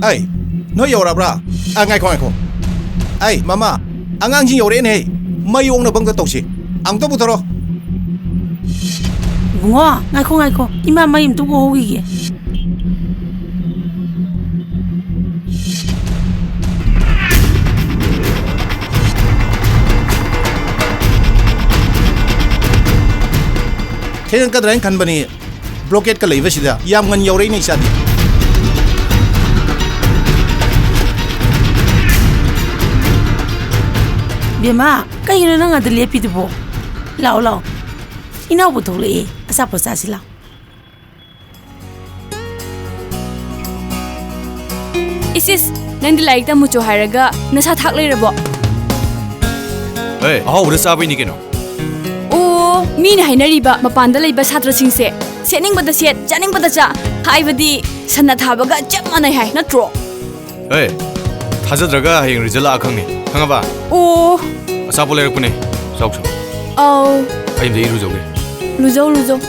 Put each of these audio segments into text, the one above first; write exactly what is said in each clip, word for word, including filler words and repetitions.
ꯑꯩ, ꯅꯣꯏ ꯌꯧꯔꯛꯑꯕ꯭ꯔꯥ? ꯑ, ꯉꯥꯏꯈꯣ, ꯉꯥꯏꯈꯣ꯫ ꯑꯩ, ꯃꯃꯥ, ꯑꯉꯥꯡꯁꯤꯡ ꯌꯧꯔꯛꯑꯦꯅꯦ꯫ ꯃꯩ ꯑꯣꯛꯅꯕ ꯑꯝꯇ ꯇꯧꯁꯤ꯫ ꯑꯝꯇ ꯄꯨꯊꯣꯔꯣ꯫ ꯏꯕꯨꯡꯉꯣ, ꯉꯥꯏꯈꯣ, ꯉꯥꯏꯈꯣ꯫ ꯏꯃꯥ ꯃꯩ ꯑꯝꯇ ꯑꯣꯛꯍꯧꯈꯤꯒꯦ꯫ ꯊꯦꯡꯉꯛꯀꯗ꯭ꯔꯥ ꯍꯥꯏꯅ ꯈꯟꯕꯅꯤ꯫ ꯕ꯭ꯂꯣꯀꯦꯠꯀ ꯂꯩꯕꯁꯤꯗ ꯌꯥꯝ ꯉꯟ ꯌꯧꯔꯛꯏꯅꯦ ꯏꯆꯥꯗꯤ꯫ ꯕꯦꯝꯃ, ꯀꯩꯒꯤꯅꯣ ꯅꯪ ꯑꯗ ꯂꯦꯞꯄꯤꯗꯨꯕꯣ? ꯂꯥꯛꯑꯣ, ꯂꯥꯛꯑꯣ꯫ ꯏꯅꯥꯎꯕꯨ ꯊꯣꯛꯂꯛꯑꯦ, ꯑꯆꯥꯄꯣꯠ ꯆꯥꯁꯤ ꯂꯥꯛꯑꯣ꯫ ꯏꯁ ꯏꯁ, ꯅꯪꯗꯤ ꯂꯥꯏꯔꯤꯛ ꯇꯝꯃꯨꯆꯣ ꯍꯥꯏꯔꯒ ꯅꯁꯥ ꯊꯥꯛ ꯂꯩꯔꯕꯣ? ꯑꯦ, ꯑꯍꯥꯎꯕꯗ ꯆꯥꯕꯩꯅꯤ ꯀꯩꯅꯣ꯫ ꯑꯣ, ꯃꯤꯅ ꯍꯥꯏꯅꯔꯤꯕ ꯃꯄꯥꯟꯗ ꯂꯩꯕ ꯁꯥꯇ꯭ꯔꯁꯤꯡꯁꯦ ꯁꯦꯠꯅꯤꯡꯕꯗ ꯁꯦꯠ, ꯆꯥꯅꯤꯡꯕꯗ ꯆꯥ ꯍꯥꯏꯕꯗꯤ ꯁꯟꯅ ꯊꯥꯕꯒ ꯆꯞ ꯃꯥꯟꯅꯩ ꯍꯥꯏ ꯅꯠꯇ꯭ꯔꯣ? ꯑꯦ, ꯊꯥꯖꯗ꯭ꯔꯒ ꯍꯌꯦꯡ ꯔꯤꯖꯜ ꯂꯥꯛꯑ ꯈꯪꯅꯤ, ꯈꯪꯉꯕ? ꯑꯣ꯫ ꯑꯆꯥꯄꯣꯠ ꯂꯩꯔꯛꯄꯅꯦ, ꯆꯥꯎ ꯆꯥꯎ꯫ ꯑꯧ꯫ ꯑꯩ ꯑꯝꯇ ꯏꯔꯨꯖꯧꯒꯦ꯫ ꯂꯨꯖꯧ, ꯂꯨꯖꯧ꯫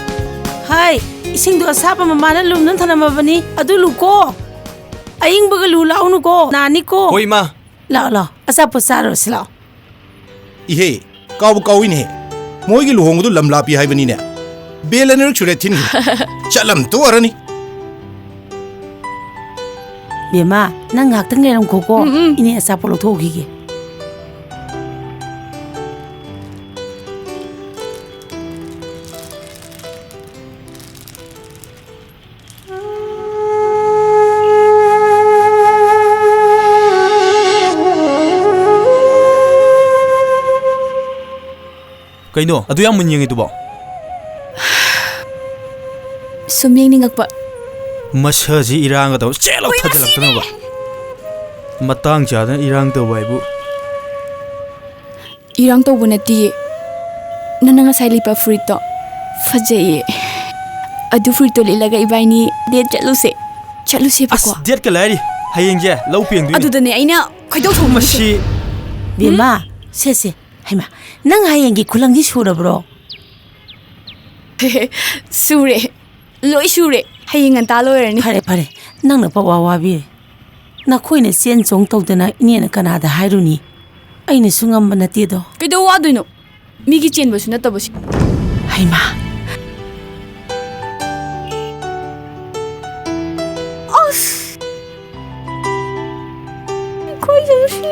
ꯍꯥꯏ, ꯏꯁꯤꯡꯗꯣ ꯑꯁꯥꯕ ꯃꯃꯥꯅ ꯂꯨꯝꯅ ꯊꯅꯝꯃꯕꯅꯤ, ꯑꯗꯨ ꯂꯨꯀꯣ꯫ ꯑꯏꯪꯕꯒ ꯂꯨ ꯂꯥꯛꯎꯅꯨꯀꯣ, ꯅꯥꯅꯤꯀꯣ꯫ ꯍꯣꯏ, ꯏꯃꯥ꯫ ꯂꯥꯛꯑꯣ, ꯂꯥꯛꯑꯣ, ꯑꯆꯥꯄꯣꯠ ꯆꯥꯔꯨꯔꯁꯤ ꯂꯥꯛꯑꯣ꯫ ꯏꯍꯦ, ꯀꯥꯎꯕꯨ ꯀꯥꯎꯏꯅꯦ꯫ ꯃꯣꯏꯒꯤ ꯂꯨꯍꯣꯡꯕꯗꯨ ꯂꯝ ꯂꯥꯞꯄꯤ ꯍꯥꯏꯕꯅꯤꯅꯦ꯫ ꯕꯦꯜ ꯑꯅꯤꯔꯛ ꯁꯨꯔꯦ ꯊꯤꯟꯈꯤ꯫ ꯆꯠꯂꯝ ꯇꯣꯛꯑꯔꯅꯤ꯫ ꯕꯦꯝꯃ, ꯅꯪ ꯉꯥꯏꯍꯥꯛꯇꯪ ꯂꯩꯔꯝꯈꯣꯀꯣ꯫ ꯎꯝ, ꯎꯝ꯫ ꯏꯅꯦ ꯑꯆꯥꯄꯣꯠ ꯂꯧꯊꯣꯛꯎꯈꯤꯒꯦ꯫ ꯀꯩꯅꯣ ꯑꯗꯨ ꯌꯥꯝ ꯃꯨꯟꯅ ꯌꯦꯡꯉꯤꯗꯨꯕꯣ? ꯁꯨꯝ ꯌꯦꯡꯅꯤꯡꯉꯛꯄ꯫ ꯃꯁꯛꯁꯤ ꯏꯔꯥꯡꯒ ꯇꯧ ꯆꯦꯜꯂꯣ, ꯍꯣꯏ, ꯊꯥꯖꯤꯜꯂꯛꯇꯅꯕ꯫ ꯃꯇꯥꯡ ꯆꯥꯗꯅ ꯏꯔꯥꯡ ꯇꯧꯕ ꯍꯥꯏꯕꯨ꯫ ꯏꯔꯥꯡ ꯇꯧꯕ ꯅꯠꯇꯤꯌꯦ꯫ ꯅꯪꯅ ꯉꯁꯥꯏ ꯂꯤꯠꯄ ꯐꯨꯔꯤꯠꯇꯣ ꯐꯖꯩꯌꯦ꯫ ꯑꯗꯨ ꯐꯨꯔꯤꯠꯇꯣ ꯂꯤꯠꯂꯒ ꯏꯕꯥꯏꯅꯤ ꯗꯦꯠ ꯆꯠꯂꯨꯁꯦ꯫ ꯆꯠꯂꯨꯁꯦꯕꯀꯣ꯫ ꯑꯁ, ꯗꯦꯠꯀ ꯂꯥꯏꯔꯤ꯫ ꯍꯌꯦꯡꯁꯦ ꯂꯧ ꯄꯦꯡꯗꯣꯏꯅꯤ꯫ ꯑꯗꯨꯗꯅꯦ ꯑꯩꯅ ꯈꯣꯏꯗꯧ ꯁꯥꯎꯅꯤꯡꯉꯤꯁꯦ꯫ ꯃꯁꯤ ꯕꯦꯝꯃ, ꯁꯦ, ꯁꯦ꯫ ꯍꯩꯃꯥ, ꯅꯪ ꯍꯌꯦꯡꯒꯤ ꯈꯨꯂꯪꯗꯤ ꯁꯨꯔꯕ꯭ꯔꯣ? ꯁꯨꯔꯦ꯫ ꯂꯣꯏ ꯁꯨꯔꯦ꯫ ꯍꯌꯦꯡ ꯉꯟꯇꯥ ꯂꯣꯏꯔꯅꯤ꯫ ꯐꯔꯦ, ꯐꯔꯦ꯫ ꯅꯪꯅ ꯄꯋꯥ ꯋꯥꯕꯤꯔꯦ꯫ ꯅꯈꯣꯏꯅ ꯆꯦꯟ ꯆꯣꯡ ꯇꯧꯗꯅ ꯏꯅꯦꯅ ꯀꯅꯥꯗ ꯍꯥꯏꯔꯨꯅꯤ? ꯑꯩꯅꯁꯨ ꯉꯝꯕ ꯅꯠꯇꯦꯗꯣ꯫ ꯀꯩꯗꯧ ꯋꯥꯗꯣꯏꯅꯣ? ꯃꯤꯒꯤ ꯆꯦꯟꯕꯁꯨ ꯅꯠꯇꯕꯁꯤ꯫ ꯍꯩꯃꯥ! ꯑꯁ! ꯈꯣꯏꯗꯧꯁꯤ꯫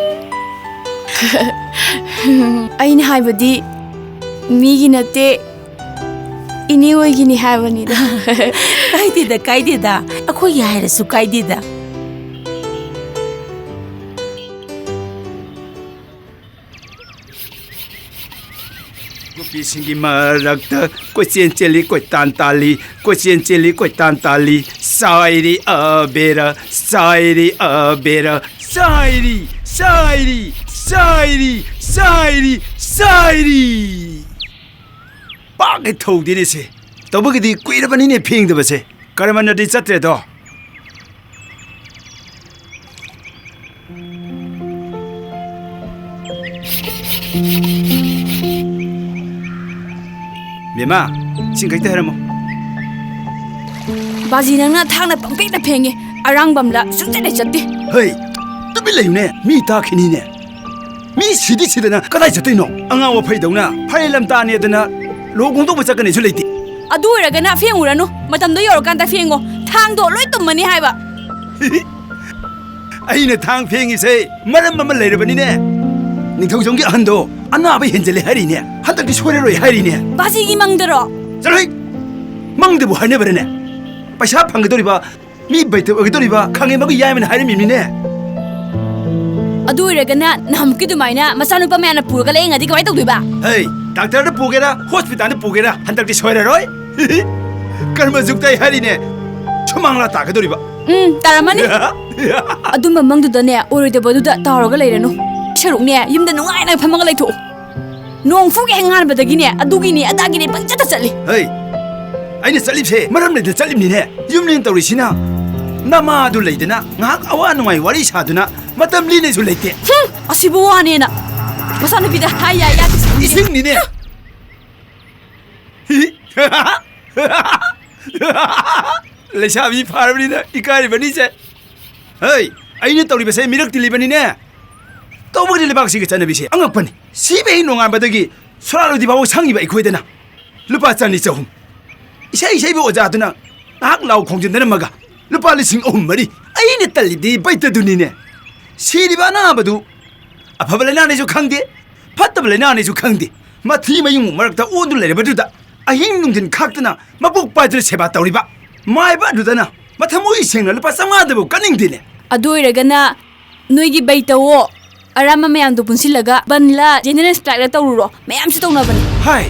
ꯑꯩꯅ ꯍꯥꯏꯕꯗꯤ ꯃꯤꯒꯤ ꯅꯠꯇꯦ, ꯏꯅꯦ ꯍꯣꯏꯒꯤꯅꯤ ꯍꯥꯏꯕꯅꯤꯗ꯫ ꯀꯥꯏꯗꯦꯗ, ꯀꯥꯏꯗꯦꯗ꯫ ꯑꯩꯈꯣꯏꯒꯤ ꯍꯥꯏꯔꯁꯨ ꯀꯥꯏꯗꯦꯗ꯫ ꯅꯨꯄꯤꯁꯤꯡꯒꯤ ꯃꯔꯛꯇ ꯀꯣꯏꯆꯦꯟ ꯆꯦꯜꯂꯤ, ꯀꯣꯏꯇꯥꯟ ꯇꯥꯜꯂꯤ, ꯀꯣꯏꯆꯦꯟ ꯆꯦꯜꯂꯤ, ꯀꯣꯏꯇꯥꯟ ꯇꯥꯜꯂꯤ꯫ ꯆꯥꯏꯔꯤ ꯑꯕꯦꯔ, ꯆꯥꯏꯔꯤ ꯑꯕꯦꯔ, ꯆꯥꯏꯔꯤ, ꯆꯥꯏꯔꯤ, ꯆꯥꯏꯔꯤ, ꯆꯥꯏꯔꯤ, ꯆꯥꯏꯔꯤ꯫ ꯄꯥꯛ ꯍꯦꯛ ꯊꯧꯗꯦꯅꯦ ꯁꯦ꯫ ꯇꯧꯕꯒꯤꯗꯤ ꯀꯨꯏꯔꯕꯅꯤꯅꯦ ꯐꯦꯡꯗꯕꯁꯦ꯫ ꯀꯔꯃꯅꯗꯤ ꯆꯠꯇ꯭ꯔꯦꯗꯣ꯫ ꯕꯦꯝꯃ, ꯏꯁꯤꯡ ꯈꯤꯇ ꯍꯩꯔꯝꯃꯣ꯫ ꯕꯥꯖꯤ, ꯅꯪꯅ ꯊꯥꯡꯅ ꯄꯪꯐꯦꯡꯗ ꯐꯦꯡꯉꯦ, ꯑꯔꯥꯡꯕꯝꯂ ꯁꯨꯡꯆꯠ ꯍꯦꯛ ꯆꯠꯇꯦ꯫ ꯍꯩ, ꯇꯨꯃꯤꯟ ꯂꯩꯌꯨꯅꯦ, ꯃꯤ ꯇꯥꯈꯤꯅꯤꯅꯦ꯫ ꯃꯤ ꯁꯤꯗꯤ ꯁꯤꯗꯅ ꯀꯗꯥꯏ ꯆꯠꯇꯣꯏꯅꯣ? ꯑꯉꯥꯡ ꯋꯥꯐꯩꯗꯧꯅ ꯐꯥꯏꯔꯦꯜ ꯂꯝꯇꯥꯅꯦꯗꯅ ꯂꯨꯍꯣꯡ ꯈꯣꯡꯗꯣꯡꯕ ꯆꯠꯀꯅꯤꯁꯨ ꯂꯩꯇꯦ꯫ ꯑꯗꯨ ꯑꯣꯏꯔꯒꯅ ꯐꯦꯡꯉꯨꯔꯅꯨ, ꯃꯇꯝꯗꯣ ꯌꯧꯔꯀꯥꯟꯗ ꯐꯦꯡꯉꯣ, ꯊꯥꯡꯗꯣ ꯂꯣꯏ ꯇꯨꯝꯃꯅꯤ ꯍꯥꯏꯕ꯫ ꯑꯩꯅ ꯊꯥꯡ ꯐꯦꯡꯉꯤꯁꯦ ꯃꯔꯝ ꯑꯃ ꯂꯩꯔꯕꯅꯤꯅꯦ꯫ ꯅꯤꯡꯊꯧꯖꯝꯒꯤ ꯑꯍꯟꯗꯣ ꯑꯅꯥꯕ ꯍꯦꯟꯖꯜꯂꯦ ꯍꯥꯏꯔꯤꯅꯦ, ꯍꯟꯗꯛꯇꯤ ꯁꯣꯏꯔꯔꯣꯏ ꯍꯥꯏꯔꯤꯅꯦ꯫ ꯕꯥꯖꯤꯒꯤ ꯃꯪꯗꯔꯣ? ꯆꯠꯂꯣꯍꯦ! ꯃꯪꯗꯕꯨ ꯍꯥꯏꯅꯕ꯭ꯔꯅꯦ? ꯄꯩꯁꯥ ꯐꯪꯒꯗꯧꯔꯤꯕ, ꯃꯤ ꯕꯩꯇ ꯑꯣꯏꯒꯗꯧꯔꯤꯕ ꯈꯥꯡꯉꯦꯝꯕꯒꯤ ꯌꯥꯏꯃꯅ ꯍꯥꯏꯔꯝꯃꯤꯕꯅꯤꯅꯦ꯫ ꯑꯗꯨ ꯑꯣꯏꯔꯒꯅ ꯅꯍꯥꯟꯃꯨꯛꯀꯤ ꯑꯗꯨꯃꯥꯏꯅ ꯃꯆꯥꯅꯨꯄꯥ ꯃꯌꯥꯝꯅ ꯄꯨꯔꯒ ꯂꯥꯌꯦꯡꯉꯗꯤ ꯀꯃꯥꯏꯅ ꯇꯧꯗꯣꯏꯕ? ꯍꯩ, ꯗꯥꯛꯇꯔꯗ ꯄꯨꯒꯦꯔꯥ, ꯍꯣꯁꯄꯤꯇꯥꯜꯗ ꯄꯨꯒꯦꯔꯥ, ꯍꯟꯗꯛꯇꯤ ꯁꯣꯏꯔꯔꯣꯏ꯫ ꯀꯔꯃ ꯖꯨꯛꯇ ꯑꯩ ꯍꯥꯏꯔꯤꯅꯦ, ꯁꯨꯃꯥꯡꯂꯥ ꯇꯥꯒꯗꯧꯔꯤꯕ꯫ ꯎꯝ, ꯇꯥꯔꯝꯃꯅꯤ꯫ ꯑꯗꯨꯝꯕ ꯃꯪꯗꯨꯗꯅꯦ, ꯑꯣꯏꯔꯣꯏꯗꯕꯗꯨꯗ ꯇꯥꯎꯔꯒ ꯂꯩꯔꯅꯨ꯫ ꯁꯔꯨꯛꯅꯦ, ꯌꯨꯝꯗ ꯅꯨꯡꯉꯥꯏꯅ ꯐꯝꯃꯒ ꯂꯩꯊꯣꯛꯎ꯫ ꯅꯣꯡ ꯐꯨꯒ ꯍꯦꯛ ꯉꯥꯟꯕꯗꯒꯤꯅꯦ, ꯑꯗꯨꯒꯤꯅꯤ ꯑꯗꯥꯒꯤꯅꯤ ꯄꯪꯆꯠꯇ ꯆꯠꯂꯤ꯫ ꯍꯩ, ꯑꯩꯅ ꯆꯠꯂꯤꯕꯁꯦ ꯃꯔꯝ ꯂꯩꯇ ꯆꯠꯂꯤꯕꯅꯤꯅꯦ꯫ ꯌꯨꯝꯅꯦꯅ ꯇꯧꯔꯤꯁꯤꯅ ꯅꯃꯥꯗꯨ ꯂꯩꯗꯅ ꯉꯥꯏꯍꯥꯛ ꯑꯋꯥ ꯅꯨꯡꯉꯥꯏ ꯋꯥꯔꯤ ꯁꯥꯗꯨꯅ ꯃꯇꯝ ꯂꯤꯅꯦꯁꯨ ꯂꯩꯇꯦ꯫ ꯍꯨꯝ, ꯑꯁꯤꯕꯨ ꯋꯥꯅꯦꯅ ꯃꯆꯥꯅꯨꯄꯤꯗ ꯍꯥꯏ ꯌꯥꯏ ꯌꯥꯗꯦ꯫ ꯏꯁꯤꯡꯅꯤꯅꯦ꯫ ꯂꯩꯁꯥꯕꯤ ꯐꯥꯔꯕꯅꯤꯅ ꯏꯀꯥꯏꯔꯤꯕꯅꯤꯁꯦ꯫ ꯍꯩ, ꯑꯩꯅ ꯇꯧꯔꯤꯕꯁꯦ ꯃꯤꯔꯛ ꯇꯤꯜꯂꯤꯕꯅꯤꯅꯦ꯫ ꯇꯧꯕꯒꯤꯗꯤ ꯂꯩꯕꯥꯛꯁꯤꯒꯤ ꯆꯠꯅꯕꯤꯁꯦ ꯑꯉꯛꯄꯅꯤ꯫ ꯁꯤꯕ ꯍꯦꯛ ꯅꯣꯡꯉꯥꯟꯕꯗꯒꯤ ꯁꯣꯔꯥꯠ ꯂꯣꯏꯗ꯭ꯔꯤ ꯐꯥꯎꯕ ꯁꯪꯉꯤꯕ ꯑꯩꯈꯣꯏꯗꯅ ꯂꯨꯄꯥ ꯆꯅꯤ ꯆꯍꯨꯝ꯫ ꯏꯁꯩ ꯏꯁꯩꯕ ꯑꯣꯖꯥꯗꯨꯅ ꯉꯥꯏꯍꯥꯛ ꯂꯥꯎ ꯈꯣꯡꯖꯤꯟꯗꯅꯝꯃꯒ ꯂꯨꯄꯥ ꯂꯤꯁꯤꯡ ꯑꯍꯨꯝ ꯃꯔꯤ꯫ ꯑꯩꯅ ꯇꯜꯂꯤꯗꯤ ꯕꯩꯇꯗꯨꯅꯤꯅꯦ꯫ ꯁꯤꯔꯤꯕ ꯑꯅꯥꯕꯗꯨ ꯑꯐꯕ ꯂꯥꯏꯅꯥꯅꯦꯁꯨ ꯈꯪꯗꯦ, ꯐꯠꯇꯕ ꯂꯥꯏꯅꯥꯅꯦꯁꯨ ꯈꯪꯗꯦ꯫ ꯃꯊꯤ ꯃꯌꯨꯡ ꯃꯔꯛꯇ ꯑꯣꯟꯗꯨꯅ ꯂꯩꯔꯕꯗꯨꯗ ꯑꯍꯤꯡ ꯅꯨꯡꯊꯤꯟ ꯈꯥꯛꯇꯅ ꯃꯄꯨꯛ ꯄꯥꯏꯗꯨꯅ ꯁꯦꯕꯥ ꯇꯧꯔꯤꯕ ꯃꯥꯏꯕ ꯑꯗꯨꯗꯅ ꯃꯊꯃꯣꯏ ꯁꯦꯡꯅ ꯂꯨꯄꯥ ꯆꯥꯝꯃꯉꯥꯗꯕꯨ ꯀꯠꯅꯤꯡꯗꯦꯅꯦ꯫ ꯑꯗꯨ ꯑꯣꯏꯔꯒꯅ ꯅꯣꯏꯒꯤ ꯕꯩꯇꯋꯣ ꯑꯔꯥꯝꯕ ꯃꯌꯥꯝꯗꯣ ꯄꯨꯟꯁꯤꯜꯂꯒ ꯕꯟꯂ ꯖꯦꯅꯦꯔꯦꯜ ꯁ꯭ꯇ꯭ꯔꯥꯏꯛꯂ ꯇꯧꯔꯨꯔꯣ, ꯃꯌꯥꯝꯁꯨ ꯇꯧꯅꯕꯅꯦ꯫ ꯍꯥꯏ!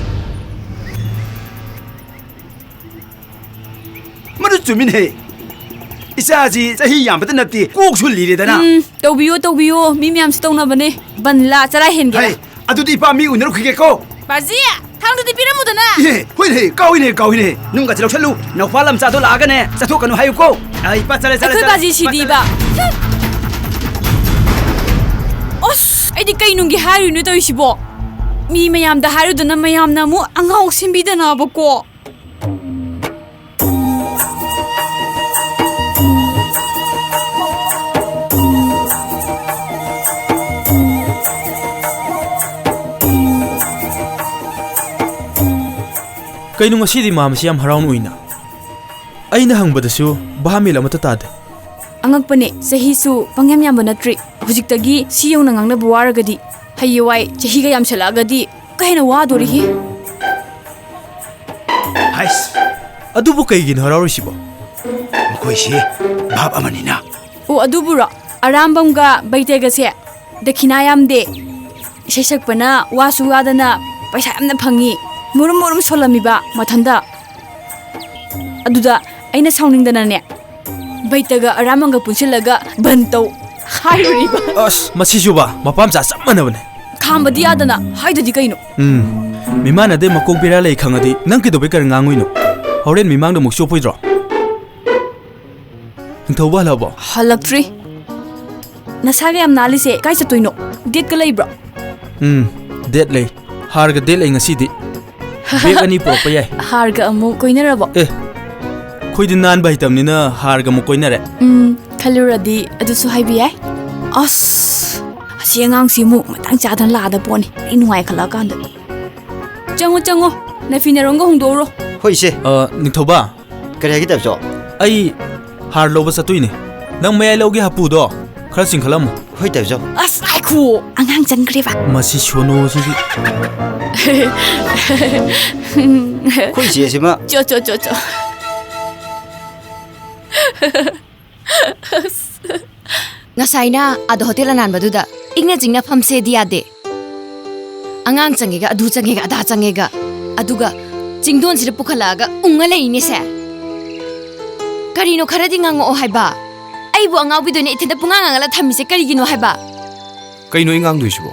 ꯃꯗꯨ ꯆꯨꯝꯃꯤꯅꯦ꯫ ꯏꯆꯥꯁꯤ ꯆꯍꯤ ꯌꯥꯝꯕꯗ ꯅꯠꯇꯦ, ꯀꯣꯛꯁꯨ ꯂꯤꯔꯦꯗꯅ꯫ ꯎꯝ, ꯇꯧꯕꯤꯌꯣ, ꯇꯧꯕꯤꯌꯣ, ꯃꯤ ꯃꯌꯥꯝꯁꯨ ꯇꯧꯅꯕꯅꯦ꯫ ꯕꯟꯂꯥ ꯆꯔꯥ ꯍꯦꯟꯒꯦꯔꯥ? ꯍꯩ, ꯑꯗꯨꯗꯤ ꯏꯄꯥ ꯃꯤ ꯎꯅꯔꯨꯈꯤꯒꯦꯀꯣ꯫ ꯕꯥꯖꯤ, ꯊꯥꯡꯗꯨꯗꯤ ꯄꯤꯔꯝꯃꯨꯗꯅ꯫ ꯏꯍꯦ, ꯍꯣꯏꯅꯦ, ꯀꯥꯎꯏꯅꯦ, ꯀꯥꯎꯏꯅꯦ꯫ ꯅꯨꯡꯒꯁꯤ ꯂꯧꯁꯜꯂꯨ꯫ ꯅꯧꯄꯥ ꯂꯝꯆꯥꯗꯣ ꯂꯥꯛꯑꯒꯅꯦ, ꯆꯠꯊꯣꯛꯀꯅꯨ ꯍꯥꯏꯌꯨꯀꯣ꯫ ꯑ, ꯏꯄꯥ ꯆꯠꯂꯦ, ꯆꯠꯂꯦ, ꯑꯩꯈꯣꯏ ꯆꯠꯂꯦ꯫ ꯕꯥꯖꯤ ꯏꯄꯥ ꯁꯤꯗꯤꯕ꯫ ꯆꯠꯂꯦ꯫ ꯑꯁ, ꯑꯩꯗꯤ ꯀꯩ ꯅꯨꯡꯒꯤ ꯍꯥꯏꯔꯨꯏꯅꯣ ꯇꯧꯔꯤꯁꯤꯕꯣ? ꯃꯤ ꯃꯌꯥꯝꯗ ꯍꯥꯏꯔꯨꯗꯅ ꯃꯌꯥꯝꯅ ꯑꯃꯨꯛ ꯑꯉꯥꯎ ꯁꯦꯝꯕꯤꯗꯅꯕꯀꯣ꯫ ꯀꯩꯅꯣ ꯉꯁꯤꯗꯤ ꯃꯥꯝꯃꯁꯤ ꯌꯥꯝ ꯍꯔꯥꯎꯅ ꯎꯏꯅ? ꯑꯩꯅ ꯍꯪꯕꯗꯁꯨ ꯚꯥꯞ ꯃꯦꯟ ꯑꯃꯠꯇ ꯇꯥꯗꯦ꯫ ꯑꯉꯛꯄꯅꯦ, ꯆꯍꯤꯁꯨ ꯄꯪꯌꯥꯝ ꯌꯥꯝꯕ ꯅꯠꯇ꯭ꯔꯤ꯫ ꯍꯧꯖꯤꯛꯇꯒꯤ ꯁꯤ ꯌꯧꯅ ꯉꯥꯡꯅꯕ ꯋꯥꯔꯒꯗꯤ ꯍꯌꯦꯡꯋꯥꯏ ꯆꯍꯤꯒ ꯌꯥꯝꯁꯜꯂꯛꯑꯒꯗꯤ ꯀ ꯍꯦꯟꯅ ꯋꯥꯗꯣꯔꯤꯍꯦ꯫ ꯍꯥꯏꯁ, ꯑꯗꯨꯕꯨ ꯀꯩꯒꯤꯅꯣ ꯍꯔꯥꯎꯔꯤꯁꯤꯕꯣ? ꯃꯈꯣꯏꯁꯤ ꯚꯥꯞ ꯑꯃꯅꯤꯅ꯫ ꯑꯣ, ꯑꯗꯨꯕꯨꯔꯣ? ꯑꯔꯥꯝꯕꯝꯒ ꯕꯩꯇꯦꯒꯁꯦ ꯗꯈꯤꯅꯥ ꯌꯥꯝꯗꯦ꯫ ꯏꯁꯩ ꯁꯛꯄꯅ ꯋꯥꯁꯨ ꯋꯥꯗꯅ ꯄꯩꯁꯥ ꯌꯥꯝꯅ ꯐꯪꯉꯤ꯫ ꯃꯨꯔꯨꯝ ꯃꯨꯔꯨꯝ ꯁꯣꯜꯂꯝꯃꯤꯕ ꯃꯊꯟꯇ꯫ ꯑꯗꯨꯗ ꯑꯩꯅ ꯁꯥꯎꯅꯤꯡꯗꯅꯅꯦ, ꯕꯩꯇꯒ ꯑꯔꯥꯝꯕꯝꯒ ꯄꯨꯟꯁꯤꯜꯂꯒ ꯕꯟ ꯇꯧ ꯍꯥꯏꯔꯨꯔꯤꯕ꯫ ꯑꯁ, ꯃꯁꯤꯁꯨꯕ ꯃꯄꯥ ꯃꯆꯥ ꯆꯞ ꯃꯥꯟꯅꯕꯅꯦ꯫ ꯈꯥꯝꯕꯗꯤ ꯌꯥꯗꯅ ꯍꯥꯏꯗꯗꯤ ꯀꯩꯅꯣ? ꯎꯝ, ꯃꯤꯃꯥꯟꯅꯗꯦ ꯃꯀꯣꯛ ꯕꯦꯔꯥ ꯂꯩ ꯈꯪꯉꯗꯤ ꯅꯪ ꯀꯩꯗꯧꯕꯩ ꯀꯔꯤ ꯉꯥꯡꯉꯨꯏꯅꯣ? ꯍꯣꯔꯦꯟ ꯃꯤꯃꯥꯡꯗ ꯑꯃꯨꯛ ꯆꯣꯞꯄꯣꯏꯗ꯭ꯔꯣ? ꯅꯤꯡꯊꯧꯕ ꯍꯜꯂꯛꯑꯕꯣ? ꯍꯜꯂꯛꯇ꯭ꯔꯤ꯫ ꯅꯁꯥꯒ ꯌꯥꯝ ꯅꯥꯜꯂꯤꯁꯦ, ꯀꯥꯏ ꯆꯠꯇꯣꯏꯅꯣ? ꯗꯦꯠꯀ ꯂꯩꯕ꯭ꯔꯣ? ꯎꯝ, ꯗꯦꯠ ꯂꯩ꯫ ꯍꯥꯔꯒ ꯗꯦꯠ ꯂꯩ ꯉꯁꯤꯗꯤ꯫ ꯕꯦꯛ ꯑꯅꯤ ꯄꯨꯔꯛꯄ ꯌꯥꯏ꯫ ꯍꯥꯔꯒ ꯑꯃꯨꯛ ꯀꯣꯏꯅꯔꯕꯣ? ꯑꯦ, ꯑꯩꯈꯣꯏꯗꯤ ꯅꯥꯟꯕ ꯍꯩꯇꯕꯅꯤꯅ ꯍꯥꯔꯒ ꯑꯃꯨꯛ ꯀꯣꯏꯅꯔꯦ꯫ ꯎꯝ, ꯈꯜꯂꯨꯔꯗꯤ ꯑꯗꯨꯁꯨ ꯍꯥꯏꯕ ꯌꯥꯏ꯫ ꯑꯁ, ꯑꯁꯤ ꯑꯉꯥꯡꯁꯤ ꯑꯃꯨꯛ ꯃꯇꯥꯡ ꯆꯥꯗꯅ ꯂꯥꯛꯑꯗ ꯄꯣꯠꯅꯤ, ꯑꯩ ꯅꯨꯡꯉꯥꯏꯈꯠꯂꯛꯑꯀꯥꯟꯗ꯫ ꯆꯪꯉꯣ, ꯆꯪꯉꯣ, ꯅꯐꯤ ꯅꯔꯣꯟꯒ ꯍꯣꯡꯗꯣꯛꯎꯔꯣ꯫ ꯍꯣꯏ, ꯏꯆꯦ꯫ ꯑ, ꯅꯤꯡꯊꯧꯕ꯫ ꯀꯔꯤ ꯍꯥꯏꯒꯦ, ꯇꯥꯏꯕꯆꯧ? ꯑꯩ ꯍꯥꯔ ꯂꯧꯕ ꯆꯠꯇꯣꯏꯅꯦ꯫ ꯅꯪ ꯃꯌꯥꯏ ꯂꯧꯒꯤ ꯍꯥꯄꯨꯗꯣ ꯈꯔ ꯆꯤꯡꯈꯠꯂꯝꯃꯣ꯫ ꯍꯣꯏ, ꯇꯥꯏꯕꯆꯧ꯫ ꯑꯁ, ꯉꯥꯏꯈꯣ, ꯑꯉꯥꯡ ꯆꯪꯈ꯭ꯔꯦꯕ꯫ ꯃꯁꯤ ꯁꯣꯅꯣꯁꯤꯗꯤ꯫ ꯑꯩꯈꯣꯏ ꯏꯆꯦꯁꯤꯃ꯫ ꯆꯣ, ꯆꯣ, ꯆꯣ, ꯆꯣ꯫ ꯉꯁꯥꯏꯅ ꯑꯥꯗ ꯍꯣꯇꯦꯜ ꯑꯅꯥꯟꯕꯗꯨꯗ ꯏꯪꯅ ꯆꯤꯛꯅ ꯐꯝꯁꯦꯗꯤ ꯌꯥꯗꯦ꯫ ꯑꯉꯥꯡ ꯆꯪꯉꯦꯒ, ꯑꯗꯨ ꯆꯪꯉꯦꯒ, ꯑꯗꯥ ꯆꯪꯉꯦꯒ, ꯑꯗꯨꯒ ꯆꯤꯡꯗꯣꯟꯁꯤꯗ ꯄꯨꯈꯠꯂꯛꯑꯒ ꯎꯪꯉ ꯂꯩꯅꯦꯁꯦ꯫ ꯀꯔꯤꯅꯣ, ꯈꯔꯗꯤ ꯉꯥꯡꯉꯛꯑꯣ ꯍꯥꯏꯕ꯫ ꯑꯩꯕꯨ ꯑꯉꯥꯎꯕꯤꯗꯨꯅ ꯏꯊꯟꯇ ꯄꯨꯡꯉꯥꯡ ꯉꯥꯡꯉꯂ ꯊꯝꯃꯤꯁꯦ ꯀꯔꯤꯒꯤꯅꯣ ꯍꯥꯏꯕ? ꯀꯩꯅꯣ ꯑꯩ ꯉꯥꯡꯗꯣꯏꯁꯤꯕꯣ?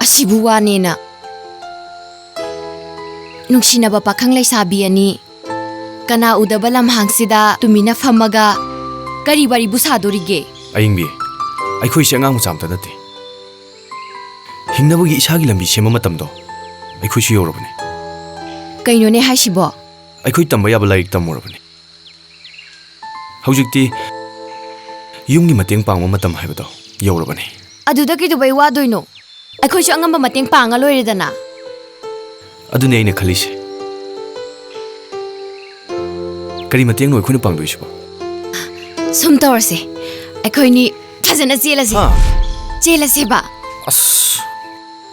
ꯑꯁꯤꯕꯨ ꯋꯥꯅꯦꯅ꯫ ꯅꯨꯡꯁꯤꯅꯕ ꯄꯥꯈꯪ ꯂꯩꯁꯥꯕꯤ ꯑꯅꯤ ꯀꯅꯥ ꯎꯗꯕ ꯂꯝꯍꯥꯡꯁꯤꯗ ꯇꯨꯃꯤꯟꯅ ꯐꯝꯃꯒ ꯀꯔꯤ ꯋꯥꯔꯤꯕꯨ ꯁꯥꯗꯣꯔꯤꯒꯦ? ꯑꯌꯤꯡꯕꯤ, ꯑꯩꯈꯣꯏꯁꯦ ꯑꯉꯥꯡ ꯃꯆꯥ ꯑꯝꯇ ꯅꯠꯇꯦ꯫ ꯍꯤꯡꯅꯕꯒꯤ ꯏꯁꯥꯒꯤ ꯂꯝꯕꯤ ꯁꯦꯝꯕ ꯃꯇꯝꯗꯣ ꯑꯩꯈꯣꯏꯁꯨ ꯌꯧꯔꯕꯅꯤ꯫ ꯀꯩꯅꯣꯅꯦ ꯍꯥꯏꯁꯤꯕꯣ? ꯑꯩꯈꯣꯏ ꯇꯝꯕ ꯌꯥꯕ ꯂꯥꯏꯔꯤꯛ ꯇꯝꯃꯨꯔꯕꯅꯤ꯫ ꯍꯧꯖꯤꯛꯇꯤ ꯌꯨꯝꯒꯤ ꯃꯇꯦꯡ ꯄꯥꯡꯕ ꯃꯇꯝ ꯍꯥꯏꯕꯗꯣ ꯌꯧꯔꯕꯅꯤ꯫ ꯑꯗꯨꯗ ꯀꯩꯗꯧꯕꯩ ꯋꯥꯗꯣꯏꯅꯣ? ꯑꯩꯈꯣꯏꯁꯨ ꯑꯉꯝꯕ ꯃꯇꯦꯡ ꯄꯥꯡꯉ ꯂꯣꯏꯔꯦꯗꯅ꯫ ꯑꯗꯨꯅꯦ ꯑꯩꯅ ꯈꯜꯂꯤꯁꯦ꯫ ꯀꯔꯤ ꯃꯇꯦꯡꯅꯣ ꯑꯩꯈꯣꯏꯅ ꯄꯥꯡꯗꯣꯏꯁꯤꯕꯣ? ꯁꯨꯝ ꯇꯧꯔꯁꯦ, ꯑꯩꯈꯣꯏꯅꯤ ꯐꯖꯅ ꯆꯦꯜꯂꯁꯦ꯫ ꯍꯥ? ꯆꯦꯜꯂꯁꯦꯕ꯫ ꯑꯁ꯫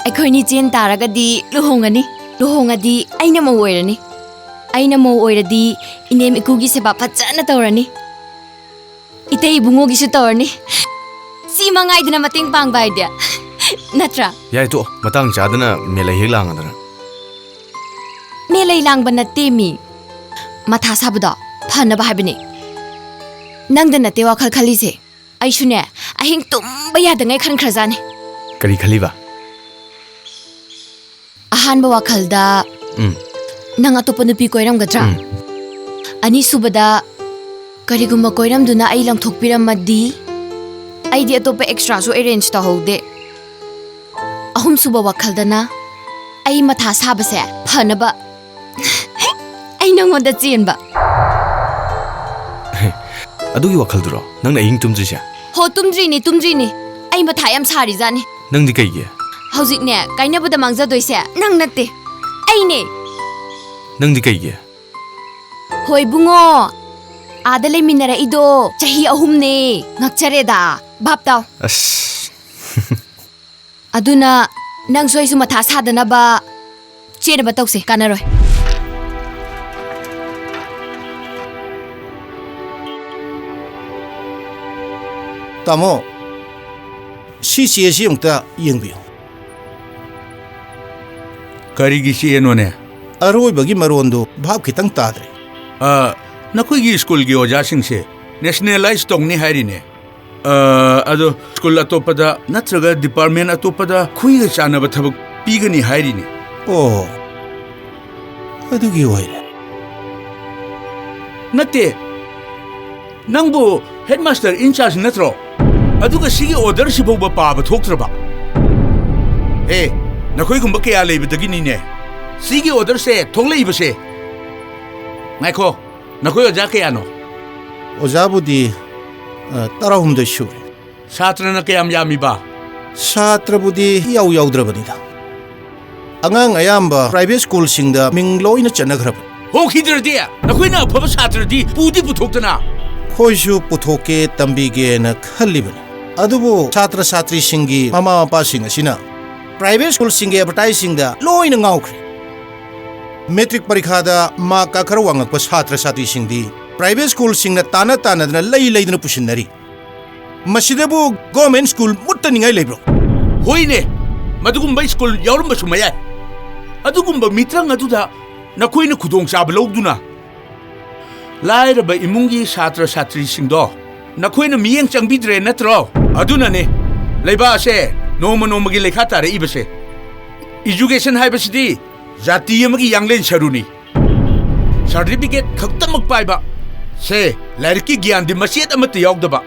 ꯑꯩꯈꯣꯏꯅꯤ ꯆꯦꯟ ꯇꯥꯔꯒꯗꯤ ꯂꯨꯍꯣꯡꯉꯅꯤ꯫ ꯂꯨꯍꯣꯡꯉꯗꯤ ꯑꯩꯅ ꯃꯧ ꯑꯣꯏꯔꯅꯤ꯫ ꯑꯩꯅ ꯃꯧ ꯑꯣꯏꯔꯗꯤ ꯏꯅꯦꯝ ꯏꯀꯨꯒꯤ ꯁꯦꯕꯥ ꯐꯖꯅ ꯇꯧꯔꯅꯤ꯫ ꯏꯇꯩ ꯏꯕꯨꯡꯉꯣꯒꯤꯁꯨ ꯇꯧꯔꯅꯤ꯫ ꯁꯤ ꯃꯉꯥꯏꯗꯅ ꯃꯇꯦꯡ ꯄꯥꯡꯕ ꯍꯥꯏꯗꯤ꯫ ꯅꯠꯇ꯭ꯔꯥ? ꯌꯥꯏ, ꯇꯣꯛꯑꯣ꯫ ꯃꯇꯥꯡ ꯆꯥꯗꯅ ꯃꯦꯂꯩ ꯍꯦꯛ ꯂꯥꯡꯉꯗꯅ꯫ ꯃꯦꯂꯩ ꯂꯥꯡꯕ ꯅꯠꯇꯦ ꯃꯤ꯫ ꯃꯊꯥ ꯁꯥꯕꯗꯣ ꯐꯅꯕ ꯍꯥꯏꯕꯅꯦ꯫ ꯅꯪꯗ ꯅꯠꯇꯦ ꯋꯥꯈꯜ ꯈꯜꯂꯤꯁꯦ꯫ ꯑꯩꯁꯨꯅꯦ, ꯑꯍꯤꯡ ꯇꯨꯝꯕ ꯌꯥꯗꯉꯩ ꯈꯟꯈ꯭ꯔꯖꯥꯠꯅꯤ꯫ ꯀꯔꯤ ꯈꯜꯂꯤꯕ? ꯑꯍꯥꯟꯕ ꯋꯥꯈꯜꯗ, ꯎꯝ꯫ ꯅꯪ ꯑꯇꯣꯞꯄ ꯅꯨꯄꯤ ꯀꯣꯏꯔꯝꯒꯗ꯭ꯔꯥ? ꯎꯝ꯫ ꯑꯅꯤꯁꯨꯕꯗ, ꯀꯔꯤꯒꯨꯝꯕ ꯀꯣꯏꯔꯝꯗꯨꯅ ꯑꯩ ꯂꯪꯊꯣꯛꯄꯤꯔꯝꯃꯗꯤ? ꯑꯩꯗꯤ ꯑꯇꯣꯞꯄ ꯑꯦꯛꯁꯇ꯭ꯔꯥꯁꯨ ꯑꯦꯔꯦꯟꯖ ꯇꯧꯍꯧꯗꯦ꯫ ꯑꯍꯨꯝꯁꯨꯕ ꯋꯥꯈꯜꯗꯅ, ꯑꯩ ꯃꯊꯥ ꯁꯥꯕꯁꯦ ꯐꯅꯕ ꯑꯩ ꯅꯪꯉꯣꯟꯗ ꯆꯦꯟꯕ꯫ ꯑꯗꯨꯒꯤ ꯋꯥꯈꯜꯗꯨꯔꯣ ꯅꯪꯅ ꯑꯍꯤꯡ ꯇꯨꯝꯗ꯭ꯔꯤꯁꯦ? ꯍꯣ, ꯇꯨꯝꯗ꯭ꯔꯤꯅꯤ, ꯇꯨꯝꯗ꯭ꯔꯤꯅꯤ꯫ ꯑꯩ ꯃꯊꯥ ꯌꯥꯝ ꯁꯥꯔꯤꯖꯥꯠꯅꯤ꯫ ꯅꯪꯗꯤ ꯀꯩꯒꯤ? ꯍꯧꯖꯤꯛꯅꯦ, ꯀꯥꯏꯅꯕꯗ ꯃꯥꯡꯖꯗꯣꯏꯁꯦ ꯅꯪ ꯅꯠꯇꯦ, ꯑꯩꯅꯦ꯫ ꯅꯪꯗꯤ ꯀꯩꯒꯤ? ꯍꯣꯏ ꯏꯕꯨꯡꯉꯣ, ꯑꯥꯗ ꯂꯩꯃꯤꯟꯅꯔꯛꯏꯗꯣ ꯆꯍꯤ ꯑꯍꯨꯝꯅꯦ꯫ ꯉꯛꯆꯔꯦꯗ꯫ ꯚꯥꯞ ꯇꯥꯎ꯫ ꯑꯁ꯫ ꯑꯗꯨꯅ ꯅꯪꯁꯨ ꯑꯩꯁꯨ ꯃꯊꯥ ꯁꯥꯗꯅꯕ ꯆꯦꯟꯅꯕ ꯇꯧꯁꯦ, ꯀꯥꯟꯅꯔꯣꯏ꯫ ꯇꯥꯃꯣ, ꯁꯤ ꯆꯦꯁꯤ ꯑꯃꯨꯛꯇ ꯌꯦꯡꯕꯤꯌꯨ꯫ ꯀꯔꯤꯒꯤ ꯆꯦꯅꯣꯅꯦ? ꯑꯔꯣꯏꯕꯒꯤ ꯃꯔꯣꯟꯗꯨ ꯚꯥꯞ ꯈꯤꯇꯪ ꯇꯥꯗ꯭ꯔꯦ꯫ ꯑ, ꯅꯈꯣꯏꯒꯤ ꯁ꯭ꯀꯨꯜꯒꯤ ꯑꯣꯖꯥꯁꯤꯡꯁꯦ ꯅꯦꯁꯅꯦꯂꯥꯏꯖ ꯇꯧꯅꯤ ꯍꯥꯏꯔꯤꯅꯦ꯫ ꯑ, ꯑꯗꯣ ꯁ꯭ꯀꯨꯜ ꯑꯇꯣꯞꯄꯗ ꯅꯠꯇ꯭ꯔꯒ ꯗꯤꯄꯥꯔꯠꯃꯦꯟ ꯑꯇꯣꯞꯄꯗ ꯈꯨꯏꯒ ꯆꯥꯟꯅꯕ ꯊꯕꯛ ꯄꯤꯒꯅꯤ ꯍꯥꯏꯔꯤꯅꯦ꯫ ꯑꯣ, ꯑꯗꯨꯒꯤ ꯑꯣꯏꯔꯦ꯫ ꯅꯠꯇꯦ, ꯅꯪꯕꯨ ꯍꯦꯗꯃꯥꯁꯇꯔ ꯏꯟꯆꯥꯔꯖ ꯅꯠꯇ꯭ꯔꯣ? ꯑꯗꯨꯒ ꯁꯤꯒꯤ ꯑꯣꯔꯗꯔꯁꯤ ꯐꯥꯎꯕ ꯄꯥꯕ ꯊꯣꯛꯇ꯭ꯔꯕ? ꯑꯦ, ꯅꯈꯣꯏꯒꯨꯝꯕ ꯀꯌꯥ ꯂꯩꯕꯗꯒꯤꯅꯤꯅꯦ ꯁꯤꯒꯤ ꯑꯣꯔꯗꯔꯁꯦ ꯊꯣꯛꯂꯛꯏꯕꯁꯦ꯫ ꯉꯥꯏꯈꯣ, ꯅꯈꯣꯏ ꯑꯣꯖꯥ ꯀꯌꯥꯅꯣ? ꯑꯣꯖꯥꯕꯨꯗꯤ, ꯑ, ꯇꯔꯥꯍꯨꯝꯗꯣꯏ ꯁꯨꯔꯦ꯫ ꯁꯥꯇ꯭ꯔꯅ ꯀꯌꯥꯝ ꯌꯥꯝꯃꯤꯕ? ꯁꯥꯇ꯭ꯔꯕꯨꯗꯤ ꯏꯌꯥꯎ ꯌꯥꯎꯗ꯭ꯔꯕꯅꯤꯗ꯫ ꯑꯉꯥꯡ ꯑꯌꯥꯝꯕ ꯄ꯭ꯔꯥꯏꯚꯦꯠ ꯁ꯭ꯀꯨꯜꯁꯤꯡꯗ ꯃꯤꯡ ꯂꯣꯏꯅ ꯆꯟꯅꯈ꯭ꯔꯕꯅꯤ꯫ ꯍꯣꯈꯤꯗ꯭ꯔꯗꯤ ꯅꯈꯣꯏꯅ ꯑꯐꯕ ꯁꯥꯇ꯭ꯔꯗꯤ ꯄꯨꯗꯤ ꯄꯨꯊꯣꯛꯇꯅ꯫ ꯑꯩꯈꯣꯏꯁꯨ ꯄꯨꯊꯣꯛꯀꯦ, ꯇꯝꯕꯤꯒꯦꯅ ꯈꯜꯂꯤꯕꯅꯤ꯫ ꯑꯗꯨꯕꯨ ꯁꯥꯇ꯭ꯔ ꯁꯥꯇ꯭ꯔꯤꯁꯤꯡꯒꯤ ꯃꯃꯥ ꯃꯄꯥꯁꯤꯡ ꯑꯁꯤꯅ ꯄ꯭ꯔꯥꯏꯚꯦꯠ ꯁ꯭ꯀꯨꯜꯁꯤꯡꯒꯤ ꯑꯦꯗꯚꯔꯇꯥꯏꯖꯁꯤꯡꯗ ꯂꯣꯏꯅ ꯉꯥꯎꯈ꯭ꯔꯦ꯫ ꯃꯦꯇ꯭ꯔꯤꯛ ꯄꯔꯤꯈꯥꯗ ꯃꯥꯔꯛꯀ ꯈꯔ ꯋꯥꯡꯉꯛꯄ ꯁꯥꯇ꯭ꯔ ꯁꯥꯇ꯭ꯔꯤꯁꯤꯡꯗꯤ ꯄ꯭ꯔꯥꯏꯚꯦꯠ ꯁ꯭ꯀꯨꯜꯁꯤꯡꯅ ꯇꯥꯟꯅ ꯇꯥꯟꯅꯗꯅ ꯂꯩ ꯂꯩꯗꯨꯅ ꯄꯨꯁꯤꯟꯅꯔꯤ꯫ ꯃꯁꯤꯗꯕꯨ ꯒꯣꯔꯃꯦꯟ ꯁ꯭ꯀꯨꯜ ꯃꯨꯠꯇꯅꯤꯡꯉꯥꯏ ꯂꯩꯕ꯭ꯔꯣ? ꯍꯣꯏꯅꯦ, ꯃꯗꯨꯒꯨꯝꯕ ꯁ꯭ꯀꯨꯜ ꯌꯥꯎꯔꯝꯕꯁꯨ ꯃꯌꯥꯏ꯫ ꯑꯗꯨꯒꯨꯝꯕ ꯃꯤꯇ꯭ꯔꯪ ꯑꯗꯨꯗ ꯅꯈꯣꯏꯅ ꯈꯨꯗꯣꯡꯆꯥꯕ ꯂꯧꯗꯨꯅ ꯂꯥꯏꯔꯕ ꯏꯃꯨꯡꯒꯤ ꯁꯥꯇ꯭ꯔ ꯁꯥꯇ꯭ꯔꯤꯁꯤꯡꯗꯣ ꯅꯈꯣꯏꯅ ꯃꯤꯠꯌꯦꯡ ꯆꯪꯕꯤꯗ꯭ꯔꯦ ꯅꯠꯇ꯭ꯔꯣ? ꯑꯗꯨꯅꯅꯦ ꯂꯩꯕꯥꯛ ꯑꯁꯦ ꯅꯣꯡꯃ ꯅꯣꯡꯃꯒꯤ ꯂꯩꯈꯥ ꯇꯥꯔꯛꯏꯕꯁꯦ꯫ ꯏꯖꯨꯀꯦꯁꯟ ꯍꯥꯏꯕꯁꯤꯗꯤ ꯖꯥꯇꯤ ꯑꯃꯒꯤ ꯌꯥꯡꯂꯦꯟ ꯁꯔꯨꯅꯤ꯫ ꯁꯥꯔꯇꯤꯐꯤꯀꯦꯠ ꯈꯛꯇꯃꯛ ꯄꯥꯏꯕ, ꯁꯦ, ꯂꯥꯏꯔꯤꯛꯀꯤ ꯒ꯭ꯌꯥꯟꯗꯤ ꯃꯆꯦꯠ ꯑꯃꯠꯇ ꯌꯥꯎꯗꯕ,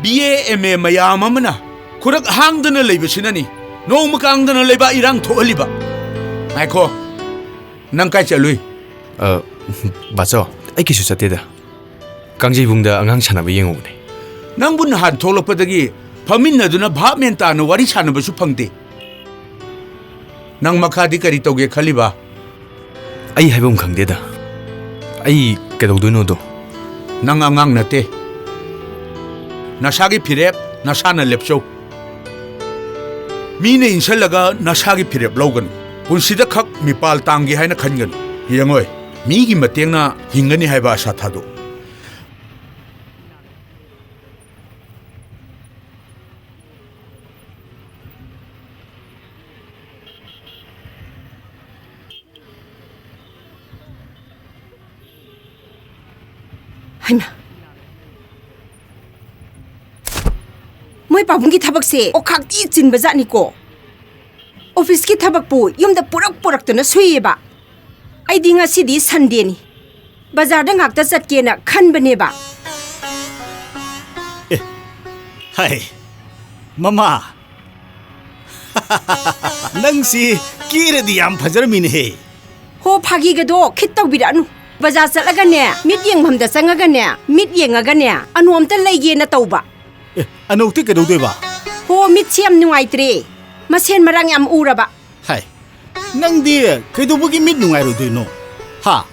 ꯕꯤ ꯑꯦ, ꯑꯦꯝ ꯑꯦ ꯃꯌꯥꯝ ꯑꯃꯅ ꯈꯨꯔꯛ ꯍꯥꯡꯗꯅ ꯂꯩꯕꯁꯤꯅꯅꯤ ꯅꯣꯡꯃ ꯀꯥꯡꯗꯅ ꯂꯩꯕꯥꯛ ꯏꯔꯥꯡ ꯊꯣꯛꯍꯜꯂꯤꯕ꯫ ꯉꯥꯏꯈꯣ, ꯅꯪ ꯀꯥꯏ ꯆꯠꯂꯨꯏ? ꯑ, ꯕꯥꯆꯧ, ꯑꯩ ꯀꯩꯁꯨ ꯆꯠꯇꯦꯗ꯫ ꯀꯥꯡꯖꯩꯕꯨꯡꯗ ꯑꯉꯥꯡ ꯁꯥꯟꯅꯕ ꯌꯦꯡꯉꯨꯕꯅꯦ꯫ ꯅꯪꯕꯨ ꯅꯍꯥꯟ ꯊꯣꯛꯂꯛꯄꯗꯒꯤ ꯐꯝꯃꯤꯟꯅꯗꯨꯅ ꯚꯥꯞ ꯃꯦꯟ ꯇꯥꯅ ꯋꯥꯔꯤ ꯁꯥꯟꯅꯕꯁꯨ ꯐꯪꯗꯦ꯫ ꯅꯪ ꯃꯈꯥꯗꯤ ꯀꯔꯤ ꯇꯧꯒꯦ ꯈꯜꯂꯤꯕ? ꯑꯩ ꯍꯥꯏꯐꯝ ꯈꯪꯗꯦꯗ꯫ ꯑꯩ ꯀꯩꯗꯧꯗꯣꯏꯅꯣꯗꯣ? ꯅꯪ ꯑꯉꯥꯡ ꯅꯠꯇꯦ꯫ ꯅꯁꯥꯒꯤ ꯐꯤꯔꯦꯞ ꯅꯁꯥꯅ ꯂꯦꯞꯆꯧ꯫ ꯃꯤꯅ ꯏꯟꯁꯜꯂꯒ ꯅꯁꯥꯒꯤ ꯐꯤꯔꯦꯞ ꯂꯧꯒꯅꯨ꯫ ꯄꯨꯟꯁꯤꯗ ꯈꯛ ꯃꯤꯄꯥꯜ ꯇꯥꯡꯒꯦ ꯍꯥꯏꯅ ꯈꯟꯒꯅꯨ꯫ ꯌꯦꯡꯉꯣꯏ, ꯃꯤꯒꯤ ꯃꯇꯦꯡꯅ ꯍꯤꯡꯒꯅꯤ ꯍꯥꯏꯕ ꯑꯁꯥ ꯊꯥꯗꯣꯛꯎ꯫ ꯍꯩꯃꯥ! ꯃꯣꯏ ꯄꯥꯕꯨꯡꯒꯤ ꯊꯕꯛꯁꯦ ꯑꯣꯈꯥꯛꯇꯤ ꯆꯤꯟꯕ ꯖꯥꯠꯅꯤꯀꯣ꯫ ꯑꯣꯐꯤꯁꯀꯤ ꯊꯕꯛꯄꯨ ꯌꯨꯝꯗ ꯄꯨꯔꯛ ꯄꯨꯔꯛꯇꯅ ꯁꯨꯏꯌꯦꯕ꯫ ꯑꯩꯗꯤ ꯉꯁꯤꯗꯤ ꯁꯟꯗꯦꯅꯤ, ꯕꯖꯥꯔꯗ ꯉꯥꯛꯇ ꯆꯠꯀꯦꯅ ꯈꯟꯕꯅꯦꯕ꯫ ꯑꯦ, ꯍꯥꯏ, ꯃꯃꯥ, ꯅꯪꯁꯤ ꯀꯦꯔꯗꯤ ꯌꯥꯝ ꯐꯖꯔꯝꯃꯤꯅꯦꯍꯦ꯫ ꯍꯣ, ꯐꯥꯒꯤꯒꯗꯣ ꯈꯤꯠ ꯇꯧꯕꯤꯔꯛꯑꯅꯨ꯫ ꯕꯖꯥꯔ ꯆꯠꯂꯒꯅꯦ, ꯃꯤꯠ ꯌꯦꯡꯐꯝꯗ ꯆꯪꯉꯒꯅꯦ, ꯃꯤꯠ ꯌꯦꯡꯉꯒꯅꯦ, ꯑꯅꯨ ꯑꯝꯇ ꯂꯩꯒꯦꯅ ꯇꯧꯕ꯫ ꯑꯦ, ꯑꯅꯣꯛꯇꯤ ꯀꯩꯗꯧꯗꯣꯏꯕ? ꯍꯣ, ꯃꯤꯠꯁꯦ ꯌꯥꯝ ꯅꯨꯡꯉꯥꯏꯇ꯭ꯔꯦ꯫ ꯃꯁꯦꯟ ꯃꯔꯥꯡ ꯌꯥꯝ ꯎꯔꯕ꯫ ꯍꯥꯏ, ꯅꯪꯗꯤ ꯀꯩꯗꯧꯕꯒꯤ ꯃꯤꯠ ꯅꯨꯡꯉꯥꯏꯔꯣꯏꯗꯣꯏꯅꯣ? ꯍꯥ?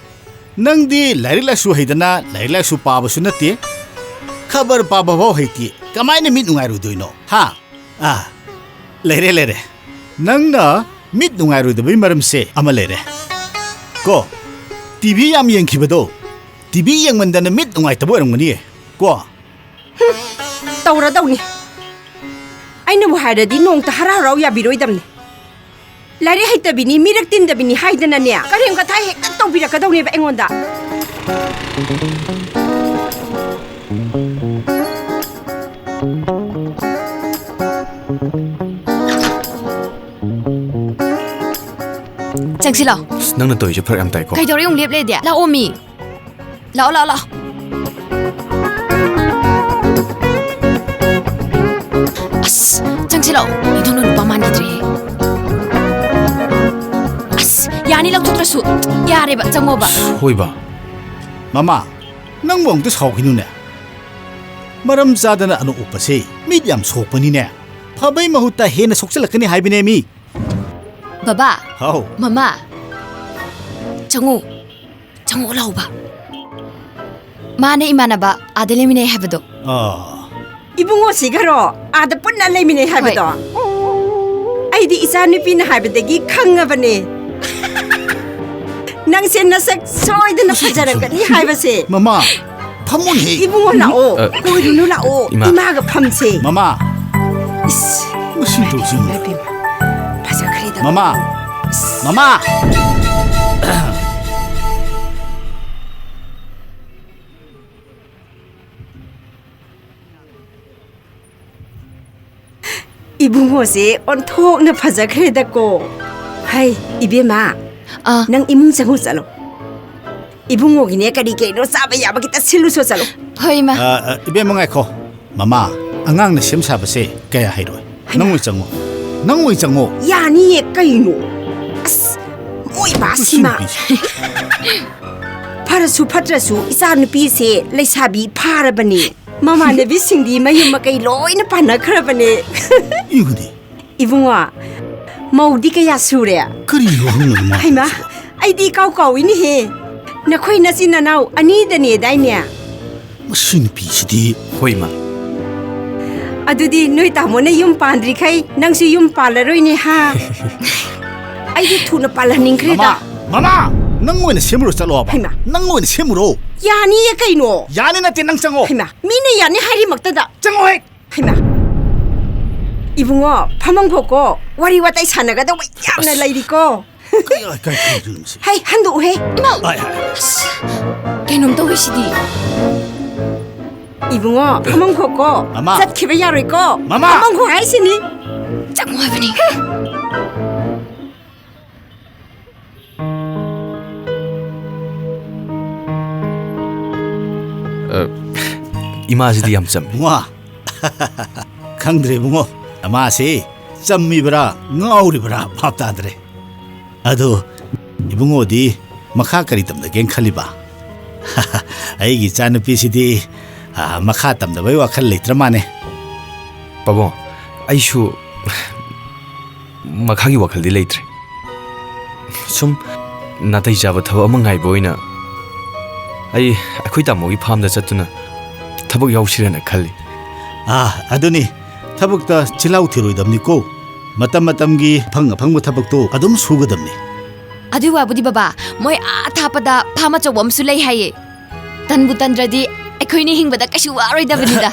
ꯅꯪꯗꯤ ꯂꯥꯏꯔꯤꯛ ꯂꯥꯏꯁꯨ ꯍꯩꯗꯅ ꯂꯥꯏꯔꯤꯛ ꯂꯥꯏꯁꯨ ꯄꯥꯕꯁꯨ ꯅꯠꯇꯦ, ꯈꯕꯔ ꯄꯥꯕ ꯐꯥꯎ ꯍꯩꯇꯦ, ꯀꯃꯥꯏꯅ ꯃꯤꯠ ꯅꯨꯡꯉꯥꯏꯔꯣꯏꯗꯣꯏꯅꯣ? ꯍꯥ? ꯑꯥ, ꯂꯩꯔꯦ, ꯂꯩꯔꯦ꯫ ꯅꯪꯅ ꯃꯤꯠ ꯅꯨꯡꯉꯥꯏꯔꯣꯏꯗꯕꯒꯤ ꯃꯔꯝꯁꯦ ꯑꯃ ꯂꯩꯔꯦ꯫ ꯀꯣ, ꯇꯤ ꯚꯤ ꯌꯥꯝ ꯌꯦꯡꯈꯤꯕꯗꯣ, ꯇꯤ ꯚꯤ ꯌꯦꯡꯃꯟꯗꯅ ꯃꯤꯠ ꯅꯨꯡꯉꯥꯏꯇꯕ ꯑꯣꯏꯔꯝꯒꯅꯤꯌꯦ꯫ ꯀꯣ? ꯇꯧꯔꯗꯧꯅꯤ꯫ ꯑꯩꯅꯕꯨ ꯍꯥꯏꯔꯗꯤ ꯅꯣꯡꯇ ꯍꯔꯥꯎ ꯍꯔꯥꯎ ꯌꯥꯕꯤꯔꯣꯏꯗꯝꯅꯤ꯫ ꯂꯥꯏꯔꯤꯛ ꯍꯩꯇꯕꯤꯅꯤ, ꯃꯤꯔꯛ ꯇꯤꯟꯗꯕꯤꯅꯤ ꯍꯥꯏꯗꯅꯅꯦ, ꯀꯔꯦꯝ ꯀꯊꯥꯏ ꯍꯦꯛꯇ ꯇꯧꯕꯤꯔꯛꯀꯗꯧꯅꯦꯕ ꯑꯩꯉꯣꯟꯗ꯫ ꯆꯪꯁꯤꯜꯂꯣ꯫ ꯑꯁ, ꯅꯪꯅ ꯇꯧꯔꯤꯁꯦ ꯐꯔꯛ ꯌꯥꯝ ꯇꯥꯏꯀꯣ꯫ ꯀꯩꯗꯧꯔꯦ ꯑꯃꯨꯛ ꯂꯦꯞ ꯂꯩꯗꯤ? ꯂꯥꯛꯑꯣ ꯃꯤ꯫ ꯂꯥꯛꯑꯣ, ꯂꯥꯛꯑꯣ, ꯂꯥꯛꯑꯣ꯫ ꯑꯁ, ꯆꯪꯁꯤꯜꯂꯣ꯫ ꯏꯗꯧꯅ ꯅꯨꯄꯥ ꯃꯥꯟꯈꯤꯗ꯭ꯔꯦꯍꯦ꯫ ꯑꯁ, ꯌꯥꯅꯤ ꯂꯧꯊꯣꯛꯇ꯭ꯔꯁꯨ꯫ ꯌꯥꯔꯦꯕ, ꯆꯪꯉꯣꯕ꯫ ꯑꯁ, ꯍꯣꯏꯕ꯫ ꯃꯃꯥ, ꯅꯪꯕꯨ ꯑꯃꯨꯛꯇ ꯁꯥꯎꯈꯤꯅꯨꯅꯦ꯫ ꯃꯔꯝ ꯆꯥꯗꯅ ꯑꯅꯣꯛ ꯎꯞꯄꯁꯦ ꯃꯤꯠ ꯌꯥꯝ ꯁꯣꯛꯄꯅꯤꯅꯦ꯫ ꯐꯕꯩ ꯃꯍꯨꯠꯇ ꯍꯦꯟꯅ ꯁꯣꯛꯆꯜꯂꯛꯀꯅꯤ ꯍꯥꯏꯕꯅꯦ ꯃꯤ꯫ ꯕꯕꯥ꯫ ꯍꯥꯎ꯫ ꯃꯃꯥ꯫ ꯆꯪꯉꯨ꯫ ꯆꯪꯉꯛꯑꯣ ꯂꯥꯎꯕ꯫ ꯃꯥꯅꯦ ꯏꯃꯥꯟꯅꯕ ꯑꯥꯗ ꯂꯩꯃꯤꯟꯅꯩ ꯍꯥꯏꯕꯗꯣ꯫ ꯑꯥ꯫ ꯏꯕꯨꯡꯉꯣꯁꯤꯒꯔꯣ ꯑꯥꯗ ꯄꯨꯟꯅ ꯂꯩꯃꯤꯟꯅꯩ ꯍꯥꯏꯕꯗꯣ? ꯍꯣꯏ꯫ ꯑꯩꯗꯤ ꯏꯆꯥ ꯅꯨꯄꯤꯅ ꯍꯥꯏꯕꯗꯒꯤ ꯈꯪꯉꯕꯅꯦ꯫ ꯅꯪꯁꯦ ꯅꯁꯛ ꯁꯣꯏꯗꯅ ꯐꯖꯔꯛꯀꯅꯤ ꯍꯥꯏꯕꯁꯦ꯫ ꯃꯃꯥ, ꯐꯝꯃꯨꯅꯦꯍꯦ꯫ ꯏꯕꯨꯡꯉꯣ ꯂꯥꯛꯑꯣ꯫ ꯑ, ꯀꯣꯏꯔꯨꯅꯨ ꯂꯥꯛꯑꯣ꯫ ꯏꯃꯥ꯫ ꯏꯃꯥꯒ ꯐꯝꯁꯦ꯫ ꯃꯃꯥ꯫ ꯏꯁ꯫ ꯃꯁꯤ ꯇꯧꯁꯤꯅ꯫ ꯏꯃꯥ ꯏꯕꯦꯝꯃ꯫ ꯐꯖꯈ꯭ꯔꯦꯗ꯫ ꯃꯃꯥ꯫ ꯃꯃꯥ꯫ ꯏꯕꯨꯡꯉꯣꯁꯦ ꯑꯣꯟꯊꯣꯛꯅ ꯐꯖꯈ꯭ꯔꯦꯗꯀꯣ꯫ ꯍꯩ, ꯏꯕꯦꯝꯃ, ꯑꯥ꯫ ꯅꯪ ꯏꯃꯨꯡ ꯆꯪꯉꯨ ꯆꯠꯂꯣ꯫ ꯏꯕꯨꯡꯉꯣꯒꯤꯅꯦ ꯀꯔꯤ ꯀꯩꯅꯣ ꯆꯥꯕ ꯌꯥꯕ ꯈꯤꯇ ꯁꯤꯜꯂꯨꯁꯣ ꯆꯠꯂꯣ꯫ ꯍꯣꯏ, ꯏꯃꯥ꯫ ꯑ, ꯑ, ꯏꯕꯦꯝꯃ ꯉꯥꯏꯈꯣ꯫ ꯃꯃꯥ, ꯑꯉꯥꯡꯅ ꯁꯦꯝ ꯁꯥꯕꯁꯦ ꯀꯌꯥ ꯍꯩꯔꯣꯏ꯫ ꯍꯩꯃꯥ꯫ ꯅꯪ ꯑꯣꯏ ꯆꯪꯉꯣ꯫ ꯅꯪ ꯑꯣꯏ ꯆꯪꯉꯣ꯫ ꯌꯥꯅꯤꯌꯦ ꯀꯩꯅꯣ꯫ ꯑꯁ, ꯃꯣꯏ ꯃꯁꯤ ꯕꯥꯁꯤꯃ꯫ ꯅꯨꯄꯤꯁꯦ꯫ ꯐꯔꯁꯨ ꯐꯠꯇ꯭ꯔꯁꯨ ꯏꯆꯥ ꯅꯨꯄꯤꯁꯦ ꯂꯩꯁꯥꯕꯤ ꯐꯥꯔꯕꯅꯦ꯫ ꯃꯃꯥꯟꯅꯕꯤꯁꯤꯡꯗꯤ ꯃꯌꯨꯝ ꯃꯀꯩ ꯂꯣꯏꯅ ꯄꯥꯟꯅꯈ꯭ꯔꯕꯅꯦ꯫ ꯏꯕꯨꯗꯤ꯫ ꯏꯕꯨꯡꯉꯣ, ꯃꯧꯗꯤ ꯀꯌꯥ ꯁꯨꯔꯦ? ꯀꯔꯤꯅꯣ ꯍꯪꯉꯤꯗꯨ ꯃꯥ ꯍꯩꯃꯥ, ꯍꯥꯏꯁꯤꯕꯣ? ꯑꯩꯗꯤ ꯏꯀꯥꯎ ꯀꯥꯎꯏꯅꯦꯍꯦ꯫ ꯅꯈꯣꯏ ꯅꯆꯤꯟ ꯅꯅꯥꯎ ꯑꯅꯤꯗꯅꯦꯗꯥꯏꯅꯦ? ꯃꯁꯤ ꯅꯨꯄꯤꯁꯤꯗꯤ꯫ ꯍꯣꯏ, ꯃꯥ꯫ ꯑꯗꯨꯗꯤ ꯅꯣꯏ ꯇꯥꯃꯣꯅ ꯌꯨꯝ ꯄꯥꯟꯗ꯭ꯔꯤꯈꯩ ꯅꯪꯁꯨ ꯌꯨꯝ ꯄꯥꯜꯂꯔꯣꯏꯅꯦ ꯍꯥ? ꯑꯩꯗꯤ ꯊꯨꯅ ꯄꯥꯜꯍꯟꯅꯤꯡꯈ꯭ꯔꯦꯗ꯫ ꯃꯃꯥ! ꯃꯃꯥ! ꯅꯪ ꯑꯣꯏꯅ ꯁꯦꯝꯃꯨꯔꯣ ꯆꯠꯂꯣꯕ꯫ ꯍꯩꯃꯥ꯫ ꯅꯪ ꯑꯣꯏꯅ ꯁꯦꯝꯃꯨꯔꯣ꯫ ꯌꯥꯅꯤꯌꯦ ꯀꯩꯅꯣ? ꯌꯥꯅꯤ ꯅꯠꯇꯦ, ꯅꯪ ꯆꯪꯉꯣ꯫ ꯍꯩꯃꯥ, ꯃꯤꯅ ꯌꯥꯅꯤ ꯍꯥꯏꯔꯤꯃꯛꯇꯗ꯫ ꯆꯪꯉꯣ ꯍꯦꯛ꯫ ꯍꯩꯃꯥ! ꯏꯕꯨꯡꯉꯣ, ꯐꯃꯝꯈꯣꯀꯣ꯫ ꯋꯥꯔꯤ ꯋꯥꯇꯥꯏ ꯁꯥꯟꯅꯒꯗꯧꯕ ꯌꯥꯝꯅ ꯑꯁ꯫ ꯂꯩꯔꯤꯀꯣ꯫ ꯀꯩ, ꯀꯩ, ꯀꯩ, ꯀꯩꯅꯣ ꯁꯤ? ꯍꯩ, ꯍꯟꯗꯣꯛꯎꯍꯦ꯫ ꯏꯃꯥ! ꯑꯥꯏ, ꯑꯥꯏ, ꯑꯥꯏ꯫ ꯑꯁ! ꯀꯩꯅꯣꯝ ꯇꯧꯔꯤꯁꯤꯗꯤ꯫ ꯏꯕꯨꯡꯉꯣ, ꯐꯃꯝꯈꯣꯀꯣ꯫ ꯃꯃꯥ! ꯆꯠꯈꯤꯕ ꯌꯥꯔꯣꯏꯀꯣ꯫ ꯃꯃꯥ! ꯐꯃꯝꯈꯣ ꯍꯥꯏꯁꯤꯅꯤ꯫ ꯆꯪꯉꯣ ꯍꯥꯏꯕꯅꯤ꯫ ꯑ, ꯏꯃꯥꯁꯤꯗꯤ ꯌꯥꯝ ꯆꯝꯃꯤ꯫ ꯏꯕꯨꯡꯉꯣ, ꯈꯪꯗ꯭ꯔꯦ ꯏꯕꯨꯡꯉꯣ, ꯃꯥꯁꯤ ꯆꯝꯃꯤꯕ꯭ꯔꯥ ꯉꯥꯎꯔꯤꯕ꯭ꯔꯥ ꯚꯥꯞ ꯇꯥꯗ꯭ꯔꯦ꯫ ꯑꯗꯣ ꯏꯕꯨꯡꯉꯣꯗꯤ ꯃꯈꯥ ꯀꯔꯤ ꯇꯝꯊꯒꯦꯅ ꯈꯜꯂꯤꯕ? ꯑꯩꯒꯤ ꯏꯆꯥꯅꯨꯄꯤꯁꯤꯗꯤ, ꯑ, ꯃꯈꯥ ꯇꯝꯗꯕꯩ ꯋꯥꯈꯜ ꯂꯩꯇ꯭ꯔ ꯃꯥꯅꯦ꯫ ꯄꯥꯕꯨꯡ, ꯑꯩꯁꯨ ꯃꯈꯥꯒꯤ ꯋꯥꯈꯜꯗꯤ ꯂꯩꯇ꯭ꯔꯦ꯫ ꯁꯨꯝ ꯅꯥꯇꯩ ꯆꯥꯕ ꯊꯕꯛ ꯑꯃ ꯉꯥꯏꯕ ꯑꯣꯏꯅ ꯑꯩ ꯑꯩꯈꯣꯏ ꯇꯥꯃꯣꯒꯤ ꯐꯥꯝꯗ ꯆꯠꯇꯨꯅ ꯊꯕꯛ ꯌꯥꯎꯁꯤꯔꯅ ꯈꯜꯂꯤ꯫ ꯑꯥ, ꯑꯗꯨꯅꯤ, ꯊꯕꯛꯇ ꯆꯤꯜꯍꯥꯎ ꯊꯤꯔꯣꯏꯗꯕꯅꯤꯀꯣ꯫ ꯃꯇꯝ ꯃꯇꯝꯒꯤ ꯑꯐꯪ ꯑꯐꯪꯕ ꯊꯕꯛꯇꯣ ꯑꯗꯨꯝ ꯁꯨꯒꯗꯕꯅꯤ꯫ ꯑꯗꯨꯏ ꯋꯥꯕꯨꯗꯤ ꯕꯕꯥ, ꯃꯣꯏ ꯑꯥ ꯊꯥꯞꯄꯗ ꯐꯥꯝ ꯑꯆꯧꯕ ꯑꯃꯁꯨ ꯂꯩ ꯍꯥꯏꯌꯦ꯫ ꯇꯟꯕꯨ ꯇꯟꯗ꯭ꯔꯗꯤ ꯑꯩꯈꯣꯏꯅꯤ ꯍꯤꯡꯕꯗ ꯀꯩꯁꯨ ꯋꯥꯔꯣꯏꯗꯕꯅꯤꯗ꯫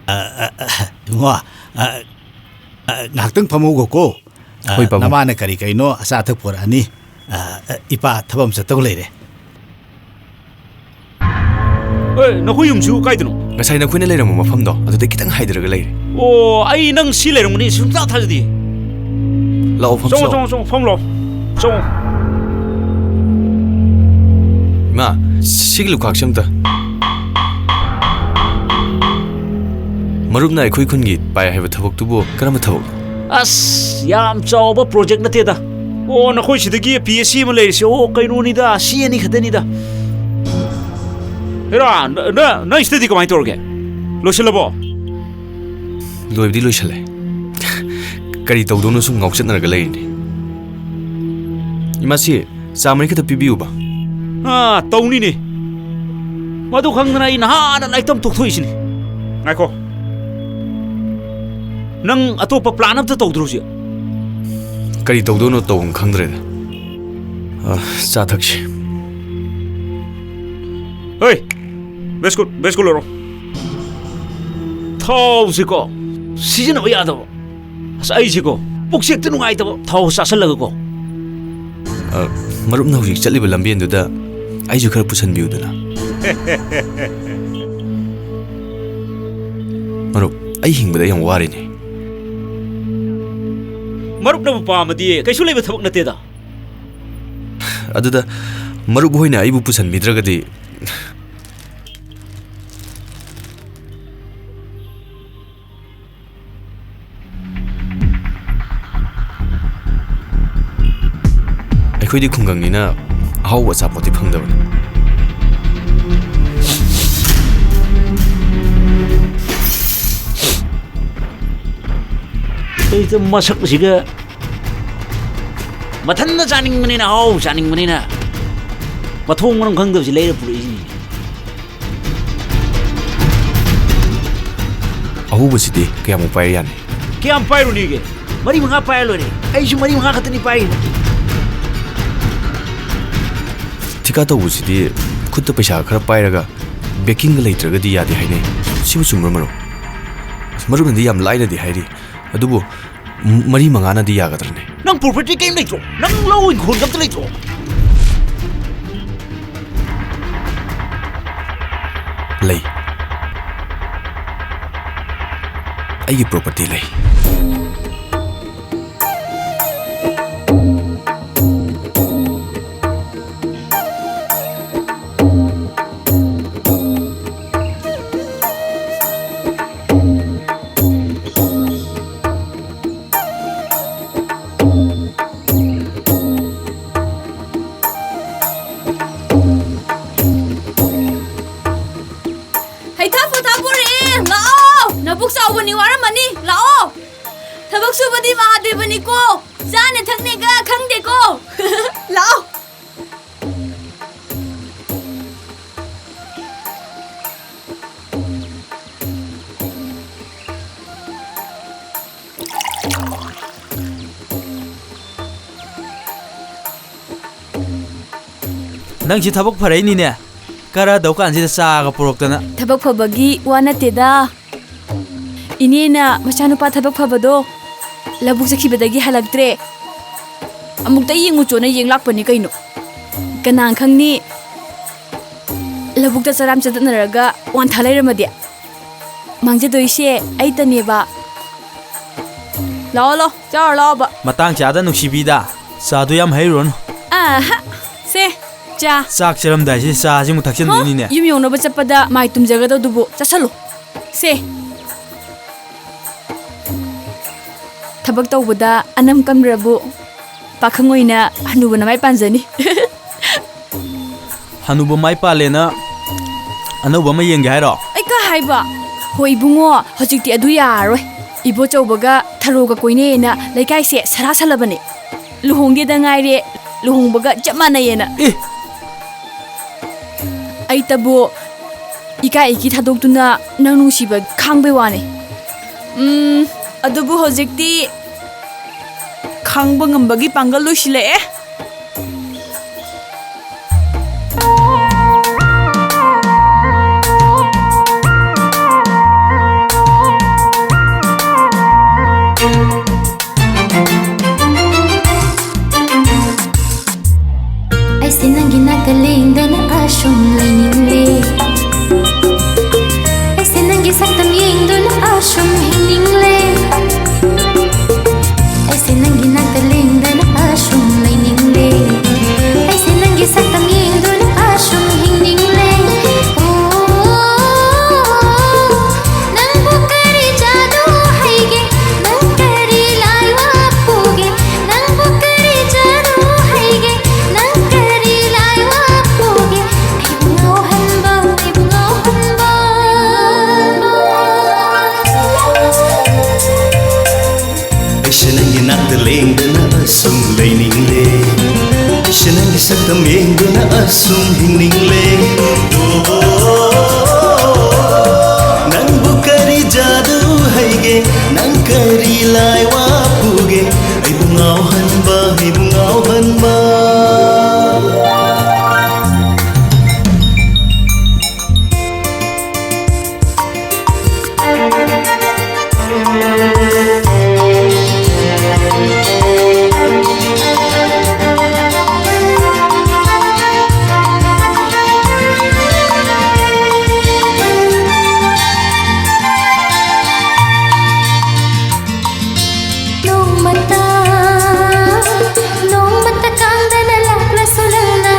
ꯑ, ꯑ, ꯑ, ꯏꯕꯨꯡꯉꯣ, ꯑ, ꯑ, ꯉꯥꯏꯍꯥꯛꯇꯪ ꯐꯝꯍꯧꯒꯣꯀꯣ꯫ ꯑ, ꯍꯣꯏ, ꯄꯥꯕꯨꯡ꯫ ꯅꯃꯥꯅ ꯀꯔꯤ ꯀꯔꯤꯅꯣ ꯑꯆꯥ ꯑꯊꯛ ꯄꯨꯔꯛꯑꯅꯤ꯫ ꯑ, ꯑ, ꯏꯄꯥ ꯊꯕꯛ ꯑꯃ ꯆꯠꯇꯧ ꯂꯩꯔꯦ꯫ ꯑꯦ, ꯅꯈꯣꯏ ꯌꯨꯝꯁꯨ ꯀꯥꯏꯗꯅꯣ? ꯉꯁꯥꯏ ꯅꯈꯣꯏꯅ ꯂꯩꯔꯝꯕ ꯃꯐꯝꯗꯣ, ꯑꯗꯨꯗꯩ ꯈꯤꯇꯪ ꯍꯥꯏꯗꯔꯒ ꯂꯩꯔꯦ꯫ ꯑꯣ, ꯑꯩ ꯅꯪ ꯁꯤ ꯂꯩꯔꯝꯒꯅꯤ ꯁꯨꯡꯊꯥ ꯊꯥꯖꯗꯦ꯫ ꯂꯥꯛꯑꯣ, ꯐꯝꯁꯤ ꯆꯪꯉꯣ, ꯂꯥꯛꯑꯣ꯫ ꯆꯪꯉꯣ, ꯆꯪꯉꯣ, ꯐꯝ ꯂꯥꯛꯑꯣ꯫ ꯆꯪꯉꯣ꯫ ꯏꯃꯥ, ꯁꯤꯒꯤ ꯂꯨꯈꯥꯛꯁꯦ ꯑꯝꯇ꯫ ꯃꯔꯨꯞꯅ ꯑꯩꯈꯣꯏ ꯈꯨꯟꯒꯤ ꯄꯥꯏ ꯍꯥꯏꯕ ꯊꯕꯛꯇꯨꯕꯨ ꯀꯔꯝꯕ ꯊꯕꯛꯅꯣ? ꯑꯁ, ꯌꯥꯝ ꯆꯥꯎꯕ ꯄ꯭ꯔꯣꯖꯦꯛ ꯅꯠꯇꯦꯗ꯫ ꯑꯣ, ꯅꯈꯣꯏ ꯁꯤꯗꯒꯤ ꯄꯤ ꯑꯩꯆ ꯁꯤ ꯑꯃ ꯂꯩꯔꯤꯁꯦ, ꯑꯣ, ꯀꯩꯅꯣꯅꯤꯗ, ꯁꯤ ꯑꯅꯤ ꯈꯛꯇꯅꯤꯗ꯫ ꯍꯦꯔꯥ, ꯅ-, ꯅ-, ꯅꯪ ꯁꯤꯗꯗꯤ ꯀꯃꯥꯏꯅ ꯇꯧꯔꯒꯦ? ꯂꯣꯏꯁꯤꯜꯂꯕꯣ? ꯂꯣꯏꯕꯗꯤ ꯂꯣꯏꯁꯤꯜꯂꯦ꯫ ꯀꯔꯤ ꯇꯧꯗꯧꯅꯣ ꯁꯨꯝ ꯉꯥꯎꯆꯠꯅꯔꯒ ꯂꯩꯔꯤꯅꯤ꯫ ꯏꯃꯥꯁꯤ, ꯆꯥ ꯃꯔꯤ ꯈꯛꯇ ꯄꯤꯕꯤꯌꯨꯕ꯫ ꯑꯥ, ꯇꯧꯅꯤꯅꯦ꯫ ꯃꯗꯨ ꯈꯪꯗꯅ ꯑꯩ ꯅꯍꯥꯟꯅ ꯂꯥꯏꯔꯤꯛ ꯇꯝ ꯇꯣꯛꯊꯣꯛꯏꯁꯤꯅꯤ꯫ ꯉꯥꯏꯈꯣ꯫ ꯅꯪ ꯑꯇꯣꯞꯄ ꯄ꯭ꯂꯥꯟ ꯑꯝꯇ ꯇꯧꯗ꯭ꯔꯣ ꯍꯧꯖꯤꯛ? ꯀꯔꯤ ꯇꯧꯗꯣꯏꯅꯣ ꯇꯧꯐꯝ ꯈꯪꯗ꯭ꯔꯦꯗ꯫ ꯑ, ꯆꯥ ꯊꯛꯁꯤ꯫ ꯍꯣꯏ, ꯕꯦꯁꯀꯨꯠ, ꯕꯦꯁꯀꯨꯠ ꯂꯧꯔꯣ꯫ ꯊꯥꯎꯁꯤꯀꯣ, ꯁꯤꯖꯤꯟꯅꯕ ꯌꯥꯗꯕ꯫ ꯑꯁ, ꯑꯩꯁꯤꯀꯣ, ꯄꯨꯛꯁꯦ ꯍꯦꯛꯇ ꯅꯨꯡꯉꯥꯏꯇꯕ, ꯊꯥꯎ ꯆꯥꯁꯤꯜꯂꯒꯀꯣ꯫ ꯑ, ꯃꯔꯨꯞꯅ ꯍꯧꯖꯤꯛ ꯆꯠꯂꯤꯕ ꯂꯝꯕꯦꯟꯗꯨꯗ ꯑꯩꯁꯨ ꯈꯔ ꯄꯨꯁꯟꯕꯤꯌꯨꯗꯅ꯫ ꯃꯔꯨꯞ, ꯑꯩ ꯍꯤꯡꯕꯗ ꯌꯥꯝ ꯋꯥꯔꯦꯅꯦ꯫ ꯃꯔꯨꯞꯅꯕꯨ ꯄꯥꯝꯃꯗꯤ ꯀꯩꯁꯨ ꯂꯩꯕ ꯊꯕꯛ ꯅꯠꯇꯦꯗ꯫ ꯑꯗꯨꯗ ꯃꯔꯨꯞ ꯍꯣꯏꯅ ꯑꯩꯕꯨ ꯄꯨꯁꯟꯕꯤꯗ꯭ꯔꯒꯗꯤ꯫ ꯑꯩꯈꯣꯏꯗꯤ ꯈꯨꯡꯒꯪꯅꯤꯅ ꯑꯍꯥꯎꯕ ꯑꯆꯥꯄꯣꯠꯇꯤ ꯐꯪꯗꯕꯅꯤ꯫ ꯑꯩꯁꯦ ꯃꯁꯛꯁꯤꯒ ꯃꯊꯟꯇ ꯆꯥꯅꯤꯡꯕꯅꯤꯅ, ꯑꯍꯥꯎꯕ ꯆꯥꯅꯤꯡꯕꯅꯤꯅ, ꯃꯊꯣꯡ ꯃꯔꯝ ꯈꯪꯗꯕꯁꯤ ꯂꯩꯔ ꯄꯨꯔꯛꯏꯁꯤꯅꯤ꯫ ꯑꯍꯨꯕꯁꯤꯗꯤ ꯀꯌꯥꯃꯨꯛ ꯄꯥꯏꯔ ꯌꯥꯅꯤ? ꯀꯌꯥꯝ ꯄꯥꯏꯔꯨꯅꯤꯒꯦ? ꯃꯔꯤ ꯃꯉꯥ ꯄꯥꯏꯔ ꯂꯣꯏꯔꯦ꯫ ꯑꯩꯁꯨ ꯃꯔꯤ ꯃꯉꯥ ꯈꯛꯇꯅꯤ ꯄꯥꯏꯔꯤꯁꯦ꯫ ꯊꯤꯀꯥ ꯇꯧꯕꯁꯤꯗꯤ ꯈꯨꯠꯇ ꯄꯩꯁꯥ ꯈꯔ ꯄꯥꯏꯔꯒ ꯕꯦꯀꯤꯡꯒ ꯂꯩꯇ꯭ꯔꯒꯗꯤ ꯌꯥꯗꯦ ꯍꯥꯏꯅꯩ꯫ ꯁꯤꯕꯨ ꯆꯨꯝꯕ꯭ꯔꯥ ꯃꯔꯨꯞ? ꯑꯁ, ꯃꯔꯨꯞꯅꯗꯤ ꯌꯥꯝ ꯂꯥꯏꯅꯗꯤ ꯍꯥꯏꯔꯤ, ꯑꯗꯨꯕꯨ ꯃꯔꯤ ꯃꯉꯥꯅꯗꯤ ꯌꯥꯒꯗ꯭ꯔꯅꯦ? ꯅꯪ ꯄ꯭ꯔꯣꯄꯔꯇꯤ ꯀꯔꯤꯝ ꯂꯩꯇ꯭ꯔꯣ? ꯅꯪ ꯂꯧ ꯏꯪꯈꯣꯜꯒ ꯑꯝꯇ ꯂꯩꯇ꯭ꯔꯣ? ꯂꯩ꯫ ꯑꯩꯒꯤ ꯄ꯭ꯔꯣꯄꯔꯇꯤ ꯂꯩ꯫ ꯍꯩꯊꯥ ꯄꯣꯊꯥ ꯄꯨꯔꯛꯑꯦ, ꯂꯥꯛꯑꯣ꯫ ꯅꯕꯨꯛ ꯆꯥꯎꯕꯅꯤ, ꯋꯥꯔꯝꯃꯅꯤ, ꯂꯥꯛꯑꯣ꯫ ꯊꯕꯛ ꯁꯨꯕꯗꯤ ꯃꯍꯥꯗꯦꯕꯅꯤꯀꯣ, ꯆꯥꯅ ꯊꯛꯅꯦꯒ ꯈꯪꯗꯦꯀꯣ꯫ ꯂꯥꯛꯑꯣ꯫ ꯅꯪꯁꯤ ꯊꯕꯛ ꯐꯔꯛꯏꯅꯤꯅꯦ, ꯀꯔꯗꯧ ꯀꯥꯟꯁꯤꯗ ꯆꯥꯒ ꯄꯨꯔꯛꯇꯅ꯫ ꯊꯕꯛ ꯐꯕꯒꯤ ꯋꯥ ꯅꯠꯇꯦꯗ꯫ ꯏꯅꯦꯅ ꯃꯆꯥꯅꯨꯄꯥ ꯊꯕꯛ ꯐꯕꯗꯣ ꯂꯧꯕꯨꯛ ꯆꯠꯈꯤꯕꯗꯒꯤ ꯍꯜꯂꯛꯇ꯭ꯔꯦ, ꯑꯃꯨꯛꯇ ꯌꯦꯡꯉꯨꯆꯣꯅ ꯌꯦꯡꯂꯥꯛꯄꯅꯤ ꯀꯩꯅꯣ꯫ ꯀꯅꯥ ꯈꯪꯅꯤ, ꯂꯧꯕꯨꯛꯇ ꯆꯔꯥꯝ ꯆꯠꯇꯠꯅꯔꯒ ꯋꯥꯟꯊ ꯂꯩꯔꯝꯃꯗꯤ? ꯃꯥꯡꯖꯗꯣꯏꯁꯦ ꯑꯩꯇꯅꯦꯕ꯫ ꯂꯥꯛꯑꯣ, ꯂꯥꯛꯑꯣ, ꯆꯥꯔꯣ ꯂꯥꯛꯑꯣꯕ꯫ ꯃꯇꯥꯡ ꯆꯥꯗ ꯅꯨꯡꯁꯤꯕꯤꯗ, ꯆꯥꯗꯣ ꯌꯥꯝ ꯍꯩꯔꯨꯔꯅꯨ꯫ ꯑꯍ, ꯁꯦ, ꯆꯥ꯫ ꯆꯥꯛ ꯆꯥꯔꯝꯗꯥꯏꯁꯤ ꯆꯥꯁꯤ ꯑꯃꯨꯛ ꯊꯛꯆꯤꯟꯗꯣꯏꯅꯤꯅꯦ꯫ ꯍꯣ, ꯌꯨꯝ ꯌꯧꯅꯕ ꯆꯠꯄꯗ ꯃꯥꯏ ꯇꯨꯝꯖꯒꯗꯧꯗꯨꯕꯨ ꯆꯥꯁꯜꯂꯨ꯫ ꯁꯦ꯫ ꯊꯕꯛ ꯇꯧꯕꯗ ꯑꯅꯝ ꯀꯟꯕ꯭ꯔꯕꯨ? ꯄꯥꯈꯪ ꯑꯣꯏꯅ ꯍꯅꯨꯕꯅ ꯃꯥꯏ ꯄꯥꯟꯖꯅꯤ꯫ ꯍꯅꯨꯕ ꯃꯥꯏ ꯄꯥꯜꯂꯦꯅ ꯑꯅꯧꯕ ꯑꯃ ꯌꯦꯡꯒꯦ ꯍꯥꯏꯔꯣ? ꯑꯩ ꯀ ꯍꯥꯏꯕ? ꯍꯣꯏ ꯏꯕꯨꯡꯉꯣ, ꯍꯧꯖꯤꯛꯇꯤ ꯑꯗꯨ ꯌꯥꯔꯔꯣꯏ꯫ ꯏꯕꯣꯆꯧꯕꯒ ꯊꯔꯣꯒ ꯀꯣꯏꯅꯩꯌꯦꯅ ꯂꯩꯀꯥꯏꯁꯦ ꯁꯔꯥ ꯁꯜꯂꯕꯅꯦ꯫ ꯂꯨꯍꯣꯡꯗꯦꯗ ꯉꯥꯏꯔꯦ, ꯂꯨꯍꯣꯡꯕꯒ ꯆꯞ ꯃꯥꯟꯅꯩꯌꯦꯅ꯫ ꯑꯦ! ꯑꯩꯇꯕꯨ ꯏꯀꯥꯏ ꯏꯀꯤ ꯊꯥꯗꯣꯛꯇꯨꯅ ꯅꯪ ꯅꯨꯡꯁꯤꯕ ꯈꯥꯡꯕꯩ ꯋꯥꯅꯤ꯫ ꯎꯝ, ꯑꯗꯨꯕꯨ ꯍꯧꯖꯤꯛꯇꯤ ꯈꯥꯡꯕ ꯉꯝꯕꯒꯤ ꯄꯥꯡꯒꯜ ꯂꯣꯏꯁꯤꯜꯂꯛꯑꯦ꯫ ꯑꯩꯁꯦ ꯅꯪꯒꯤ ꯅꯥꯛꯇ ꯂꯦꯡꯗꯅ ꯑꯁꯨꯝ ꯂꯩꯅꯤꯡꯂꯦ꯫ ꯑꯩꯁꯦ ꯅꯪꯒꯤ ꯁꯛꯇꯝ ꯌꯦꯡꯗꯨꯅ ꯑꯁꯨꯝ ꯍꯤꯡꯅꯤꯡꯂꯦ꯫ ꯑꯩꯁꯦ ꯅꯪꯒꯤ ꯅꯥꯛꯇ ꯂꯦꯡꯗꯅ ꯑꯁꯨꯝ ꯂꯩꯅꯤꯡꯂꯦ꯫ ꯑꯩꯁꯦ ꯅꯪꯒꯤ ꯁꯛꯇꯝ ꯌꯦꯡꯗꯨꯅ ꯑꯁꯨꯝ ꯍꯤꯡꯅꯤꯡꯂꯦ꯫ ꯑꯣ, ꯅꯪꯕꯨ ꯀꯔꯤ ꯖꯥꯗꯨ ꯍꯩꯒꯦ? ꯅꯪ ꯀꯔꯤ ꯂꯥꯏ ꯋꯥ ꯄꯨꯒꯦ? ꯅꯪꯕꯨ ꯀꯔꯤ ꯖꯥꯗꯨ ꯍꯩꯒꯦ? ꯅꯪ ꯀꯔꯤ ꯂꯥꯏ ꯋꯥ ꯄꯨꯒꯦ? ꯑꯩꯕꯨ ꯉꯥꯎꯍꯟꯕ, ꯑꯩꯕꯨ ꯉꯥꯎꯍꯟꯕ꯫ ꯑꯩꯁꯦ ꯅꯪꯒꯤ ꯅꯥꯛꯇ ꯂꯦꯡꯗꯅ ꯑꯁꯨꯝ ꯂꯩꯅꯤꯡꯂꯦ꯫ ꯑꯩꯁꯦ ꯅꯪꯒꯤ ꯁꯛꯇꯝ ꯌꯦꯡꯗꯨꯅ ꯑꯁꯨꯝ ꯍꯤꯡꯅꯤꯡꯂꯦ꯫ ꯑꯣ, ꯅꯪꯕꯨ ꯀꯔꯤ ꯖꯥꯗꯨ ꯍꯩꯒꯦ? ꯅꯪ ꯀꯔꯤ ꯂꯥꯏ ꯋꯥ ꯄꯨꯒꯦ? ꯑꯩꯕꯨ ꯉꯥꯎꯍꯟꯕ, ꯑꯩꯕꯨ ꯉꯥꯎꯍꯟꯕ꯫ ꯅꯣꯡꯃꯇ, ꯅꯣꯡꯃꯇ ꯀꯥꯡꯗꯅ ꯂꯥꯛꯂꯁꯨ ꯅꯪꯅ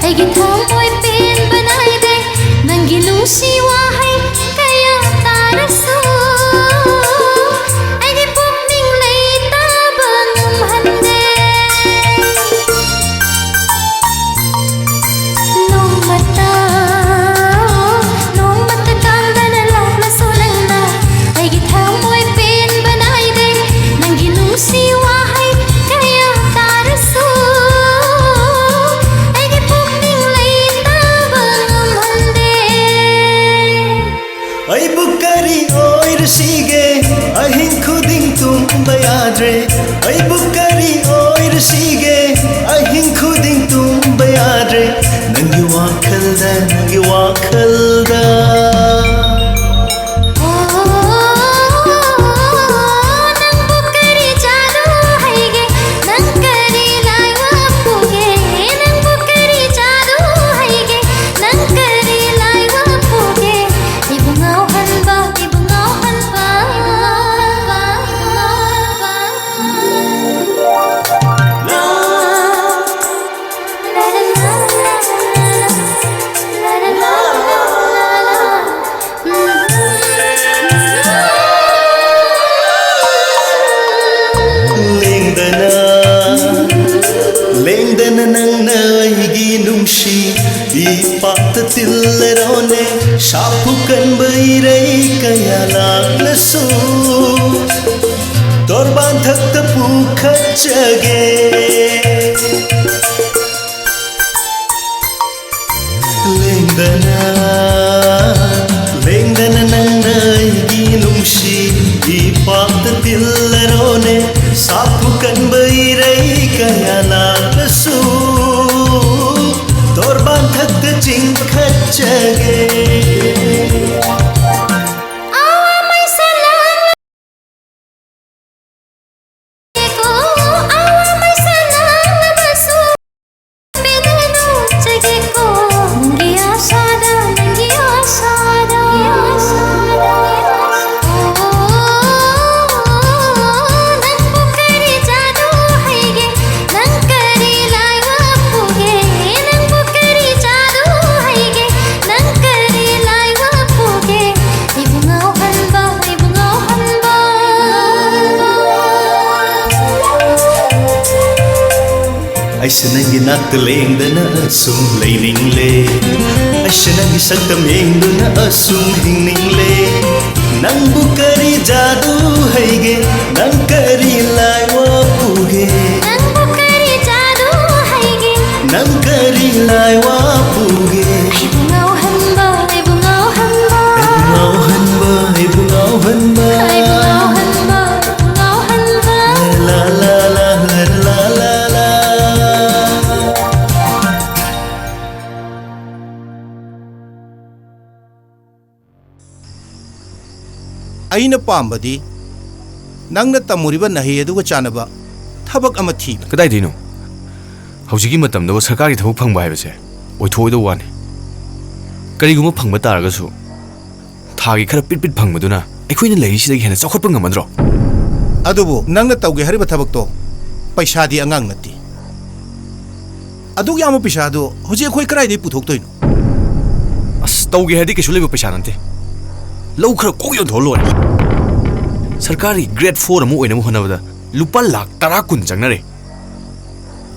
ꯑꯩꯒꯤ ꯊꯃꯣꯏ ꯄꯦꯟꯕ ꯅꯥꯏꯗꯦ꯫ ꯅꯪꯒꯤ ꯅꯨꯡꯁꯤ ꯋꯥꯍꯩ ꯀꯌꯥ ꯇꯥꯔꯁꯨ ꯑꯩꯒꯤ ꯄꯨꯛꯅꯤꯡ ꯂꯩꯇꯥꯕ ꯉꯝꯍꯟꯗꯦ꯫ ꯑꯩꯕꯨ ꯀꯔꯤ ꯑꯣꯏꯔꯁꯤꯒꯦ? ꯑꯍꯤꯡ ꯈꯨꯗꯤꯡ ꯇꯨꯝꯕ ꯌꯥꯗ꯭ꯔꯦ, ꯅꯪꯒꯤ ꯋꯥꯈꯜꯗ, ꯅꯪꯒꯤ ꯋꯥꯈꯜꯗ꯫ ꯅꯪꯕꯨ ꯀꯔꯤ ꯖꯥꯗꯨ ꯍꯩꯒꯦ? ꯅꯪ ꯀꯔꯤ ꯂꯥꯏ ꯋꯥꯄꯨꯒꯦ? ꯅꯪꯕꯨ ꯀꯔꯤ ꯖꯥꯗꯨ ꯍꯩꯒꯦ? ꯅꯪ ꯀꯔꯤ ꯂꯥꯏ ꯋꯥꯄꯨꯒꯦ? ꯑꯩꯕꯨ ꯉꯥꯎꯍꯟꯕ, ꯑꯩꯕꯨ ꯉꯥꯎꯍꯟꯕ, ꯑꯩꯕꯨ ꯉꯥꯎꯍꯟꯕ, ꯑꯩꯕꯨ ꯉꯥꯎꯍꯟꯕ꯫ ꯂꯦꯡꯗꯅ, ꯂꯦꯡꯗꯅ ꯅꯪꯅ ꯑꯩꯒꯤ ꯅꯨꯡꯁꯤ ꯏꯄꯥꯛꯇ ꯇꯤꯜꯂꯔꯣꯅꯦ, ꯁꯥꯐꯨ ꯀꯟꯕ ꯏꯔꯩ ꯀꯌꯥ ꯂꯥꯛꯂꯁꯨ, ꯇꯣꯔꯕꯥꯟꯊꯛꯇ ꯄꯨꯈꯠꯆꯒꯦ꯫ ꯂꯦꯡꯗꯅ, ꯂꯦꯡꯗꯅ ꯅꯪꯅ ꯑꯩꯒꯤ ꯅꯨꯡꯁꯤ ꯏꯄꯥꯛꯇ ꯇꯤꯜꯂꯔꯣꯅꯦ, ꯁꯥꯐꯨ ꯀꯟꯕ ꯏꯔꯩ ꯀꯌꯥ ꯂꯥꯛꯂꯁꯨ, ꯇꯣꯔꯕꯥꯟꯊꯛꯇ ꯆꯤꯡꯈꯠꯆꯒꯦ꯫ ꯑꯩꯁꯨ ꯅꯪꯒꯤ ꯅꯥꯛꯇ ꯂꯦꯡꯗꯅ ꯑꯁꯨꯝ ꯂꯩꯅꯤꯡꯂꯦ꯫ ꯑꯩꯁꯨ ꯅꯪꯒꯤ ꯁꯛꯇꯝ ꯌꯦꯡꯗꯨꯅ ꯑꯁꯨꯝ ꯍꯤꯡꯅꯤꯡꯂꯦ꯫ ꯅꯪꯕꯨ ꯀꯔꯤ ꯖꯥꯗꯨ ꯍꯩꯒꯦ? ꯅꯪ ꯀꯔꯤ ꯂꯥꯏ ꯋꯥꯄꯨꯒꯦ? ꯅꯪꯕꯨ ꯀꯔꯤ ꯖꯥꯗꯨ ꯍꯩꯒꯦ? ꯅꯪ ꯀꯔꯤ ꯂꯥꯏ ꯋꯥꯄꯨꯒꯦ? ꯑꯩꯕꯨ ꯉꯥꯎꯍꯟꯕ, ꯑꯩꯕꯨ ꯉꯥꯎꯍꯟꯕ, ꯑꯩꯕꯨ ꯉꯥꯎꯍꯟꯕ, ꯑꯩꯕꯨ ꯉꯥꯎꯍꯟꯕ, ꯑꯩꯕꯨ ꯉꯥꯎꯍꯟꯕ, ꯑꯩꯕꯨ ꯉꯥꯎꯍꯟꯕ꯫ ꯂꯥ, ꯂꯥ, ꯑꯄꯥꯝꯕꯗꯤ ꯅꯪꯅ ꯇꯝꯃꯨꯔꯤꯕ ꯅꯍꯩ ꯑꯗꯨꯒ ꯆꯥꯟꯅꯕ ꯊꯕꯛ ꯑꯃ ꯊꯤꯕ꯫ ꯀꯗꯥꯏꯗꯩꯅꯣ? ꯍꯧꯖꯤꯛꯀꯤ ꯃꯇꯝꯗꯕꯨ ꯁꯔꯀꯥꯔꯒꯤ ꯊꯕꯛ ꯐꯪꯕ ꯍꯥꯏꯕꯁꯦ ꯑꯣꯏꯊꯣꯛꯑꯣꯏꯗꯧꯕ ꯋꯥꯅꯤ꯫ ꯀꯔꯤꯒꯨꯝꯕ ꯐꯪꯕ ꯇꯥꯔꯒꯁꯨ, ꯊꯥꯒꯤ ꯈꯔ ꯄꯤꯠ ꯄꯤꯠ ꯐꯪꯕꯗꯨꯅ ꯑꯩꯈꯣꯏꯅ ꯂꯩꯔꯤꯁꯤꯗꯒꯤ ꯍꯦꯟꯅ ꯆꯥꯎꯈꯠꯄ ꯉꯝꯃꯗ꯭ꯔꯣ? ꯑꯗꯨꯕꯨ ꯅꯪꯅ ꯇꯧꯒꯦ ꯍꯥꯏꯔꯤꯕ ꯊꯕꯛꯇꯣ ꯄꯩꯁꯥꯗꯤ ꯑꯉꯥꯡ ꯅꯠꯇꯦ꯫ ꯑꯗꯨꯛ ꯌꯥꯝꯕ ꯄꯩꯁꯥꯗꯣ ꯍꯧꯖꯤꯛ ꯑꯩꯈꯣꯏ ꯀꯗꯥꯏꯗꯒꯤ ꯄꯨꯊꯣꯛꯇꯣꯏꯅꯣ? ꯑꯁ, ꯇꯧꯒꯦ ꯍꯥꯏꯔꯗꯤ ꯀꯩꯁꯨ ꯂꯩꯕ ꯄꯩꯁꯥ ꯅꯠꯇꯦ꯫ ꯂꯧ ꯈꯔ ꯀꯣꯛ ꯌꯣꯟꯊꯣꯛꯑ ꯂꯣꯏꯔꯦ꯫ ꯁꯔꯀꯥꯔꯒꯤ grade four ꯑꯃ ꯑꯣꯏꯅꯕ ꯍꯣꯠꯅꯕꯗ ꯂꯨꯄꯥ ꯂꯥꯈ ꯇꯔꯥ ꯀꯨꯟ ꯆꯪꯅꯔꯦ꯫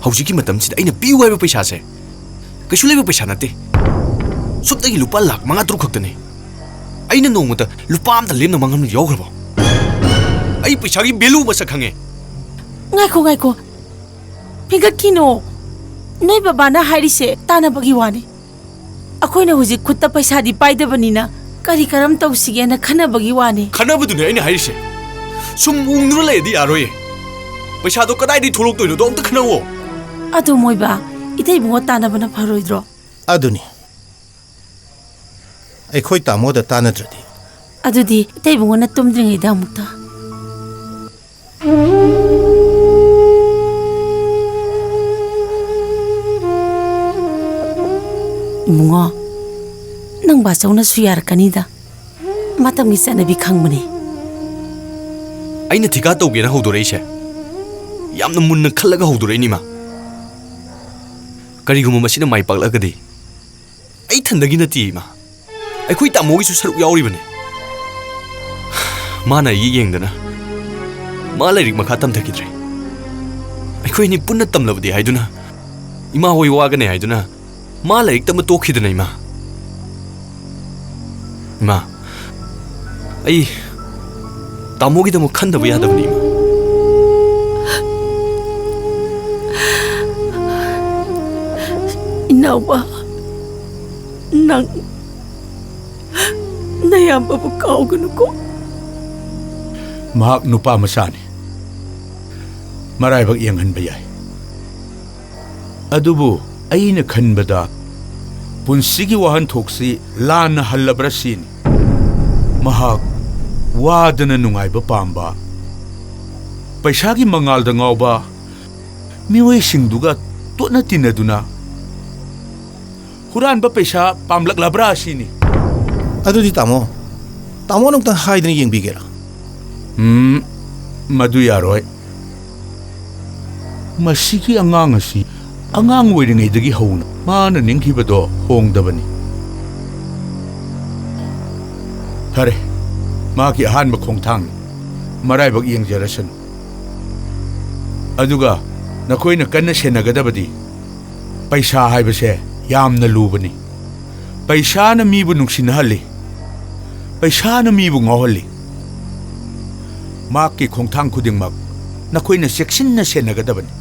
ꯍꯧꯖꯤꯛꯀꯤ ꯃꯇꯝꯁꯤꯗ ꯑꯩꯅ ꯄꯤꯌꯨ ꯍꯥꯏꯕ ꯄꯩꯁꯥꯁꯦ ꯀꯩꯁꯨ ꯂꯩꯕ ꯄꯩꯁꯥ ꯅꯠꯇꯦ꯫ ꯁꯨꯞꯅꯒꯤ ꯂꯨꯄꯥ ꯂꯥꯈ ꯃꯉꯥ ꯇꯔꯨꯛ ꯈꯛꯇꯅꯦ꯫ ꯑꯩꯅ ꯅꯣꯡꯃꯇ ꯂꯨꯄꯥ ꯑꯝꯇ ꯂꯦꯝꯅ ꯃꯥꯡꯍꯟꯕ ꯌꯥꯎꯈ꯭ꯔꯕꯣ? ꯑꯩ ꯄꯩꯁꯥꯒꯤ value ꯃꯁꯛ ꯈꯪꯉꯦ꯫ ꯉꯥꯏꯈꯣ, ꯉꯥꯏꯈꯣ꯫ ꯐꯤꯡꯒꯠꯈꯤꯅꯣ꯫ ꯅꯣꯏ ꯕꯕꯥꯅ ꯍꯥꯏꯔꯤꯁꯦ ꯇꯥꯟꯅꯕꯒꯤ ꯋꯥꯅꯤ꯫ ꯑꯩꯈꯣꯏꯅ ꯍꯧꯖꯤꯛ ꯈꯨꯠꯇ ꯄꯩꯁꯥꯗꯤ ꯄꯥꯏꯗꯕꯅꯤꯅ ꯀꯔꯤ ꯀꯔꯝ ꯇꯧꯁꯤꯒꯦꯅ ꯈꯟꯅꯕꯒꯤ ꯋꯥꯅꯤ꯫ ꯈꯟꯅꯕꯗꯨꯅꯦ ꯑꯩꯅ ꯍꯥꯏꯔꯤꯁꯦ꯫ ꯁꯨꯝ ꯎꯪꯗꯨꯅ ꯂꯩꯔꯗꯤ ꯌꯥꯔꯣꯏꯌꯦ꯫ ꯄꯩꯁꯥꯗꯣ ꯀꯗꯥꯏꯗꯒꯤ ꯊꯣꯛꯂꯛꯇꯣꯏꯅꯣꯗꯣ ꯑꯝꯇ ꯈꯟꯅꯧꯋꯣ꯫ ꯑꯗꯨ ꯃꯣꯏꯕꯥ, ꯏꯇꯩꯕꯨꯡꯉꯣ ꯇꯥꯟꯅꯕꯅ ꯐꯔꯣꯏꯗ꯭ꯔꯣ? ꯑꯗꯨꯅꯤ꯫ ꯑꯩꯈꯣꯏ ꯇꯥꯃꯣꯗ ꯇꯥꯟꯅꯗ꯭ꯔꯗꯤ꯫ ꯑꯗꯨꯗꯤ ꯏꯇꯩꯕꯨꯡꯉꯣꯅ ꯇꯨꯝꯗ꯭ꯔꯤꯉꯩꯗ ꯑꯃꯨꯛꯇ꯫ ꯏꯕꯨꯡꯉꯣ, ꯅꯪ ꯕꯥꯆꯧꯅꯁꯨ ꯌꯥꯔꯛꯀꯅꯤꯗ꯫ ꯃꯇꯝꯒꯤ ꯆꯠꯅꯕꯤ ꯈꯪꯕꯅꯦ꯫ ꯑꯩꯅ ꯊꯤꯀꯥ ꯇꯧꯒꯦꯅ ꯍꯧꯗꯣꯔꯛꯏꯁꯦ ꯌꯥꯝꯅ ꯃꯨꯟꯅ ꯈꯜꯂꯒ ꯍꯧꯗꯣꯔꯛꯏꯅꯤ, ꯏꯃꯥ꯫ ꯀꯔꯤꯒꯨꯝꯕ ꯃꯁꯤꯅ ꯃꯥꯏ ꯄꯥꯛꯂꯛꯑꯒꯗꯤ ꯑꯩ ꯏꯊꯟꯗꯒꯤ ꯅꯠꯇꯦ, ꯏꯃꯥ꯫ ꯑꯩꯈꯣꯏ ꯇꯥꯃꯣꯒꯤꯁꯨ ꯁꯔꯨꯛ ꯌꯥꯎꯔꯤꯕꯅꯤ꯫ ꯃꯥꯅ ꯑꯩ ꯌꯦꯡꯗꯅ ꯃꯥ ꯂꯥꯏꯔꯤꯛ ꯃꯈꯥ ꯇꯝꯊꯈꯤꯗ꯭ꯔꯦ꯫ ꯑꯩꯈꯣꯏ ꯑꯅꯤ ꯄꯨꯟꯅ ꯇꯝꯂꯕꯗꯤ ꯍꯥꯏꯗꯨꯅ, ꯏꯃꯥ ꯍꯣꯏ ꯋꯥꯒꯅꯤ ꯍꯥꯏꯗꯨꯅ ꯃꯥ ꯂꯥꯏꯔꯤꯛ ꯇꯝꯕ ꯇꯣꯛꯈꯤꯗꯅ, ꯏꯃꯥ꯫ ꯏꯃꯥ, ꯑꯩ ꯇꯥꯃꯣꯒꯤꯗꯃꯛ ꯈꯟꯗꯕ ꯌꯥꯗꯕꯅꯤ, ꯏꯃꯥ꯫ ꯏꯅꯥꯎꯕ, ꯅꯪ ꯅꯌꯥꯝꯕꯕꯨ ꯀꯥꯎꯒꯅꯨꯀꯣ꯫ ꯃꯍꯥꯛ ꯅꯨꯄꯥ ꯃꯆꯥꯅꯤ, ꯃꯔꯥꯏꯕꯛ ꯌꯦꯡꯍꯟꯕ ꯌꯥꯏ꯫ ꯑꯗꯨꯕꯨ ꯑꯩꯅ ꯈꯟꯕꯗ ꯄꯨꯟꯁꯤꯒꯤ ꯋꯥꯍꯟꯊꯣꯛꯁꯤ ꯂꯥꯟꯅ ꯍꯜꯂꯕ꯭ꯔꯥ ꯁꯤꯅꯤ꯫ ꯃꯍꯥꯛ ꯋꯥꯗꯅ ꯅꯨꯡꯉꯥꯏꯕ ꯄꯥꯝꯕ, ꯄꯩꯁꯥꯒꯤ ꯃꯉꯥꯜꯗ ꯉꯥꯎꯕ ꯃꯤꯑꯣꯏꯁꯤꯡꯗꯨꯒ ꯇꯣꯠꯅ ꯇꯤꯟꯅꯗꯨꯅ ꯍꯨꯔꯥꯟꯕ ꯄꯩꯁꯥ ꯄꯥꯝꯂꯛꯂꯕ꯭ꯔꯥ ꯑꯁꯤꯅꯤ꯫ ꯑꯗꯨꯗꯤ ꯇꯥꯃꯣ, ꯇꯥꯃꯣꯅ ꯑꯃꯨꯛꯇꯪ ꯍꯥꯏꯗꯅ ꯌꯦꯡꯕꯤꯒꯦꯔꯥ? ꯎꯝ, ꯃꯗꯨ ꯌꯥꯔꯣꯏ꯫ ꯃꯁꯤꯒꯤ ꯑꯉꯥꯡ ꯑꯁꯤ ꯑꯉꯥꯡ ꯑꯣꯏꯔꯤꯉꯩꯗꯒꯤ ꯍꯧꯅ ꯃꯥꯅ ꯅꯤꯡꯈꯤꯕꯗꯣ ꯍꯣꯡꯗꯕꯅꯤ꯫ ꯐꯔꯦ, ꯃꯥꯒꯤ ꯑꯍꯥꯟꯕ ꯈꯣꯡꯊꯥꯡꯅꯤ꯫ ꯃꯔꯥꯏꯕꯛ ꯌꯦꯡꯖꯔꯁꯅꯨ꯫ ꯑꯗꯨꯒ ꯅꯈꯣꯏꯅ ꯀꯟꯅ ꯁꯦꯟꯅꯒꯗꯕꯗꯤ ꯄꯩꯁꯥ ꯍꯥꯏꯕꯁꯦ ꯌꯥꯝꯅ ꯂꯨꯕꯅꯤ꯫ ꯄꯩꯁꯥꯅ ꯃꯤꯕꯨ ꯅꯨꯡꯁꯤꯅꯍꯜꯂꯤ, ꯄꯩꯁꯥꯅ ꯃꯤꯕꯨ ꯉꯥꯎꯍꯜꯂꯤ꯫ ꯃꯍꯥꯛꯀꯤ ꯈꯣꯡꯊꯥꯡ ꯈꯨꯗꯤꯡꯃꯛ ꯅꯈꯣꯏꯅ ꯆꯦꯛꯁꯤꯟꯅ ꯁꯦꯟꯅꯒꯗꯕꯅꯤ꯫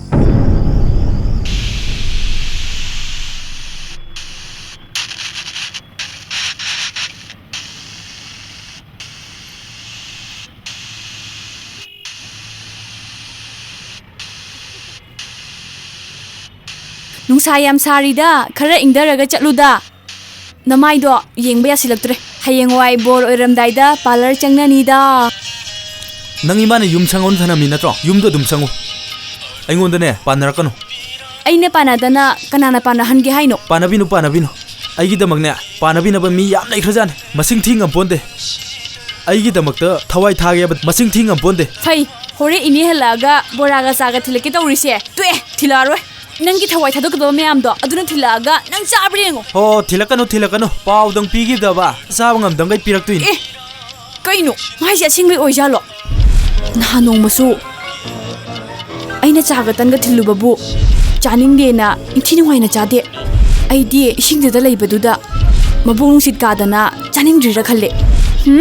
ꯅꯨꯡꯁꯥ ꯌꯥꯝ ꯁꯥꯔꯤꯗ, ꯈꯔ ꯏꯪꯊꯔꯒ ꯆꯠꯂꯨꯗ꯫ ꯅꯃꯥꯏꯗꯣ ꯌꯦꯡꯕ ꯌꯥꯁꯤꯜꯂꯛꯇ꯭ꯔꯦ꯫ ꯍꯌꯦꯡꯋꯥꯏ ꯕꯣꯔ ꯑꯣꯏꯔꯝꯗꯥꯏꯗ ꯄꯥꯔꯂꯔ ꯆꯪꯅꯅꯤꯗ꯫ ꯅꯪ ꯏꯃꯥꯅ ꯌꯨꯝ ꯁꯪꯉꯣꯅ ꯊꯅꯝꯃꯤ ꯅꯠꯇ꯭ꯔꯣ? ꯌꯨꯝꯗꯣ ꯑꯗꯨꯝ ꯁꯪꯉꯨ꯫ ꯑꯩꯉꯣꯟꯗꯅꯦ ꯄꯥꯟꯅꯔꯛꯀꯅꯨ꯫ ꯑꯩꯅ ꯄꯥꯟꯅꯗꯅ ꯀꯅꯥꯅ ꯄꯥꯟꯅꯍꯟꯒꯦ ꯍꯥꯏꯅꯣ? ꯄꯥꯟꯅꯕꯤꯅꯨ, ꯄꯥꯟꯅꯕꯤꯅꯨ꯫ ꯑꯩꯒꯤꯗꯃꯛꯅꯦ ꯄꯥꯟꯅꯕꯤꯅꯕ ꯃꯤ ꯌꯥꯝ ꯂꯩꯈ꯭ꯔꯖꯥꯠꯅꯤ꯫ ꯃꯁꯤꯡ ꯊꯤ ꯉꯝꯄꯣꯟꯇꯦ꯫ ꯑꯩꯒꯤꯗꯃꯛꯇ ꯊꯋꯥꯏ ꯊꯥꯒꯦꯕ ꯃꯁꯤꯡ ꯊꯤ ꯉꯝꯄꯣꯟꯇꯦ꯫ ꯐꯩ, ꯍꯣꯔꯦꯟ ꯏꯅꯦ ꯍꯜꯂꯛꯑꯒ ꯕꯣꯔꯥꯒ ꯆꯥꯒ ꯊꯤꯜꯂꯛꯀꯦ ꯇꯧꯔꯤꯁꯦ꯫ ꯇꯣꯛꯑꯦ, ꯊꯤꯜꯂꯛꯑꯔꯣꯏ꯫ ꯅꯪꯒꯤ ꯊꯋꯥꯏ ꯊꯥꯗꯣꯛꯀꯗꯕ ꯃꯌꯥꯝꯗꯣ ꯑꯗꯨꯅ ꯊꯤꯜꯂꯛꯑꯒ ꯅꯪ ꯆꯥꯕ꯭ꯔꯥ ꯌꯦꯡꯉꯣ꯫ ꯍꯣ, ꯊꯤꯜꯂꯛꯀꯅꯨ, ꯊꯤꯜꯂꯛꯀꯅꯨ꯫ ꯄꯥꯎꯗꯪ ꯄꯤꯈꯤꯗꯕ ꯆꯥꯕ ꯉꯝꯗꯪꯒꯩ ꯄꯤꯔꯛꯇꯣꯏꯅꯤ꯫ ꯑꯦ, ꯀꯩꯅꯣ? ꯃꯥꯏꯁꯦ ꯑꯁꯦꯡꯕꯩ ꯑꯣꯏꯖꯥꯠꯂꯣ? ꯅꯍꯥꯟ ꯅꯣꯡꯃꯁꯨ ꯑꯩꯅ ꯆꯥꯒ ꯇꯟꯒ ꯊꯤꯜꯂꯨꯕꯕꯨ ꯆꯥꯅꯤꯡꯗꯦꯅ ꯏꯟꯊꯤ ꯅꯨꯡꯉꯥꯏꯅ ꯆꯥꯗꯦ꯫ ꯑꯩꯗꯤ ꯏꯁꯤꯡꯗꯨꯗ ꯂꯩꯕꯗꯨꯗ ꯃꯕꯨꯛ ꯅꯨꯡꯁꯤꯠ ꯀꯥꯗꯅ ꯆꯥꯅꯤꯡꯗ꯭ꯔꯤꯔꯥ ꯈꯜꯂꯦ꯫ ꯍꯨꯝ?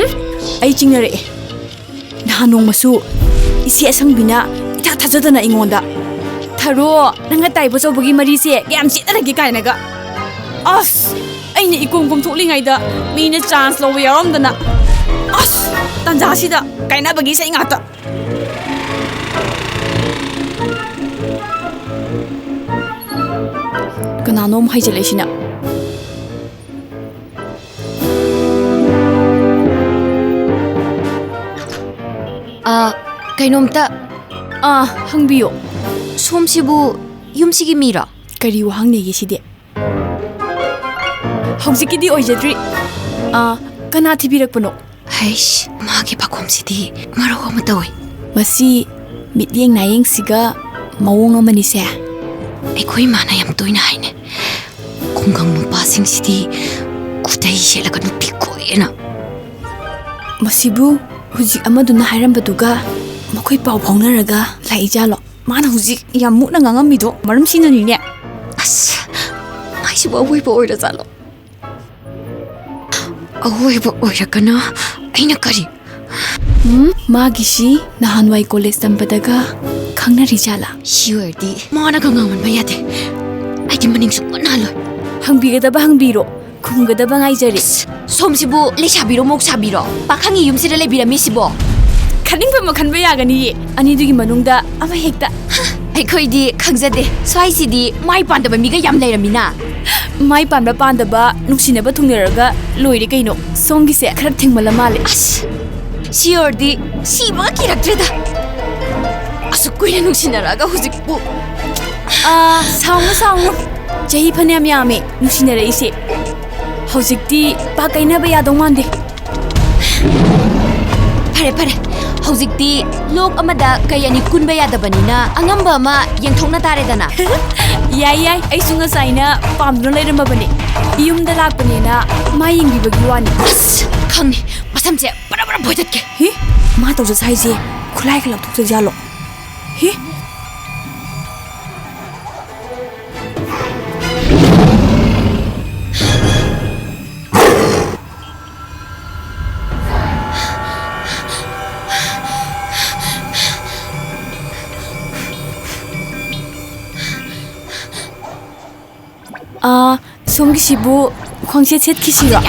ꯑꯩ ꯆꯤꯡꯅꯔꯛꯑꯦ꯫ ꯅꯍꯥꯟ ꯅꯣꯡꯃꯁꯨ ꯏꯆꯦ ꯑꯁꯪꯕꯤꯅ ꯏꯊꯥ ꯊꯥꯖꯗꯅ ꯑꯩꯉꯣꯟꯗ, "ꯊꯔꯣ, ꯅꯪꯒ ꯇꯥꯏꯕ ꯑꯆꯧꯕꯒꯤ ꯃꯔꯤꯁꯦ ꯀꯌꯥꯝ ꯆꯦꯠꯅꯔꯒꯦ?" ꯀꯥꯏꯅꯒ꯫ ꯑꯁ! ꯑꯩꯅ ꯏꯀꯣꯝ ꯀꯣꯝꯊꯣꯛꯂꯤꯉꯩꯗ ꯃꯤꯅ ꯆꯥꯟꯁ ꯂꯧꯕ ꯌꯥꯎꯔꯝꯗꯅ꯫ ꯑꯁ! ꯇꯟꯖꯥꯁꯤꯗ ꯀꯥꯏꯅꯕꯒꯤ ꯏꯁꯩ ꯉꯥꯛꯇ꯫ ꯀꯅꯥꯅꯣꯝ ꯍꯩꯖꯤꯜꯂꯛꯏꯁꯤꯅ꯫ ꯀꯩꯅꯣꯝꯇ, ꯑꯥ, ꯍꯪꯕꯤꯌꯣ꯫ ꯁꯣꯝꯁꯤꯕꯨ ꯌꯨꯝꯁꯤꯒꯤ ꯃꯤꯔꯣ? ꯀꯔꯤ ꯋꯥꯍꯪꯅꯦꯒꯦ ꯁꯤꯗꯤ? ꯍꯧꯖꯤꯛꯀꯤꯗꯤ ꯑꯣꯏꯖꯗ꯭ꯔꯤ꯫ ꯑꯥ, ꯀꯅꯥ ꯊꯤꯕꯤꯔꯛꯄꯅꯣ? ꯍꯩꯁ, ꯃꯥꯒꯤ ꯄꯥꯈꯣꯝꯁꯤꯗꯤ ꯃꯔꯧ ꯑꯃ ꯇꯧꯏ꯫ ꯃꯁꯤ ꯃꯤꯠꯌꯦꯡ ꯅꯥꯌꯦꯡꯁꯤꯒ ꯃꯑꯣꯡ ꯑꯃꯅꯤꯁꯦ꯫ ꯑꯩꯈꯣꯏ ꯏꯃꯥꯅ ꯌꯥꯝ ꯇꯣꯏꯅ ꯍꯥꯏꯅꯦ, "ꯈꯨꯡꯒꯪ ꯅꯨꯄꯥꯁꯤꯡꯁꯤꯗꯤ ꯈꯨꯗꯩ ꯁꯦꯠꯂꯒ ꯅꯨꯄꯤ ꯀꯣꯏꯌꯦꯅ"꯫ ꯃꯁꯤꯕꯨ ꯍꯧꯖꯤꯛ ꯑꯃꯗꯨꯅ ꯍꯥꯏꯔꯝꯕꯗꯨꯒ ꯃꯈꯣꯏ ꯄꯥꯎ ꯐꯥꯎꯅꯔꯒ ꯂꯥꯛꯏꯖꯥꯠꯂꯣ? ꯃꯥꯅ ꯍꯧꯖꯤꯛ ꯌꯥꯝ ꯃꯨꯛꯅ ꯉꯥꯡꯉꯝꯃꯤꯗꯣ ꯃꯔꯝ ꯁꯤꯅꯅꯤꯅꯦ꯫ ꯑꯁ, ꯃꯥꯏꯁꯤꯕꯨ ꯑꯋꯣꯏꯕ ꯑꯣꯏꯔꯖꯥꯠꯂꯣ? ꯑꯋꯣꯏꯕ ꯑꯣꯏꯔꯒꯅ ꯑꯩꯅ ꯀꯔꯤ? ꯎꯝ, ꯃꯥꯒꯤꯁꯤ ꯅꯍꯥꯟꯋꯥꯏ ꯀꯣꯂꯦꯖ ꯇꯝꯕꯗꯒ ꯈꯪꯅꯔꯤ ꯖꯥꯠꯂꯥ? ꯁꯤ ꯑꯣꯏꯔꯗꯤ ꯃꯥꯅꯒ ꯉꯥꯡꯃꯟꯕ ꯌꯥꯗꯦ꯫ ꯑꯩꯗꯤ ꯃꯅꯤꯡ ꯁꯨꯡꯍꯟ ꯍꯜꯂꯣꯏ꯫ ꯍꯪꯕꯤꯒꯗꯕ ꯍꯪꯕꯤꯔꯣ, ꯈꯨꯝꯒꯗꯕ ꯉꯥꯏꯖꯔꯤ꯫ ꯑꯁ, ꯁꯣꯝꯁꯤꯕꯨ ꯂꯩꯁꯥꯕꯤꯔꯣ ꯃꯧꯁꯥꯕꯤꯔꯣ? ꯄꯥꯈꯪꯒꯤ ꯌꯨꯝꯁꯤꯗ ꯂꯩꯕꯤꯔꯝꯃꯤꯁꯤꯕꯣ? ꯈꯟꯅꯤꯡꯕ ꯑꯃ ꯈꯟꯕ ꯌꯥꯒꯅꯤꯌꯦ, ꯑꯅꯤꯗꯨꯒꯤ ꯃꯅꯨꯡꯗ ꯑꯃ ꯍꯦꯛꯇ꯫ ꯑꯩꯈꯣꯏꯗꯤ ꯈꯪꯖꯗꯦ꯫ ꯁ꯭ꯋꯥꯏꯁꯤꯗꯤ ꯃꯥꯏ ꯄꯥꯟꯗꯕ ꯃꯤꯒ ꯌꯥꯝ ꯂꯩꯔꯝꯃꯤꯅ꯫ ꯃꯥꯏ ꯄꯥꯟꯕ ꯄꯥꯟꯗꯕ ꯅꯨꯡꯁꯤꯅꯕ ꯊꯨꯡꯅꯔꯒ ꯂꯣꯏꯔꯦ ꯀꯩꯅꯣ꯫ ꯁꯣꯝꯒꯤꯁꯦ ꯈꯔ ꯊꯦꯡꯃꯜꯂ ꯃꯥꯜꯂꯦ꯫ ꯑꯁ, ꯁꯤ ꯑꯣꯏꯔꯗꯤ ꯁꯤꯕꯒ ꯀꯤꯔꯛꯇ꯭ꯔꯦꯗ꯫ ꯑꯁꯨꯛ ꯀꯨꯏꯅ ꯅꯨꯡꯁꯤꯅꯔꯛꯑꯒ ꯍꯧꯖꯤꯛꯄꯨ꯫ ꯑꯥ, ꯁꯥꯎꯅꯨ, ꯁꯥꯎꯅꯨ꯫ ꯆꯍꯤ ꯐꯅꯌꯥꯝ ꯌꯥꯝꯃꯦ ꯅꯨꯡꯁꯤꯅꯔꯛꯏꯁꯦ꯫ ꯍꯧꯖꯤꯛꯇꯤ ꯄꯥꯛ ꯀꯥꯏꯅꯕ ꯌꯥꯗꯧ ꯃꯥꯟꯗꯦ꯫ ꯐꯔꯦ, ꯐꯔꯦ꯫ ꯍꯧꯖꯤꯛꯇꯤ ꯂꯣꯛ ꯑꯃꯗ ꯀꯩ ꯑꯅꯤ ꯀꯨꯟꯕ ꯌꯥꯗꯕꯅꯤꯅ ꯑꯉꯝꯕ ꯑꯃ ꯌꯦꯡꯊꯣꯛꯅ ꯇꯥꯔꯦꯗꯅ꯫ ꯌꯥꯏ, ꯌꯥꯏ꯫ ꯑꯩꯁꯨ ꯉꯁꯥꯏꯅ ꯄꯥꯝꯗꯨꯅ ꯂꯩꯔꯝꯃꯕꯅꯦ꯫ ꯌꯨꯝꯗ ꯂꯥꯛꯄꯅꯦꯅ ꯃꯥ ꯌꯦꯡꯕꯤꯕꯒꯤ ꯋꯥꯅꯤ꯫ ꯑꯁ! ꯈꯪꯉꯦ꯫ ꯃꯁꯝꯁꯦ ꯕꯔ ꯕꯔ ꯐꯣꯏꯗꯠꯀꯦ꯫ ꯍꯤ? ꯃꯥ ꯇꯧꯖꯁ ꯍꯥꯏꯁꯦ ꯈꯨꯠꯂꯥꯏꯒ ꯂꯧꯊꯣꯛꯆꯖꯥꯠꯂꯣ? ꯍꯤ? ꯑꯥ, ꯁꯣꯝꯒꯤꯁꯤꯕꯨ ꯈ꯭ꯋꯥꯡꯁꯦꯠ ꯁꯦꯠꯈꯤꯁꯤꯔꯣ?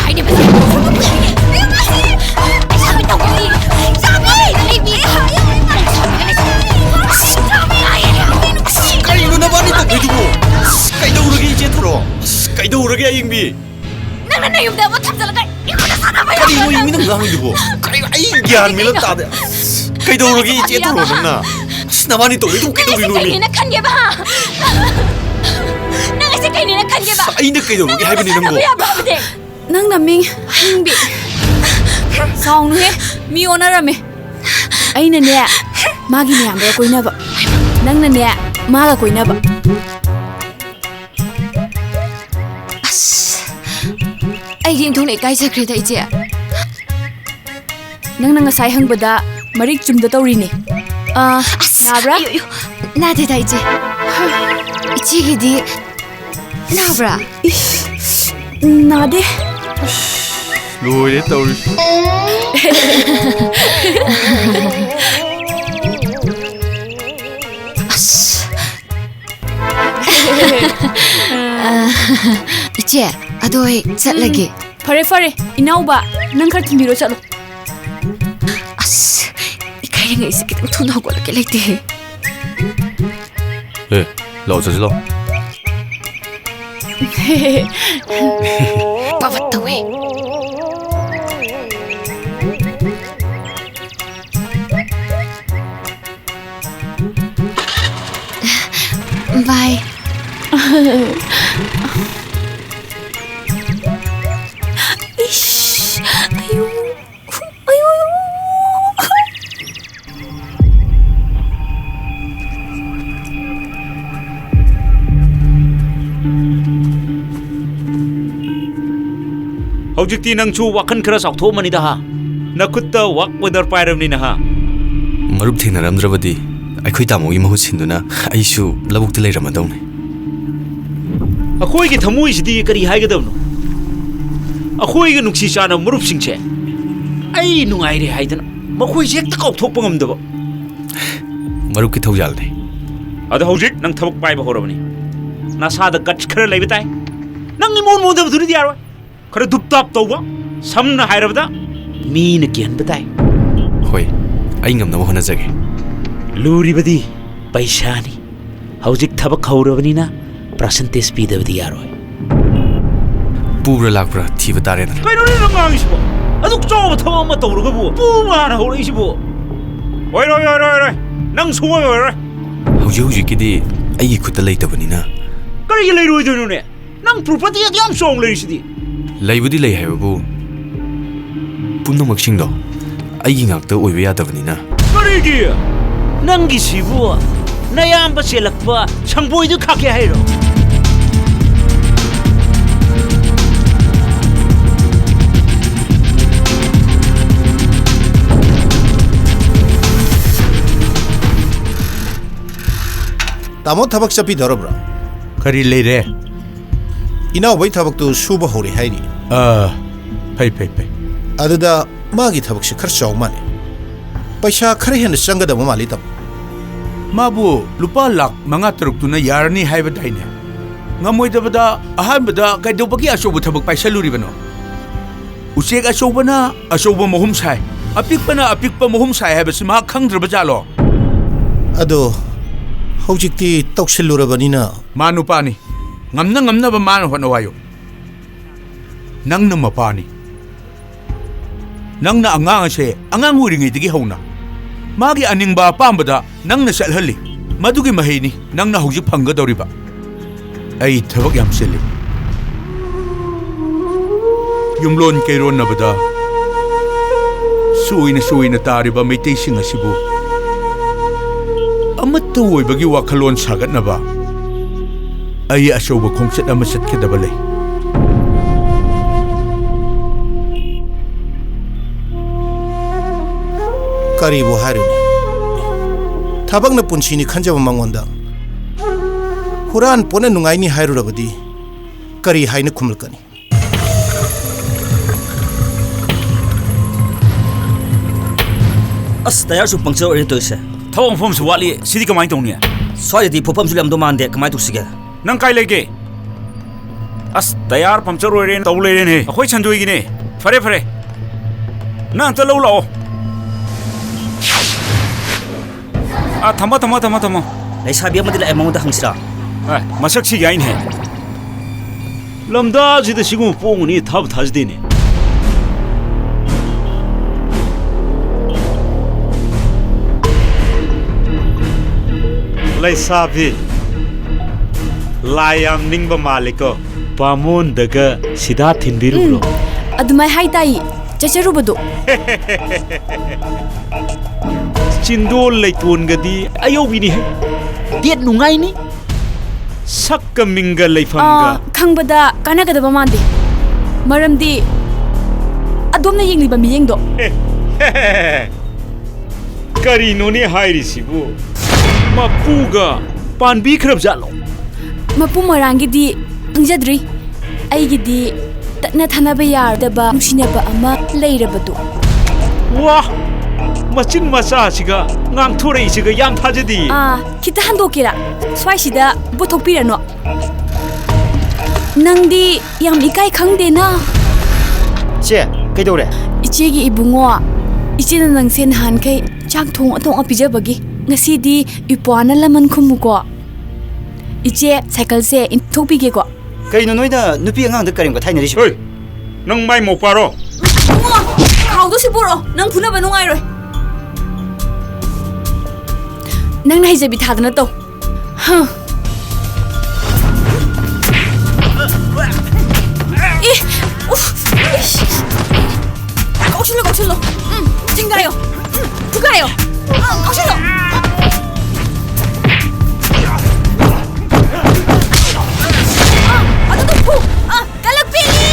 ꯀꯔꯤꯅꯣ ꯅꯕꯥꯅꯤ ꯇꯧꯗꯣꯏꯗꯨꯕꯣ? ꯀꯩꯗꯧꯔꯒꯦ ꯏꯆꯦ ꯊꯣꯔꯣ? ꯀꯩꯗꯧꯔꯒꯦ ꯑꯌꯤꯡꯕꯤ? ꯅꯪꯅ ꯅꯌꯨꯝꯗ ꯑꯃ ꯊꯝꯖꯤꯜꯂꯒ ꯑꯩꯉꯣꯟꯗ ꯁꯥꯟꯅꯕ ꯀꯔꯤꯅꯣ ꯌꯥꯕ꯭ꯔꯣ? ꯑꯌꯤꯡꯕꯤꯅ ꯉꯥꯡꯉꯤꯗꯨꯕꯣ? ꯀꯔꯤ ꯑꯩ ꯒ꯭ꯌꯥꯟ ꯃꯦꯟ ꯑꯃ ꯇꯥꯗꯦ꯫ ꯀꯩꯗꯧꯔꯒꯦ ꯏꯆꯦ ꯊꯧꯔꯣ ꯅꯪꯅ? ꯑꯁ, ꯅꯕꯥꯅꯤ ꯇꯧꯔꯤꯗꯨ ꯅꯪ ꯑꯩꯁꯦ ꯀꯩꯗꯧꯔꯤꯅꯣ ꯃꯤ? ꯀꯩꯅꯤꯅ ꯈꯟꯒꯦꯕ, ꯍꯥ? ꯅꯪ ꯑꯩꯁꯦ ꯀꯩꯅꯤꯅ ꯈꯟꯒꯦꯕ? ꯑꯁ, ꯑꯩꯅ ꯀꯩꯗꯧꯔꯒꯦ ꯅꯪ ꯍꯥꯏꯕꯅꯤ ꯅꯪꯕꯨ? ꯌꯥꯕ ꯍꯥꯏꯕꯅꯦ꯫ ꯅꯪ ꯅꯃꯤꯡ ꯍꯤꯡꯕꯤ꯫ ꯁꯥꯎꯅꯨꯍꯦ, ꯃꯤ ꯑꯣꯟꯅꯔꯝꯃꯦ꯫ ꯑꯩꯅꯅꯦ, ꯃꯥꯒꯤ ꯃꯌꯥꯝꯕꯒ ꯀꯣꯏꯅꯕ꯫ ꯅꯪꯅꯅꯦ, ꯃꯥꯒ ꯀꯣꯏꯅꯕ꯫ ꯑꯁ, ꯑꯩꯗꯤ ꯌꯨꯝꯊꯣꯡꯅ ꯏꯀꯥꯏꯖꯈ꯭ꯔꯦꯗ, ꯏꯆꯦ꯫ ꯅꯪꯅ ꯉꯁꯥꯏ ꯍꯪꯕꯗ ꯃꯔꯤꯛ ꯆꯨꯝꯗ ꯇꯧꯔꯤꯅꯦ꯫ ꯑ, ꯑꯁ, ꯅꯥꯕ꯭ꯔꯥ? ꯑꯌꯣ, ꯑꯌꯣ, ꯅꯥꯗꯦꯗ, ꯏꯆꯦ꯫ ꯏꯆꯦꯒꯤꯗꯤ ꯅꯥꯕ꯭ꯔꯥ? ꯏꯁ, ꯅꯥꯗꯦ꯫ ꯂꯣꯏꯔꯦ ꯇꯧꯔꯤꯁꯤ꯫ ꯑꯁ꯫ ꯑ, ꯏꯆꯦ, ꯑꯗꯣ ꯑꯩ ꯆꯠꯂꯒꯦ꯫ ꯎꯝ, ꯐꯔꯦ, ꯐꯔꯦ, ꯏꯅꯥꯎꯕ, ꯅꯪ ꯈꯔ ꯊꯤꯟꯕꯤꯔꯣ, ꯆꯠꯂꯣ꯫ ꯑꯁ, ꯏꯀꯥꯏꯔꯤꯉꯩꯁꯦ ꯈꯤꯇꯪ ꯊꯨꯅ ꯍꯧꯒꯠꯂꯒꯦ ꯂꯩꯇꯦꯍꯦ꯫ ꯑꯦ, ꯂꯥꯛꯑꯣ, ꯆꯠꯁꯤ ꯂꯥꯛꯑꯣ꯫ ꯄꯥꯕꯠ ꯇꯧꯋꯦ꯫ ꯕꯥꯏ꯫ ꯏꯁ, ꯑꯌꯨ, ꯑꯌꯨ꯫ ꯍꯧꯖꯤꯛꯇꯤ ꯅꯪꯁꯨ ꯋꯥꯈꯜ ꯈꯔ ꯆꯥꯎꯊꯣꯛꯑꯝꯃꯅꯤꯗ ꯍꯥ? ꯅꯈꯨꯠꯇ ꯋꯥꯛ ꯑꯣꯔꯗꯔ ꯄꯥꯏꯔꯕꯅꯤꯅ ꯍꯥ? ꯃꯔꯨꯞ ꯊꯦꯡꯅꯔꯝꯗ꯭ꯔꯕꯗꯤ ꯑꯩꯈꯣꯏ ꯇꯥꯃꯣꯒꯤ ꯃꯍꯨꯠ ꯁꯤꯟꯗꯨꯅ ꯑꯩꯁꯨ ꯂꯧꯕꯨꯛꯇ ꯂꯩꯔꯝꯃꯗꯧꯅꯤ꯫ ꯑꯩꯈꯣꯏꯒꯤ ꯊꯃꯣꯏꯁꯤꯗꯤ ꯀꯔꯤ ꯍꯥꯏꯒꯗꯕꯅꯣ? ꯑꯩꯈꯣꯏꯒ ꯅꯨꯡꯁꯤ ꯆꯥꯟꯅꯕ ꯃꯔꯨꯞꯁꯤꯡꯁꯦ ꯑꯩ ꯅꯨꯡꯉꯥꯏꯔꯦ ꯍꯥꯏꯗꯅ ꯃꯈꯣꯏꯁꯦ ꯍꯦꯛꯇ ꯀꯥꯎꯊꯣꯛꯄ ꯉꯝꯗꯕ꯫ ꯃꯔꯨꯞꯀꯤ ꯊꯧꯖꯥꯜꯅꯤ꯫ ꯑꯗꯣ ꯍꯧꯖꯤꯛ ꯅꯪ ꯊꯕꯛ ꯄꯥꯏꯕ ꯍꯧꯔꯕꯅꯤ꯫ ꯅꯁꯥꯗ ꯒꯠꯁ ꯈꯔ ꯂꯩꯕ ꯇꯥꯏ꯫ ꯅꯪ ꯏꯃꯣꯟ ꯃꯣꯟꯗꯕꯗꯨꯅꯗꯤ ꯌꯥꯔꯣꯏ꯫ ꯈꯔ ꯙꯨꯞ ꯙꯥꯞ ꯇꯧꯕ, ꯁꯝꯅ ꯍꯥꯏꯔꯕꯗ ꯃꯤꯅ ꯀꯤꯍꯟꯕ ꯇꯥꯏ꯫ ꯍꯣꯏ, ꯑꯩ ꯉꯝꯅꯕ ꯍꯣꯠꯅꯖꯒꯦ꯫ ꯂꯨꯔꯤꯕꯗꯤ ꯄꯩꯁꯥꯅꯤ꯫ ꯍꯧꯖꯤꯛ ꯊꯕꯛ ꯍꯧꯔꯕꯅꯤꯅ ꯄꯥꯔꯁꯦꯟꯇꯦꯖ ꯄꯤꯗꯕꯗꯤ ꯌꯥꯔꯣꯏ꯫ ꯄꯨꯕ꯭ꯔꯥ ꯂꯥꯛꯄ꯭ꯔꯥ ꯊꯤꯕ ꯇꯥꯔꯦꯗꯅ꯫ ꯀꯩꯅꯣꯅꯦ ꯅꯪ ꯉꯥꯡꯉꯤꯁꯤꯕꯣ? ꯑꯗꯨꯛ ꯆꯥꯎꯕ ꯊꯕꯛ ꯑꯃ ꯇꯧꯔꯒꯕꯨ ꯄꯨꯕ꯭ꯔꯥꯅ ꯍꯧꯔꯛꯏꯁꯤꯕꯣ? ꯑꯣꯏꯔꯣꯏ, ꯑꯣꯏꯔꯣꯏ, ꯑꯣꯏꯔꯣꯏ꯫ ꯅꯪ ꯁꯨꯡꯑꯣꯏ ꯑꯣꯏꯔꯣꯏ꯫ ꯍꯧꯖꯤꯛ ꯍꯧꯖꯤꯛꯀꯤꯗꯤ ꯑꯩꯒꯤ ꯈꯨꯠꯇ ꯂꯩꯇꯕꯅꯤꯅ꯫ ꯀꯔꯤꯒꯤ ꯂꯩꯔꯣꯏꯗꯣꯏꯅꯣꯅꯦ? ꯅꯪ property ꯑꯗꯨ ꯌꯥꯝ ꯆꯥꯎꯅ ꯂꯩꯔꯤꯁꯤꯗꯤ꯫ ꯂꯩꯕꯨꯗꯤ ꯂꯩ ꯍꯥꯏꯕꯕꯨ, ꯄꯨꯝꯅꯃꯛꯁꯤꯡꯗꯣ ꯑꯩꯒꯤ ꯉꯥꯛꯇ ꯑꯣꯏꯕ ꯌꯥꯗꯕꯅꯤꯅ꯫ ꯀꯔꯤꯒꯤ? ꯅꯪꯒꯤꯁꯤꯕꯨ ꯅꯌꯥꯝꯕ ꯆꯦꯜꯂꯛꯄ ꯁꯪꯕꯣꯏꯗꯨ ꯈꯥꯛꯀꯦ ꯍꯥꯏꯔꯣ? ꯇꯥꯃꯣ ꯊꯕꯛ ꯆꯠꯄꯤꯗꯧꯔꯕ꯭ꯔꯥ? ꯀꯔꯤ ꯂꯩꯔꯦ? ꯏꯅꯥꯎꯕꯩ ꯊꯕꯛꯇꯨ ꯁꯨꯕ ꯍꯧꯔꯦ ꯍꯥꯏꯔꯤ꯫ ꯑꯥ, ꯐꯩ, ꯐꯩ, ꯐꯩ꯫ ꯑꯗꯨꯗ ꯃꯥꯒꯤ ꯊꯕꯛꯁꯦ ꯈꯔ ꯆꯥꯎ ꯃꯥꯜꯂꯦ꯫ ꯄꯩꯁꯥ ꯈꯔ ꯍꯦꯟꯅ ꯆꯪꯒꯗꯕ ꯃꯥꯜꯂꯤ, ꯇꯥꯃꯣ꯫ ꯃꯥꯕꯨ ꯂꯨꯄꯥ ꯂꯥꯈ ꯃꯉꯥ ꯇꯔꯨꯛꯇꯨꯅ ꯌꯥꯔꯅꯤ ꯍꯥꯏꯕꯗꯥꯏꯅꯦ? ꯉꯝꯃꯣꯏꯗꯕꯗ ꯑꯍꯥꯟꯕꯗ ꯀꯩꯗꯧꯕꯒꯤ ꯑꯆꯧꯕ ꯊꯕꯛ ꯄꯥꯏꯁꯜꯂꯨꯔꯤꯕꯅꯣ? ꯎꯆꯦꯛ ꯑꯆꯧꯕꯅ ꯑꯆꯧꯕ ꯃꯍꯨꯝ ꯁꯥꯏ, ꯑꯄꯤꯛꯄꯅ ꯑꯄꯤꯛꯄ ꯃꯍꯨꯝ ꯁꯥꯏ ꯍꯥꯏꯕꯁꯤ ꯃꯍꯥꯛ ꯈꯪꯗ꯭ꯔꯕ ꯖꯥꯠꯂꯣ? ꯑꯗꯣ ꯍꯧꯖꯤꯛꯇꯤ ꯇꯧꯁꯤꯜꯂꯨꯔꯕꯅꯤꯅ꯫ ꯃꯥ ꯅꯨꯄꯥꯅꯤ, ꯉꯝꯅ ꯉꯝꯅꯕ ꯃꯥꯅ ꯍꯣꯠꯅꯧ ꯍꯥꯏꯌꯨ꯫ ꯅꯪꯅ ꯃꯄꯥꯅꯤ꯫ ꯅꯪꯅ ꯑꯉꯥꯡ ꯑꯁꯦ ꯑꯉꯥꯡ ꯑꯣꯏꯔꯤꯉꯩꯗꯒꯤ ꯍꯧꯅ ꯃꯥꯒꯤ ꯑꯅꯤꯡꯕ ꯑꯄꯥꯝꯕꯗ ꯅꯪꯅ ꯆꯠꯍꯜꯂꯤ꯫ ꯃꯗꯨꯒꯤ ꯃꯍꯩꯅꯤ ꯅꯪꯅ ꯍꯧꯖꯤꯛ ꯐꯪꯒꯗꯧꯔꯤꯕ꯫ ꯑꯩ ꯊꯕꯛ ꯌꯥꯝ ꯆꯤꯜꯂꯤ꯫ ꯌꯨꯝꯂꯣꯟ ꯀꯩꯔꯣꯟꯅꯕꯗ ꯆꯣꯏꯅ ꯆꯣꯏꯅ ꯇꯥꯔꯤꯕ ꯃꯩꯇꯩꯁꯤꯡ ꯑꯁꯤꯕꯨ ꯑꯃꯠꯇ ꯑꯣꯏꯕꯒꯤ ꯋꯥꯈꯜꯂꯣꯟ ꯁꯥꯒꯠꯅꯕ ꯑꯩ ꯑꯆꯧꯕ ꯈꯣꯡꯆꯠ ꯑꯃ ꯆꯠꯀꯗꯕ ꯂꯩ꯫ ꯀꯔꯤꯕꯨ ꯍꯥꯏꯔꯨꯅꯤ? ꯊꯕꯛꯅ ꯄꯨꯟꯁꯤꯅꯤ ꯈꯟꯖꯕ ꯃꯉꯣꯟꯗ ꯍꯨꯔꯥꯟ ꯄꯣꯠꯅ ꯅꯨꯡꯉꯥꯏꯅꯤ ꯍꯥꯏꯔꯨꯔꯕꯗꯤ ꯀꯔꯤ ꯍꯥꯏꯅ ꯈꯨꯝꯂꯛꯀꯅꯤ? ꯑꯁ, ꯇꯌꯥꯔꯁꯨ ꯄꯪꯆꯔ ꯑꯣꯏꯔꯦ ꯇꯧꯔꯤꯁꯦ꯫ ꯊꯕꯛ ꯃꯐꯝꯁꯨ ꯋꯥꯠꯂꯤ, ꯁꯤꯗꯤ ꯀꯃꯥꯏꯅ ꯇꯧꯅꯤ? ꯁ꯭ꯋꯥꯏꯗꯗꯤ ꯐꯨꯐꯝꯁꯨ ꯂꯩꯔꯝꯗꯧ ꯃꯥꯟꯗꯦ, ꯀꯃꯥꯏꯅ ꯇꯧꯁꯤꯒꯦ? ꯅꯪ ꯀꯥꯏ ꯂꯩꯒꯦ? ꯑꯁ, ꯇꯌꯥꯔ ꯄꯪꯆꯔ ꯑꯣꯏꯔꯦꯅ ꯇꯧ ꯂꯩꯔꯦꯅꯦ꯫ ꯑꯩꯈꯣꯏ ꯁꯟꯗꯣꯏꯒꯤꯅꯦ꯫ ꯐꯔꯦ, ꯐꯔꯦ, ꯅꯪ ꯑꯝꯇ ꯂꯧ ꯂꯥꯛꯑꯣ꯫ ꯑꯥ, ꯊꯝꯃꯣ, ꯊꯝꯃꯣ, ꯊꯝꯃꯣ, ꯊꯝꯃꯣ꯫ ꯂꯩꯁꯥꯕꯤ ꯑꯃꯗꯤ ꯂꯥꯛꯑꯦ, ꯃꯉꯣꯟꯗ ꯍꯪꯁꯤꯔꯥ? ꯑꯦ, ꯃꯁꯛꯁꯤ ꯌꯥꯏꯅꯦ꯫ ꯂꯝꯗꯥꯁꯤꯗ ꯁꯤꯒꯨꯝꯕ ꯄꯣꯡꯒꯅꯤ ꯊꯥꯕꯨ ꯊꯥꯖꯗꯦꯅꯦ꯫ ꯂꯩꯁꯥꯕꯤ, ꯂꯥꯏ ꯌꯥꯝ ꯅꯤꯡꯕ ꯃꯥꯜꯂꯤꯀꯣ꯫ ꯕꯥꯃꯣꯟꯗꯒ ꯁꯤꯗꯥ ꯊꯤꯟꯕꯤꯔꯨꯕ꯭ꯔꯣ? ꯎꯝ, ꯑꯗꯨꯃꯥꯏ ꯍꯥꯏ ꯇꯥꯏ, ꯆꯠꯆꯔꯨꯕꯗꯣ꯫ ꯆꯤꯟꯗꯣꯜ ꯂꯩꯇꯣꯟꯒꯗꯤ ꯑꯌꯧꯕꯤꯅꯤꯍꯦ꯫ ꯗꯦꯠ ꯅꯨꯡꯉꯥꯏꯅꯤ꯫ ꯁꯛꯀ ꯃꯤꯡꯒ ꯂꯩꯐꯝꯒ꯫ ꯑꯥ, ꯈꯪꯕꯗ ꯀꯥꯟꯅꯒꯗꯕ ꯃꯥꯟꯗꯦ꯫ ꯃꯔꯝꯗꯤ ꯑꯗꯣꯝꯅ ꯌꯦꯡꯂꯤꯕ ꯃꯤꯠꯌꯦꯡꯗꯣ꯫ ꯑꯦ, ꯀꯔꯤꯅꯣꯅꯦ ꯍꯥꯏꯔꯤꯁꯤꯕꯨ? ꯃꯄꯨꯒ ꯄꯥꯟꯕꯤꯈ꯭ꯔꯕ ꯖꯥꯠꯂꯣ? ꯃꯄꯨ ꯃꯣꯏꯔꯥꯡꯒꯤꯗꯤ ꯈꯪꯖꯗ꯭ꯔꯤ꯫ ꯑꯩꯒꯤꯗꯤ ꯇꯠꯅ ꯊꯥꯅꯕ ꯌꯥꯗꯕ ꯅꯨꯡꯁꯤꯅꯕ ꯑꯃ ꯂꯩꯔꯕꯗꯣ꯫ ꯋꯥ! ꯃꯆꯤꯟ ꯃꯆꯥꯁꯤꯒ ꯉꯥꯡꯊꯣꯔꯛꯏꯁꯤꯒ ꯌꯥꯝ ꯊꯥꯖꯗꯤꯌꯦ꯫ ꯑꯥ, ꯈꯤꯇ ꯍꯟꯗꯣꯛꯀꯦꯔꯥ? ꯁ꯭ꯋꯥꯏꯁꯤꯗ ꯄꯨꯊꯣꯛꯄꯤꯔꯅꯨ꯫ ꯅꯪꯗꯤ ꯌꯥꯝ ꯏꯀꯥꯏ ꯈꯪꯗꯦꯅ꯫ ꯆꯦ, ꯀꯩꯗꯧꯔꯦ? ꯏꯆꯦꯒꯤ ꯏꯕꯨꯡꯉꯣ, ꯏꯆꯦꯅ ꯅꯪꯁꯦ ꯅꯍꯥꯟꯈꯩ ꯆꯥꯛ ꯊꯣꯡ ꯊꯣꯡꯉ ꯄꯤꯖꯕꯒꯤ ꯉꯁꯤꯗꯤ ꯏꯄ꯭ꯋꯥꯅ ꯂꯃꯟ ꯈꯨꯝꯃꯨꯀꯣ꯫ ꯏꯆꯦ, ꯁꯥꯏꯀꯜꯁꯦ ꯏꯟꯊꯣꯛꯄꯤꯒꯦꯀꯣ꯫ ꯀꯩꯅꯣ ꯅꯣꯏꯅ ꯅꯨꯄꯤ ꯑꯉꯥꯡꯗ ꯀꯔꯦꯝ ꯀꯊꯥꯏꯅꯔꯤꯁꯤꯕꯣ? ꯍꯣꯏ, ꯅꯪ ꯃꯥꯏ ꯃꯧꯄꯥꯔꯣ? ꯏꯕꯨꯡꯉꯣ, ꯈꯥꯎꯗꯣ ꯁꯤ ꯄꯨꯔꯛꯑꯣ, ꯅꯪ ꯐꯨꯅꯕ ꯅꯨꯡꯉꯥꯏꯔꯣꯏ꯫ ꯅꯪꯅ ꯍꯩꯖꯕꯤ ꯊꯥꯗꯅ ꯇꯧ꯫ ꯍ꯫ ꯏ! ꯎꯐ! ꯏ! ꯀꯧꯁꯤꯜꯂꯣ, ꯀꯧꯁꯤꯜꯂꯣ꯫ ꯎꯝ, ꯊꯤꯡꯒꯥꯏꯌꯣ꯫ ꯎꯝ, ꯊꯨꯒꯥꯏꯌꯣ꯫ ꯎꯝ, ꯀꯧꯁꯤꯜꯂꯣ꯫ ꯑꯥ, ꯑꯗꯨꯗ ꯐꯨ꯫ ꯑꯥ, ꯀꯂꯛꯄꯤꯅꯤ!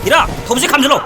ꯏꯔꯥ, ꯊꯧꯕꯁꯤ ꯈꯥꯝꯖꯤꯜꯂꯣ꯫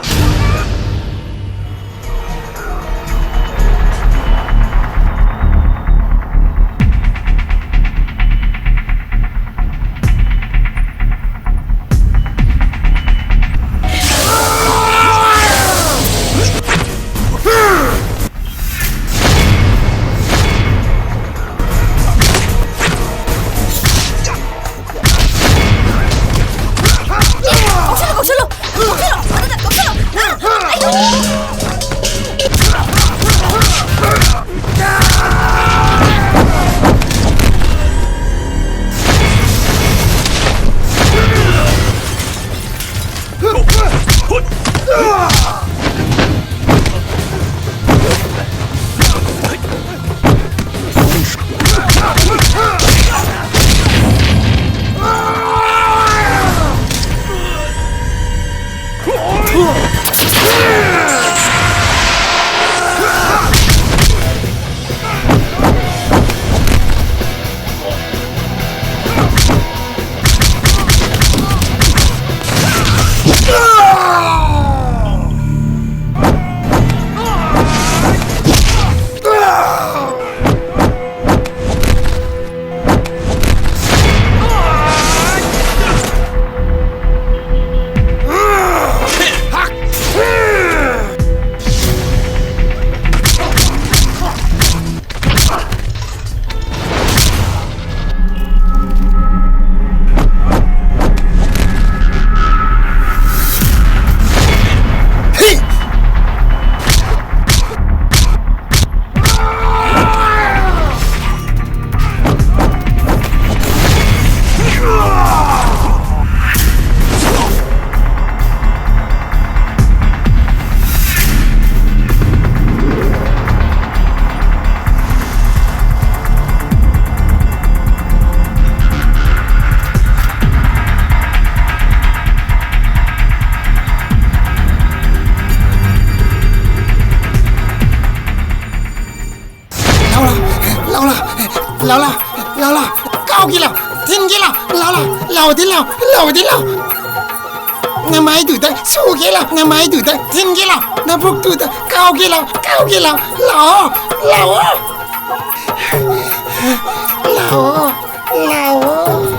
ꯂꯥꯎ, ꯂꯥꯎ, ꯂꯥꯎ, ꯂꯥꯎ, ꯀꯥꯎꯒꯦ ꯂꯥꯎ, ꯊꯤꯟꯒꯦ ꯂꯥꯎ, ꯂꯥꯎ, ꯂꯥꯎ, ꯂꯥꯎꯗꯤ ꯂꯥꯎ, ꯂꯥꯎꯗꯤ ꯂꯥꯎ꯫ ꯅꯃꯥꯏꯗꯨꯗ ꯁꯨꯒꯦ ꯂꯥꯎ, ꯅꯃꯥꯏꯗꯨꯗ ꯊꯤꯟꯒꯦ ꯂꯥꯎ, ꯅꯕꯨꯛꯇꯨꯗ ꯀꯥꯎꯒꯦ ꯂꯥꯎ, ꯀꯥꯎꯒꯦ ꯂꯥꯎ, ꯂꯥꯛꯑꯣ, ꯂꯥꯛꯑꯣ, ꯂꯥꯛꯑꯣ, ꯂꯥꯛꯑꯣ꯫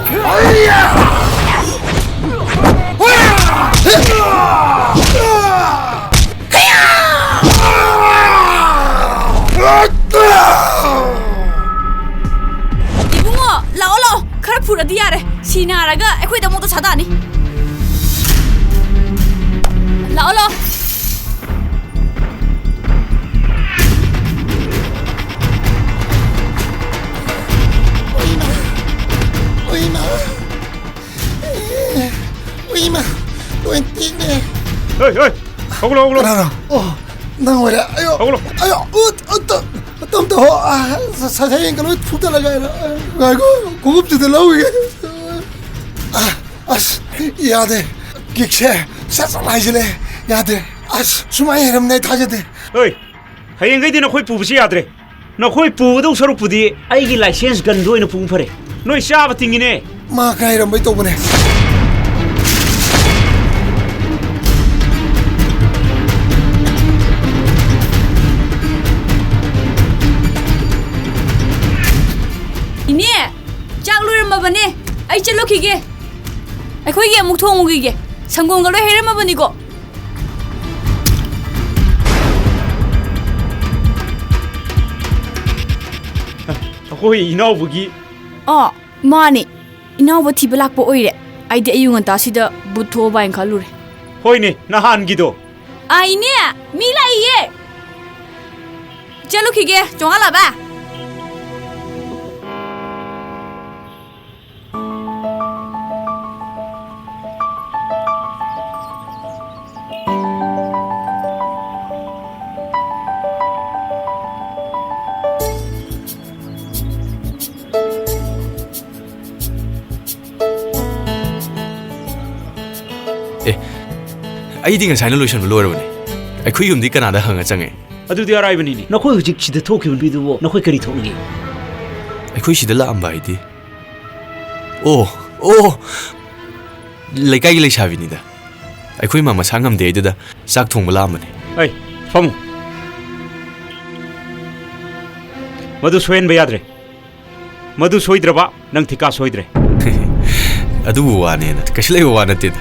ꯏꯕꯨꯡꯉꯣ, ꯂꯥꯛꯑꯣ, ꯂꯥꯛꯑꯣ꯫ ꯈꯔ ꯐꯨꯔꯗꯤ ꯌꯥꯔꯦ꯫ ꯁꯤ ꯅꯥꯔꯒ ꯑꯩꯈꯣꯏꯗ ꯑꯃꯨꯛ ꯗꯁꯥ ꯇꯥꯅꯤ꯫ ꯂꯥꯛꯑꯣ, ꯂꯥꯛꯑꯣ꯫ ꯎꯏꯃꯥ! ꯎꯏꯃꯥ! ꯎꯏꯃꯥ! ꯂꯣꯏ ꯇꯦꯛꯂꯦ꯫ ꯍꯦ, ꯍꯦ! ꯍꯧꯒꯠꯂꯣ, ꯍꯧꯒꯠꯂꯣ꯫ ꯀꯅꯥꯅꯣ? ꯑꯣ, ꯅꯪ ꯑꯣꯏꯔꯦ꯫ ꯑꯌꯣ! ꯍꯧꯒꯠꯂꯣ꯫ ꯑꯌꯣ! ꯎꯠ! ꯎꯠ! ꯇꯞ ꯇꯞ ꯍꯣ꯫ ꯑꯥ, ꯁ-, ꯁ-, ꯁꯌꯦꯡꯒ ꯂꯣꯏ ꯐꯨꯗꯠꯂꯒ ꯑꯩꯅ, ꯉꯥꯏꯈꯣ, ꯈꯣꯡꯎꯞꯁꯤꯗ ꯂꯧꯈꯤꯒꯦ꯫ ꯑꯥ, ꯑꯁ, ꯌꯥꯗꯦ꯫ ꯀꯤꯛꯁꯦ ꯁꯠ ꯁꯠ ꯍꯥꯏꯖꯤꯜꯂꯦ꯫ ꯌꯥꯗꯦ꯫ ꯑꯁ, ꯁꯨꯃꯥꯏꯅ ꯍꯩꯔꯝꯅꯦ ꯑꯩ ꯊꯥꯖꯗꯦ꯫ ꯍꯣꯏ, ꯍꯌꯦꯡꯈꯩꯗꯤ ꯅꯈꯣꯏ ꯄꯨꯕꯁꯤ ꯌꯥꯗ꯭ꯔꯦ꯫ ꯅꯈꯣꯏ ꯄꯨꯒꯗꯧ ꯁꯔꯨꯛꯄꯨꯗꯤ ꯑꯩꯒꯤ ꯂꯥꯏꯁꯦꯟꯁ ꯒꯟꯗꯨ ꯑꯣꯏꯅ ꯄꯨꯕ ꯐꯔꯦ꯫ ꯅꯣꯏ ꯆꯥꯕ ꯇꯤꯡꯉꯤꯅꯦ꯫ ꯃꯥ ꯈꯔ ꯍꯩꯔꯝꯕꯩ ꯇꯧꯕꯅꯦ꯫ ꯏꯅꯦ, ꯆꯥꯛ ꯂꯣꯏꯔꯝꯃꯕꯅꯦ꯫ ꯑꯩ ꯆꯠꯂꯨꯈꯤꯒꯦ꯫ ꯑꯩꯈꯣꯏꯒꯤ ꯑꯃꯨꯛ ꯊꯣꯡꯉꯨꯈꯤꯒꯦ꯫ ꯁꯪꯒꯣꯝꯒ ꯂꯣꯏ ꯍꯩꯔꯝꯃꯕꯅꯤꯀꯣ꯫ ꯑꯩꯈꯣꯏ ꯏꯅꯥꯎꯕꯒꯤ ꯑꯥ, ꯃꯥꯅꯦ꯫ ꯏꯅꯥꯎꯕ ꯊꯤꯕ ꯂꯥꯛꯄ ꯑꯣꯏꯔꯦ꯫ ꯑꯩꯗꯤ ꯑꯌꯨꯛ ꯉꯟꯇꯥꯁꯤꯗ ꯕꯨꯠ ꯊꯣꯛꯑꯕ ꯍꯥꯏꯅ ꯈꯜꯂꯨꯔꯦ꯫ ꯍꯣꯏꯅꯦ, ꯅꯍꯥꯟꯒꯤꯗꯣ꯫ ꯑꯥ, ꯏꯅꯦ, ꯃꯤ ꯂꯥꯛꯏꯌꯦ꯫ ꯆꯠꯂꯨꯈꯤꯒꯦ, ꯆꯣꯡꯍꯜꯂꯕ꯫ ꯑꯦ, ꯑꯩꯗꯤ ꯉꯁꯥꯏꯅ ꯂꯣꯏꯁꯟꯕ ꯂꯣꯏꯔꯕꯅꯦ꯫ ꯑꯩꯈꯣꯏ ꯌꯨꯝꯗꯤ ꯀꯅꯥꯗ ꯍꯪꯉ ꯆꯪꯉꯦ? ꯑꯗꯨꯗꯤ ꯑꯔꯥꯏꯕꯅꯤꯅꯦ꯫ ꯅꯈꯣꯏ ꯍꯧꯖꯤꯛ ꯁꯤꯗ ꯊꯣꯛꯈꯤꯕ ꯅꯨꯄꯤꯗꯨꯕꯨ ꯅꯈꯣꯏ ꯀꯔꯤ ꯊꯣꯛꯅꯒꯦ? ꯑꯩꯈꯣꯏ ꯁꯤꯗ ꯂꯥꯛꯑꯝꯕ ꯍꯥꯏꯗꯤ? ꯑꯣ, ꯑꯣ, ꯂꯩꯀꯥꯏꯒꯤ ꯂꯩꯁꯥꯕꯤꯅꯤꯗ꯫ ꯑꯩꯈꯣꯏ ꯃꯥ ꯃꯁꯥ ꯉꯝꯗꯦ ꯍꯥꯏꯗꯨꯗ ꯆꯥꯛ ꯊꯣꯡꯕ ꯂꯥꯛꯑꯝꯕꯅꯦ꯫ ꯑꯩ, ꯐꯝꯃꯨ꯫ ꯃꯗꯨ ꯁꯣꯏꯍꯟꯕ ꯌꯥꯗ꯭ꯔꯦ꯫ ꯃꯗꯨ ꯁꯣꯏꯗ꯭ꯔꯕ, ꯅꯪ ꯊꯤꯀꯥ ꯁꯣꯏꯗ꯭ꯔꯦ꯫ ꯑꯗꯨꯕꯨ ꯋꯥꯅꯦꯅ ꯀꯩꯁꯨ ꯂꯩꯕ ꯋꯥ ꯅꯠꯇꯦꯗ꯫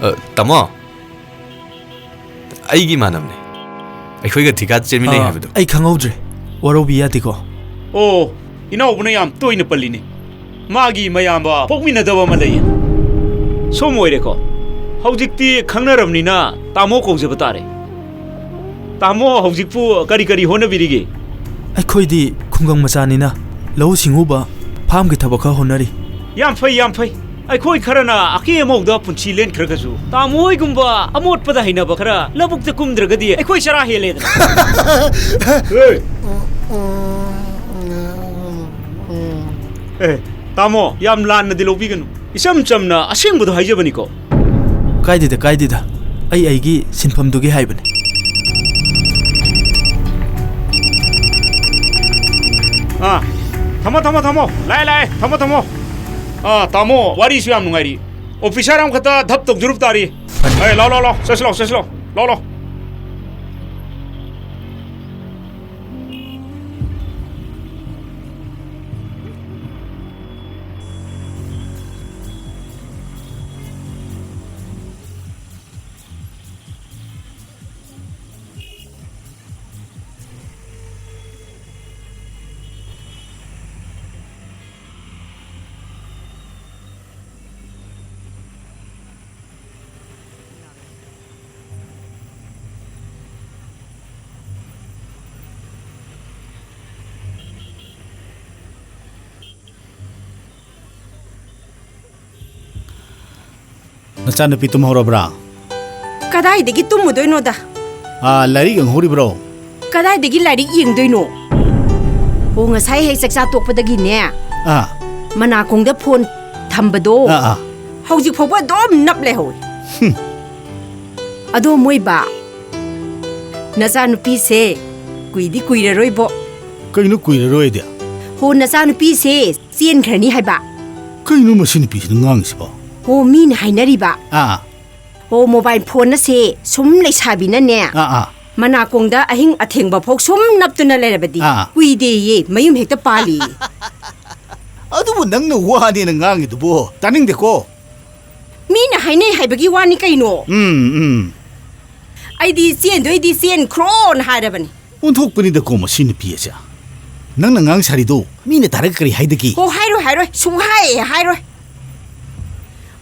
ꯑ, ꯇꯥꯃꯣ, ꯑꯩꯒꯤ ꯏꯃꯥꯟꯅꯕꯅꯦ꯫ ꯑꯩꯈꯣꯏꯒ ꯊꯤꯀꯥ ꯆꯦꯟꯃꯤꯟꯅꯩ ꯑ, ꯍꯥꯏꯕꯗꯣ꯫ ꯑꯩ ꯈꯪꯍꯧꯗ꯭ꯔꯦ꯫ ꯋꯥꯔꯧꯕꯤ ꯌꯥꯗꯦꯀꯣ꯫ ꯑꯣ, ꯏꯅꯥꯎꯕꯅ ꯌꯥꯝ ꯇꯣꯏꯅ ꯄꯜꯂꯤꯅꯦ꯫ ꯃꯥꯒꯤ ꯃꯌꯥꯝꯕ ꯄꯣꯛꯃꯤꯟꯅꯗꯕ ꯑꯃ ꯂꯩꯌꯦ꯫ ꯁꯣꯝ ꯑꯣꯏꯔꯦꯀꯣ꯫ ꯍꯧꯖꯤꯛꯇꯤ ꯈꯪꯅꯔꯕꯅꯤꯅ ꯇꯥꯃꯣ ꯀꯧꯖꯕ ꯇꯥꯔꯦ꯫ ꯇꯥꯃꯣ ꯍꯧꯖꯤꯛꯄꯨ ꯀꯔꯤ ꯀꯔꯤ ꯍꯣꯠꯅꯕꯤꯔꯤꯒꯦ? ꯑꯩꯈꯣꯏꯗꯤ ꯈꯨꯡꯒꯪ ꯃꯆꯥꯅꯤꯅ ꯂꯧꯎ ꯁꯤꯡꯎꯕ, ꯐꯥꯝꯒꯤ ꯊꯕꯛ ꯈꯔ ꯍꯣꯠꯅꯔꯤ꯫ ꯌꯥꯝ ꯐꯩ, ꯌꯥꯝ ꯐꯩ꯫ ꯑꯩꯈꯣꯏ ꯈꯔꯅ ꯑꯀꯦ ꯑꯃꯧꯗ ꯄꯨꯟꯁꯤ ꯂꯦꯟꯈ꯭ꯔꯒꯁꯨ, ꯇꯥꯃꯣ ꯍꯣꯏꯒꯨꯝꯕ ꯑꯃꯣꯠꯄꯗ ꯍꯩꯅꯕ ꯈꯔ ꯂꯧꯕꯨꯛꯇ ꯀꯨꯝꯗ꯭ꯔꯒꯗꯤ ꯑꯩꯈꯣꯏ ꯆꯔꯥ ꯍꯦꯜꯂꯦꯗꯅ꯫ ꯍꯦ! ꯑꯦ, ꯇꯥꯃꯣ, ꯌꯥꯝ ꯂꯥꯟꯅꯗꯤ ꯂꯧꯕꯤꯒꯅꯨ꯫ ꯏꯆꯝ ꯆꯝꯅ ꯑꯁꯦꯡꯕꯗꯣ ꯍꯥꯏꯖꯕꯅꯤꯀꯣ꯫ ꯀꯥꯏꯗꯦꯗ, ꯀꯥꯏꯗꯦꯗ꯫ ꯑꯩ ꯑꯩꯒꯤ ꯁꯤꯟꯐꯝꯗꯨꯒꯤ ꯍꯥꯏꯕꯅꯤ꯫ ꯑꯥ, ꯊꯝꯃꯣ, ꯊꯝꯃꯣ, ꯊꯝꯃꯣ꯫ ꯂꯥꯛꯑꯦ, ꯂꯥꯛꯑꯦ꯫ ꯊꯝꯃꯣ, ꯊꯝꯃꯣ꯫ ꯑꯥ, ꯇꯥꯃꯣ, ꯋꯥꯔꯤꯁꯨ ꯌꯥꯝ ꯅꯨꯡꯉꯥꯏꯔꯤ꯫ ꯑꯣꯐꯤꯁꯥꯔ ꯑꯃꯈꯛꯇ ꯙꯞ ꯇꯧꯖꯔꯨꯕ ꯇꯥꯔꯤ꯫ ꯐꯅꯤ꯫ ꯑꯦ, ꯂꯥꯎ, ꯂꯥꯎ, ꯂꯥꯎ꯫ ꯆꯠꯁꯤ ꯂꯥꯎ, ꯆꯠꯁꯤ ꯂꯥꯎ꯫ ꯂꯥꯎ, ꯂꯥꯎ꯫ ꯅꯆꯥꯅꯨꯄꯤ ꯇꯨꯝꯍꯧꯔꯕ꯭ꯔꯥ? ꯀꯗꯥꯏꯗꯒꯤ ꯇꯨꯝꯃꯨꯗꯣꯏꯅꯣꯗ? ꯑꯥ, ꯂꯥꯏꯔꯤꯛ ꯌꯦꯡꯍꯧꯔꯤꯕ꯭ꯔꯣ? ꯀꯗꯥꯏꯗꯒꯤ ꯂꯥꯏꯔꯤꯛ ꯌꯦꯡꯗꯣꯏꯅꯣ? ꯑꯣ, ꯉꯁꯥꯏ ꯍꯦꯛ ꯆꯥꯛꯆꯥ ꯇꯣꯛꯄꯗꯒꯤꯅꯦ, ꯑꯥ꯫ ꯃꯅꯥꯀꯣꯡꯗ ꯐꯣꯟ ꯊꯝꯕꯗꯣ, ꯑꯥ, ꯑꯥ꯫ ꯍꯧꯖꯤꯛ ꯐꯥꯎꯕ ꯑꯗꯨꯝ ꯅꯞ ꯂꯩꯍꯧꯋꯤ꯫ ꯍꯨꯝ꯫ ꯑꯗꯣ ꯃꯣꯏ ꯕꯥ, ꯅꯆꯥꯅꯨꯄꯤꯁꯦ ꯀꯨꯏꯗꯤ ꯀꯨꯏꯔꯔꯣꯏꯕꯣ꯫ ꯀꯩꯅꯣ ꯀꯨꯏꯔꯔꯣꯏꯗꯤ? ꯍꯣ, ꯅꯆꯥꯅꯨꯄꯤꯁꯦ ꯆꯦꯟꯈ꯭ꯔꯅꯤ ꯍꯥꯏꯕ꯫ ꯀꯩꯅꯣ ꯃꯁꯤ ꯅꯨꯄꯤꯁꯤꯅ ꯉꯥꯡꯉꯤꯁꯤꯕꯣ? ꯍꯣ, ꯃꯤꯅ ꯍꯥꯏꯅꯔꯤꯕ꯫ ꯑꯥ꯫ ꯍꯣ, mobile phone ꯑꯁꯦ ꯁꯨꯝ ꯂꯩꯁꯥꯕꯤꯅꯅꯦ꯫ ꯑꯥ, ꯑꯥ꯫ ꯃꯅꯥꯀꯣꯡꯗ ꯑꯍꯤꯡ ꯑꯊꯦꯡꯕ ꯐꯥꯎ ꯁꯨꯝ ꯅꯞꯇꯨꯅ ꯂꯩꯔꯕꯗꯤ ꯑꯥ꯫ ꯀꯨꯏꯗꯦꯌꯦ, ꯃꯌꯨꯝ ꯍꯦꯛꯇ ꯄꯥꯜꯂꯤ꯫ ꯑꯗꯨꯕꯨ ꯅꯪꯅ ꯋꯥꯅꯦꯅ ꯉꯥꯡꯉꯤꯗꯨꯕꯣ? ꯇꯥꯅꯤꯡꯗꯦꯀꯣ꯫ ꯃꯤꯅ ꯍꯥꯏꯅꯩ ꯍꯥꯏꯕꯒꯤ ꯋꯥꯅꯤ ꯀꯩꯅꯣ꯫ ꯎꯝ, ꯎꯝ꯫ ꯑꯩꯗꯤ ꯆꯦꯟꯗꯣꯏꯗꯤ ꯆꯦꯟꯈ꯭ꯔꯣꯅ ꯍꯥꯏꯔꯕꯅꯤ꯫ ꯑꯣꯟꯊꯣꯛꯄꯅꯤꯗꯀꯣ ꯃꯁꯤ ꯅꯨꯄꯤ ꯑꯁꯦ꯫ ꯅꯪꯅ ꯉꯥꯡ ꯁꯥꯔꯤꯗꯣ ꯃꯤꯅ ꯇꯥꯔꯒ ꯀꯔꯤ ꯍꯥꯏꯗꯒꯦ? ꯍꯣ, ꯍꯥꯏꯔꯣꯏ, ꯍꯥꯏꯔꯣꯏ, ꯁꯨꯡꯍꯥꯏ ꯍꯥꯏꯔꯣꯏ꯫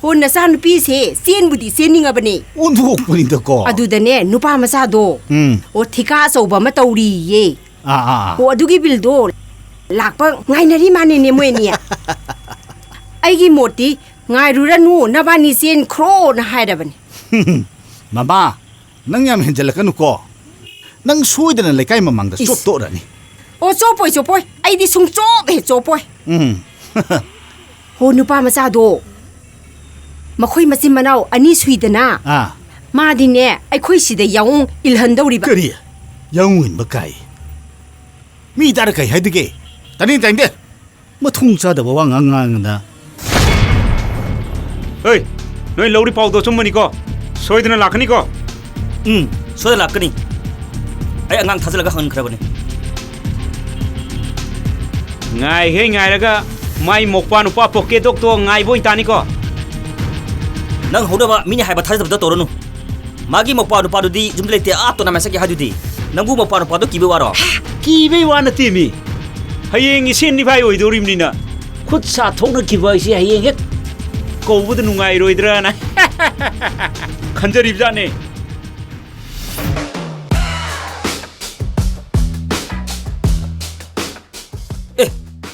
ꯍꯣ, ꯅꯆꯥꯅꯨꯄꯤꯁꯦ ꯆꯦꯟꯕꯨꯗꯤ ꯆꯦꯟꯅꯤꯡꯉꯕꯅꯦ꯫ ꯑꯣꯟꯊꯣꯛꯄꯅꯤꯗꯀꯣ꯫ ꯑꯗꯨꯗꯅꯦ ꯅꯨꯄꯥ ꯃꯆꯥꯗꯣ, ꯎꯝ꯫ ꯑꯣ, ꯊꯤꯀꯥ ꯑꯆꯧꯕ ꯑꯃ ꯇꯧꯔꯤꯌꯦ꯫ ꯑꯥ, ꯑꯥ, ꯑꯥ꯫ ꯑꯣ, ꯑꯗꯨꯒꯤ billꯗꯣ ꯂꯥꯛꯄ ꯉꯥꯏꯅꯔꯤ ꯃꯥꯅꯦꯅꯦ ꯃꯣꯏ ꯑꯅꯤ꯫ ꯑꯩꯒꯤ ꯃꯣꯠꯇꯤ ꯉꯥꯏꯔꯨꯔꯅꯨ, ꯅꯕꯥꯅꯤ ꯆꯦꯟꯈ꯭ꯔꯣꯅ ꯍꯥꯏꯔꯕꯅꯤ꯫ ꯃꯃꯥ, ꯅꯪ ꯌꯥꯝ ꯍꯦꯟꯖꯜꯂꯛꯀꯅꯨꯀꯣ꯫ ꯅꯪ ꯁꯣꯏꯗꯅ ꯂꯩꯀꯥꯏ ꯃꯃꯥꯡꯗ ꯏꯁ꯫ ꯆꯣꯞꯇꯣꯛꯔꯅꯤ꯫ ꯑꯣ, ꯆꯣꯞꯄꯣꯏ, ꯆꯣꯞꯄꯣꯏ꯫ ꯑꯩꯗꯤ ꯁꯨꯡꯆꯣꯞ ꯍꯦꯛ ꯆꯣꯞꯄꯣꯏ꯫ ꯎꯝ꯫ ꯍꯣ, ꯅꯨꯄꯥ ꯃꯆꯥꯗꯣ꯫ ꯃꯈꯣꯏ ꯃꯆꯤꯟ ꯃꯅꯥꯎ ꯑꯅꯤ ꯁꯨꯏꯗꯅ꯫ ꯑꯥ꯫ ꯃꯥꯗꯤꯅꯦ, ꯑꯩꯈꯣꯏ ꯁꯤꯗ ꯌꯥꯑꯣꯡ ꯏꯜꯍꯟꯗꯧꯔꯤꯕ꯫ ꯀꯔꯤ? ꯌꯥꯑꯣꯡ ꯏꯟꯕ ꯀꯥꯏ? ꯃꯤ ꯇꯥꯔ ꯀꯩ ꯍꯥꯏꯗꯒꯦ? ꯇꯥꯅꯤꯡ ꯇꯥꯅꯤꯡꯗꯦ꯫ ꯃꯊꯣꯡ ꯆꯥꯗꯕ ꯋꯥ ꯉꯥꯡ ꯉꯥꯡꯗꯅ꯫ ꯍꯣꯏ, ꯅꯣꯏ ꯂꯧꯔꯤ ꯄꯥꯎꯗꯣ ꯑꯆꯨꯝꯕꯅꯤꯀꯣ? ꯁꯣꯏꯗꯅ ꯂꯥꯛꯀꯅꯤꯀꯣ? ꯎꯝ, ꯁꯣꯏꯗꯅ ꯂꯥꯛꯀꯅꯤ꯫ ꯑꯩ ꯑꯉꯥꯡ ꯊꯥꯖꯤꯜꯂꯒ ꯍꯪꯈ꯭ꯔꯕꯅꯤ꯫ ꯉꯥꯏꯈꯩ ꯉꯥꯏꯔꯒ ꯃꯥꯏ ꯃꯣꯛꯄꯥ ꯅꯨꯄꯥ ꯄꯣꯀꯦ ꯗꯣꯛꯇꯣ ꯉꯥꯏꯕ ꯑꯣꯏꯅ ꯇꯥꯅꯤꯀꯣ? ꯅꯪ ꯍꯧꯅꯕ ꯃꯤꯅ ꯍꯥꯏꯕ ꯊꯥꯖꯗꯕꯗꯣ ꯇꯧꯔꯅꯨ꯫ ꯃꯥꯒꯤ ꯃꯧꯄ꯭ꯋꯥ ꯅꯨꯄꯥꯗꯨꯗꯤ ꯌꯨꯝꯗ ꯂꯩꯇꯦ, ꯑꯥ ꯇꯣꯔꯅꯥꯃꯦꯟ ꯆꯠꯈꯤ ꯍꯥꯏꯗꯨꯗꯤ꯫ ꯅꯪꯕꯨ ꯃꯧꯄ꯭ꯋꯥ ꯅꯨꯄꯥꯗꯣ ꯀꯤꯕꯩ ꯋꯥꯔꯣ? ꯀꯤꯕꯩ ꯋꯥ ꯅꯠꯇꯦꯃꯤ꯫ ꯍꯌꯦꯡ ꯏꯁꯦꯟ ꯅꯤꯐꯥꯏ ꯑꯣꯏꯗꯧꯔꯤꯕꯅꯤꯅ ꯈꯨꯠ ꯁꯥ ꯊꯣꯛꯅꯈꯤꯕ ꯍꯥꯏꯁꯦ ꯍꯌꯦꯡ ꯍꯦꯛ ꯀꯧꯕꯗ ꯅꯨꯡꯉꯥꯏꯔꯣꯏꯗ꯭ꯔꯅ ꯈꯟꯖꯔꯤꯕꯖꯥꯠꯅꯦ꯫ ꯑꯦ,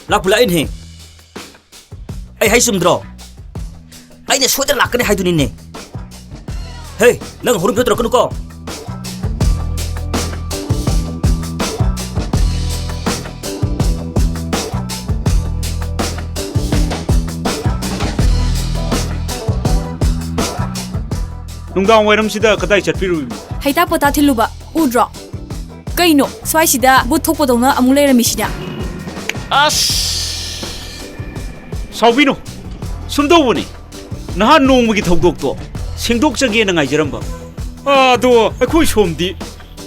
ꯂꯥꯛꯄꯨ ꯂꯥꯛꯏꯅꯦꯍꯦ꯫ ꯑꯩ ꯍꯥꯏ ꯆꯨꯝꯗ꯭ꯔꯣ? ꯑꯩꯅ ꯁꯣꯏꯗꯅ ꯂꯥꯛꯀꯅꯤ ꯍꯥꯏꯗꯨꯅꯤꯅꯦ꯫ ꯍꯦ, ꯅꯪ ꯍꯣꯔꯦꯟ ꯀꯩꯅꯣ ꯇꯧꯔꯛꯀꯅꯨꯀꯣ꯫ ꯅꯨꯡꯗꯥꯡ ꯋꯥꯏꯔꯝꯁꯤꯗ ꯀꯗꯥꯏ ꯆꯠꯄꯤꯔꯨꯏꯅꯣ? ꯍꯩꯇꯥ ꯄꯣꯇꯥ ꯊꯤꯜꯂꯨꯕ, ꯎꯗ꯭ꯔꯣ? ꯀꯩꯅꯣ ꯁ꯭ꯋꯥꯏꯁꯤꯗ ꯚꯨꯠ ꯊꯣꯛꯄꯗꯧꯅ ꯑꯃꯨꯛ ꯂꯩꯔꯝꯃꯤꯁꯤꯅ? ꯑꯁ! ꯁꯥꯎꯕꯤꯅꯨ꯫ ꯁꯨꯝ ꯇꯧꯕꯅꯤ꯫ ꯅꯍꯥꯟ ꯅꯣꯡꯃꯒꯤ ꯊꯧꯗꯣꯛꯇꯣ ꯁꯦꯡꯗꯣꯛꯆꯒꯦꯅ ꯉꯥꯏꯖꯔꯝꯕ꯫ ꯑꯗꯣ ꯑꯩꯈꯣꯏ ꯁꯣꯝꯗꯤ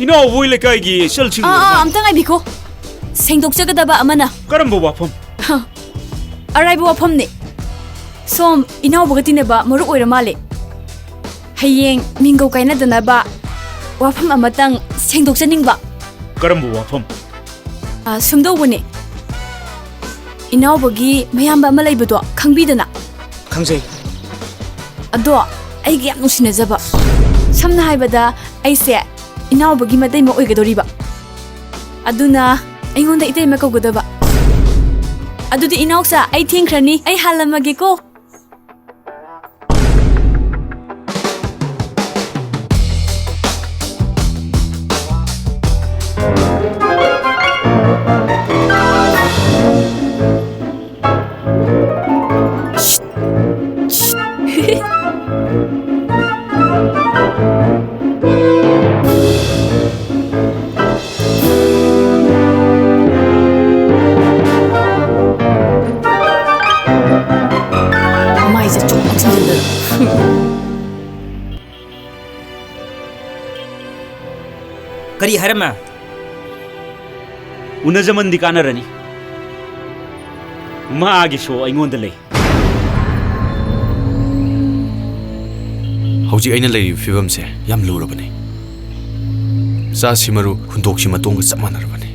ꯏꯅꯥꯎꯕꯣꯏ ꯂꯩꯀꯥꯏꯒꯤ ꯏꯆꯜꯁꯤꯡ ꯑꯥ, ꯑꯣꯏꯔ ꯑꯥ, ꯃꯥꯜꯂꯦ꯫ ꯑꯝꯇ ꯉꯥꯏꯕꯤꯈꯣ꯫ ꯁꯦꯡꯗꯣꯛꯆꯒꯗꯕ ꯑꯃꯅ꯫ ꯀꯔꯝꯕ ꯋꯥꯐꯝ? ꯑꯔꯥꯏꯕ ꯋꯥꯐꯝꯅꯦ꯫ ꯁꯣꯝ ꯏꯅꯥꯎꯕꯒ ꯇꯤꯟꯅꯕ ꯃꯔꯨꯞ ꯑꯣꯏꯔ ꯃꯥꯜꯂꯦ꯫ ꯍꯌꯦꯡ ꯃꯤꯡꯒꯧ ꯀꯥꯏꯅꯗꯅꯕ ꯋꯥꯐꯝ ꯑꯃꯇꯪ ꯁꯦꯡꯗꯣꯛꯆꯅꯤꯡꯕ꯫ ꯀꯔꯝꯕ ꯋꯥꯐꯝ? ꯑ, ꯁꯨꯝꯗꯧꯕꯅꯦ꯫ ꯏꯅꯥꯎꯕꯒꯤ ꯃꯌꯥꯝꯕ ꯑꯃ ꯂꯩꯕꯗꯣ ꯈꯪꯕꯤꯗꯅ? ꯈꯪꯖꯩ꯫ ꯑꯗꯣ ꯑꯩꯒ ꯌꯥꯝ ꯅꯨꯡꯁꯤꯅꯖꯕ꯫ ꯁꯝꯅ ꯍꯥꯏꯕꯗ, ꯑꯩꯁꯦ ꯏꯅꯥꯎꯕꯒꯤ ꯃꯇꯩꯃ ꯑꯣꯏꯒꯗꯧꯔꯤꯕ꯫ ꯑꯗꯨꯅ ꯑꯩꯉꯣꯟꯗ ꯏꯇꯩꯃ ꯀꯧꯒꯗꯕ꯫ ꯑꯗꯨꯗꯤ ꯏꯅꯥꯎꯆꯥ, ꯑꯩ ꯊꯦꯡꯈ꯭ꯔꯅꯤ, ꯑꯩ ꯍꯥꯜꯂꯝꯃꯒꯦꯀꯣ꯫ ꯃꯥꯏꯁꯦ ꯆꯣꯞ ꯆꯤꯡꯁꯤꯟꯗꯅ꯫ ꯀꯔꯤ ꯍꯥꯏꯔꯝꯃ? ꯎꯅꯖꯃꯟꯗꯤ ꯀꯥꯟꯅꯔꯅꯤ꯫ ꯃꯥꯒꯤꯁꯨ ꯑꯩꯉꯣꯟꯗ ꯂꯩ꯫ ꯍꯧꯖꯤꯛ ꯑꯩꯅ ꯂꯩꯔꯤꯕ ꯐꯤꯕꯝꯁꯦ ꯌꯥꯝ ꯂꯨꯔꯕꯅꯤ꯫ ꯆꯥꯁꯤ ꯃꯔꯨ, ꯍꯨꯟꯗꯣꯛꯁꯤ ꯃꯇꯣꯡꯒ ꯆꯞ ꯃꯥꯟꯅꯔꯕꯅꯤ꯫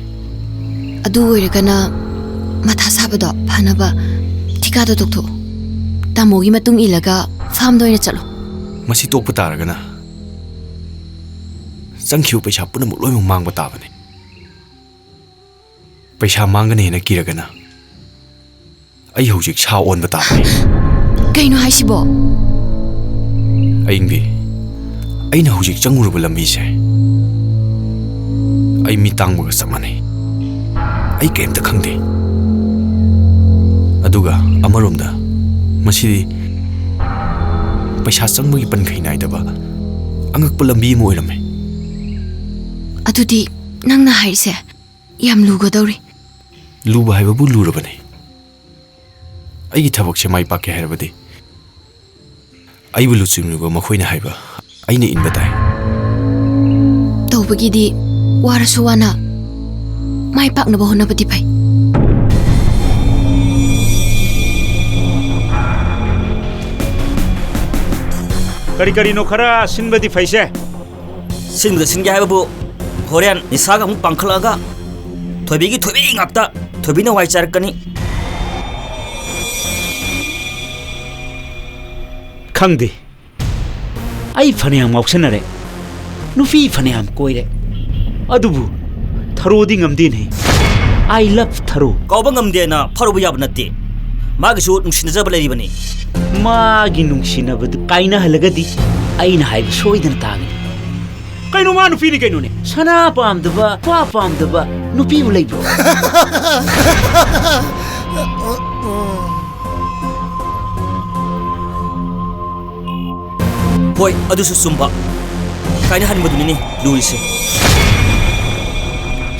ꯑꯗꯨ ꯑꯣꯏꯔꯒꯅ ꯃꯊꯥ ꯁꯥꯕꯗꯣ ꯐꯅꯕ ꯊꯤꯀꯥꯗꯣ ꯇꯣꯛꯊꯣꯛꯑꯣ꯫ ꯇꯥꯃꯣꯒꯤ ꯃꯇꯨꯡ ꯏꯜꯂꯒ ꯐꯥꯔꯝꯗ ꯑꯣꯏꯅ ꯆꯠꯂꯣ꯫ ꯃꯁꯤ ꯇꯣꯛꯄ ꯇꯥꯔꯒꯅ ꯆꯪꯈꯤꯕ ꯄꯩꯁꯥ ꯄꯨꯝꯅꯃꯛ ꯂꯣꯏꯅꯃꯛ ꯃꯥꯡꯕ ꯇꯥꯕꯅꯤ꯫ ꯄꯩꯁꯥ ꯃꯥꯡꯒꯅꯤ ꯍꯥꯏꯅ ꯀꯤꯔꯒꯅ ꯑꯩ ꯍꯧꯖꯤꯛ ꯁꯥ ꯑꯣꯟꯕ ꯇꯥꯕꯅꯤ꯫ ꯀꯩꯅꯣ ꯍꯥꯏꯁꯤꯕꯣ? ꯑꯌꯤꯡꯕꯤ, ꯑꯩꯅ ꯍꯧꯖꯤꯛ ꯆꯪꯉꯨꯔꯕ ꯂꯝꯕꯤꯁꯦ ꯑꯩ ꯃꯤ ꯇꯥꯡꯕꯒ ꯆꯞ ꯃꯥꯟꯅꯩ꯫ ꯑꯩ ꯀꯔꯤꯝꯇ ꯈꯪꯗꯦ꯫ ꯑꯗꯨꯒ ꯑꯃꯔꯣꯝꯗ ꯃꯁꯤꯗꯤ ꯄꯩꯁꯥ ꯆꯪꯕꯒꯤ ꯄꯟꯈꯩ ꯅꯥꯏꯗꯕ ꯑꯉꯛꯄ ꯂꯝꯕꯤ ꯑꯃ ꯑꯣꯏꯔꯝꯃꯦ꯫ ꯑꯗꯨꯗꯤ ꯅꯪꯅ ꯍꯥꯏꯔꯤꯁꯦ ꯌꯥꯝ ꯂꯨꯒꯗꯧꯔꯤ꯫ ꯂꯨꯕ ꯍꯥꯏꯕꯕꯨ ꯂꯨꯔꯕꯅꯤ꯫ ꯑꯩꯒꯤ ꯊꯕꯛꯁꯦ ꯃꯥꯏ ꯄꯥꯛꯀꯦ ꯍꯥꯏꯔꯕꯗꯤ ꯑꯩꯕꯨ ꯂꯨꯆꯤꯡꯂꯤꯕ ꯃꯈꯣꯏꯅ ꯍꯥꯏꯕ ꯑꯩꯅ ꯏꯟꯕ ꯇꯥꯏ꯫ ꯇꯧꯕꯒꯤꯗꯤ ꯋꯥꯔꯁꯨ ꯋꯥꯅ ꯃꯥꯏ ꯄꯥꯛꯅꯕ ꯍꯣꯠꯅꯕꯗꯤ ꯐꯩ꯫ ꯀꯔꯤ ꯀꯔꯤꯅꯣ ꯈꯔ ꯁꯤꯟꯕꯗꯤ ꯐꯩꯁꯦ꯫ ꯁꯤꯟꯕꯗ ꯁꯤꯟꯒꯦ ꯍꯥꯏꯕꯕꯨ ꯍꯣꯔꯦꯟ ꯅꯤꯁꯥꯒ ꯑꯃꯨꯛ ꯄꯥꯡꯈꯠꯂꯛꯑꯒ ꯊꯣꯏꯕꯤꯒꯤ ꯊꯣꯏꯕꯤ ꯉꯥꯛꯇ, ꯊꯣꯏꯕꯤꯅ ꯋꯥꯏ ꯆꯥꯏꯔꯛꯀꯅꯤ꯫ ꯈꯪꯗꯦ꯫ ꯑꯩ ꯐꯅꯌꯥꯝ ꯉꯥꯎꯁꯟꯅꯔꯦ, ꯅꯨꯄꯤ ꯐꯅꯌꯥꯝ ꯀꯣꯏꯔꯦ, ꯑꯗꯨꯕꯨ ꯊꯔꯣꯗꯤ ꯉꯝꯗꯦꯅꯦ꯫ I love ꯊꯔꯣ꯫ ꯀꯥꯎꯕ ꯉꯝꯗꯦꯅ ꯐꯥꯔꯨꯕ ꯌꯥꯕ ꯅꯠꯇꯦ꯫ ꯃꯥꯒꯤꯁꯨ ꯅꯨꯡꯁꯤꯅꯖꯕ ꯂꯩꯔꯤꯕꯅꯤ꯫ ꯃꯥꯒꯤ ꯅꯨꯡꯁꯤꯅꯕꯗꯨ ꯀꯥꯏꯅꯍꯜꯂꯒꯗꯤ ꯑꯩꯅ ꯍꯥꯏꯕ ꯁꯣꯏꯗꯅ ꯇꯥꯒꯅꯤ꯫ ꯀꯩꯅꯣ, ꯃꯥ ꯅꯨꯄꯤꯅꯤ ꯀꯩꯅꯣꯅꯦ꯫ ꯁꯅꯥ ꯄꯥꯝꯗꯕ, ꯂꯨꯄꯥ ꯄꯥꯝꯗꯕ ꯅꯨꯄꯤꯕꯨ ꯂꯩꯕ꯭ꯔꯣ? ꯍꯣꯏ, ꯑꯗꯨꯁꯨ ꯆꯨꯝꯕ꯫ ꯀꯥꯏꯅꯍꯟꯕꯗꯨꯅꯤꯅꯦ ꯂꯨꯔꯤꯁꯦ꯫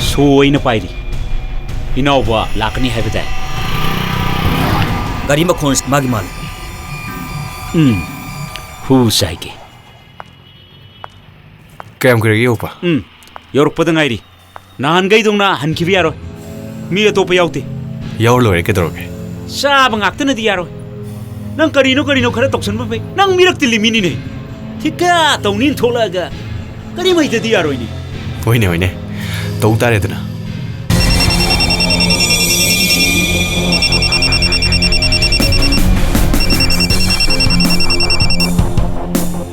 ꯁꯣ ꯑꯩꯅ ꯄꯥꯏꯔꯤ꯫ ꯏꯅꯥꯎꯕ ꯂꯥꯛꯀꯅꯤ ꯍꯥꯏꯕ ꯇꯥꯏ꯫ ꯒꯥꯔꯤ ꯃꯈꯣꯟ ꯃꯥꯒꯤ ꯃꯥꯜꯂꯤ꯫ ꯎꯝ, ꯍꯨ ꯆꯥꯏꯒꯦ꯫ ꯀꯌꯥꯝ ꯀꯨꯏꯔꯒꯦ ꯌꯧꯔꯛꯄ? ꯎꯝ, ꯌꯧꯔꯛꯄꯗ ꯉꯥꯏꯔꯤ꯫ ꯅꯍꯥꯟꯈꯩꯗꯧꯅ ꯍꯟꯈꯤꯕ ꯌꯥꯔꯣꯏ꯫ ꯃꯤ ꯑꯇꯣꯞꯄ ꯌꯥꯎꯗꯦ꯫ ꯌꯥꯎꯔ ꯂꯣꯏꯔꯦ, ꯀꯩꯗꯧꯔꯒꯦ? ꯆꯥꯕ ꯉꯥꯛꯇꯅꯗꯤ ꯌꯥꯔꯣꯏ꯫ ꯅꯪ ꯀꯔꯤꯅꯣ ꯀꯔꯤꯅꯣ ꯈꯔ ꯇꯧꯁꯟꯕ ꯐꯩ꯫ ꯅꯪ ꯃꯤꯔꯛ ꯇꯤꯜꯂꯤ ꯃꯤꯅꯤꯅꯦ꯫ ꯊꯤꯀꯥ ꯇꯧꯅꯤꯅ ꯊꯣꯛꯂꯛꯑꯒ ꯀꯔꯤꯝ ꯍꯩꯇꯗꯤ ꯌꯥꯔꯣꯏꯅꯦ꯫ ꯍꯣꯏꯅꯦ, ꯍꯣꯏꯅꯦ, ꯇꯧ ꯇꯥꯔꯦꯗꯅ꯫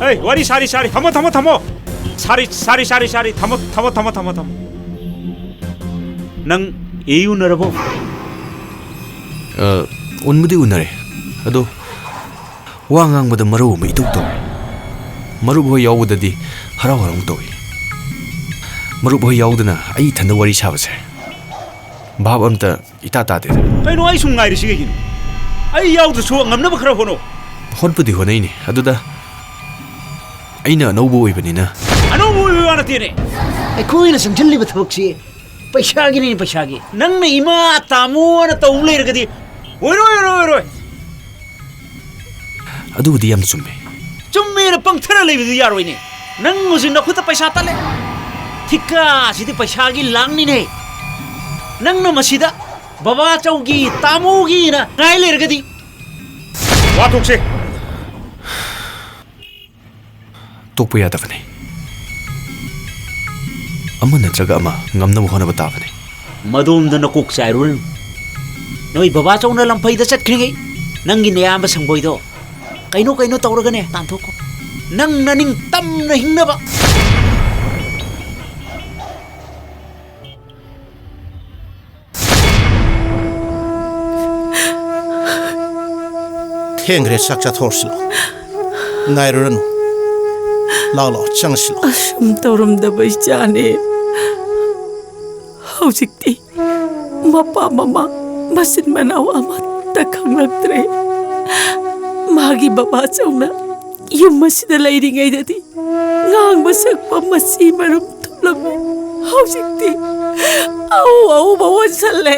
ꯑꯩ ꯋꯥꯔꯤ ꯁꯥꯔꯤ ꯁꯥꯔꯤ, ꯊꯝꯃꯣ, ꯊꯝꯃꯣ, ꯊꯝꯃꯣ꯫ ꯁꯥꯔꯤ ꯁꯥꯔꯤ ꯁꯥꯔꯤ ꯁꯥꯔꯤ, ꯊꯝꯃꯣ, ꯊꯝꯃꯣ, ꯊꯝꯃꯣ, ꯊꯝꯃꯣ, ꯊꯝꯃꯣ꯫ ꯅꯪ ꯑꯦ ꯎꯅꯔꯕꯣ? ꯑ, ꯎꯟꯕꯨꯗꯤ ꯎꯅꯔꯦ, ꯑꯗꯣ ꯋꯥ ꯉꯥꯡꯕꯗ ꯃꯔꯧ ꯑꯃ ꯏꯇꯧ ꯇꯧꯏ꯫ ꯃꯔꯨꯞ ꯍꯣꯏ ꯌꯥꯎꯕꯗꯗꯤ ꯍꯔꯥꯎ ꯍꯔꯥꯎ ꯇꯧꯏ꯫ ꯃꯔꯨꯞ ꯍꯣꯏ ꯌꯥꯎꯗꯅ ꯑꯩ ꯏꯊꯟꯗ ꯋꯥꯔꯤ ꯁꯥꯕꯁꯦ ꯚꯥꯞ ꯑꯝꯇ ꯏꯇꯥ ꯇꯥꯗꯦꯗ꯫ ꯀꯩꯅꯣ, ꯑꯩ ꯁꯨꯝ ꯉꯥꯏꯔꯤꯁꯤ ꯀꯩꯒꯤꯅꯣ? ꯑꯩ ꯌꯥꯎꯗ꯭ꯔꯁꯨ ꯉꯝꯅꯕ ꯈꯔ ꯍꯣꯠꯅꯧ꯫ ꯍꯣꯠꯄꯨꯗꯤ ꯍꯣꯠꯅꯩꯅꯦ, ꯑꯗꯨꯗ ꯑꯩꯅ ꯑꯅꯧꯕ ꯑꯣꯏꯕꯅꯤꯅ꯫ ꯑꯅꯧꯕ ꯑꯣꯏꯕ ꯋꯥ ꯅꯠꯇꯦꯅꯦ꯫ ꯑꯩꯈꯣꯏꯅ ꯆꯪꯁꯤꯜꯂꯤꯕ ꯊꯕꯛꯁꯤ ꯄꯩꯁꯥꯒꯤꯅꯤ, ꯄꯩꯁꯥꯒꯤ꯫ ꯅꯪꯅ ꯏꯃꯥ ꯇꯥꯃꯣꯅ ꯇꯧ ꯂꯩꯔꯒꯗꯤ ꯑꯣꯏꯔꯣꯏ, ꯑꯣꯏꯔꯣꯏ, ꯑꯣꯏꯔꯣꯏ꯫ ꯑꯗꯨꯕꯨꯗꯤ ꯌꯥꯝ ꯆꯨꯝꯃꯦ꯫ ꯆꯨꯝꯃꯦꯅ ꯄꯪꯊꯔ ꯂꯩꯕꯗꯤ ꯌꯥꯔꯣꯏꯅꯦ꯫ ꯅꯪ ꯍꯧꯖꯤꯛ ꯅꯈꯨꯠꯇ ꯄꯩꯁꯥ ꯇꯠꯂꯦ꯫ ꯊꯤꯀꯥꯁꯤꯗꯤ ꯄꯩꯁꯥꯒꯤ ꯂꯥꯡꯅꯤꯅꯦ꯫ ꯅꯪꯅ ꯃꯁꯤꯗ ꯕꯕꯥ ꯆꯧꯒꯤ, ꯇꯥꯃꯣꯒꯤꯅ ꯉꯥꯏ ꯂꯩꯔꯒꯗꯤ꯫ ꯋꯥ ꯊꯣꯛꯁꯦ꯫ ꯇꯣꯛꯄ ꯌꯥꯗꯕꯅꯤ꯫ ꯑꯃ ꯅꯠꯇ꯭ꯔꯒ ꯑꯃ ꯉꯝꯅꯕ ꯍꯣꯠꯅꯕ ꯇꯥꯕꯅꯤ꯫ ꯃꯗꯣꯝꯗ ꯅꯀꯣꯛ ꯆꯥꯏꯔꯨꯔꯅꯨ꯫ ꯅꯣꯏ ꯕꯕꯥ ꯆꯧꯅ ꯂꯝꯐꯩꯗ ꯆꯠꯈ꯭ꯔꯤꯉꯩ ꯅꯪꯒꯤ ꯅꯌꯥꯝꯕ ꯁꯪꯕꯣꯏꯗꯣ ꯀꯩꯅꯣ ꯀꯩꯅꯣ ꯇꯧꯔꯒꯅꯦ ꯇꯥꯟꯊꯣꯛꯈꯣ꯫ ꯅꯪ ꯅꯅꯤꯡ ꯇꯝꯅ ꯍꯤꯡꯅꯕ꯫ ꯊꯦꯡꯈ꯭ꯔꯦ, ꯆꯥꯛ ꯆꯥꯊꯣꯛꯑꯁꯤ ꯂꯥꯛꯑꯣ꯫ ꯉꯥꯏꯔꯨꯔꯅꯨ꯫ ꯂꯥꯛꯑꯣ, ꯂꯥꯛꯑꯣ, ꯆꯪꯉꯁꯤ ꯂꯥꯛꯑꯣ꯫ ꯑꯁꯨꯝ ꯇꯧꯔꯝꯗꯕ ꯏꯆꯥꯅꯦ꯫ ꯍꯧꯖꯤꯛꯇꯤ ꯃꯄꯥ ꯃꯃꯥ ꯃꯆꯤꯟ ꯃꯅꯥꯎ ꯑꯃꯠꯇ ꯈꯪꯂꯛꯇ꯭ꯔꯦ꯫ ꯃꯥꯒꯤ ꯕꯕꯥ ꯆꯧꯅ ꯌꯨꯝ ꯑꯁꯤꯗ ꯂꯩꯔꯤꯉꯩꯗꯗꯤ ꯉꯥꯡꯕ ꯁꯛꯄ ꯃꯆꯤ ꯃꯔꯨꯝ ꯊꯨꯞꯂꯝꯃꯤ꯫ ꯍꯧꯖꯤꯛꯇꯤ ꯑꯎ ꯑꯎꯕ ꯑꯣꯟꯁꯜꯂꯦ꯫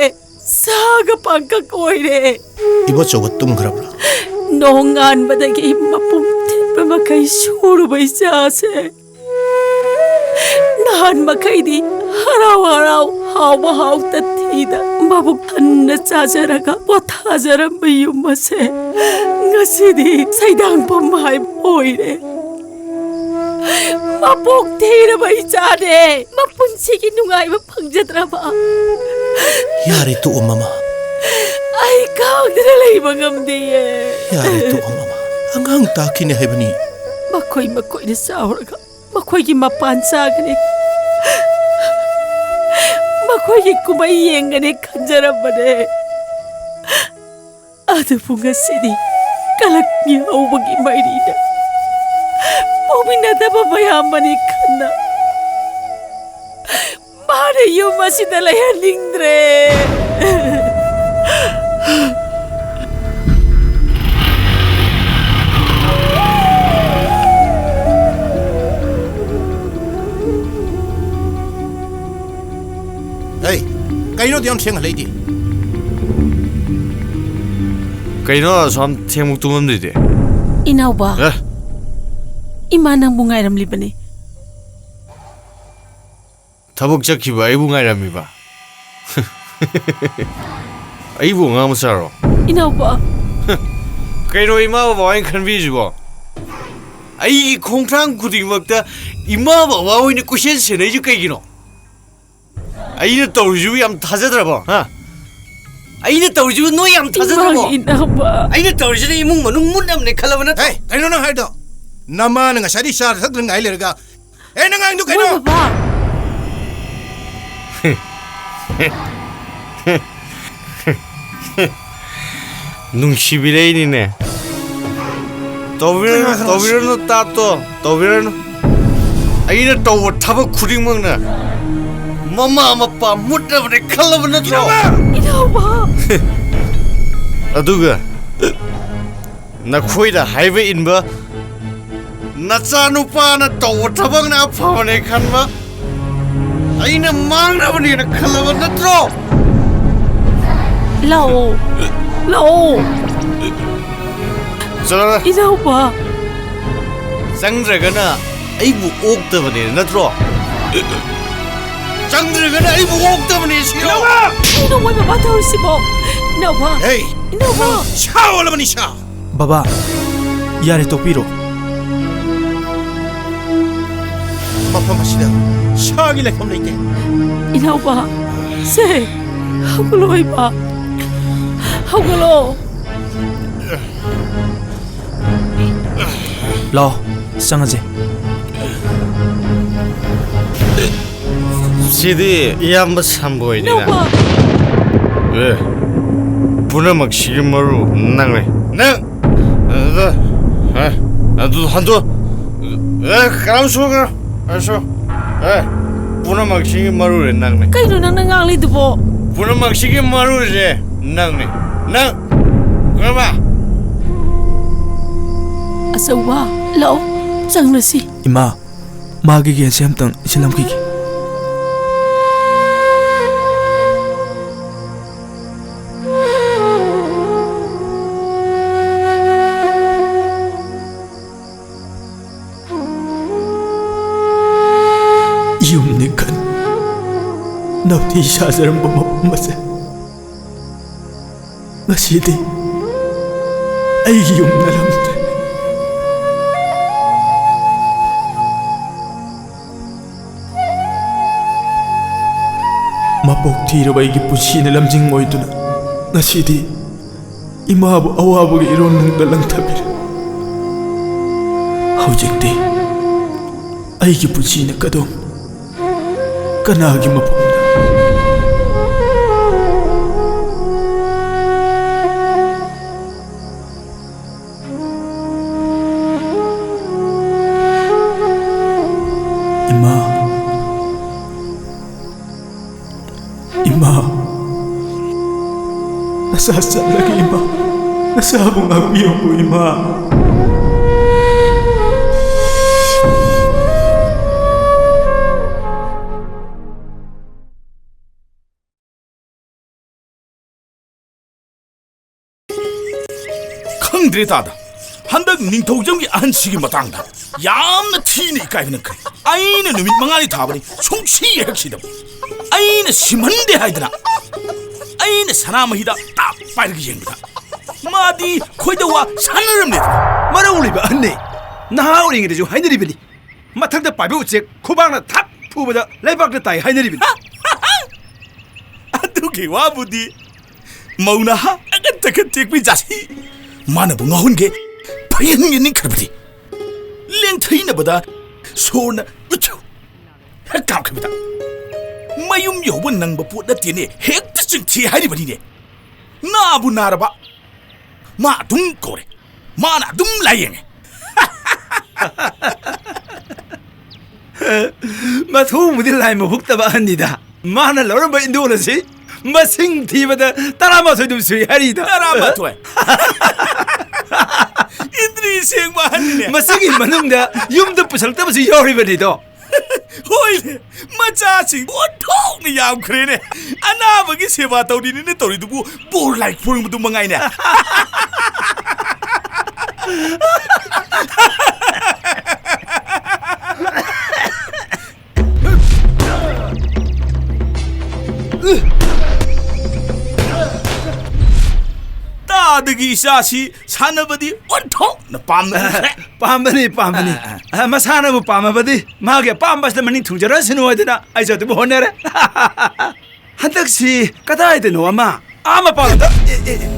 ꯁꯥꯒ ꯄꯥꯡꯀꯛ ꯑꯣꯏꯔꯦ꯫ ꯏꯕꯣꯆꯧꯕ ꯇꯨꯝꯈ꯭ꯔꯕ꯭ꯔꯥ? ꯅꯣꯡꯉꯥꯟꯕꯗꯒꯤ ꯃꯄꯨꯝ ꯊꯤꯟꯕ ꯃꯈꯩ ꯁꯨꯔꯨꯕ ꯏꯆꯥꯁꯦ ꯅꯍꯥꯟ ꯃꯈꯩꯗꯤ ꯍꯔꯥꯎ ꯍꯔꯥꯎ ꯍꯥꯎꯕ ꯍꯥꯎꯇ ꯊꯤꯗ ꯃꯕꯨꯛ ꯊꯟꯅ ꯆꯥꯖꯔꯒ ꯄꯣꯊꯥꯖꯔꯝꯕ ꯌꯨꯝ ꯑꯁꯦ ꯉꯁꯤꯗꯤ ꯁꯩꯗꯥꯡꯐꯝ ꯍꯥꯏꯕ ꯑꯣꯏꯔꯦ꯫ ꯃꯄꯣꯛ ꯊꯤꯔꯕ ꯏꯆꯥꯅꯦ꯫ ꯃꯄꯨꯟꯁꯤꯒꯤ ꯅꯨꯡꯉꯥꯏꯕ ꯐꯪꯖꯗ꯭ꯔꯕ꯫ ꯌꯥꯔꯦ, ꯇꯣꯛꯑꯣ, ꯃꯃꯥ꯫ ꯑꯩ ꯈꯥꯡꯗꯅ ꯂꯩꯕ ꯉꯝꯗꯦꯌꯦ꯫ ꯌꯥꯔꯦ, ꯇꯣꯛꯑꯣ, ꯃꯃꯥ꯫ ꯑꯉꯥꯡ ꯇꯥꯛꯈꯤꯅꯦ ꯍꯥꯏꯕꯅꯤ꯫ ꯃꯈꯣꯏ ꯃꯈꯣꯏꯅ ꯆꯥꯎꯔꯒ ꯃꯈꯣꯏꯒꯤ ꯃꯄꯥꯟ ꯆꯥꯒꯅꯤ, ꯃꯈꯣꯏꯒꯤ ꯀꯨꯝꯍꯩ ꯌꯦꯡꯒꯅꯤ ꯈꯟꯖꯔꯝꯕꯅꯦ꯫ ꯑꯗꯨꯕꯨ ꯉꯁꯤꯗꯤ ꯀꯂꯛ ꯌꯥꯎꯕꯒꯤ ꯃꯩꯔꯤꯗ ꯄꯣꯛꯃꯤꯟꯅꯗꯕ ꯃꯌꯥꯝ ꯑꯅꯤ ꯈꯟꯅ ꯃꯥꯅ ꯌꯨꯝ ꯑꯁꯤꯗ ꯂꯩꯍꯟꯅꯤꯡꯗ꯭ꯔꯦ꯫ ꯀꯩꯅꯣ ꯑꯗꯨ ꯌꯥꯝ ꯊꯦꯡꯍꯜꯂꯛꯏꯗꯤ? ꯀꯩꯅꯣ ꯑꯁꯨꯛ ꯌꯥꯝ ꯊꯦꯡꯕ ꯇꯨꯝꯃꯝꯗꯣꯏꯗꯤ? ꯏꯅꯥꯎꯕ, ꯑꯦ? ꯏꯃꯥ ꯅꯪꯕꯨ ꯉꯥꯏꯔꯝꯂꯤꯕꯅꯤ꯫ ꯊꯕꯛ ꯆꯠꯈꯤꯕ ꯑꯩꯕꯨ ꯉꯥꯏꯔꯝꯃꯤꯕ? ꯑꯩꯕꯨ ꯑꯉꯥꯡ ꯃꯆꯥꯔꯣ? ꯏꯅꯥꯎꯕ꯫ ꯀꯩꯅꯣ ꯏꯃꯥ ꯕꯕꯥ ꯍꯥꯏꯅ ꯈꯟꯕꯤꯔꯤꯁꯤꯕꯣ? ꯑꯩꯒꯤ ꯈꯣꯡꯊꯥꯡ ꯈꯨꯗꯤꯡꯃꯛꯇ ꯏꯃꯥ ꯕꯕꯥ ꯑꯣꯏꯅ ꯀꯣꯏꯁꯦꯟ ꯁꯦꯟꯅꯩꯁꯤ ꯀꯩꯒꯤꯅꯣ? ꯑꯩꯅ ꯇꯧꯔꯤꯁꯤꯕꯨ ꯌꯥꯝ ꯊꯥꯖꯗ꯭ꯔꯕꯣ? ꯍꯥ? ꯑꯩꯅ ꯇꯧꯔꯤꯁꯤꯕꯨ ꯅꯣꯏ ꯌꯥꯝ ꯊꯥꯖꯗ꯭ꯔꯕꯣ? ꯏꯃꯥꯒꯤ ꯏꯅꯥꯎꯕ꯫ ꯑꯩꯅ ꯇꯧꯔꯤꯁꯤꯅ ꯏꯃꯨꯡ ꯃꯅꯨꯡ ꯃꯨꯠꯅꯕꯅꯦ ꯈꯜꯂꯕ ꯅꯠꯇ꯭ꯔꯣ? ꯍꯦ, ꯀꯩꯅꯣ ꯅꯪ ꯍꯥꯏꯗꯣ? ꯅꯃꯥꯅ ꯉꯁꯥꯏꯗꯩ ꯆꯥ ꯊꯛꯇ꯭ꯔꯤꯉꯥꯏ ꯂꯩꯔꯒ, ꯑꯦ, ꯅꯪ ꯉꯥꯡꯗꯣ ꯀꯩꯅꯣ? ꯍꯣꯏ, ꯕꯕꯥ꯫ ꯅꯨꯡꯁꯤꯕꯤꯔꯛꯏꯅꯤꯅꯦ꯫ ꯇꯧꯕꯤꯔꯅꯨ, ꯀꯩꯅꯣ ꯍꯥꯏꯔꯣ? ꯇꯧꯕꯤꯔꯅꯨ, ꯇꯥꯠꯇꯣ, ꯇꯧꯕꯤꯔꯅꯨ꯫ ꯑꯩꯅ ꯇꯧꯕ ꯊꯕꯛ ꯈꯨꯗꯤꯡꯃꯛꯅ ꯃꯃꯥ ꯃꯄꯥ ꯃꯨꯠꯅꯕꯅꯦ ꯈꯜꯂꯕ ꯅꯠꯇ꯭ꯔꯣ? ꯏꯅꯥꯎꯕ! ꯑꯗꯨꯒ ꯅꯈꯣꯏꯅ ꯍꯥꯏꯕ ꯏꯟꯕ ꯅꯆꯥꯅꯨꯄꯥꯅ ꯇꯧꯕ ꯊꯕꯛꯅ ꯑꯐꯕꯅꯦ ꯈꯟꯕ ꯑꯩꯅ ꯃꯥꯡꯅꯕꯅꯦꯅ ꯈꯜꯂꯕ ꯅꯠꯇ꯭ꯔꯣ? ꯂꯥꯛꯑꯣ, ꯂꯥꯛꯑꯣ꯫ ꯆꯠꯂꯣꯗ꯫ ꯏꯅꯥꯎꯕ꯫ ꯆꯪꯗ꯭ꯔꯒꯅ ꯑꯩꯕꯨ ꯑꯣꯛꯇꯕꯅꯦ ꯅꯠꯇ꯭ꯔꯣ? ꯆꯪꯗ꯭ꯔꯒꯅ ꯑꯩꯕꯨ ꯑꯣꯛꯇꯕꯅꯦ ꯁꯤꯔꯣ? ꯏꯅꯥꯎꯕ! ꯀꯩꯅꯣ ꯃꯣꯏ ꯕꯕꯥ ꯇꯧꯔꯤꯁꯤꯕꯣ? ꯏꯅꯥꯎꯕ! ꯍꯦ! ꯏꯅꯥꯎꯕ! ꯅꯪ ꯁꯥ ꯑꯣꯜꯂꯕꯅꯤ, ꯁꯥ! ꯕꯕꯥ, ꯌꯥꯔꯦ, ꯇꯣꯛꯄꯤꯔꯣ꯫ ꯃꯐꯝ ꯑꯁꯤꯗ ꯁꯥꯒꯤ ꯂꯩꯐꯝ ꯂꯩꯇꯦ꯫ ꯏꯅꯥꯎꯕ, ꯁꯦ, ꯍꯧꯒꯠꯂꯣ ꯏꯕ꯫ ꯍꯧꯒꯠꯂꯣ꯫ ꯂꯥꯛꯑꯣ, ꯆꯪꯉꯁꯦ꯫ ꯁꯤꯗꯤ ꯏꯌꯥꯝꯕ ꯁꯝꯕꯣꯏꯅꯤꯅ꯫ ꯏꯅꯥꯎꯕ! ꯑꯦ, ꯄꯨꯝꯅꯃꯛꯁꯤꯒꯤ ꯃꯔꯨ ꯅꯪꯅꯤ꯫ ꯅꯪ! ꯑꯗꯨ, ꯑꯦ, ꯑꯗꯨ ꯍꯟꯗꯣꯛ꯫ ꯑꯦ, ꯀꯅꯥꯝ ꯁꯣꯛꯀꯅꯨ꯫ ꯑꯦ, ꯁꯣ-, ꯑꯦ, ꯄꯨꯝꯅꯃꯛꯁꯤꯒꯤ ꯃꯔꯨꯁꯦ ꯅꯪꯅꯤ꯫ ꯀꯩꯅꯣ ꯅꯪꯅ ꯉꯥꯡꯂꯤꯗꯨꯕꯣ? ꯄꯨꯝꯅꯃꯛꯁꯤꯒꯤ ꯃꯔꯨꯁꯦ ꯅꯪꯅꯤ꯫ ꯅꯪ! ꯈꯪꯉꯕ? ꯑꯆꯧꯕ, ꯂꯥꯛꯑꯣ, ꯆꯪꯂꯁꯤ꯫ ꯏꯃꯥ, ꯃꯥꯒꯤ ꯒꯦꯟꯁꯦ ꯑꯝꯇꯪ ꯏꯁꯤꯜꯂꯝꯈꯤꯒꯦ꯫ ꯌꯨꯝꯅꯤ ꯈꯟ ꯅꯥꯎꯊꯤ ꯁꯥꯖꯔꯝꯕ ꯃꯐꯝ ꯑꯁꯦ ꯉꯁꯤꯗꯤ ꯑꯩꯒꯤ ꯌꯨꯝ ꯅꯠꯂꯝꯗ꯭ꯔꯦ꯫ ꯃꯄꯣꯛ ꯊꯤꯔꯕ ꯑꯩꯒꯤ ꯄꯨꯟꯁꯤꯅ ꯂꯝꯖꯤꯡ ꯑꯣꯏꯗꯨꯅ ꯉꯁꯤꯗꯤ ꯏꯃꯥꯕꯨ ꯑꯋꯥꯕꯒꯤ ꯏꯔꯣꯟꯅꯨꯡꯗ ꯂꯪꯊꯕꯤꯔꯦ꯫ ꯍꯧꯖꯤꯛꯇꯤ ꯑꯩꯒꯤ ꯄꯨꯟꯁꯤꯅ ꯀꯗꯣꯝ ꯀꯅꯥꯒꯤ ꯃꯐꯝꯗ? ꯏꯃꯥ, ꯏꯃꯥ, ꯅꯆꯥ ꯆꯠꯂꯒꯦ ꯏꯃꯥ, ꯅꯆꯥꯕꯨ ꯉꯥꯛꯄꯤꯌꯨ ꯏꯃꯥ꯫ ꯈꯪꯗ꯭ꯔꯦ ꯇꯥꯗ, ꯍꯟꯗꯛ ꯅꯤꯡꯊꯧꯖꯝꯒꯤ ꯑꯍꯟꯁꯤꯒꯤ ꯃꯇꯥꯡꯗ ꯌꯥꯝꯅ ꯊꯤꯅ ꯏꯀꯥꯏꯕꯅ ꯈꯔꯤ꯫ ꯑꯩꯅ ꯅꯨꯃꯤꯠ ꯃꯉꯥꯅꯤ ꯊꯥꯕꯅꯤ, ꯁꯨꯡꯁꯤ ꯍꯦꯛ ꯁꯤꯗꯕ꯫ ꯑꯩꯅ ꯁꯤꯃꯟꯗꯦ ꯍꯥꯏꯗꯅ ꯑꯩꯅ ꯁꯅꯥꯃꯍꯤꯗ ꯇꯥꯞ ꯄꯥꯏꯔꯒ ꯌꯦꯡꯕꯗ ꯃꯥꯗꯤ ꯈꯣꯏꯗ ꯋꯥ ꯁꯥꯟꯅꯔꯝꯂꯦꯗꯅ꯫ ꯃꯔꯧ ꯂꯩꯕ ꯑꯍꯟꯅꯦ꯫ ꯅꯍꯥ ꯑꯣꯏꯔꯤꯉꯩꯗꯁꯨ ꯍꯥꯏꯅꯔꯤꯕꯅꯤ, ꯃꯊꯛꯇ ꯄꯥꯏꯕ ꯎꯆꯦꯛ ꯈꯨꯕꯥꯛꯅ ꯊꯛ ꯐꯨꯕꯗ ꯂꯩꯕꯥꯛꯇ ꯇꯥꯏ ꯍꯥꯏꯅꯔꯤꯕꯅꯤ꯫ ꯑꯗꯨꯒꯤ ꯋꯥꯕꯨꯗꯤ ꯃꯧ ꯅꯍꯥ ꯑꯒꯠ ꯇꯒꯠ ꯇꯦꯛꯄꯤ ꯖꯥꯁꯤ꯫ ꯃꯥꯅꯕꯨ ꯉꯥꯎꯍꯟꯒꯦ, ꯐꯩꯍꯟꯒꯦ ꯅꯤꯡꯈ꯭ꯔꯕꯗꯤ ꯂꯦꯡꯊꯩꯅꯕꯗ ꯁꯣꯔꯅ ꯎꯆꯨ ꯍꯦꯛ ꯀꯥꯞꯈꯤꯕꯗ ꯃꯌꯨꯝ ꯌꯧꯕ ꯅꯪꯕ ꯄꯣꯠ ꯅꯠꯇꯦꯅꯦ, ꯍꯦꯛꯇ ꯆꯤꯡꯊꯤ ꯍꯥꯏꯔꯤꯕꯅꯤꯅꯦ꯫ ꯅꯥꯕꯨ ꯅꯥꯔꯕ ꯃꯥ ꯑꯗꯨꯝ ꯀꯧꯔꯦ, ꯃꯥꯅ ꯑꯗꯨꯝ ꯂꯥꯏꯌꯦꯡꯉꯦ꯫ ꯃꯊꯧꯕꯨꯗꯤ ꯂꯥꯏ ꯃꯍꯨꯛꯇꯕ ꯑꯍꯟꯅꯤꯗ꯫ ꯃꯥꯅ ꯂꯧꯔꯝꯕ ꯏꯟꯗꯣꯜ ꯑꯁꯤ ꯃꯁꯤꯡ ꯊꯤꯕꯗ ꯇꯔꯥꯃꯥꯊꯣꯏ ꯑꯗꯨꯝ ꯁꯨꯏ ꯍꯥꯏꯔꯤꯗ꯫ ꯇꯔꯥꯃꯥꯊꯣꯏ? ꯏꯟꯗ꯭ꯔꯤ ꯁꯦꯡꯕ ꯑꯍꯟꯅꯤꯅꯦ꯫ ꯃꯁꯤꯒꯤ ꯃꯅꯨꯡꯗ ꯌꯨꯝꯗ ꯄꯨꯁꯜꯂꯛꯇꯕꯁꯨ ꯌꯥꯎꯔꯤꯕꯅꯤꯗꯣ꯫ ꯍꯣꯏꯅꯦ, ꯃꯆꯥꯁꯤꯡ ꯑꯣꯟꯊꯣꯛꯅ ꯌꯥꯝꯈ꯭ꯔꯦꯅꯦ꯫ ꯑꯅꯥꯕꯒꯤ ꯁꯦꯕꯥ ꯇꯧꯔꯤꯅꯤꯅ ꯇꯧꯔꯤꯗꯨꯕꯨ ꯕꯣꯔ ꯂꯥꯏ ꯈꯨꯔꯨꯝꯕꯗꯨ ꯃꯉꯥꯏꯅꯦ꯫ ꯇꯥꯗꯒꯤ ꯏꯆꯥꯁꯤ ꯁꯥꯟꯅꯕꯗꯤ ꯑꯣꯟꯊꯣꯛꯅ ꯄꯥꯝꯅ ꯎꯈ꯭ꯔꯦ꯫ ꯄꯥꯝꯕꯅꯤ, ꯄꯥꯝꯕꯅꯤ꯫ ꯑ, ꯑ꯫ ꯑ, ꯃꯁꯥꯅꯕꯨ ꯄꯥꯝꯃꯕꯗꯤ ꯃꯥꯒꯤ ꯑꯄꯥꯝꯕꯁꯤꯗ ꯃꯅꯤꯡ ꯊꯨꯡꯖꯔꯁꯅꯨ ꯍꯥꯏꯗꯅ ꯑꯩꯁꯨ ꯑꯗꯨꯝ ꯍꯣꯠꯅꯔꯦ꯫ ꯍꯟꯗꯛꯁꯤ ꯀꯗꯥꯏꯗꯅꯣ ꯑꯃ, ꯑꯥ ꯃꯄꯥꯟꯗ, ꯑꯦ, ꯑꯦ, ꯑꯦ꯫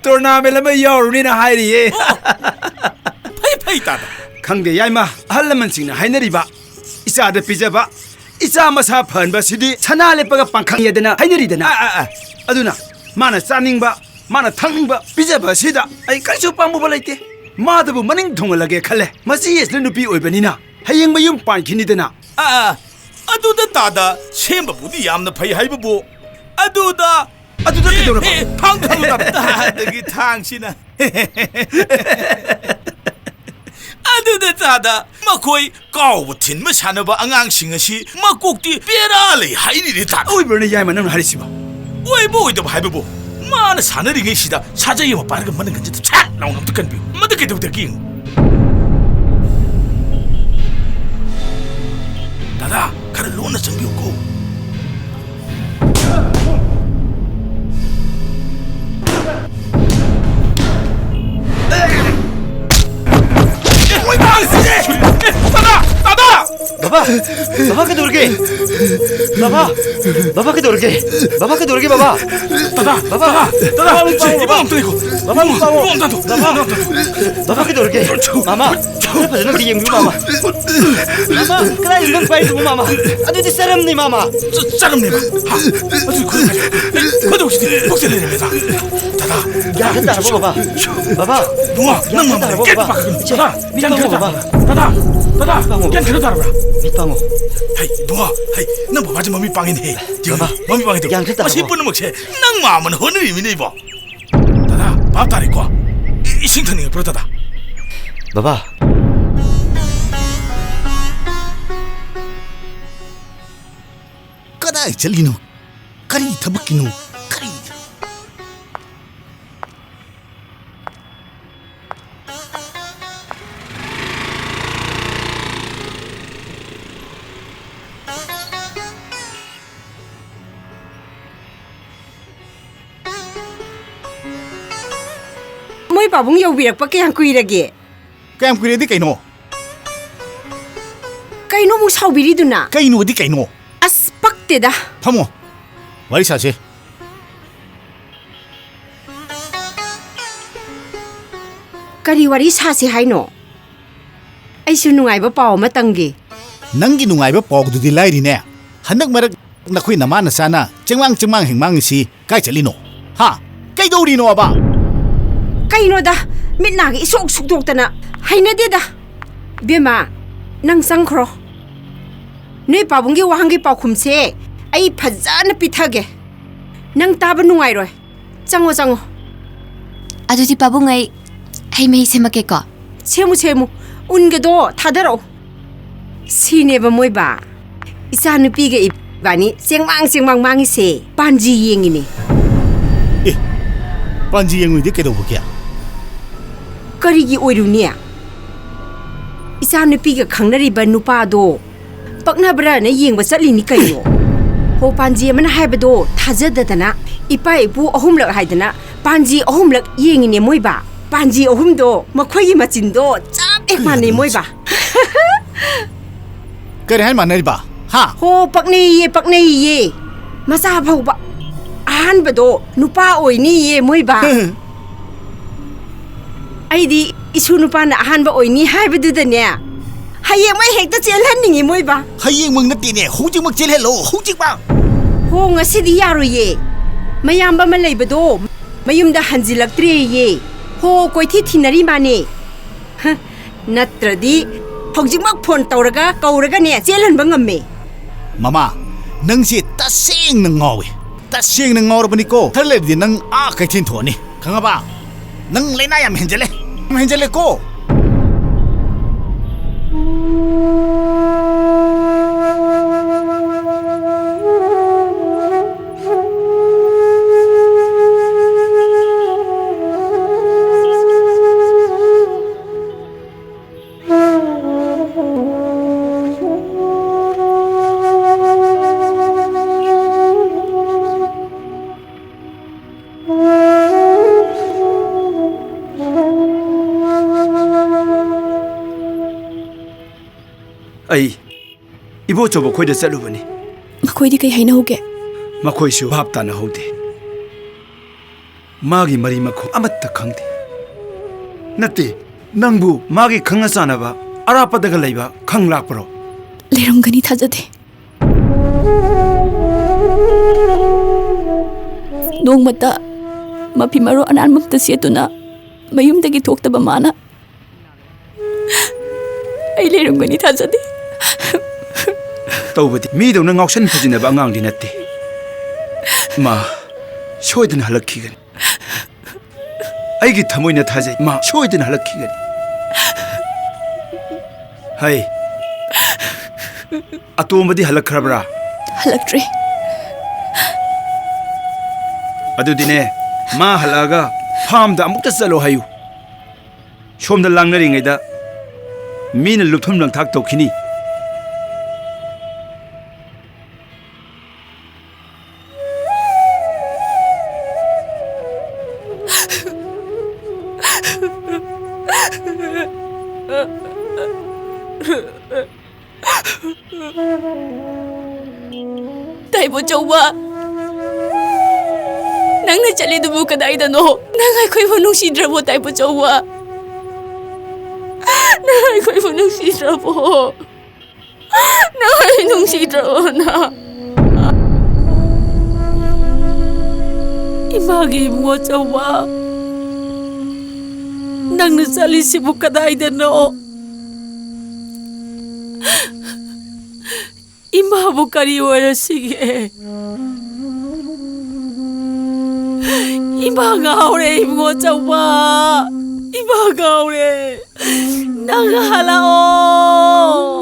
ꯇꯣꯔꯅꯥꯃꯦꯟ ꯑꯃ ꯌꯥꯎꯔꯨꯅꯤꯅ ꯍꯥꯏꯔꯤꯌꯦ꯫ ꯑꯣ, ꯐꯩ, ꯐꯩ, ꯇꯥꯗ꯫ ꯈꯪꯗꯦ, ꯌꯥꯏꯃ, ꯑꯍꯜ ꯂꯃꯟꯁꯤꯡꯅ ꯍꯥꯏꯅꯔꯤꯕ, ꯏꯆꯥꯗ ꯄꯤꯖꯕ, ꯏꯆꯥ ꯃꯁꯥ ꯐꯍꯟꯕꯁꯤꯗꯤ ꯁꯅꯥ ꯂꯦꯞꯄꯒ ꯄꯥꯡꯈꯪ ꯍꯥꯏꯗꯅ ꯍꯥꯏꯅꯔꯤꯗꯅ꯫ ꯑꯥ, ꯑꯥ, ꯑꯥ꯫ ꯑꯗꯨꯅ ꯃꯥꯅ ꯆꯥꯅꯤꯡꯕ, ꯃꯥꯅ ꯊꯛꯅꯤꯡꯕ ꯄꯤꯖꯕ ꯑꯁꯤꯗ ꯑꯩ ꯀꯔꯤꯁꯨ ꯄꯥꯝꯃꯨꯕ ꯂꯩꯇꯦ꯫ ꯃꯥꯗꯨꯕꯨ ꯃꯅꯤꯡ ꯊꯨꯡꯍꯜꯂꯒꯦ ꯈꯜꯂꯦ꯫ ꯃꯆꯦ ꯑꯁꯤꯅ ꯅꯨꯄꯤ ꯑꯣꯏꯕꯅꯤꯅ ꯍꯌꯦꯡ ꯃꯌꯨꯝ ꯄꯥꯟꯈꯤꯅꯤꯗꯅ꯫ ꯑꯥ, ꯑꯥ꯫ ꯑꯗꯨꯗ ꯇꯥꯗ ꯁꯦꯝꯕꯕꯨꯗꯤ ꯌꯥꯝꯅ ꯐꯩ ꯍꯥꯏꯕꯕꯨ, ꯑꯗꯨꯗ ꯑꯗꯨꯗ ꯀꯩꯗꯧꯔꯕ? ꯑꯦ, ꯊꯥꯡ, ꯊꯥꯡ, ꯊꯥꯡ꯫ ꯑꯗꯒꯤ ꯊꯥꯡꯁꯤꯅ꯫ ꯑꯗꯨꯗ ꯇꯥꯗ ꯃꯈꯣꯏ ꯀꯥꯎꯕ ꯊꯤꯟꯕ ꯁꯥꯟꯅꯕ ꯑꯉꯥꯡꯁꯤꯡ ꯑꯁꯤ ꯃꯀꯣꯛꯇꯤ ꯄꯦꯔꯥ ꯂꯩ ꯍꯥꯏꯔꯤꯅꯦ ꯇꯥꯗ꯫ ꯑꯣꯏꯕ꯭ꯔꯅꯦ ꯌꯥꯏꯃ ꯅꯪꯅ ꯍꯥꯏꯔꯤꯁꯤꯕꯣ? ꯑꯣꯏꯕ ꯑꯣꯏꯗꯕ ꯍꯥꯏꯕꯕꯨ, ꯃꯥꯅ ꯁꯥꯟꯅꯔꯤꯉꯩꯁꯤꯗ ꯁꯥꯖꯩ ꯑꯃ ꯄꯥꯏꯔꯒ ꯃꯅꯪꯒꯟꯁꯤꯗ ꯁꯠ ꯂꯥꯎꯅ ꯑꯝꯇ ꯀꯟꯕꯤꯌꯨ꯫ ꯃꯗꯨ ꯀꯩꯗꯧꯗꯒꯦ ꯌꯦꯡꯉꯨ꯫ ꯗꯥꯗꯥ, ꯈꯔ ꯂꯣꯟꯅ ꯆꯪꯕꯤꯌꯨꯀꯣ꯫ ꯕꯕꯥ! ꯕꯕꯥ ꯀꯩꯗꯧꯔꯒꯦ? ꯕꯕꯥ! ꯕꯕꯥ ꯀꯩꯗꯧꯔꯒꯦ? ꯕꯕꯥ ꯀꯩꯗꯧꯔꯒꯦ ꯕꯕꯥ? ꯗꯥꯗꯥ! ꯕꯕꯥ! ꯗꯥꯗꯥ! ꯗꯥꯗꯥ! ꯏꯕꯨꯡ ꯑꯝꯇ ꯂꯩꯈꯣ! ꯕꯕꯥ! ꯏꯕꯨꯡ! ꯏꯕꯨꯡ ꯑꯝꯇ ꯍꯟꯊꯣꯛ! ꯗꯥꯗꯥ! ꯏꯕꯨꯡ ꯑꯝꯇ ꯍꯟꯊꯣꯛ! ꯕꯕꯥ ꯀꯩꯗꯧꯔꯒꯦ? ꯃꯥꯃꯥ! ꯈꯔ ꯐꯖꯅ ꯑꯝꯇ ꯌꯦꯡꯕꯤꯌꯨ ꯃꯥꯃꯥ! ꯃꯥꯃꯥ! ꯀꯗꯥꯏꯗ ꯅꯪ ꯄꯥꯏꯔꯤꯗꯨꯕꯨ ꯃꯥꯃꯥ? ꯑꯗꯨꯗꯤ ꯆꯔꯝꯅꯤ ꯃꯥꯃꯥ! ꯆ-, ꯆꯔꯝꯅꯦꯕ? ꯍꯥ? ꯑꯗꯨꯗꯤ ꯈꯨꯗꯣꯞ ꯀꯥꯏꯗ? ꯑꯦ, ꯈꯨꯗꯣꯞꯁꯤꯗꯤ ꯄꯨꯛꯇ ꯂꯩꯔꯝꯃꯦꯗ! ꯗꯥꯗꯥ! ꯒ꯭ꯌꯥꯟ ꯈꯔ ꯇꯥꯔꯕꯣ ꯕꯕꯥ? ꯕꯕꯥ! ꯏꯕꯨꯡꯉꯣ, ꯅꯪ ꯃꯃꯥ ꯇꯥꯔꯕꯣ ꯀꯩꯝꯇ ꯕꯕꯥ? ꯄꯥꯈꯠꯀꯅꯨ꯫ ꯏꯆꯦ, ꯗꯥꯗꯥ, ꯃꯤꯠ ꯒ꯭ꯌꯥꯟ ꯄꯥꯡꯉꯣ ꯈꯔ ꯕꯕꯥ꯫ ꯇꯥꯔꯕ꯭ꯔꯥ? ꯗꯥꯗꯥ, ꯃꯤꯠ ꯄꯥꯡꯉꯣ ꯒ꯭ꯌꯥꯟ ꯕꯕꯥ꯫ ꯈꯔ ꯇꯥꯔꯕ꯭ꯔꯥ? ꯃꯤꯠ ꯄꯥꯡꯉꯣ꯫ ꯍꯩ, ꯏꯕꯨꯡꯉꯣ, ꯍꯩ, ꯅꯪ ꯕꯕꯥꯁꯦ ꯃꯃꯤꯠ ꯄꯥꯡꯉꯤꯅꯦꯍꯦ꯫ ꯌꯦꯡꯉꯨ, ꯕꯕꯥ, ꯃꯃꯤꯠ ꯄꯥꯡꯉꯤꯗꯣ꯫ ꯒ꯭ꯌꯥꯟ ꯈꯔ ꯇꯥꯔꯕꯣ? ꯃꯁꯤ ꯄꯨꯝꯅꯃꯛꯁꯦ ꯅꯪ ꯃꯥꯃꯅ ꯍꯣꯠꯅꯔꯤꯕꯅꯤꯅꯦ, ꯏꯕꯣ꯫ ꯗꯥꯗꯥ, ꯚꯥꯞ ꯇꯥꯔꯦꯀꯣ? ꯏ-, ꯏꯁꯤꯡ ꯊꯛꯅꯤꯡꯉꯛꯄ꯭ꯔꯣ, ꯗꯥꯗꯥ? ꯕꯕꯥ꯫ ꯀꯗꯥꯏ ꯆꯠꯂꯤꯅꯣ? ꯀꯔꯤ ꯊꯕꯛꯀꯤꯅꯣ? ꯀꯔꯤ? ꯅꯣꯏ ꯄꯥꯕꯨꯡ ꯌꯧꯕꯤꯔꯛꯄ ꯀꯌꯥꯝ ꯀꯨꯏꯔꯒꯦ? ꯀꯌꯥꯝ ꯀꯨꯏꯔꯦꯗꯤ ꯀꯩꯅꯣ? ꯀꯩꯅꯣ ꯑꯃꯨꯛ ꯁꯥꯎꯕꯤꯔꯤꯗꯨꯅ? ꯀꯩꯅꯣꯗꯤ ꯀꯩꯅꯣ? ꯑꯁ, ꯄꯛꯇꯦꯗ꯫ ꯐꯝꯃꯣ, ꯋꯥꯔꯤ ꯁꯥꯁꯦ꯫ ꯀꯔꯤ ꯋꯥꯔꯤ ꯁꯥꯁꯤ ꯍꯥꯏꯅꯣ? ꯑꯩꯁꯨ ꯅꯨꯡꯉꯥꯏꯕ ꯄꯥꯎ ꯑꯃ ꯇꯝꯒꯦ꯫ ꯅꯪꯒꯤ ꯅꯨꯡꯉꯥꯏꯕ ꯄꯥꯎꯗꯨꯗꯤ ꯂꯥꯏꯔꯤꯅꯦ꯫ ꯍꯟꯗꯛ ꯃꯔꯛ ꯅꯈꯣꯏ ꯅꯃꯥ ꯅꯆꯥꯅ ꯆꯦꯡꯃꯥꯡ ꯆꯦꯡꯃꯥꯡ ꯍꯤꯡꯃꯥꯡꯉꯤꯁꯤ ꯀꯥꯏ ꯆꯠꯂꯤꯅꯣ? ꯍꯥ? ꯀꯩꯗꯧꯔꯤꯅꯣꯕ? ꯀꯩꯅꯣꯗ, ꯃꯤꯠ ꯅꯥꯒ ꯏꯁꯣꯛ ꯁꯨꯛꯇꯣꯛꯇꯅ꯫ ꯍꯩꯅꯗꯦꯗ꯫ ꯏꯕꯦꯝꯃ, ꯅꯪ ꯆꯪꯈ꯭ꯔꯣ꯫ ꯅꯣꯏ ꯄꯥꯕꯨꯡꯒꯤ ꯋꯥꯍꯪꯒꯤ ꯄꯥꯎꯈꯨꯝꯁꯦ ꯑꯩ ꯐꯖꯅ ꯄꯤꯊꯒꯦ꯫ ꯅꯪ ꯇꯥꯕ ꯅꯨꯡꯉꯥꯏꯔꯣꯏ꯫ ꯆꯪꯉꯣ, ꯆꯪꯉꯣ꯫ ꯑꯗꯨꯗꯤ ꯄꯥꯕꯨꯡ, ꯑꯩ ꯍꯩ ꯃꯍꯤ ꯁꯦꯝꯃꯛꯀꯦꯀꯣ꯫ ꯁꯦꯝꯃꯨ, ꯁꯦꯝꯃꯨ꯫ ꯎꯟꯒꯗꯣ ꯊꯥꯗꯔꯛꯑꯣ꯫ ꯁꯤꯅꯦꯕ ꯃꯣꯏꯕꯥ, ꯏꯆꯥꯅꯨꯄꯤꯒ ꯏꯕꯥꯅꯤ ꯆꯦꯡꯃꯥꯡ ꯆꯦꯡꯃꯥꯡ ꯃꯥꯡꯉꯤꯁꯦ, ꯄꯥꯟꯖꯤ ꯌꯦꯡꯉꯤꯅꯦ꯫ ꯑꯦ, ꯄꯥꯟꯖꯤ ꯌꯦꯡꯉꯨꯏꯗꯤ ꯀꯩꯗꯧꯕꯒꯦ? ꯀꯔꯤꯒꯤ ꯑꯣꯏꯔꯨꯅꯤ? ꯏꯆꯥꯅꯨꯄꯤꯒ ꯈꯪꯅꯔꯤꯕ ꯅꯨꯄꯥꯗꯣ ꯄꯛꯅꯕ꯭ꯔꯥꯅ ꯌꯦꯡꯕ ꯆꯠꯂꯤꯅꯤ ꯀꯩꯅꯣ꯫ ꯍꯣ, ꯄꯥꯟꯖꯤ ꯑꯃꯅ ꯍꯥꯏꯕꯗꯣ ꯊꯥꯖꯗꯗꯅ ꯏꯄꯥ ꯏꯄꯨ ꯑꯍꯨꯝꯂꯛ ꯍꯥꯏꯗꯅ ꯄꯥꯟꯖꯤ ꯑꯍꯨꯝꯂꯛ ꯌꯦꯡꯉꯤꯅꯦ ꯃꯣꯏꯕꯥ꯫ ꯄꯥꯟꯖꯤ ꯑꯍꯨꯝꯗꯣ ꯃꯈꯣꯏꯒꯤ ꯃꯆꯤꯟꯗꯣ ꯆꯞ ꯍꯦꯛ ꯃꯥꯟꯅꯩ ꯃꯣꯏꯕꯥ꯫ ꯀꯔꯤ ꯍꯥꯏ ꯃꯥꯟꯅꯔꯤꯕ? ꯍꯥ? ꯍꯣ, ꯄꯛꯅꯩꯌꯦ, ꯄꯛꯅꯩꯌꯦ꯫ ꯃꯆꯥ ꯐꯥꯎꯕ ꯑꯍꯥꯟꯕꯗꯣ ꯅꯨꯄꯥ ꯑꯣꯏꯅꯤꯌꯦ ꯃꯣꯏꯕꯥ꯫ ꯑꯩꯗꯤ ꯏꯁꯨ ꯅꯨꯄꯥꯅ ꯑꯍꯥꯟꯕ ꯑꯣꯏꯅꯤ ꯍꯥꯏꯕꯗꯨꯗꯅꯦ, ꯍꯌꯦꯡꯃꯛ ꯍꯦꯛꯇ ꯆꯦꯜꯍꯟꯅꯤꯡꯉꯤ ꯃꯣꯏꯕꯥ꯫ ꯍꯌꯦꯡꯃꯛ ꯅꯠꯇꯦꯅꯦ, ꯍꯧꯖꯤꯛꯃꯛ ꯆꯦꯜꯍꯜꯂꯣ, ꯍꯧꯖꯤꯛꯃꯛ꯫ ꯍꯣ, ꯉꯁꯤꯗꯤ ꯌꯥꯔꯣꯏꯌꯦ꯫ ꯃꯌꯥꯝꯕ ꯑꯃ ꯂꯩꯕꯗꯣ ꯃꯌꯨꯝꯗ ꯍꯟꯖꯤꯜꯂꯛꯇ꯭ꯔꯦꯌꯦ꯫ ꯍꯣ, ꯀꯣꯏꯊꯤ ꯊꯤꯅꯔꯤ ꯃꯥꯅꯦ꯫ ꯍ, ꯅꯠꯇ꯭ꯔꯗꯤ ꯍꯧꯖꯤꯛꯃꯛ ꯐꯣꯟ ꯇꯧꯔꯒ ꯀꯧꯔꯒꯅꯦ ꯆꯦꯜꯍꯟꯕ ꯉꯝꯃꯦ꯫ ꯃꯃꯥ, ꯅꯪꯁꯦ ꯇꯁꯦꯡꯅ ꯉꯥꯎꯏ꯫ ꯇꯁꯦꯡꯅ ꯉꯥꯎꯔꯕꯅꯤꯀꯣ꯫ ꯈꯔ ꯂꯩꯔꯗꯤ ꯅꯪ ꯑꯥ ꯀꯩꯊꯦꯜ ꯊꯣꯛꯑꯅꯤ꯫ ꯈꯪꯉꯕ? ꯅꯪ ꯂꯥꯏꯅꯥ ꯌꯥꯝ ꯍꯦꯟꯖꯜꯂꯦ꯫ ꯌꯥꯝ ꯍꯦꯟꯖꯜꯂꯦꯀꯣ꯫ ꯑꯩ ꯏꯕꯣꯆꯧꯕ ꯈꯣꯏꯗ ꯆꯠꯂꯨꯕꯅꯤ꯫ ꯃꯈꯣꯏꯗꯤ ꯀꯩ ꯍꯥꯏꯅꯍꯧꯒꯦ? ꯃꯈꯣꯏꯁꯨ ꯚꯥꯞ ꯇꯥꯅꯍꯧꯗꯦ꯫ ꯃꯥꯒꯤ ꯃꯔꯤ ꯃꯈꯣꯡ ꯑꯃꯠꯇ ꯈꯪꯗꯦ꯫ ꯅꯠꯇꯦ, ꯅꯪꯕꯨ ꯃꯥꯒꯤ ꯈꯪꯅ ꯆꯥꯟꯅꯕ ꯑꯔꯥꯞꯄꯗꯒ ꯂꯩꯕ ꯈꯪ ꯂꯥꯛꯄ꯭ꯔꯣ? ꯂꯩꯔꯝꯒꯅꯤ ꯊꯥꯖꯗꯦ꯫ ꯅꯣꯡꯃꯇ ꯃꯐꯤ ꯃꯔꯣꯟ ꯑꯅꯥꯟꯕ ꯑꯃꯠꯇ ꯁꯦꯠꯇꯨꯅ ꯃꯌꯨꯝꯗꯒꯤ ꯊꯣꯛꯇꯕ ꯃꯥꯅ ꯑꯩ ꯂꯩꯔꯝꯒꯅꯤ ꯊꯥꯖꯗꯦ꯫ ꯇꯧꯕꯗꯤ ꯃꯤꯗꯧꯅ ꯉꯥꯎꯁꯟ ꯐꯩꯖꯤꯟꯅꯕ ꯑꯉꯥꯡꯗꯤ ꯅꯠꯇꯦ꯫ ꯃꯥ ꯁꯣꯏꯗꯅ ꯍꯜꯂꯛꯈꯤꯒꯅꯤ꯫ ꯑꯩꯒꯤ ꯊꯃꯣꯏꯅ ꯊꯥꯖꯩ, ꯃꯥ ꯁꯣꯏꯗꯅ ꯍꯜꯂꯛꯈꯤꯒꯅꯤ꯫ ꯍꯩ, ꯑꯇꯣꯝꯕꯗꯤ ꯍꯜꯂꯛꯈ꯭ꯔꯕ꯭ꯔꯥ? ꯍꯜꯂꯛꯇ꯭ꯔꯤ꯫ ꯑꯗꯨꯗꯤꯅꯦ, ꯃꯥ ꯍꯜꯂꯛꯑꯒ ꯐꯥꯝꯗ ꯑꯃꯨꯛꯇ ꯆꯠꯂꯣ ꯍꯥꯏꯌꯨ꯫ ꯁꯣꯝꯗ ꯂꯥꯡꯅꯔꯤꯉꯩꯗ ꯃꯤꯅ ꯂꯨꯞꯊꯨꯝ ꯂꯪꯊꯥꯛ ꯇꯧꯈꯤꯅꯤ꯫ ꯇꯥꯏꯕꯣꯆꯧꯕ, ꯅꯪꯅ ꯆꯠꯂꯤꯗꯨꯕꯨ ꯀꯗꯥꯏꯗꯅꯣ? ꯅꯪ ꯑꯩꯈꯣꯏꯕꯨ ꯅꯨꯡꯁꯤꯗ꯭ꯔꯕꯣ, ꯇꯥꯏꯕꯣꯆꯧꯕ? ꯅꯪ ꯑꯩꯈꯣꯏꯕꯨ ꯅꯨꯡꯁꯤꯗ꯭ꯔꯕꯣ? ꯅꯪ ꯑꯩ ꯅꯨꯡꯁꯤꯗ꯭ꯔꯕꯣ ꯅꯪ? ꯏꯃꯥꯒꯤ ꯏꯕꯨꯡꯉꯣ ꯆꯧꯕ, ꯅꯪꯅ ꯆꯠꯂꯤꯁꯤꯕꯨ ꯀꯗꯥꯏꯗꯅꯣ? ꯏꯃꯥꯕꯨ ꯀꯔꯤ ꯑꯣꯏꯔꯁꯤꯒꯦ? ꯏꯃꯥ ꯉꯥꯎꯔꯦ ꯏꯕꯨꯡꯉꯣ ꯆꯧꯕ, ꯏꯃꯥ ꯉꯥꯎꯔꯦ꯫ ꯅꯪ ꯍꯜꯂꯛꯑꯣ꯫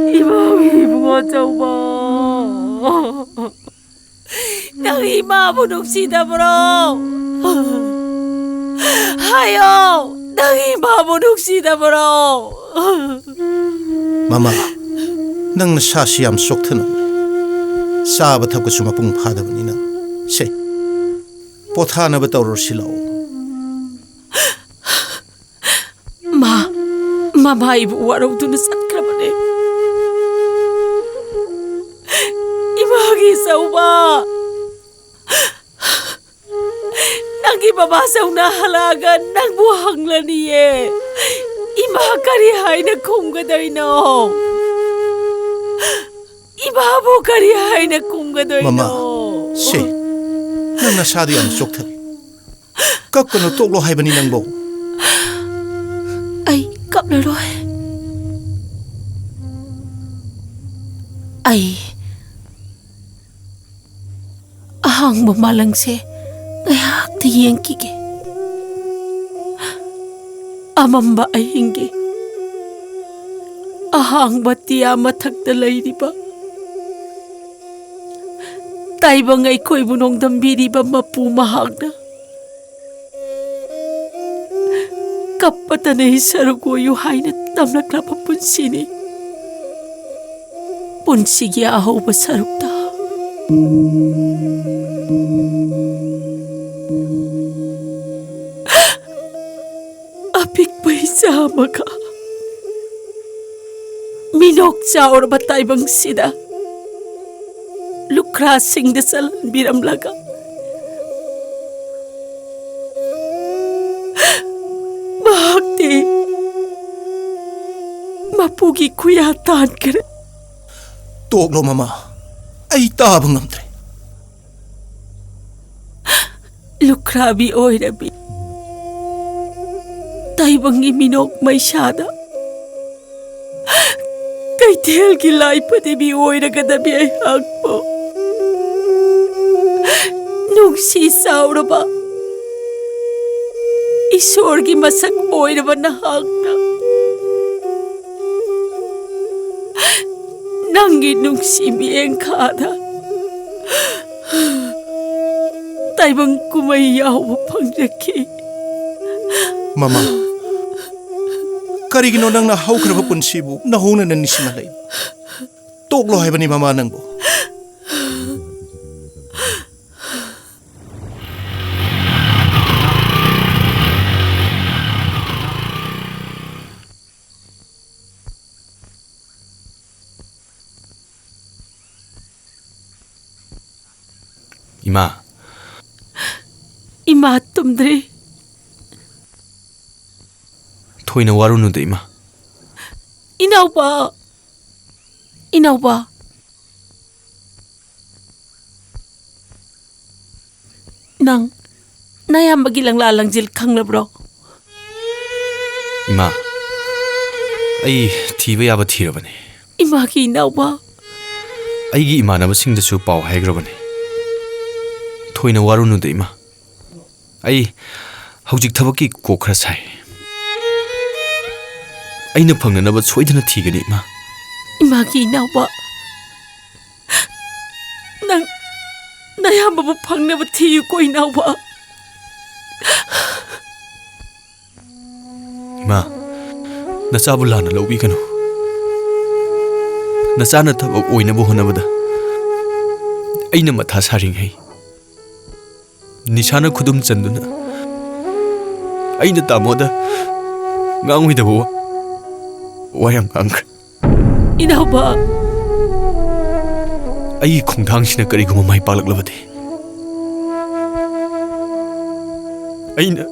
ꯏꯃꯥꯒꯤ ꯏꯕꯨꯡꯉꯣ ꯆꯧꯕ, ꯅꯪ ꯏꯃꯥꯕꯨ ꯅꯨꯡꯁꯤꯗꯕ꯭ꯔꯣ? ꯍꯥꯏꯌꯣ, ꯅꯪ ꯏꯃꯥꯕꯨ ꯅꯨꯡꯁꯤꯗꯕ꯭ꯔꯣ? ꯃꯃꯥ, ꯅꯪ ꯅꯁꯥꯁꯤ ꯌꯥꯝ ꯆꯣꯛꯊꯅ ꯎꯏ꯫ ꯆꯥꯕ ꯊꯛꯄꯁꯨ ꯃꯄꯨꯡ ꯐꯥꯗꯕꯅꯤꯅ꯫ ꯁꯦ, ꯄꯣꯊꯥꯅꯕ ꯇꯧꯔꯨꯔꯁꯤ ꯂꯥꯛꯑꯣ꯫ ꯃꯥ, ꯃꯃꯥ ꯑꯩꯕꯨ ꯋꯥꯔꯧꯗꯨꯅ ꯆꯠꯈ꯭ꯔꯕꯅꯦ꯫ ꯏꯃꯥꯒꯤ ꯏꯆꯧꯕ, ꯅꯪꯒꯤ ꯕꯕꯥꯆꯧꯅ ꯍꯜꯂꯛꯑꯒ ꯅꯪꯕꯨ ꯍꯪꯂꯅꯤꯌꯦ꯫ ꯏꯃꯥ ꯀꯔꯤ ꯍꯥꯏꯅ ꯈꯨꯝꯒꯗꯣꯏꯅꯣ? ꯏꯃꯥꯕꯨ ꯀꯔꯤ ꯍꯥꯏꯅ ꯈꯨꯝꯒꯗꯣꯏꯅꯣ? ꯃꯃꯥ, ꯁꯦ, ꯅꯪ ꯅꯁꯥꯗꯨ ꯌꯥꯝ ꯆꯣꯛꯊꯔꯦ꯫ ꯀꯞꯀꯅꯨ, ꯇꯣꯛꯂꯣ ꯍꯥꯏꯕꯅꯤ ꯅꯪꯕꯨ꯫ ꯑꯩ ꯀꯞꯂꯔꯣꯏ꯫ ꯑꯩ ꯑꯍꯥꯡꯕ ꯃꯥꯂꯪꯁꯦ ꯉꯥꯏꯍꯥꯛꯇ ꯌꯦꯡꯈꯤꯒꯦ꯫ ꯑꯃꯝꯕ ꯑꯍꯤꯡꯒꯤ ꯑꯍꯥꯡꯕ ꯇꯤꯌꯥ ꯃꯊꯛꯇ ꯂꯩꯔꯤꯕ ꯇꯥꯏꯕꯪ ꯑꯩꯈꯣꯏꯕꯨ ꯅꯣꯡꯗꯝꯕꯤꯔꯤꯕ ꯃꯄꯨ ꯃꯍꯥꯛꯅ ꯀꯞꯄꯇꯅ ꯁꯔꯨꯛ ꯑꯣꯏꯌꯨ ꯍꯥꯏꯅ ꯇꯝꯂꯛꯂꯕ ꯄꯨꯟꯁꯤꯅꯤ꯫ ꯄꯨꯟꯁꯤꯒꯤ ꯑꯍꯧꯕ ꯁꯔꯨꯛꯇ ꯑꯄꯤꯛꯄ ꯏꯆꯥ ꯑꯃꯒ ꯃꯤꯅꯣꯛ ꯆꯥꯎꯔꯕ ꯇꯥꯏꯕꯪꯁꯤꯗ ꯂꯨꯈ꯭ꯔꯥꯁꯤꯡꯗ ꯆꯜꯍꯟꯕꯤꯔꯝꯂꯒ ꯃꯍꯥꯛꯇꯤ ꯃꯄꯨꯒꯤ ꯈꯨꯌꯥ ꯇꯥꯟꯈ꯭ꯔꯦ꯫ ꯇꯣꯛꯂꯣ ꯃꯃꯥ, ꯑꯩ ꯇꯥꯕ ꯉꯝꯗ꯭ꯔꯦ꯫ ꯂꯨꯈ꯭ꯔꯥꯕꯤ ꯑꯣꯏꯔꯕꯤ ꯇꯥꯏꯕꯪꯒꯤ ꯃꯤꯅꯣꯛ ꯃꯩꯁꯥꯗ ꯀꯩꯊꯦꯜꯒꯤ ꯂꯥꯏ ꯐꯗꯤꯕꯤ ꯑꯣꯏꯔꯒꯗꯕꯤ ꯑꯩꯍꯥꯛꯄꯨ ꯅꯨꯡꯁꯤ ꯆꯥꯎꯔꯕ ꯏꯁꯣꯔꯒꯤ ꯃꯁꯛ ꯑꯣꯏꯔꯕ ꯅꯍꯥꯛꯅ ꯅꯪꯒꯤ ꯅꯨꯡꯁꯤ ꯃꯤꯠꯌꯦꯡꯈꯥꯗ ꯇꯥꯏꯕꯪ ꯀꯨꯝꯍꯩ ꯌꯥꯎꯕ ꯐꯪꯖꯈꯤ꯫ ꯃꯃꯥ, ꯀꯔꯤꯒꯤꯅꯣ ꯅꯪꯅ ꯍꯧꯈ꯭ꯔꯕ ꯄꯨꯟꯁꯤꯕꯨ ꯅꯧꯍꯧꯅꯅ ꯅꯤꯡꯁꯤꯡꯍꯜꯂꯛꯏ? ꯇꯣꯛꯂꯣ ꯍꯥꯏꯕꯅꯤ ꯃꯃꯥ ꯅꯪꯕꯨ꯫ ꯏꯃꯥ꯫ ꯏꯃꯥ ꯇꯨꯝꯗ꯭ꯔꯤ꯫ ꯊꯣꯏꯅ ꯋꯥꯔꯨꯅꯨꯗ, ꯏꯃꯥ꯫ ꯏꯅꯥꯎꯄꯥ! ꯏꯅꯥꯎꯄꯥ! ꯅꯪ ꯅꯌꯥꯝꯕꯒꯤ ꯂꯪꯂꯥ ꯂꯪꯖꯤꯜ ꯈꯪꯂꯕ꯭ꯔꯣ? ꯏꯃꯥ, ꯑꯩ ꯊꯤꯕ ꯌꯥꯕ ꯊꯤꯔꯕꯅꯤ꯫ ꯏꯃꯥꯒꯤ ꯏꯅꯥꯎꯄꯥ꯫ ꯑꯩꯒꯤ ꯏꯃꯥꯟꯅꯕꯁꯤꯡꯗꯁꯨ ꯄꯥꯎ ꯍꯥꯏꯈ꯭ꯔꯕꯅꯤ꯫ ꯊꯣꯏꯅ ꯋꯥꯔꯨꯅꯨꯗ, ꯏꯃꯥ꯫ ꯑꯩ ꯍꯧꯖꯤꯛ ꯊꯕꯛꯀꯤ ꯀꯣꯛ ꯈꯔ ꯁꯥꯏ꯫ ꯑꯩꯅ ꯐꯪꯅꯅꯕ ꯁꯣꯏꯗꯅ ꯊꯤꯒꯅꯤ, ꯏꯃꯥ꯫ ꯏꯃꯥꯒꯤ ꯏꯅꯥꯎꯄꯥ꯫ ꯅꯪ ꯅꯌꯥꯝꯕꯕꯨ ꯐꯪꯅꯕ ꯊꯤꯌꯨꯀꯣ, ꯏꯅꯥꯎꯄꯥ꯫ ꯏꯃꯥ, ꯅꯆꯥꯕꯨ ꯂꯥꯟꯅ ꯂꯧꯕꯤꯒꯅꯨ꯫ ꯅꯆꯥꯅ ꯊꯕꯛ ꯑꯣꯏꯅꯕ ꯍꯣꯠꯅꯕꯗ ꯑꯩꯅ ꯃꯊꯥ ꯁꯥꯔꯤꯉꯩ, ꯅꯤꯁꯥꯅ ꯈꯨꯗꯨꯝ ꯆꯟꯗꯨꯅ ꯑꯩꯅ ꯇꯥꯃꯣꯗ ꯉꯥꯡꯉꯣꯏꯗꯕ ꯋꯥ, ꯋꯥ ꯌꯥꯝ ꯉꯥꯡꯈ꯭ꯔꯦ꯫ ꯏꯅꯥꯎꯄꯥ! ꯑꯩꯒꯤ ꯈꯣꯡꯊꯥꯡꯁꯤꯅ ꯀꯔꯤꯒꯨꯝꯕ ꯃꯥꯏ ꯄꯥꯛꯂꯛꯂꯕꯗꯤ, ꯑꯩꯅ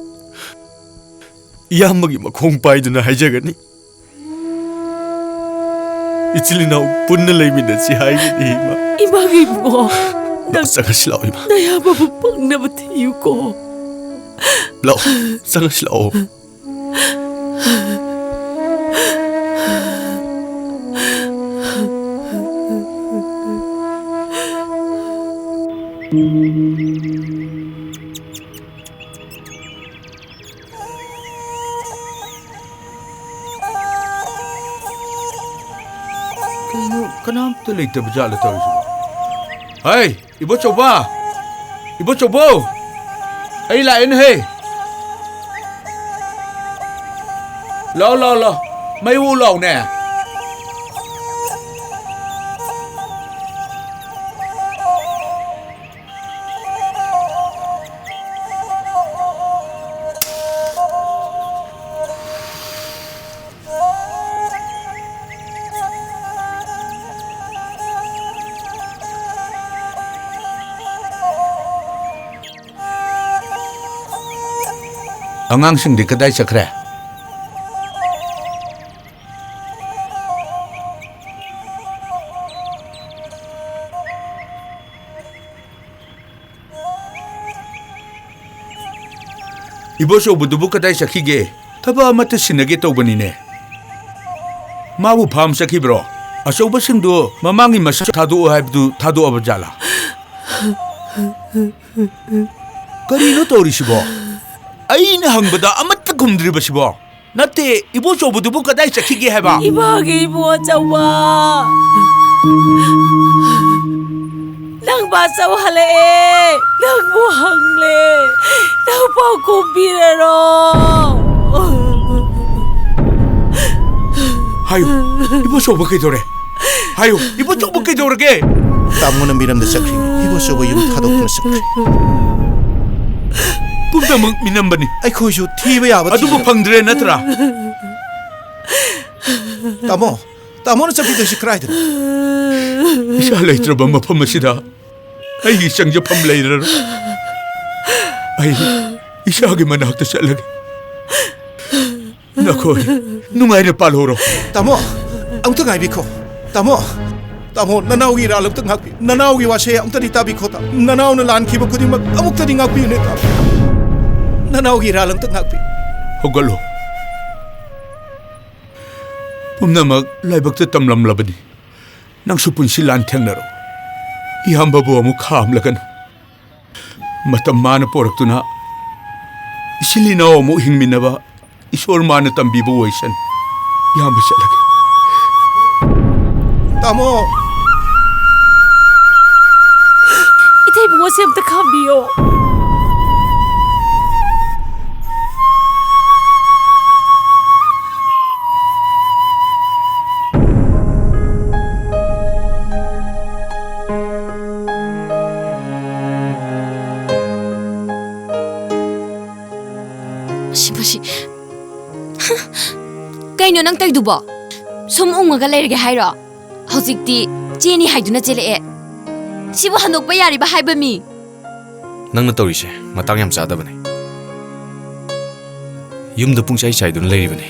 ꯏꯌꯥꯝꯕꯒꯤ ꯃꯈꯣꯡ ꯄꯥꯏꯗꯨꯅ ꯍꯥꯏꯖꯒꯅꯤ, "ꯏꯆꯤꯜ ꯏꯅꯥꯎ ꯄꯨꯟꯅ ꯂꯩꯃꯤꯟꯅꯁꯤ" ꯍꯥꯏꯒꯅꯤ, ꯏꯃꯥ꯫ ꯏꯃꯥꯒꯤ ꯏꯕꯨꯡꯉꯣ, ꯂꯥꯛꯑꯣ, ꯅꯪ ꯆꯪꯉꯁꯤ ꯂꯥꯛꯑꯣ, ꯏꯃꯥ꯫ ꯅꯌꯥꯝꯕꯕꯨ ꯐꯪꯅꯕ ꯊꯤꯌꯨꯀꯣ꯫ ꯂꯥꯛꯑꯣ, ꯆꯪꯉꯁꯤ ꯂꯥꯛꯑꯣ꯫ ꯀꯩꯅꯣ, ꯀꯅꯥꯝꯇ ꯂꯩꯇꯕ ꯖꯥꯠꯂ ꯇꯧꯔꯤꯁꯤꯕꯣ? ꯍꯩ, ꯏꯕꯣꯆꯧꯕ! ꯏꯕꯣꯆꯧꯕꯧ! ꯑꯩ ꯂꯥꯛꯑꯦꯅꯦꯍꯦ! ꯂꯥꯛꯑꯣ, ꯂꯥꯛꯑꯣ, ꯂꯥꯛꯑꯣ! ꯃꯩ ꯎ ꯂꯥꯛꯑꯣꯅꯦ! ꯑꯉꯥꯡꯁꯤꯡꯗꯤ ꯀꯗꯥꯏ ꯆꯠꯈ꯭ꯔꯦ? ꯏꯕꯣꯆꯧꯕꯗꯨꯕꯨ ꯀꯗꯥꯏ ꯆꯠꯈꯤꯒꯦ? ꯊꯕꯛ ꯑꯃꯠꯇ ꯁꯤꯟꯅꯒꯦ ꯇꯧꯕꯅꯤꯅꯦ꯫ ꯃꯥꯕꯨ ꯐꯥꯝ ꯆꯠꯈꯤꯕ꯭ꯔꯣ? ꯑꯆꯧꯕꯁꯤꯡꯗꯨ ꯃꯃꯥꯡꯒꯤ ꯃꯁꯥ ꯊꯥꯗꯣꯛꯑꯣ ꯍꯥꯏꯕꯗꯨ ꯊꯥꯗꯣꯛꯑꯕ ꯖꯥꯠꯂꯥ? ꯀꯔꯤꯅꯣ ꯇꯧꯔꯤꯁꯤꯕꯣ? ꯑꯩꯅ ꯍꯪꯕꯗ ꯑꯃꯠꯇ ꯈꯨꯝꯗ꯭ꯔꯤꯕꯁꯤꯕꯣ? ꯅꯠꯇꯦ, ꯏꯕꯣꯆꯧꯕꯗꯨꯕꯨ ꯀꯗꯥꯏ ꯆꯠꯈꯤꯒꯦ ꯍꯥꯏꯕ? ꯏꯃꯥꯒꯤ ꯏꯕꯣꯆꯧꯕ! ꯅꯪ ꯕꯥꯆꯧ ꯍꯜꯂꯛꯑꯦ! ꯅꯪꯕꯨ ꯍꯪꯂꯦ! ꯅꯪ ꯄꯥꯎꯈꯨꯝ ꯄꯤꯔꯔꯣ! ꯍꯥꯏꯌꯨ, ꯏꯕꯣꯆꯧꯕ ꯀꯩꯗꯧꯔꯦ? ꯍꯥꯏꯌꯨ, ꯏꯕꯣꯆꯧꯕ ꯀꯩꯗꯧꯔꯒꯦ? ꯇꯥꯃꯣꯅ ꯃꯤꯔꯝꯗ ꯆꯠꯈ꯭ꯔꯤꯅꯤ꯫ ꯏꯕꯣꯆꯧꯕ ꯌꯨꯝ ꯊꯥꯗꯣꯛꯇꯨꯅ ꯆꯠꯈ꯭ꯔꯦ꯫ ꯄꯨꯝꯅꯃꯛ ꯃꯤꯅꯝꯕꯅꯤ꯫ ꯑꯩꯈꯣꯏꯁꯨ ꯊꯤꯕ ꯌꯥꯕ ꯑꯗꯨꯕꯨ ꯊꯤꯔꯕ꯫ ꯐꯪꯗ꯭ꯔꯦ ꯅꯠꯇ꯭ꯔꯥ? ꯇꯥꯃꯣ, ꯇꯥꯃꯣꯅ ꯆꯠꯈꯤꯗꯣꯏꯁꯤ ꯀꯗꯥꯏꯗꯅꯣ? ꯏꯁꯥ ꯂꯩꯇ꯭ꯔꯕ ꯃꯐꯝ ꯑꯁꯤꯗ ꯑꯩꯒꯤ ꯆꯪꯖꯐꯝ ꯂꯩꯔꯔꯣꯏ꯫ ꯑꯩ ꯏꯁꯥꯒꯤ ꯃꯅꯥꯛꯇ ꯆꯠꯂꯒꯦ꯫ ꯅꯈꯣꯏ ꯅꯨꯡꯉꯥꯏꯅ ꯄꯥꯜꯍꯧꯔꯣ꯫ ꯇꯥꯃꯣ, ꯑꯃꯨꯛꯇ ꯉꯥꯏꯕꯤꯈꯣ꯫ ꯇꯥꯃꯣ, ꯇꯥꯃꯣ, ꯅꯅꯥꯎꯒꯤ ꯏꯔꯥꯜ ꯑꯃꯨꯛꯇ ꯉꯥꯛꯄꯤꯌꯨ꯫ ꯅꯅꯥꯎꯒꯤ ꯋꯥꯁꯦ ꯑꯃꯨꯛꯇꯗꯤ ꯇꯥꯕꯤꯈꯣ, ꯇꯥꯃꯣ꯫ ꯅꯅꯥꯎꯅ ꯂꯥꯟꯈꯤꯕ ꯈꯨꯗꯤꯡꯃꯛ ꯑꯃꯨꯛꯇꯗꯤ ꯉꯥꯛꯄꯤꯌꯨꯅꯦ, ꯇꯥꯃꯣ꯫ ꯅꯅꯥꯎꯒꯤ ꯏꯔꯥꯜ ꯑꯃꯨꯛꯇ ꯉꯥꯛꯄꯤꯌꯨ꯫ ꯍꯧꯒꯠꯂꯣ꯫ ꯄꯨꯝꯅꯃꯛ ꯂꯥꯏꯕꯛꯇ ꯇꯝꯂꯝꯂꯕꯅꯤ꯫ ꯅꯪꯁꯨ ꯄꯨꯟꯁꯤ ꯂꯥꯟ ꯊꯦꯡꯅꯔꯣ꯫ ꯏꯌꯥꯝꯕꯕꯨ ꯑꯃꯨꯛ ꯈꯥꯝꯂꯒꯅꯨ꯫ ꯃꯇꯝ ꯃꯥꯅ ꯄꯣꯔꯛꯇꯨꯅ ꯏꯆꯤꯜ ꯏꯅꯥꯎ ꯑꯃꯨꯛ ꯍꯤꯡꯃꯤꯟꯅꯕ ꯏꯁꯣꯔ ꯃꯥꯅ ꯇꯝꯕꯤꯕ ꯑꯣꯏꯁꯅꯨ꯫ ꯏꯌꯥꯝꯕ ꯆꯠꯂꯒꯦ꯫ ꯇꯥꯃꯣ! ꯏꯊꯩꯕꯨꯡꯉꯣꯁꯦ ꯑꯝꯇ ꯈꯥꯝꯕꯤꯌꯣ꯫ ꯃꯁꯤ, ꯃꯁꯤ꯫ ꯀꯩꯅꯣ ꯅꯪ ꯇꯧꯏꯗꯨꯕꯣ? ꯁꯨꯝ ꯎꯪꯉꯒ ꯂꯩꯔꯒꯦ ꯍꯥꯏꯔꯣ? ꯍꯧꯖꯤꯛꯇꯤ ꯆꯦꯅꯤ ꯍꯥꯏꯗꯨꯅ ꯆꯦꯜꯂꯛꯑꯦ꯫ ꯁꯤꯕꯨ ꯍꯟꯗꯣꯛꯄ ꯌꯥꯔꯤꯕ ꯍꯥꯏꯕ ꯃꯤ? ꯅꯪꯅ ꯇꯧꯔꯤꯁꯦ ꯃꯇꯥꯡ ꯌꯥꯝ ꯆꯥꯗꯕꯅꯦ꯫ ꯌꯨꯝꯗ ꯄꯨꯡꯆꯥꯏ ꯆꯥꯏꯗꯨꯅ ꯂꯩꯔꯤꯕꯅꯤ꯫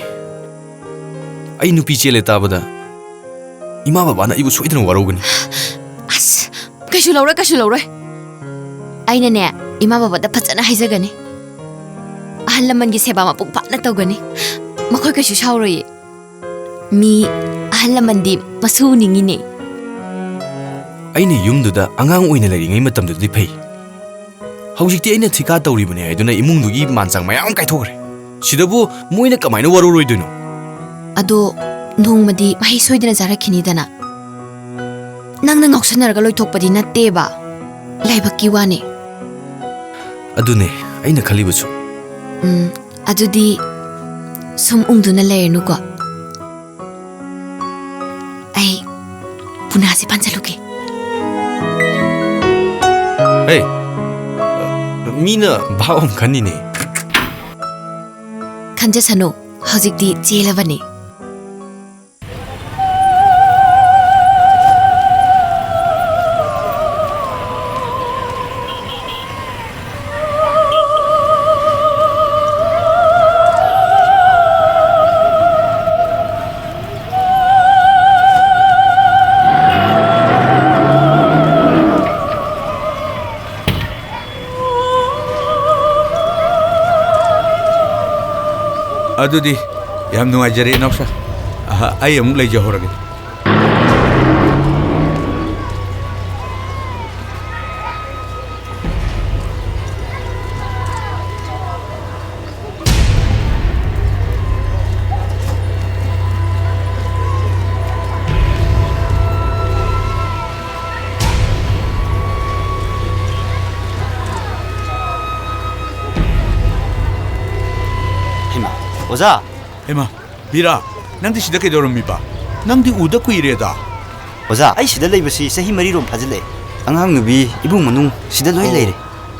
ꯑꯩ ꯅꯨꯄꯤ ꯆꯦꯜꯂꯦ ꯇꯥꯕꯗ ꯏꯃꯥ ꯕꯕꯥꯅ ꯑꯩꯕꯨ ꯁꯣꯏꯗꯅ ꯋꯥꯔꯧꯒꯅꯤ꯫ ꯑꯁ, ꯀꯩꯁꯨ ꯂꯧꯔꯣꯏ, ꯀꯩꯁꯨ ꯂꯧꯔꯣꯏ꯫ ꯑꯩꯅꯅꯦ, ꯏꯃꯥ ꯕꯕꯥꯗ ꯐꯖꯅ ꯍꯥꯏꯖꯒꯅꯤ꯫ ꯑꯍꯜ ꯂꯃꯟꯒꯤ ꯁꯦꯕꯥ ꯃꯄꯨꯡ ꯐꯥꯅ ꯇꯧꯒꯅꯤ꯫ ꯃꯈꯣꯏ ꯀꯩꯁꯨ ꯁꯥꯎꯔꯣꯏꯌꯦ꯫ ꯃꯤ ꯑꯍꯜ ꯂꯃꯟꯗꯤ ꯃꯁꯨ ꯎꯅꯤꯡꯉꯤꯅꯦ꯫ ꯑꯩꯅ ꯌꯨꯝꯗꯨꯗ ꯑꯉꯥꯡ ꯑꯣꯏꯅ ꯂꯩꯔꯤꯉꯩ ꯃꯇꯝꯗꯨꯗꯤ ꯐꯩ꯫ ꯍꯧꯖꯤꯛꯇꯤ ꯑꯩꯅ ꯊꯤꯀꯥ ꯇꯧꯔꯤꯕꯅꯤ ꯍꯥꯏꯗꯨꯅ ꯏꯃꯨꯡꯗꯨꯒꯤ ꯃꯥꯟ ꯆꯥꯡ ꯃꯌꯥꯝ ꯑꯃ ꯀꯥꯏꯊꯣꯛꯈ꯭ꯔꯦ꯫ ꯁꯤꯗꯕꯨ ꯃꯣꯏꯅ ꯀꯃꯥꯏꯅ ꯋꯥꯔꯧꯔꯣꯏꯗꯣꯏꯅꯣ? ꯑꯗꯣ ꯅꯣꯡꯃꯗꯤ ꯃꯍꯩ ꯁꯣꯏꯗꯅ ꯆꯥꯔꯛꯈꯤꯅꯤꯗꯅ꯫ ꯅꯪꯅ ꯉꯥꯎꯁꯟꯅꯔꯒ ꯂꯣꯏꯊꯣꯛꯄꯗꯤ ꯅꯠꯇꯦꯕ꯫ ꯂꯥꯏꯕꯛꯀꯤ ꯋꯥꯅꯤ꯫ ꯑꯗꯨꯅꯦ ꯑꯩꯅ ꯈꯜꯂꯤꯕꯁꯨ꯫ ꯎꯝ, ꯑꯗꯨꯗꯤ ꯁꯨꯝ ꯎꯪꯗꯨꯅ ꯂꯩꯔꯅꯨꯀꯣ꯫ ꯑꯩ ꯄꯨꯅꯥꯁꯦ ꯄꯥꯟꯁꯤꯜꯂꯨꯒꯦ꯫ ꯍꯦ, ꯃꯤꯅ ꯚꯥꯞ ꯑꯃ ꯈꯟꯅꯤꯅꯦ꯫ ꯈꯟꯖꯁꯅꯨ, ꯍꯧꯖꯤꯛꯇꯤ ꯆꯦꯜꯂꯕꯅꯤ꯫ ꯑꯗꯨꯗꯤ ꯌꯥꯝ ꯅꯨꯡꯉꯥꯏꯖꯔꯦ, ꯏꯅꯥꯎꯁꯥ꯫ ꯑꯍ, ꯑꯩ ꯑꯃꯨꯛ ꯂꯩꯖꯍꯧꯔꯒꯦ꯫ ꯍꯩꯃꯥ, ꯑꯣꯖꯥ! ꯍꯩꯃꯥ, ꯕꯤꯔꯥ, ꯅꯪꯗꯤ ꯁꯤꯗ ꯀꯩꯗꯧꯔꯝꯃꯤꯕ? ꯅꯪꯗꯤ ꯎꯗ ꯀꯨꯏꯔꯦꯗ꯫ ꯑꯣꯖꯥ, ꯑꯩ ꯁꯤꯗ ꯂꯩꯕꯁꯤ ꯆꯍꯤ ꯃꯔꯤꯔꯣꯝ ꯐꯥꯖꯤꯜꯂꯛꯑꯦ꯫ ꯑꯉꯥꯡ ꯅꯨꯕꯤ ꯏꯃꯨꯡ ꯃꯅꯨꯡ ꯁꯤꯗ ꯂꯣꯏ ꯑꯣ, ꯂꯩꯔꯦ꯫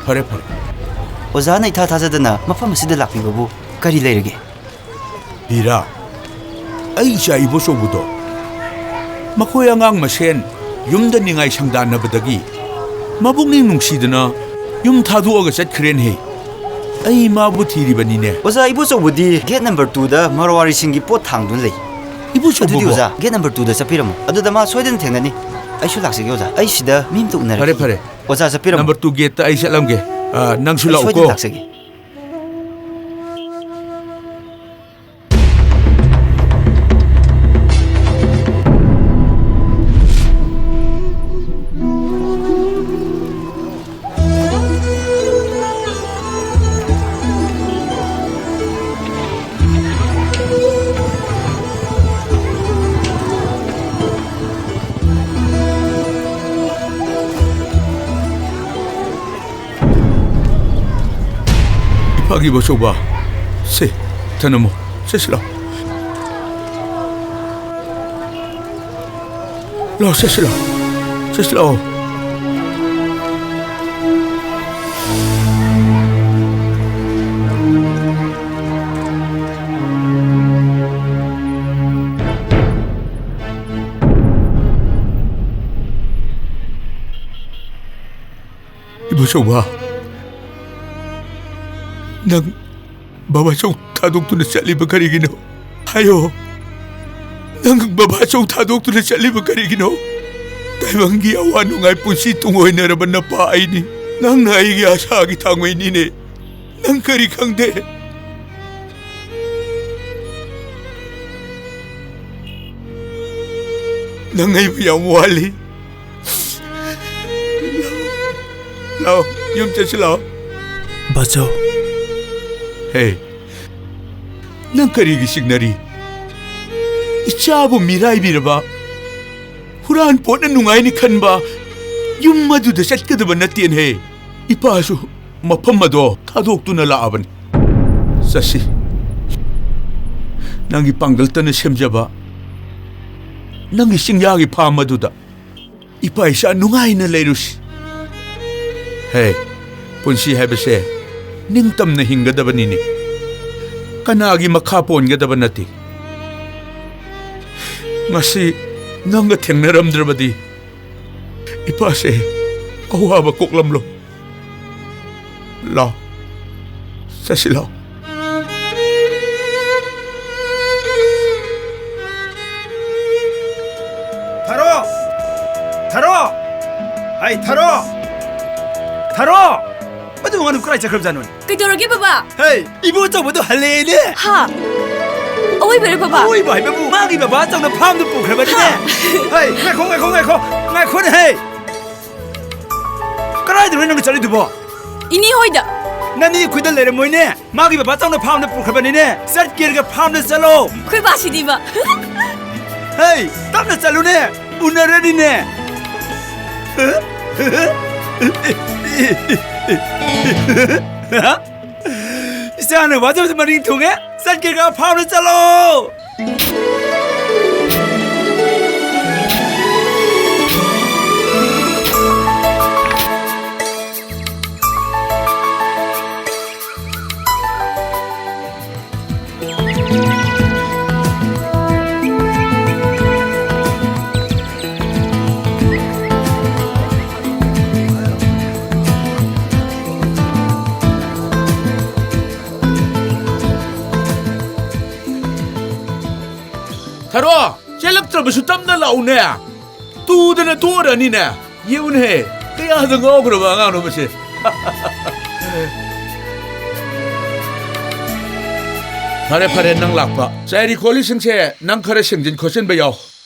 ꯐꯔꯦ, ꯐꯔꯦ꯫ ꯑꯣꯖꯥꯅ ꯏꯊꯥ ꯊꯥꯖꯗꯅ ꯃꯐꯝ ꯑꯁꯤꯗ ꯂꯥꯛꯄꯤꯕꯕꯨ ꯀꯔꯤ ꯂꯩꯔꯒꯦ? ꯕꯤꯔꯥ, ꯑꯩ ꯏꯆꯥ ꯏꯕꯣꯆꯧꯕꯗꯣ ꯃꯈꯣꯏ ꯑꯉꯥꯡ ꯃꯁꯦꯟ ꯌꯨꯝꯗ ꯅꯤꯡꯉꯥꯏ ꯁꯪꯗꯥꯟꯅꯕꯗꯒꯤ ꯃꯕꯨꯛꯅꯤꯡ ꯅꯨꯡꯁꯤꯗꯅ ꯌꯨꯝ ꯊꯥꯗꯣꯛꯑꯒ ꯆꯠꯈ꯭ꯔꯦꯅꯦꯍꯦ꯫ ꯑꯩ ꯃꯥꯕꯨ ꯊꯤꯔꯤꯕꯅꯤꯅꯦ꯫ ꯑꯣꯖꯥ, ꯏꯕꯣꯆꯧꯕꯨꯗꯤ gate number two ꯗ ꯃꯔꯋꯥꯔꯤꯁꯤꯡꯒꯤ ꯄꯣꯠ ꯊꯥꯡꯗꯨꯅ ꯂꯩ꯫ ꯏꯕꯣꯆꯧꯕꯨꯕꯣ? ꯑꯗꯨꯗꯤ ꯑꯣꯖꯥ, gate number two ꯗ ꯆꯠꯄꯤꯔꯝꯃꯣ꯫ ꯑꯗꯨꯗ ꯃꯥ ꯁꯣꯏꯗꯅ ꯊꯦꯡꯅꯅꯤ꯫ ꯑꯩꯁꯨ ꯂꯥꯛꯆꯒꯦ ꯑꯣꯖꯥ꯫ ꯑꯩ ꯁꯤꯗ ꯃꯤ ꯑꯃꯇ ꯎꯅꯔꯦ꯫ ꯐꯔꯦ, ꯐꯔꯦ꯫ ꯑꯣꯖꯥ, ꯆꯠꯄꯤꯔꯝꯃꯣ꯫ Number two gate ꯇ ꯑꯩ ꯆꯠꯂꯝꯒꯦ꯫ ꯑ, ꯅꯪꯁꯨ ꯑꯩ ꯂꯥꯛꯎꯀꯣ꯫ ꯁꯣꯏꯗꯅ ꯂꯥꯛꯆꯒꯦ꯫ ꯏꯄꯥꯒꯤ ꯕꯣꯆꯧꯕ꯫ ꯁꯦ, ꯊꯅꯝꯃꯣ꯫ ꯁꯦ, ꯁꯤ ꯂꯥꯎ꯫ ꯂꯥꯎ, ꯁꯦ, ꯁꯤ ꯂꯥꯎ꯫ ꯁꯦ, ꯁꯤ ꯂꯥꯎ꯫ ꯏꯕꯣꯆꯧꯕ, ꯅꯪ ꯕꯕꯥꯆꯧ ꯊꯥꯗꯣꯛꯇꯨꯅ ꯆꯠꯂꯤꯕ ꯀꯔꯤꯒꯤꯅꯣ? ꯍꯥꯏꯌꯣ꯫ ꯅꯪ ꯕꯕꯥꯆꯧ ꯊꯥꯗꯣꯛꯇꯨꯅ ꯆꯠꯂꯤꯕ ꯀꯔꯤꯒꯤꯅꯣ? ꯇꯥꯏꯕꯪꯒꯤ ꯑꯋꯥ ꯅꯨꯡꯉꯥꯏ ꯄꯨꯟꯁꯤ ꯇꯨꯡꯑꯣꯏꯅꯔꯕ ꯅꯄꯥ ꯑꯩꯅꯤ꯫ ꯅꯪꯅ ꯑꯩꯒꯤ ꯑꯁꯥꯒꯤ ꯊꯥꯡꯃꯩꯅꯤꯅꯦ꯫ ꯅꯪ ꯀꯔꯤ ꯈꯪꯗꯦ? ꯅꯪ ꯑꯩꯕꯨ ꯌꯥꯝ ꯋꯥꯍꯜꯂꯤ꯫ ꯂꯥꯎ, ꯌꯨꯝ ꯆꯠꯁꯤ ꯂꯥꯎ꯫ ꯕꯥꯆꯧ꯫ ꯍꯦ, ꯅꯪ ꯀꯔꯤꯒꯤ ꯆꯤꯡꯅꯔꯤ? ꯏꯆꯥꯕꯨ ꯃꯤꯔꯥꯏꯕꯤꯔꯕ, ꯍꯨꯔꯥꯟ ꯄꯣꯠꯅ ꯅꯨꯡꯉꯥꯏꯅꯤ ꯈꯟꯕ ꯌꯨꯝ ꯑꯗꯨꯗ ꯆꯠꯀꯗꯕ ꯅꯠꯇꯦꯅꯦ꯫ ꯏꯄꯥꯁꯨ ꯃꯐꯝ ꯑꯗꯣ ꯊꯥꯗꯣꯛꯇꯨꯅ ꯂꯥꯛꯑꯕꯅꯤ꯫ ꯆꯠꯁꯤ꯫ ꯅꯪꯒꯤ ꯄꯥꯡꯒꯜꯇꯅ ꯁꯦꯝꯖꯕ ꯅꯪꯒꯤ ꯆꯤꯡꯌꯥꯒꯤ ꯐꯥꯝ ꯑꯗꯨꯗ ꯏꯄꯥ ꯏꯆꯥ ꯅꯨꯡꯉꯥꯏꯅ ꯂꯩꯔꯨꯁꯤ꯫ ꯍꯦ, ꯄꯨꯟꯁꯤ ꯍꯥꯏꯕꯁꯦ ꯅꯤꯡꯇꯝꯅ ꯍꯤꯡꯒꯗꯕꯅꯤꯅꯦ꯫ ꯀꯅꯥꯒꯤ ꯃꯈꯥ ꯄꯣꯟꯒꯗꯕ ꯅꯠꯇꯦ꯫ ꯉꯁꯤ ꯅꯪꯒ ꯊꯦꯡꯅꯔꯝꯗ꯭ꯔꯕꯗꯤ ꯏꯄꯥꯁꯦ ꯑꯋꯥꯕ ꯀꯣꯛꯂꯝꯂꯣ꯫ ꯂꯥꯎ, ꯆꯠꯁꯤꯜꯂꯣ꯫ ꯊꯔꯣ! ꯊꯔꯣ! ꯍꯩ, ꯊꯔꯣ! ꯊꯔꯣ! ꯃꯗꯨ ꯑꯉꯥꯡꯗꯨ ꯀꯗꯥꯏ ꯆꯠꯈ꯭ꯔꯕꯖꯥꯠꯅꯣꯅꯦ? ꯀꯩꯗꯧꯔꯒꯦ, ꯕꯕꯥ? ꯍꯩ, ꯏꯕꯣ ꯑꯆꯧꯕꯗꯣ ꯍꯜꯂꯛꯑꯦꯅꯦ! ꯍꯥ? ꯑꯋꯣꯏꯕꯔꯣ, ꯕꯕꯥ? ꯑꯋꯣꯏꯕ ꯍꯥꯏꯕꯕꯨ ꯃꯥꯒꯤ ꯕꯕꯥ ꯑꯆꯧꯅ ꯐꯥꯝꯗ ꯄꯨꯈ꯭ꯔꯕꯅꯤꯅꯦ! ꯍꯥ? ꯍꯩ, ꯉꯥꯏꯈꯣ, ꯉꯥꯏꯈꯣ, ꯉꯥꯏꯈꯣ! ꯉꯥꯏꯈꯣꯅꯦ, ꯍꯩ! ꯀꯗꯥꯏꯗꯅꯣ ꯅꯪꯅ ꯆꯠꯂꯤꯗꯨꯕꯣ? ꯏꯅꯦ ꯍꯣꯏꯗ꯫ ꯅꯅꯦ ꯑꯩꯈꯣꯏꯗ ꯂꯩꯔꯝꯃꯣꯏꯅꯦ꯫ ꯃꯥꯒꯤ ꯕꯕꯥ ꯆꯧꯅ ꯐꯥꯝꯗ ꯄꯨꯈ꯭ꯔꯕꯅꯤꯅꯦ꯫ ꯆꯠꯀꯦꯔꯒ ꯐꯥꯝꯗ ꯆꯠꯂꯣ꯫ ꯑꯩꯈꯣꯏ ꯕꯥꯁꯤꯗꯤꯕ꯫ ꯍꯦ, ꯇꯞꯅ ꯆꯠꯂꯨꯅꯦ꯫ ꯎꯅꯔꯅꯤꯅꯦ꯫ ꯏꯆꯥꯅ ꯋꯥꯖꯕꯁꯦ ꯃꯅꯤꯡ ꯊꯨꯡꯉꯦ꯫ ꯆꯠꯀꯦꯔꯒ ꯐꯥꯝꯗ ꯆꯠꯂꯣ꯫ ꯊꯔꯣ, ꯆꯦꯜꯂꯛꯇ꯭ꯔꯕꯁꯨ ꯇꯞꯅ ꯂꯥꯛꯎꯅꯦ꯫ ꯇꯨꯗꯅ ꯇꯣꯛꯑꯔꯅꯤꯅꯦ꯫ ꯌꯦꯡꯉꯨꯅꯦꯍꯦ, ꯀꯌꯥꯗ ꯉꯥꯎꯈ꯭ꯔꯕ ꯑꯉꯥꯡꯅꯣ ꯃꯁꯦ꯫ ꯐꯔꯦ, ꯐꯔꯦ, ꯅꯪ ꯂꯥꯛꯄ꯫ ꯆꯥꯏꯔꯤ ꯈꯣꯠꯂꯤꯁꯤꯡꯁꯦ ꯅꯪ ꯈꯔ ꯁꯦꯡꯖꯤꯟ ꯈꯣꯠꯆꯤꯟꯕ ꯌꯥꯎ꯫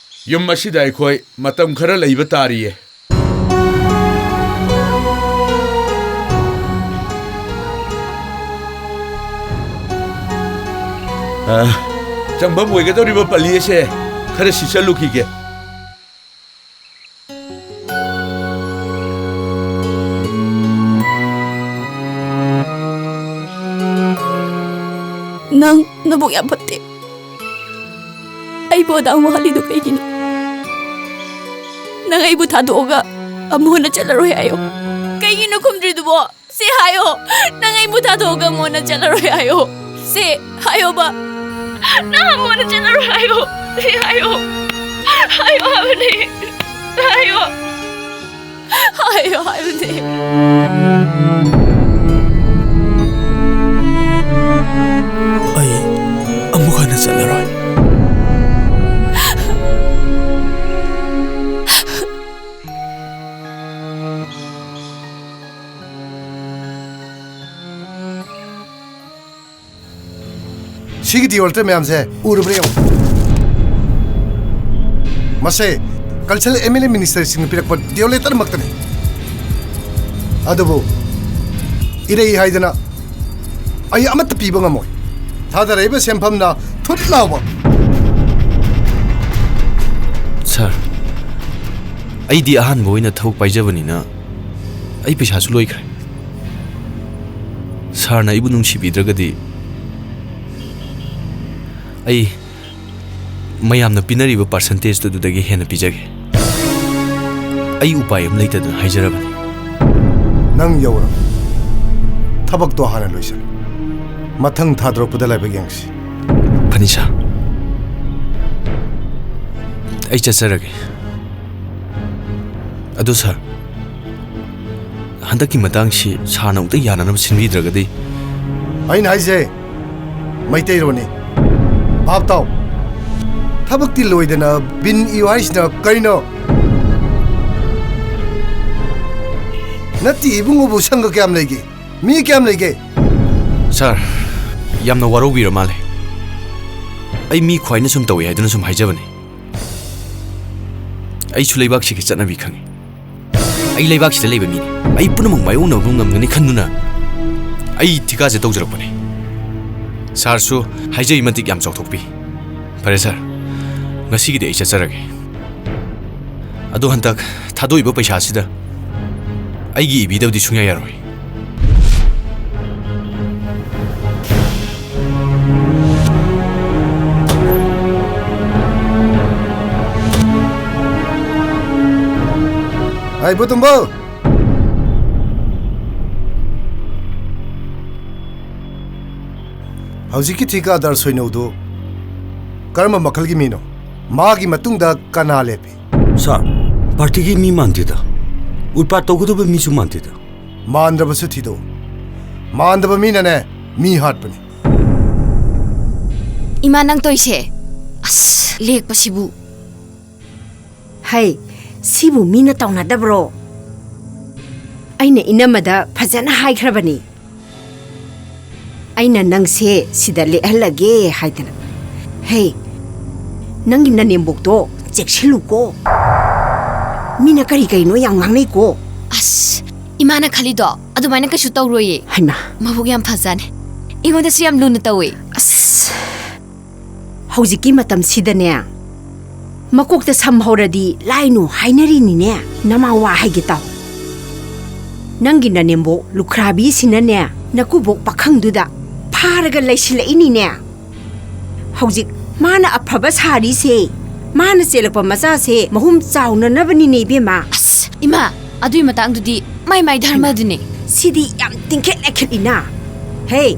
ꯌꯨꯝ ꯑꯁꯤꯗ ꯑꯩꯈꯣꯏ ꯃꯇꯝ ꯈꯔ ꯂꯩꯕ ꯇꯥꯔꯤꯌꯦ꯫ ꯑ, ꯆꯪꯐꯝ ꯑꯣꯏꯒꯗꯧꯔꯤꯕ ꯄꯜꯂꯤ ꯑꯁꯦ ꯈꯔ ꯁꯤꯠꯆꯜꯂꯨꯈꯤꯒꯦ꯫ ꯅꯪ ꯅꯕꯨꯛ ꯌꯥꯝ ꯐꯠꯇꯦ꯫ ꯑꯩꯕꯨ ꯑꯗꯥ ꯋꯥꯍꯜꯂꯤꯗꯨ ꯀꯩꯒꯤꯅꯣ? ꯅꯪ ꯑꯩꯕꯨ ꯊꯥꯗꯣꯛꯑꯒ ꯑꯃꯨꯛ ꯍꯟꯅ ꯆꯠꯂꯔꯣꯏ ꯍꯥꯏꯌꯣ꯫ ꯀꯩꯒꯤꯅꯣ ꯈꯨꯝꯗ꯭ꯔꯤꯗꯨꯕꯣ? ꯁꯦ ꯍꯥꯏꯌꯣ꯫ ꯅꯪ ꯑꯩꯕꯨ ꯊꯥꯗꯣꯛꯑꯒ ꯑꯃꯨꯛ ꯍꯟꯅ ꯆꯠꯂꯔꯣꯏ ꯍꯥꯏꯌꯣ꯫ ꯁꯦ ꯍꯥꯏꯌꯣꯕ꯫ ꯅꯪ ꯑꯃꯨꯛ ꯍꯟꯅ ꯆꯠꯂꯔꯣꯏ ꯍꯥꯏꯌꯣ꯫ ꯁꯦ ꯍꯥꯏꯌꯣ꯫ ꯍꯥꯏꯌꯣ ꯍꯥꯏꯕꯅꯦ꯫ ꯍꯥꯏꯌꯣ꯫ ꯍꯥꯏꯌꯣ ꯍꯥꯏꯕꯅꯦ꯫ ꯁꯤꯒꯤ due letter ꯃꯌꯥꯝꯁꯦ ꯎꯔꯕ꯭ꯔꯥ ꯌꯦꯡꯉꯨ꯫ ꯃꯁꯦ cultural M L A ministerꯁꯤꯡꯅ ꯄꯤꯔꯛꯄ due letterꯃꯛꯇꯅꯤ꯫ ꯑꯗꯨꯕꯨ ꯏꯔꯩ ꯍꯥꯏꯗꯅ ꯑꯩ ꯑꯃꯠꯇ ꯄꯤꯕ ꯉꯝꯃꯣꯏ꯫ ꯊꯥꯗꯔꯛꯏꯕ ꯁꯦꯟꯐꯝꯅ ꯊꯨꯠ ꯂꯥꯎꯕ꯫ ꯁꯥꯔ, ꯑꯩꯗꯤ ꯑꯍꯥꯟꯕ ꯑꯣꯏꯅ ꯊꯕꯛ ꯄꯥꯏꯖꯕꯅꯤꯅ ꯑꯩ ꯄꯩꯁꯥꯁꯨ ꯂꯣꯏꯈ꯭ꯔꯦ꯫ ꯁꯥꯔꯅ ꯑꯩꯕꯨ ꯅꯨꯡꯁꯤꯕꯤꯗ꯭ꯔꯒꯗꯤ ꯑꯩ ꯃꯌꯥꯝꯅ ꯄꯤꯅꯔꯤꯕ percentageꯇꯨ ꯑꯗꯨꯗꯒꯤ ꯍꯦꯟꯅ ꯄꯤꯖꯒꯦ꯫ ꯑꯩ ꯎꯄꯥꯏ ꯑꯃ ꯂꯩꯇꯗꯅ ꯍꯥꯏꯖꯔꯕꯅꯤ꯫ ꯅꯪ ꯌꯧꯔꯕ꯫ ꯊꯕꯛꯇꯣ ꯍꯥꯟꯅ ꯂꯣꯏꯁꯤꯜꯂꯨ꯫ ꯃꯊꯪ ꯊꯥꯗꯣꯔꯛꯄꯗ ꯂꯥꯏꯕꯛ ꯌꯦꯡꯁꯤ꯫ ꯐꯅꯤ ꯁꯥꯔ, ꯑꯩ ꯆꯠꯆꯔꯒꯦ꯫ ꯑꯗꯨ ꯁꯥꯔ, ꯍꯟꯗꯛꯀꯤ ꯃꯇꯥꯡꯁꯤ ꯁꯥꯔꯅ ꯑꯃꯨꯛꯇ ꯌꯥꯅꯅꯕ ꯁꯤꯟꯕꯤꯗ꯭ꯔꯒꯗꯤ꯫ ꯑꯩꯅ ꯍꯥꯏꯁꯦ ꯃꯩꯇꯩꯔꯣꯟꯅꯤ꯫ ꯚꯥꯞ ꯇꯥꯎ꯫ ꯊꯕꯛꯇꯤ ꯂꯣꯏꯗꯅ ꯕꯤꯟ ꯏꯌꯨ ꯍꯥꯏꯁꯤꯅ ꯀꯔꯤꯅꯣ? ꯅꯠꯇꯦ ꯏꯕꯨꯡꯉꯣꯕꯨ ꯁꯪꯒ ꯀꯌꯥꯝ ꯂꯩꯒꯦ? ꯃꯤ ꯀꯌꯥꯝ ꯂꯩꯒꯦ? ꯁꯥꯔ, ꯌꯥꯝꯅ ꯋꯥꯔꯧꯕꯤꯔ ꯃꯥꯜꯂꯦ꯫ ꯑꯩ ꯃꯤ ꯈ꯭ꯋꯥꯏꯅ ꯁꯨꯝ ꯇꯧꯏ ꯍꯥꯏꯗꯨꯅ ꯁꯨꯝ ꯍꯥꯏꯖꯕꯅꯤ꯫ ꯑꯩꯁꯨ ꯂꯩꯕꯥꯛꯁꯤꯒꯤ ꯆꯠꯅꯕꯤ ꯈꯪꯉꯤ꯫ ꯑꯩ ꯂꯩꯕꯥꯛꯁꯤꯗ ꯂꯩꯕ ꯃꯤꯅꯤ꯫ ꯑꯩ ꯄꯨꯝꯅꯃꯛ ꯃꯥꯌꯣꯛꯅꯕ ꯉꯝꯒꯅꯤ ꯈꯟꯗꯨꯅ ꯑꯩ ꯊꯤꯀꯥꯁꯦ ꯇꯧꯖꯔꯛꯄꯅꯤ꯫ ꯁꯥꯔꯁꯨ ꯍꯥꯏꯖꯔꯤ ꯃꯇꯤꯛ ꯌꯥꯝ ꯆꯥꯎꯊꯣꯛꯄꯤ꯫ ꯐꯔꯦ ꯁꯥꯔ, ꯉꯁꯤꯒꯤꯗꯤ ꯑꯩ ꯆꯠꯆꯔꯒꯦ꯫ ꯑꯗꯣ ꯍꯟꯗꯛ ꯊꯥꯗꯣꯛꯏꯕ ꯄꯩꯁꯥꯁꯤꯗ ꯑꯩꯒꯤ ꯏꯕꯤꯗꯕꯗꯤ ꯁꯨꯡꯌꯥ ꯌꯥꯔꯣꯏ꯫ ꯑꯩ ꯏꯕꯨ ꯇꯨꯝꯕꯧ! ꯍꯧꯖꯤꯛꯀꯤ ꯊꯤꯀꯥꯗꯥꯔ ꯁꯣꯏꯅꯧꯗꯨ ꯀꯔꯝꯕ ꯃꯈꯜꯒꯤ ꯃꯤꯅꯣ? ꯃꯥꯒꯤ ꯃꯇꯨꯡꯗ ꯀꯅꯥ ꯂꯦꯞꯄꯤ? ꯁꯥꯔ, ꯄꯥꯔꯇꯤꯒꯤ ꯃꯤ ꯃꯥꯟꯗꯦꯗ꯫ ꯎꯠꯄꯥꯠ ꯇꯧꯒꯗꯕ ꯃꯤꯁꯨ ꯃꯥꯟꯗꯦꯗ꯫ ꯃꯥꯟꯗꯕꯁꯨ ꯊꯤꯗꯣꯛꯎ꯫ ꯃꯥꯟꯗꯕ ꯃꯤꯅꯅꯦ ꯃꯤ ꯍꯥꯠꯄꯅꯤ꯫ ꯏꯃꯥ, ꯅꯪ ꯇꯧꯏꯁꯦ? ꯑꯁ, ꯂꯦꯛꯄꯁꯤꯕꯨ꯫ ꯍꯩ, ꯁꯤꯕꯨ ꯃꯤꯅ ꯇꯧꯅꯗꯕ꯭ꯔꯣ? ꯑꯩꯅ ꯏꯅꯝꯃꯗ ꯐꯖꯅ ꯍꯥꯏꯈ꯭ꯔꯕꯅꯤ꯫ ꯑꯩꯅ ꯅꯪꯁꯦ ꯁꯤꯗ ꯂꯦꯛꯍꯜꯂꯒꯦ ꯍꯥꯏꯗꯅ꯫ ꯍꯦ, ꯅꯪꯒꯤ ꯅꯅꯦꯝꯕꯣꯛꯇꯣ ꯆꯦꯛꯁꯤꯜꯂꯨꯀꯣ꯫ ꯃꯤꯅ ꯀꯔꯤ ꯀꯔꯤꯅꯣ ꯌꯥꯝ ꯉꯥꯡꯅꯩꯀꯣ꯫ ꯑꯁ, ꯏꯃꯥꯅ ꯈꯜꯂꯤꯗꯣ ꯑꯗꯨꯃꯥꯏꯅ ꯀꯩꯁꯨ ꯇꯧꯔꯣꯏꯌꯦ꯫ ꯍꯩꯃꯥ꯫ ꯃꯕꯨꯛ ꯌꯥꯝ ꯐꯖꯅꯦ꯫ ꯑꯩꯉꯣꯟꯗꯁꯨ ꯌꯥꯝ ꯂꯨꯅ ꯇꯧꯋꯦ꯫ ꯑꯁ, ꯍꯧꯖꯤꯛꯀꯤ ꯃꯇꯝꯁꯤꯗꯅꯦ, ꯃꯀꯣꯛꯇ ꯁꯝ ꯍꯧꯔꯗꯤ ꯂꯥꯏꯅꯨ ꯍꯥꯏꯅꯔꯤꯅꯤꯅꯦ꯫ ꯅꯃꯥ ꯋꯥ ꯍꯥꯏꯒꯦ ꯇꯥꯎ꯫ ꯅꯪꯒꯤ ꯅꯅꯦꯝꯕꯣꯛ ꯂꯨꯈ꯭ꯔꯥꯕꯤꯁꯤꯅꯅꯦ, ꯅꯀꯨꯕꯣꯛ ꯄꯥꯈꯪꯗꯨꯗ ꯐꯥꯔꯒ ꯂꯩꯁꯤꯜꯂꯛꯏꯅꯤꯅꯦ꯫ ꯍꯧꯖꯤꯛ ꯃꯥꯅ ꯑꯐꯕ ꯁꯥꯔꯤꯁꯦ, ꯃꯥꯅ ꯆꯦꯜꯂꯛꯄ ꯃꯆꯥꯁꯦ ꯃꯍꯨꯝ ꯆꯥꯎꯅꯅꯕꯅꯤꯅꯦ, ꯏꯕꯦꯝꯃ꯫ ꯑꯁ, ꯏꯃꯥ, ꯑꯗꯨꯏ ꯃꯇꯥꯡꯗꯨꯗꯤ ꯃꯥꯏ ꯃꯥꯏ ꯙꯔꯃꯗꯨꯅꯦ꯫ ꯁꯤꯗꯤ ꯌꯥꯝ ꯇꯤꯡꯈꯦꯠ ꯂꯩꯈꯦꯠꯂꯤꯅ꯫ ꯍꯦ,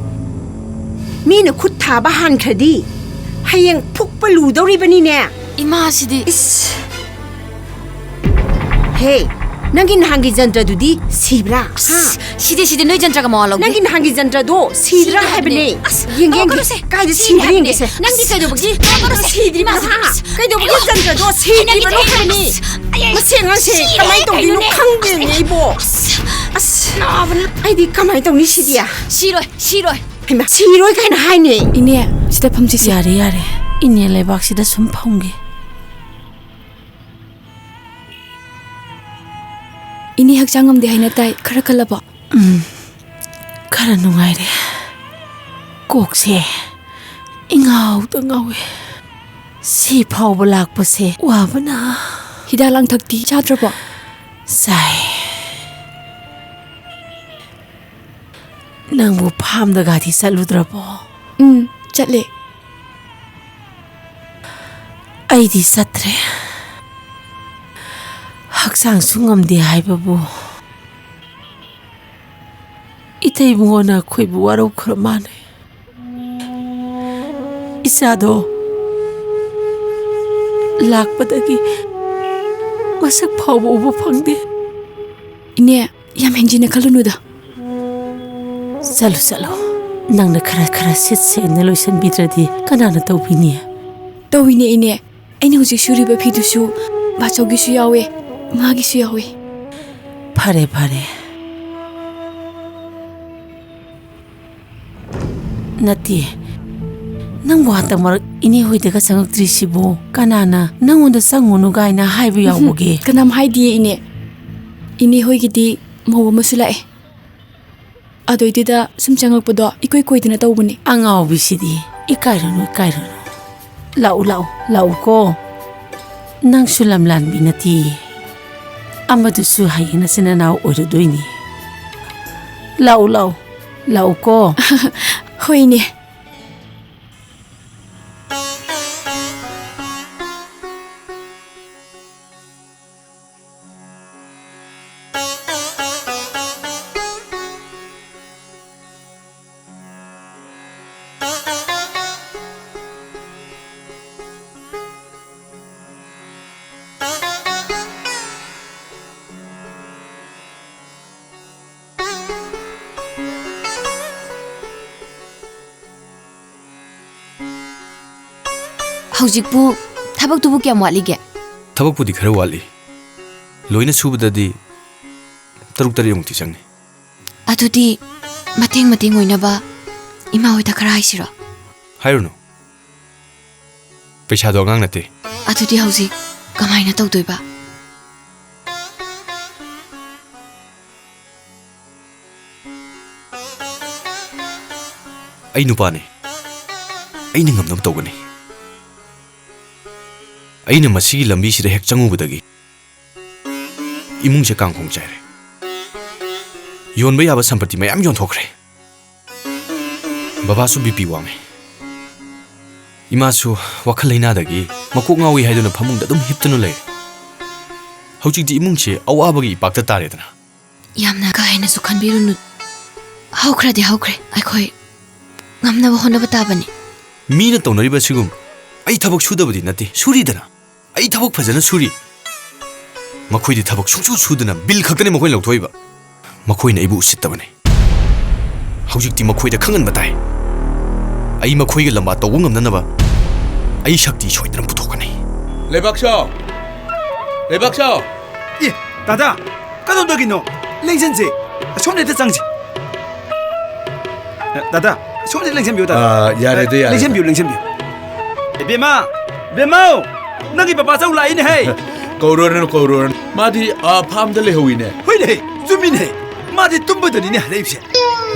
ꯃꯤꯅ ꯈꯨꯠ ꯊꯥꯕ ꯍꯥꯟꯈ꯭ꯔꯗꯤ ꯍꯌꯦꯡ ꯐꯨꯛꯄ ꯂꯨꯗꯧꯔꯤꯕꯅꯤꯅꯦ꯫ ꯏꯃꯥꯁꯤꯗꯤ꯫ ꯏꯁ꯫ ꯍꯦ, ꯅꯪꯒꯤ ꯅꯍꯥꯟꯒꯤ ꯖꯟꯇ꯭ꯔꯗꯨꯗꯤ ꯁꯤꯕ꯭ꯔꯥ? ꯍꯥ? ꯑꯁ, ꯁꯤꯗꯤ, ꯁꯤꯗꯤ, ꯅꯣꯏ ꯖꯟꯇ꯭ꯔꯒ ꯃꯋꯥ ꯂꯧꯗꯦ꯫ ꯅꯪꯒꯤ ꯅꯍꯥꯟꯒꯤ ꯖꯟꯇ꯭ꯔꯗꯣ ꯁꯤꯗ꯭ꯔꯥ ꯁꯤꯗ꯭ꯔꯥ ꯍꯥꯏꯕꯅꯦ꯫ ꯍꯥꯏꯕꯅꯦ꯫ ꯑꯁ, ꯌꯦꯡꯒꯦ, ꯌꯦꯡꯒꯦ꯫ ꯇꯧꯔꯛꯀꯅꯨꯁꯦ꯫ ꯀꯥꯏꯗ ꯁꯤꯗ꯭ꯔꯥ ꯍꯥꯏꯕꯅꯦ꯫ ꯌꯦꯡꯒꯦꯁꯦ꯫ ꯅꯪꯗꯤ ꯀꯩꯗꯧꯕꯒꯤ ꯁꯤꯗ꯭ꯔꯤꯕꯅꯣ, ꯍꯥ? ꯀꯩꯗꯧꯕꯒꯤ ꯖꯟꯇ꯭ꯔꯗꯣ ꯁꯤꯗ꯭ꯔꯤꯕꯅꯣ ꯍꯥꯏꯕꯅꯦ? ꯑꯁ, ꯑꯩ ꯃꯁꯤ ꯑꯉꯥꯡꯁꯦ ꯁꯤꯔꯦ ꯀꯃꯥꯏꯅ ꯇꯧꯗꯣꯏꯅꯣ ꯀꯩꯅꯣꯅꯦ? ꯈꯪꯗꯦꯅꯦ ꯑꯩꯕꯣ꯫ ꯑꯁ, ꯑꯁ, ꯅꯥꯕꯅ꯫ ꯑꯩꯗꯤ ꯀꯃꯥꯏꯅ ꯇꯧꯅꯤ ꯁꯤꯗꯤ? ꯁꯤꯔꯣꯏ, ꯁꯤꯔꯣꯏ꯫ ꯍꯩꯃꯥ, ꯁꯤꯔꯣꯏ ꯀꯥꯏꯅ ꯍꯥꯏꯅꯦ꯫ ꯏꯅꯦ, ꯁꯤꯗ ꯐꯝꯁꯤꯁꯦ꯫ ꯌꯥꯔꯦ, ꯌꯥꯔꯦ꯫ ꯏꯅꯦ ꯂꯩꯕꯥꯛꯁꯤꯗ ꯁꯨꯝ ꯐꯝꯒꯦ꯫ ꯏꯅꯦ ꯍꯛꯆꯥꯡ ꯉꯝꯗꯦ ꯍꯥꯏꯅ ꯇꯥꯏ, ꯈꯔ ꯀꯜꯂꯕꯣ? ꯎꯝ, ꯈꯔ ꯅꯨꯡꯉꯥꯏꯔꯦ꯫ ꯀꯣꯛꯁꯦ ꯏꯉꯥꯎꯗ ꯉꯥꯎꯋꯦ꯫ ꯁꯤ ꯐꯥꯎꯕ ꯂꯥꯛꯄꯁꯦ ꯋꯥꯕꯅ꯫ ꯍꯤꯗꯥꯛ ꯂꯥꯡꯊꯛꯇꯤ ꯆꯥꯗ꯭ꯔꯕꯣ? ꯆꯥꯏ꯫ ꯅꯪꯕꯨ ꯐꯥꯝꯗꯒꯗꯤ ꯆꯠꯂꯨꯗ꯭ꯔꯕꯣ? ꯎꯝ, ꯆꯠꯂꯦ꯫ ꯑꯩꯗꯤ ꯆꯠꯇ꯭ꯔꯦ꯫ ꯍꯛꯆꯥꯡꯁꯨ ꯉꯝꯗꯦ ꯍꯥꯏꯕꯕꯨ, ꯏꯇꯩꯕꯨꯡꯉꯣꯅ ꯑꯩꯈꯣꯏꯕꯨ ꯋꯥꯔꯧꯈ꯭ꯔ ꯃꯥꯜꯂꯦ꯫ ꯏꯆꯥꯗꯣ ꯂꯥꯛꯄꯗꯒꯤ ꯃꯁꯛ ꯐꯥꯎꯕ ꯎꯕ ꯐꯪꯗꯦ꯫ ꯏꯅꯦ, ꯌꯥꯝ ꯍꯦꯟꯖꯤꯟꯅ ꯈꯜꯂꯨꯅꯨꯗ꯫ ꯆꯠꯂꯨ, ꯆꯠꯂꯨ꯫ ꯅꯪꯅ ꯈꯔ ꯈꯔ ꯁꯤꯠ ꯁꯦꯡꯅ ꯂꯣꯏꯁꯤꯟꯕꯤꯗ꯭ꯔꯗꯤ ꯀꯅꯥꯅ ꯇꯧꯕꯤꯅꯤ? ꯇꯧꯏꯅꯦ ꯏꯅꯦ꯫ ꯑꯩꯅ ꯍꯧꯖꯤꯛ ꯁꯨꯔꯤꯕ ꯐꯤꯗꯨꯁꯨ ꯕꯥꯆꯧꯒꯤꯁꯨ ꯌꯥꯎꯋꯦ, ꯃꯥꯒꯤꯁꯨ ꯌꯥꯎꯋꯦ꯫ ꯐꯔꯦ, ꯐꯔꯦ꯫ ꯅꯠꯇꯦ, ꯅꯪꯕꯨ ꯍꯟꯗꯛ ꯃꯔꯛ ꯏꯅꯦ ꯍꯣꯏꯗꯒ ꯆꯪꯉꯛꯇ꯭ꯔꯤꯁꯤꯕꯨ ꯀꯅꯥꯅ ꯅꯪꯉꯣꯟꯗ "ꯆꯪꯉꯨꯅꯨ" ꯀꯥꯏꯅ ꯍꯥꯏꯕ ꯌꯥꯎꯕꯒꯦ? ꯀꯅꯥꯝ ꯍꯥꯏꯗꯤꯌꯦ, ꯏꯅꯦ꯫ ꯏꯅꯦ ꯍꯣꯏꯒꯤꯗꯤ ꯃꯧ ꯑꯃꯁꯨ ꯂꯥꯛꯑꯦ꯫ ꯑꯗꯨꯏꯗꯨꯗ ꯁꯨꯝ ꯆꯪꯉꯛꯄꯗꯣ ꯏꯀꯣꯏ ꯀꯣꯏꯗꯅ ꯇꯧꯕꯅꯦ꯫ ꯑꯉꯥꯎꯕꯤꯁꯤꯗꯤ꯫ ꯏꯀꯥꯏꯔꯨꯅꯨ, ꯏꯀꯥꯏꯔꯨꯅꯨ꯫ ꯂꯥꯛꯎ, ꯂꯥꯛꯎ, ꯂꯥꯛꯎꯀꯣ꯫ ꯅꯪꯁꯨ ꯂꯝꯂꯥꯟꯕꯤ ꯅꯠꯇꯦ꯫ ꯑꯃꯗꯨꯁꯨ ꯍꯌꯦꯡ ꯅꯆꯤꯟ ꯅꯅꯥꯎ ꯑꯣꯏꯔꯗꯣꯏꯅꯤ꯫ ꯂꯥꯛꯎ, ꯂꯥꯛꯎ, ꯂꯥꯛꯎꯀꯣ꯫ ꯍꯣꯏꯅꯦ꯫ ꯍꯧꯖꯤꯛꯄꯨ ꯊꯕꯛꯇꯨꯕꯨ ꯀꯌꯥꯝ ꯋꯥꯠꯂꯤꯒꯦ? ꯊꯕꯛꯄꯨꯗꯤ ꯈꯔ ꯋꯥꯠꯂꯤ꯫ ꯂꯣꯏꯅ ꯁꯨꯕꯗꯗꯤ ꯇꯔꯨꯛ ꯇꯔꯦꯠꯃꯨꯛꯇꯤ ꯆꯪꯅꯤ꯫ ꯑꯗꯨꯗꯤ ꯃꯇꯦꯡ ꯃꯇꯦꯡ ꯑꯣꯏꯅꯕ ꯏꯃꯥ ꯍꯣꯏꯗ ꯈꯔ ꯍꯥꯏꯁꯤꯔꯣ? ꯍꯥꯏꯔꯨꯅꯨ꯫ ꯄꯩꯁꯥꯗꯣ ꯑꯉꯥꯡ ꯅꯠꯇꯦ꯫ ꯑꯗꯨꯗꯤ ꯍꯧꯖꯤꯛ ꯀꯃꯥꯏꯅ ꯇꯧꯗꯣꯏꯕ? ꯑꯩ ꯅꯨꯄꯥꯅꯤ꯫ ꯑꯩꯅ ꯉꯝꯅꯕ ꯇꯧꯒꯅꯤ꯫ ꯑꯩꯅ ꯃꯁꯤꯒꯤ ꯂꯝꯕꯤꯁꯤꯗ ꯍꯦꯛ ꯆꯪꯉꯨꯕꯗꯒꯤ ꯏꯃꯨꯡꯁꯦ ꯀꯥꯡꯈꯣꯡ ꯆꯥꯏꯔꯦ꯫ ꯌꯣꯟꯕ ꯌꯥꯕ ꯁꯝꯄꯇꯤ ꯃꯌꯥꯝ ꯌꯣꯟꯊꯣꯛꯈ꯭ꯔꯦ꯫ ꯕꯕꯥꯁꯨ ꯕꯤ ꯄꯤ ꯋꯥꯡꯉꯦ꯫ ꯏꯃꯥꯁꯨ ꯋꯥꯈꯜ ꯂꯩꯅꯥꯗꯒꯤ ꯃꯀꯣꯛ ꯉꯥꯎꯏ ꯍꯥꯏꯗꯨꯅ ꯐꯃꯨꯡꯗ ꯑꯗꯨꯝ ꯍꯤꯞꯇꯨꯅ ꯂꯩꯔꯦ꯫ ꯍꯧꯖꯤꯛꯇꯤ ꯏꯃꯨꯡꯁꯦ ꯑꯋꯥꯕꯒꯤ ꯏꯄꯥꯛꯇ ꯇꯥꯔꯦꯗꯅ꯫ ꯌꯥꯝꯅ ꯀꯥ ꯍꯦꯟꯅꯁꯨ ꯈꯟꯕꯤꯔꯨꯅꯨ꯫ ꯍꯧꯈ꯭ꯔꯗꯤ ꯍꯧꯈ꯭ꯔꯦ꯫ ꯑꯩꯈꯣꯏ ꯉꯝꯅꯕ ꯍꯣꯠꯅꯕ ꯇꯥꯕꯅꯤ꯫ ꯃꯤꯅ ꯇꯧꯅꯔꯤꯕ ꯑꯁꯤꯒꯨꯝ ꯑꯩ ꯊꯕꯛ ꯁꯨꯗꯕꯗꯤ ꯅꯠꯇꯦ, ꯁꯨꯔꯤꯗꯅ꯫ ꯑꯩ ꯊꯕꯛ ꯐꯖꯅ ꯁꯨꯔꯤ꯫ ꯃꯈꯣꯏꯗꯤ ꯊꯕꯛ ꯁꯨꯡꯁꯨ ꯁꯨꯗꯅ ꯕꯤꯜ ꯈꯛꯇꯅꯤ ꯃꯈꯣꯏꯅ ꯂꯧꯊꯣꯛꯏꯕ꯫ ꯃꯈꯣꯏꯅ ꯑꯩꯕꯨ ꯎꯁꯤꯠꯇꯕꯅꯤ꯫ ꯍꯧꯖꯤꯛꯇꯤ ꯃꯈꯣꯏꯗ ꯈꯪꯍꯟꯕ ꯇꯥꯏ꯫ ꯑꯩ ꯃꯈꯣꯏꯒ ꯂꯝꯕꯥ ꯇꯧꯕ ꯉꯝꯅꯅꯕ ꯑꯩ ꯁꯛꯇꯤ ꯁꯣꯏꯗꯅ ꯄꯨꯊꯣꯛꯀꯅꯤ꯫ ꯂꯩꯕꯥꯛꯁꯣ! ꯂꯩꯕꯥꯛꯁꯣ! ꯑꯦ, ꯗꯥꯗꯥ, ꯀꯗꯣꯝꯗꯒꯤꯅꯣ? ꯂꯦꯡꯁꯤꯟꯁꯦ, ꯑꯁꯣꯝꯗ ꯍꯦꯛꯇ ꯆꯪꯁꯤ꯫ ꯑꯦ, ꯗꯥꯗꯥ, ꯁꯣꯝꯗ ꯂꯦꯡꯁꯤꯟꯕꯤꯌꯨ, ꯇꯥꯗ꯫ ꯑꯥ, ꯌꯥꯔꯦꯗ, ꯌꯥꯔꯦꯗ꯫ ꯂꯦꯡꯁꯤꯟꯕꯤꯌꯨ, ꯂꯦꯡꯁꯤꯟꯕꯤꯌꯨ꯫ ꯏꯕꯦꯝꯃ, ꯏꯕꯦꯝꯃꯧ, ꯅꯪꯒꯤ ꯄꯄꯥ ꯆꯧ ꯂꯥꯛꯏꯅꯦ, ꯍꯦ꯫ ꯀꯧꯔꯨꯔꯅꯨ, ꯀꯧꯔꯨꯔꯅꯨ꯫ ꯃꯥꯗꯤ, ꯑꯥ, ꯐꯥꯝꯗ ꯂꯩꯍꯧꯋꯤꯅꯦ꯫ ꯍꯣꯏꯅꯦ, ꯆꯨꯝꯃꯤꯅꯦ꯫ ꯃꯥꯗꯤ ꯇꯨꯝꯕꯗꯅꯤꯅꯦ ꯍꯜꯂꯛꯏꯁꯦ꯫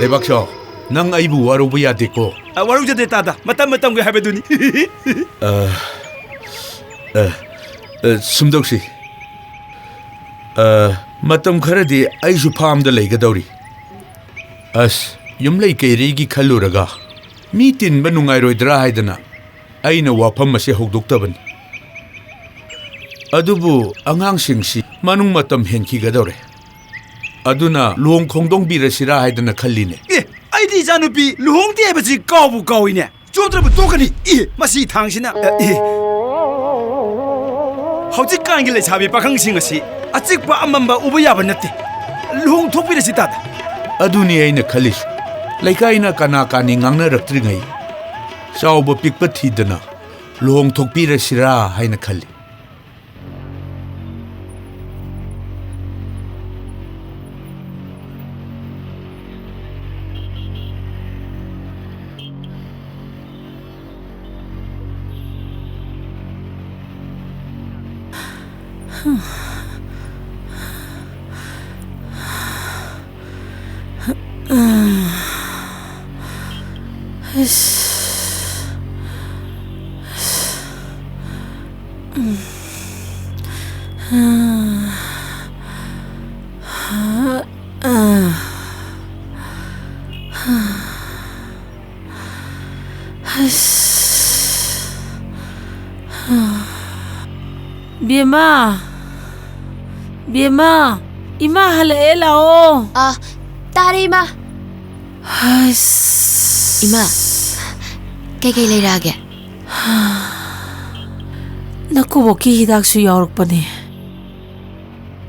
ꯂꯩꯕꯥꯛꯆꯥꯎ, ꯅꯪ ꯑꯩꯕꯨ ꯋꯥꯔꯧꯕ ꯌꯥꯗꯦꯀꯣ꯫ ꯑ, ꯋꯥꯔꯧꯖꯗꯦ, ꯇꯥꯗ꯫ ꯃꯇꯝ ꯃꯇꯝꯒꯤ ꯍꯥꯏꯕꯗꯨꯅꯤ꯫ ꯑ, ꯑ, ꯑ, ꯁꯨꯝꯗꯧꯁꯤ꯫ ꯑ, ꯃꯇꯝ ꯈꯔꯗꯤ ꯑꯩꯁꯨ ꯐꯥꯝꯗ ꯂꯩꯒꯗꯧꯔꯤ꯫ ꯑꯁ, ꯌꯨꯝꯂꯩ ꯀꯩꯔꯩꯒꯤ ꯈꯜꯂꯨꯔꯒ ꯃꯤ ꯇꯤꯟꯕ ꯅꯨꯡꯉꯥꯏꯔꯣꯏꯗ꯭ꯔꯥ ꯍꯥꯏꯗꯅ ꯑꯩꯅ ꯋꯥꯐꯝ ꯑꯁꯤ ꯍꯧꯗꯣꯛꯇꯕꯅꯤ꯫ ꯑꯗꯨꯕꯨ ꯑꯉꯥꯡꯁꯤꯡꯁꯤ ꯃꯅꯨꯡ ꯃꯇꯝ ꯍꯦꯟꯈꯤꯒꯗꯧꯔꯦ꯫ ꯑꯗꯨꯅ ꯂꯨꯍꯣꯡ ꯈꯣꯡꯗꯣꯡꯕꯤꯔꯁꯤꯔꯥ ꯍꯥꯏꯗꯅ ꯈꯜꯂꯤꯅꯦ꯫ ꯑꯦ, ꯑꯩꯗꯤ ꯏꯆꯥꯅꯨꯄꯤ ꯂꯨꯍꯣꯡꯗꯦ ꯍꯥꯏꯕꯁꯤ ꯀꯥꯎꯕꯨ ꯀꯥꯎꯏꯅꯦ꯫ ꯆꯣꯞꯇ꯭ꯔꯕ ꯇꯣꯛꯀꯅꯤ꯫ ꯏ, ꯃꯁꯤ ꯊꯥꯡꯁꯤꯅ, ꯑ, ꯏ꯫ ꯍꯧꯖꯤꯛꯀꯥꯟꯒꯤ ꯂꯩꯁꯥꯕꯤ ꯄꯥꯈꯪꯁꯤꯡ ꯑꯁꯤ ꯑꯆꯤꯛꯄ ꯑꯃꯝꯕ ꯎꯕ ꯌꯥꯕ ꯅꯠꯇꯦ꯫ ꯂꯨꯍꯣꯡ ꯊꯣꯛꯄꯤꯔꯁꯤ, ꯇꯥꯗ꯫ ꯑꯗꯨꯅꯤ ꯑꯩꯅ ꯈꯜꯂꯤꯁꯨ꯫ ꯂꯩꯀꯥꯏꯅ ꯀꯅꯥ ꯀꯥꯅꯤ ꯉꯥꯡꯅꯔꯛꯇ꯭ꯔꯤꯉꯩ ꯆꯥꯎꯕ ꯄꯤꯛꯄ ꯊꯤꯗꯅ ꯂꯨꯍꯣꯡ ꯊꯣꯛꯄꯤꯔꯁꯤꯔꯥ ꯍꯥꯏꯅ ꯈꯜꯂꯤ꯫ ꯕꯦꯝꯃ, ꯕꯦꯝꯃ, ꯏꯃꯥ ꯍꯜꯂꯛꯑꯦ, ꯂꯥꯛꯑꯣ꯫ ꯑ, ꯇꯥꯔꯦ, ꯏꯃꯥ꯫ ꯍꯁ꯫ ꯏꯃꯥ, ꯀꯩꯀꯩ ꯂꯩꯔꯛꯑꯒꯦ? ꯅꯀꯨꯕꯣꯛꯀꯤ ꯍꯤꯗꯥꯛꯁꯨ ꯌꯥꯎꯔꯛꯄꯅꯦ꯫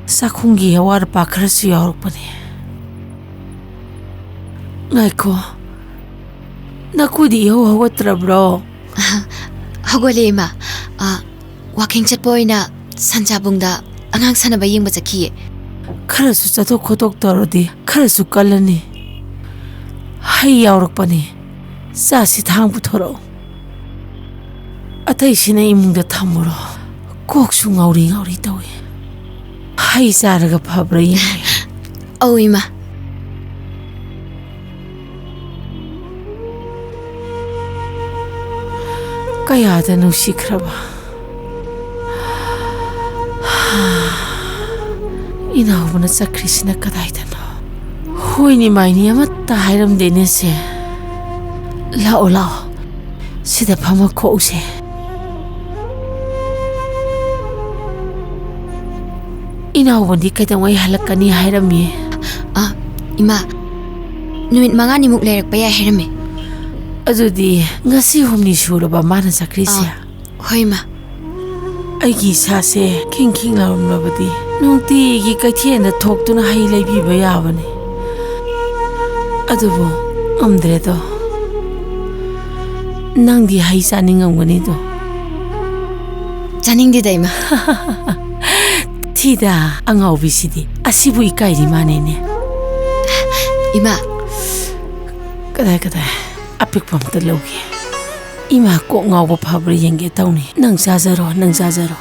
ꯆꯥꯛꯈꯨꯝꯒꯤ ꯑꯋꯥꯠ ꯑꯄꯥ ꯈꯔꯁꯨ ꯌꯥꯎꯔꯛꯄꯅꯦ꯫ ꯉꯥꯏꯈꯣ, ꯅꯀꯨꯗꯤ ꯏꯍꯧ ꯍꯧꯒꯠꯇ꯭ꯔꯕ꯭ꯔꯣ? ꯍꯧꯒꯠꯂꯦ, ꯏꯃꯥ꯫ ꯑ, ꯋꯥꯀꯤꯡ ꯆꯠꯄ ꯑꯣꯏꯅ ꯁꯟꯖꯥꯕꯨꯡꯗ ꯑꯉꯥꯡ ꯁꯥꯟꯅꯕ ꯌꯦꯡꯕ ꯆꯠꯈꯤꯌꯦ꯫ ꯈꯔꯁꯨ ꯆꯠꯊꯣꯛ ꯈꯣꯠꯇꯣꯛ ꯇꯧꯔꯗꯤ ꯈꯔꯁꯨ ꯀꯜꯂꯅꯤ꯫ ꯍꯩ ꯌꯥꯎꯔꯛꯄꯅꯤ꯫ ꯆꯥꯁꯤ ꯊꯥꯡ ꯄꯨꯊꯣꯔꯛꯑꯣ꯫ ꯑꯇꯩꯁꯤꯅ ꯏꯃꯨꯡꯗ ꯊꯝꯃꯨꯔꯣ꯫ ꯀꯣꯛꯁꯨ ꯉꯥꯎꯔꯤ ꯉꯥꯎꯔꯤ ꯇꯧꯏ꯫ ꯍꯩ ꯆꯥꯔꯒ ꯐꯕ꯭ꯔꯥ ꯌꯦꯡꯒꯦ꯫ ꯑꯧ, ꯏꯃꯥ꯫ ꯀꯌꯥꯗ ꯅꯨꯡꯁꯤꯈ꯭ꯔꯕ꯫ ꯏꯅꯥꯎꯕꯅ ꯆꯠꯈ꯭ꯔꯤꯁꯤꯅ ꯀꯗꯥꯏꯗꯅꯣ? ꯍꯣꯏꯅꯤ ꯃꯥꯏꯅꯤ ꯑꯃꯠꯇ ꯍꯥꯏꯔꯝꯗꯦꯅꯦ ꯁꯦ꯫ ꯂꯥꯛꯑꯣ, ꯂꯥꯛꯑꯣ꯫ ꯁꯤꯗ ꯐꯝꯃ ꯈꯣꯛꯎꯁꯦ꯫ ꯏꯅꯥꯎꯕꯗꯤ ꯀꯩꯗꯧꯉꯩ ꯍꯜꯂꯛꯀꯅꯤ ꯍꯥꯏꯔꯝꯃꯤ? ꯑ, ꯏꯃꯥ, ꯅꯨꯃꯤꯠ ꯃꯉꯥꯅꯤꯃꯨꯛ ꯂꯩꯔꯛꯄ ꯌꯥꯏ ꯍꯥꯏꯔꯝꯃꯦ꯫ ꯑꯗꯨꯗꯤ ꯉꯁꯤ ꯍꯨꯝꯅꯤ ꯁꯨꯔꯕ ꯃꯥꯅ ꯆꯠꯈ꯭ꯔꯤꯁꯦ? ꯑ, ꯍꯣꯏ, ꯏꯃꯥ꯫ ꯑꯩꯒꯤ ꯏꯁꯥꯁꯦ ꯈꯤꯡ ꯈꯤꯡ ꯂꯥꯎꯔꯝꯂꯕꯗꯤ ꯅꯨꯡꯇꯤꯒꯤ ꯀꯩꯊꯦꯜꯗ ꯊꯣꯛꯇꯨꯅ ꯍꯩ ꯂꯩꯕꯤꯕ ꯌꯥꯕꯅꯤ꯫ ꯑꯗꯨꯕꯨ ꯉꯝꯗ꯭ꯔꯦꯗꯣ꯫ ꯅꯪꯗꯤ ꯍꯩ ꯆꯥꯅꯤꯡꯉꯝꯒꯅꯤꯗꯣ꯫ ꯆꯥꯅꯤꯡꯗꯦꯗ, ꯏꯃꯥ꯫ ꯊꯤꯗ, ꯑꯉꯥꯎꯕꯤꯁꯤꯗꯤ꯫ ꯑꯁꯤꯕꯨ ꯏꯀꯥꯏꯔꯤ ꯃꯥꯅꯦꯅꯦ꯫ ꯏꯃꯥ꯫ ꯀꯗꯥꯏ, ꯀꯗꯥꯏ? ꯑꯄꯤꯛꯄ ꯑꯝꯇ ꯂꯧꯒꯦ꯫ ꯏꯃꯥ ꯀꯣꯛ ꯉꯥꯎꯕ ꯐꯕ꯭ꯔꯥ ꯌꯦꯡꯒꯦ ꯇꯧꯅꯤ꯫ ꯅꯪ ꯆꯥꯖꯔꯣ, ꯅꯪ ꯆꯥꯖꯔꯣ꯫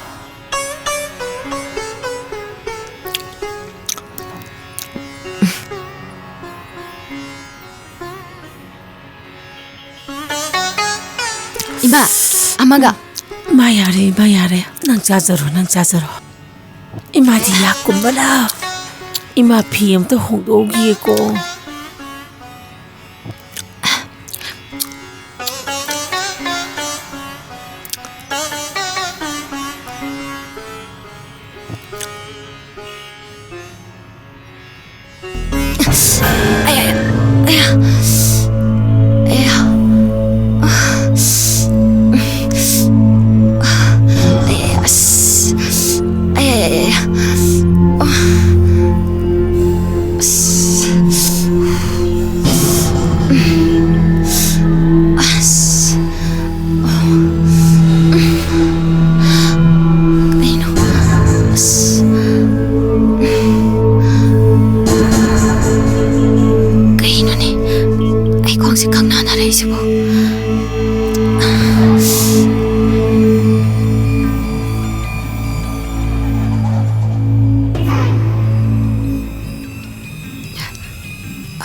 ꯏꯃꯥ, ꯑꯃꯒ꯫ ꯏꯃꯥ ꯌꯥꯔꯦ, ꯏꯃꯥ ꯌꯥꯔꯦ꯫ ꯅꯪ ꯆꯥꯖꯔꯣ, ꯅꯪ ꯆꯥꯖꯔꯣ꯫ ꯏꯃꯥꯗꯤ ꯌꯥꯛ ꯀꯨꯝꯕꯅ꯫ ꯏꯃꯥ ꯐꯤ ꯑꯝꯇ ꯍꯣꯡꯗꯣꯛꯎꯈꯤꯒꯦꯀꯣ꯫ ꯀꯩꯅꯣ? ꯑꯁ꯫ ꯀꯩꯅꯣꯅꯦ?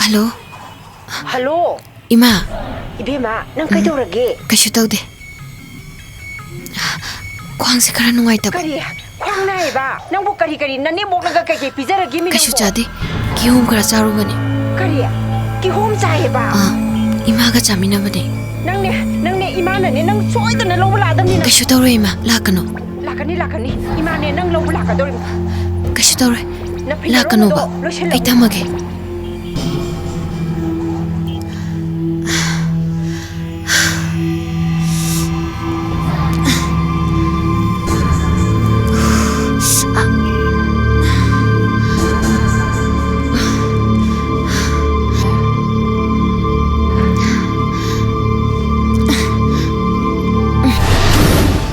ꯍꯜꯂꯣ꯫ ꯍꯜꯂꯣ꯫ ꯏꯃꯥ꯫ ꯏꯕꯦꯝꯃ, ꯅꯪ ꯎꯝ꯫ ꯀꯩꯗꯧꯔꯒꯦ? ꯀꯩꯁꯨ ꯇꯧꯗꯦ꯫ ꯈ꯭ꯋꯥꯡꯁꯦ ꯈꯔ ꯅꯨꯡꯉꯥꯏꯇꯕ꯫ ꯀꯔꯤ? ꯈ꯭ꯋꯥꯡ ꯅꯥꯏꯌꯦꯕ? ꯅꯪꯕꯨ ꯀꯔꯤ ꯀꯔꯤ ꯅꯅꯦꯝꯕꯣꯛꯅꯒ ꯀꯩꯀꯩ ꯄꯤꯖꯔꯒꯦ ꯃꯤ ꯀꯩꯁꯨ ꯅꯪꯕꯨ? ꯆꯥꯗꯦ꯫ ꯀꯤꯍꯣꯝ ꯈꯔ ꯆꯥꯔꯨꯕꯅꯦ꯫ ꯀꯔꯤ? ꯀꯤꯍꯣꯝ ꯆꯥꯏꯌꯦꯕ? ꯑꯥ, ꯏꯃꯥꯒ ꯆꯥꯃꯤꯟꯅꯕꯅꯦ꯫ ꯅꯪꯅꯦ, ꯅꯪꯅꯦ ꯏꯃꯥꯅꯅꯦ ꯅꯪ ꯁꯣꯏꯗꯅ ꯂꯧꯕ ꯂꯥꯛꯑꯗꯕꯅꯤ ꯅꯪ꯫ ꯀꯩꯁꯨ ꯇꯧꯔꯣꯏ ꯏꯃꯥ, ꯂꯥꯛꯀꯅꯨ꯫ ꯂꯥꯛꯀꯅꯤ, ꯂꯥꯛꯀꯅꯤ꯫ ꯏꯃꯥꯅꯦ ꯅꯪ ꯂꯧꯕ ꯂꯥꯛꯀꯗꯧꯔꯤꯕ꯫ ꯀꯩꯁꯨ ꯇꯧꯔꯣꯏ꯫ ꯅꯐꯤ ꯂꯥꯛꯀꯅꯣꯕ꯫ ꯅꯔꯣꯜꯗꯣ ꯂꯣꯏꯁꯤꯜꯂꯣ꯫ ꯑꯩ ꯊꯝꯃꯒꯦ꯫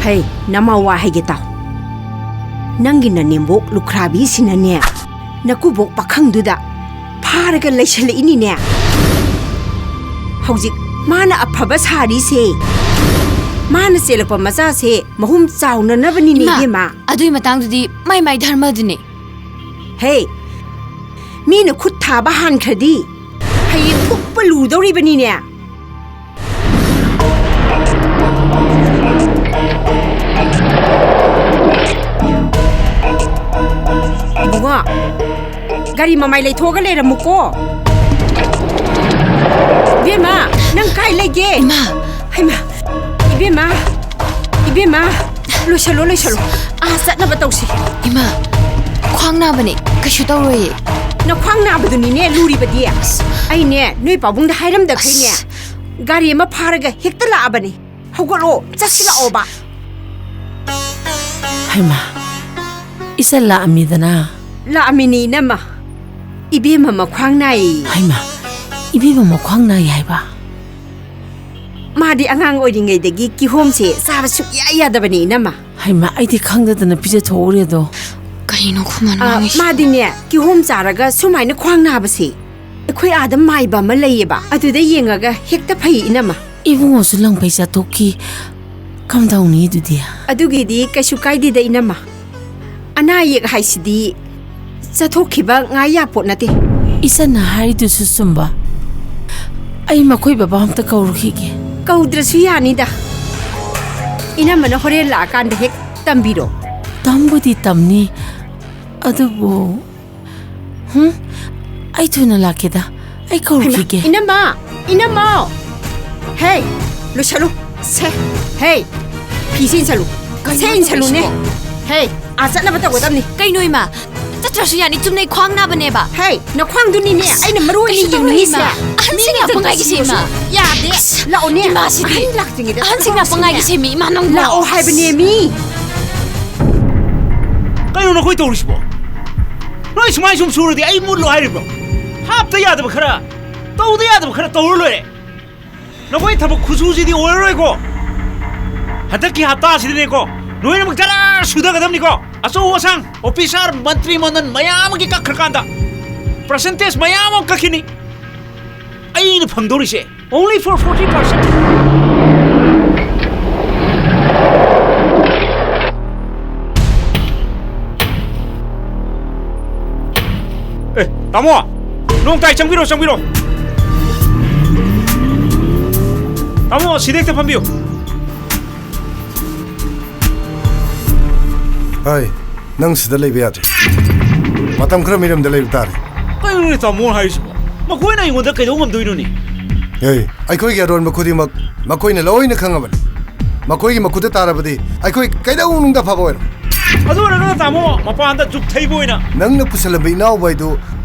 ꯍꯩ, ꯅꯃꯥ ꯋꯥ ꯍꯥꯏꯒꯦ ꯇꯥꯎ꯫ ꯅꯪꯒꯤ ꯅꯅꯦꯝꯕꯣꯛ ꯂꯨꯈ꯭ꯔꯥꯕꯤꯁꯤꯅꯅꯦ, ꯅꯀꯨꯕꯣꯛ ꯄꯥꯈꯪꯗꯨꯗ ꯐꯥꯔꯒ ꯂꯩꯁꯜꯂꯛꯏꯅꯤꯅꯦ꯫ ꯍꯧꯖꯤꯛ ꯃꯥꯅ ꯑꯐꯕ ꯁꯥꯔꯤꯁꯦ, ꯃꯥꯅ ꯆꯦꯜꯂꯛꯄ ꯃꯆꯥꯁꯦ ꯃꯍꯨꯝ ꯆꯥꯎꯅꯅꯕꯅꯤꯅꯦ, ꯏꯃꯥ, ꯏꯕꯦꯝꯃ꯫ ꯑꯗꯨꯏ ꯃꯇꯥꯡꯗꯨꯗꯤ ꯃꯥꯏ ꯃꯥꯏ ꯙꯔꯃꯗꯨꯅꯦ꯫ ꯍꯦ, ꯃꯤꯅ ꯈꯨꯠ ꯊꯥꯕ ꯍꯥꯟꯈ꯭ꯔꯗꯤ ꯍꯌꯦꯡ ꯐꯨꯞꯄ ꯂꯨꯗꯧꯔꯤꯕꯅꯤꯅꯦ꯫ ꯏꯕꯨꯡꯉꯣ, ꯒꯥꯔꯤ ꯃꯃꯥꯏ ꯂꯩꯊꯣꯛꯑꯒ ꯂꯩꯔꯝꯃꯨꯀꯣ꯫ ꯏꯕꯦꯝꯃ, ꯅꯪ ꯀꯥꯏ ꯂꯩꯒꯦ? ꯏꯃꯥ! ꯍꯩꯃꯥ! ꯏꯕꯦꯝꯃ! ꯏꯕꯦꯝꯃ! ꯂꯣꯏꯁꯜꯂꯣ, ꯂꯣꯏꯁꯜꯂꯣ꯫ ꯑꯥ ꯆꯠꯅꯕ ꯇꯧꯁꯤ꯫ ꯏꯃꯥ! ꯈ꯭ꯋꯥꯡ ꯅꯥꯕꯅꯦ꯫ ꯀꯩꯁꯨ ꯇꯧꯔꯣꯏꯌꯦ꯫ ꯅꯈ꯭ꯋꯥꯡ ꯅꯥꯕꯗꯨꯅꯤꯅꯦ ꯂꯨꯔꯤꯕꯗꯤ꯫ ꯑꯩꯅꯦ ꯅꯣꯏ ꯄꯥꯕꯨꯡꯗ ꯍꯥꯏꯔꯝꯗꯈꯩꯅꯦ, ꯑꯁ! ꯒꯥꯔꯤ ꯑꯃ ꯐꯥꯔꯒ ꯍꯦꯛꯇ ꯂꯥꯛꯑꯕꯅꯦ꯫ ꯍꯧꯒꯠꯂꯣ, ꯆꯠꯁꯤ ꯂꯥꯛꯑꯣꯕ꯫ ꯍꯩꯃꯥ, ꯏꯆꯜ ꯂꯥꯛꯑꯝꯃꯤꯗꯅ? ꯂꯥꯛꯑꯝꯃꯤꯅꯤ, ꯏꯅꯝꯃ꯫ ꯏꯕꯦꯝꯃ ꯃꯈ꯭ꯋꯥꯡ ꯅꯥꯏ꯫ ꯍꯩꯃꯥ, ꯏꯕꯦꯝꯃ ꯃꯈ꯭ꯋꯥꯡ ꯅꯥꯏ ꯍꯥꯏꯕ? ꯃꯥꯗꯤ ꯑꯉꯥꯡ ꯑꯣꯏꯔꯤꯉꯩꯗꯒꯤ ꯀꯤꯍꯣꯝꯁꯦ ꯆꯥꯕ ꯁꯨꯛꯌꯥ ꯌꯥꯗꯕꯅꯤ, ꯏꯅꯝꯃ꯫ ꯍꯩꯃꯥ, ꯑꯩꯗꯤ ꯈꯪꯗꯗꯅ ꯄꯤꯖꯊꯣꯛꯎꯔꯦꯗꯣ꯫ ꯀꯩꯅꯣ ꯈꯨꯃꯟ ꯑ, ꯉꯥꯡꯉꯤꯁꯤ? ꯃꯥꯗꯤꯅꯦ, ꯀꯤꯍꯣꯝ ꯆꯥꯔꯒ ꯁꯨꯃꯥꯏꯅ ꯈ꯭ꯋꯥꯡ ꯅꯥꯕꯁꯦ, ꯑꯩꯈꯣꯏ ꯑꯥꯗ ꯃꯥꯏꯕ ꯑꯃ ꯂꯩꯌꯦꯕ, ꯑꯗꯨꯗ ꯌꯦꯡꯉꯒ ꯍꯦꯛꯇ ꯐꯩ, ꯏꯅꯝꯃ꯫ ꯏꯕꯨꯡꯉꯣꯁꯨ ꯂꯪꯐꯩ ꯆꯥꯊꯣꯛꯈꯤ꯫ ꯀꯝꯗꯧꯅꯤ ꯑꯗꯨꯗꯤ? ꯑꯗꯨꯒꯤꯗꯤ ꯀꯩꯁꯨ ꯀꯥꯏꯗꯦꯗ, ꯏꯅꯝꯃ꯫ ꯑꯅꯥ ꯑꯌꯦꯛ ꯍꯥꯏꯁꯤꯗꯤ ꯆꯠꯊꯣꯛꯈꯤꯕ ꯉꯥꯏ ꯌꯥꯄꯣꯠ ꯅꯠꯇꯦ꯫ ꯏꯆꯟꯅ ꯍꯥꯏꯔꯤꯗꯨꯁꯨ ꯆꯨꯝꯕ꯫ ꯑꯩ ꯃꯈꯣꯏ ꯕꯕꯥ ꯑꯝꯇ ꯀꯧꯔꯨꯈꯤꯒꯦ꯫ ꯀꯧꯗ꯭ꯔꯁꯨ ꯌꯥꯅꯤꯗ꯫ ꯏꯅꯝꯃꯅ ꯍꯣꯔꯦꯟ ꯂꯥꯛꯑꯀꯥꯟꯗ ꯍꯦꯛ ꯇꯝꯕꯤꯔꯣ꯫ ꯇꯝꯕꯨꯗꯤ ꯇꯝꯅꯤ, ꯑꯗꯨꯕꯨ, ꯍꯨꯝ? ꯑꯩ ꯊꯨꯅ ꯂꯥꯛꯀꯦꯗ꯫ ꯑꯩ ꯀꯧꯔꯨꯈꯤꯒꯦ꯫ ꯏꯅꯝꯃ! ꯏꯅꯝꯃ! ꯍꯦ! ꯂꯣꯏꯁꯜꯂꯨ꯫ ꯁꯦ! ꯍꯦ! ꯐꯤꯁꯦ ꯏꯟꯁꯜꯂꯨ꯫ ꯀꯩꯅꯣ ꯁꯦ ꯏꯟꯁꯜꯂꯨꯅꯦ꯫ ꯇꯧꯔꯤꯁꯤꯕꯣ? ꯍꯦ! ꯑꯥ ꯆꯠꯅꯕ ꯇꯧꯒꯗꯕꯅꯤ꯫ ꯀꯩꯅꯣ ꯏꯃꯥ? ꯆꯠꯇ꯭ꯔꯁꯨ ꯌꯥꯅꯤ, ꯆꯨꯝꯅꯩ ꯈ꯭ꯋꯥꯡ ꯅꯥꯕꯅꯦꯕ꯫ ꯍꯦ! ꯅꯈ꯭ꯋꯥꯡꯗꯨꯅꯤꯅꯦ ꯑꯩꯅ ꯃꯔꯨ ꯑꯣꯏꯅ ꯀꯩꯁꯨ ꯇꯧꯔꯣꯏ ꯌꯦꯡꯅꯤꯡꯉꯤꯁꯦ꯫ ꯏꯃꯥ꯫ ꯑꯍꯟꯁꯤꯡ ꯃꯤꯅ ꯂꯥꯛꯄ ꯉꯥꯏꯒꯤꯁꯦ ꯏꯃꯥ꯫ ꯆꯠꯇ꯭ꯔꯁꯨ ꯌꯥꯗꯦ꯫ ꯑꯁ! ꯂꯥꯛꯑꯣꯅꯦ꯫ ꯏꯃꯥꯁꯤꯗꯤ꯫ ꯑꯍꯟ ꯂꯥꯛꯇ꯭ꯔꯤꯉꯩꯗ ꯑꯍꯟꯁꯤꯡ ꯂꯥꯛꯄ ꯆꯠꯍꯧꯁꯤꯅꯦ꯫ ꯉꯥꯏꯒꯤꯁꯦ ꯃꯤ ꯏꯃꯥ ꯅꯪꯕꯣ꯫ ꯂꯥꯛꯑꯣ ꯍꯥꯏꯕꯅꯦ ꯃꯤ꯫ ꯀꯩꯅꯣ ꯅꯈꯣꯏ ꯇꯧꯔꯤꯁꯤꯕꯣ? ꯅꯣꯏ ꯁꯨꯃꯥꯏ ꯁꯨꯝ ꯁꯨꯔꯗꯤ ꯑꯩ ꯃꯨꯠꯂꯣ ꯍꯥꯏꯔꯤꯕ꯭ꯔꯣ? ꯍꯥꯞꯇ ꯌꯥꯗꯕ ꯈꯔ, ꯇꯧꯗ ꯌꯥꯗꯕ ꯈꯔ ꯇꯧꯔ ꯂꯣꯏꯔꯦ꯫ ꯅꯈꯣꯏ ꯊꯕꯛ ꯈꯨꯁꯨꯁꯤꯗꯤ ꯑꯣꯏꯔꯔꯣꯏꯀꯣ꯫ ꯍꯟꯗꯛꯀꯤ ꯍꯞꯇꯥꯁꯤꯗꯅꯦꯀꯣ, ꯂꯣꯏꯅꯃꯛ ꯖꯔꯥ ꯁꯨꯊꯒꯗꯕꯅꯤꯀꯣ꯫ ꯑꯆꯧ ꯑꯁꯥꯡ, ꯑꯣꯐꯤꯁꯥꯔ, ꯃꯟꯇ꯭ꯔꯤ ꯃꯟꯗꯟ ꯃꯌꯥꯝ ꯑꯃꯒꯤ ꯀꯛꯈ꯭ꯔꯀꯥꯟꯗ ꯄꯔꯁꯦꯟꯇꯦꯖ ꯃꯌꯥꯝ ꯑꯃ ꯀꯛꯈꯤꯅꯤ꯫ ꯑꯩꯅ ꯐꯪꯗꯧꯔꯤꯁꯦ only for forty percent꯫ ꯑꯦ, ꯇꯥꯃꯣ! ꯅꯣꯡ ꯇꯥꯏ, ꯆꯪꯕꯤꯔꯣ, ꯆꯪꯕꯤꯔꯣ꯫ ꯇꯥꯃꯣ, ꯁꯤꯗ ꯍꯦꯛꯇ ꯐꯝꯕꯤꯌꯨ꯫ ꯍꯥꯏ, ꯅꯪ ꯁꯤꯗ ꯂꯩꯕ ꯌꯥꯗ꯭ꯔꯦ꯫ ꯃꯇꯝ ꯈꯔ ꯃꯤꯔꯝꯗ ꯂꯩꯕ ꯇꯥꯔꯦ꯫ ꯀꯩꯅꯣꯅꯦ ꯇꯥꯃꯣ ꯍꯥꯏꯔꯤꯁꯤꯕꯣ? ꯃꯈꯣꯏꯅ ꯑꯩꯉꯣꯟꯗ ꯀꯩꯗꯧ ꯉꯝꯗꯣꯏꯅꯣꯅꯦ? ꯍꯦ, ꯑꯩꯈꯣꯏꯒꯤ ꯑꯔꯣꯟꯕ ꯈꯨꯗꯤꯡꯃꯛ ꯃꯈꯣꯏꯅ ꯂꯣꯏꯅ ꯈꯪꯉꯕꯅꯤ꯫ ꯃꯈꯣꯏꯒꯤ ꯃꯈꯨꯠꯇ ꯇꯥꯔꯕꯗꯤ ꯑꯩꯈꯣꯏ ꯀꯩꯗꯧꯅꯨꯡꯗ ꯐꯕ ꯑꯣꯏꯔꯣꯏ꯫ ꯑꯗꯨ ꯑꯣꯏꯔꯒꯅ ꯇꯥꯃꯣ, ꯃꯄꯥꯟꯗ ꯖꯨꯛ ꯊꯩꯕ ꯑꯣꯏꯅ꯫ ꯅꯪꯅ ꯄꯨꯁꯜꯂꯝꯕ ꯏꯅꯥꯎꯕ ꯍꯥꯏꯗꯨ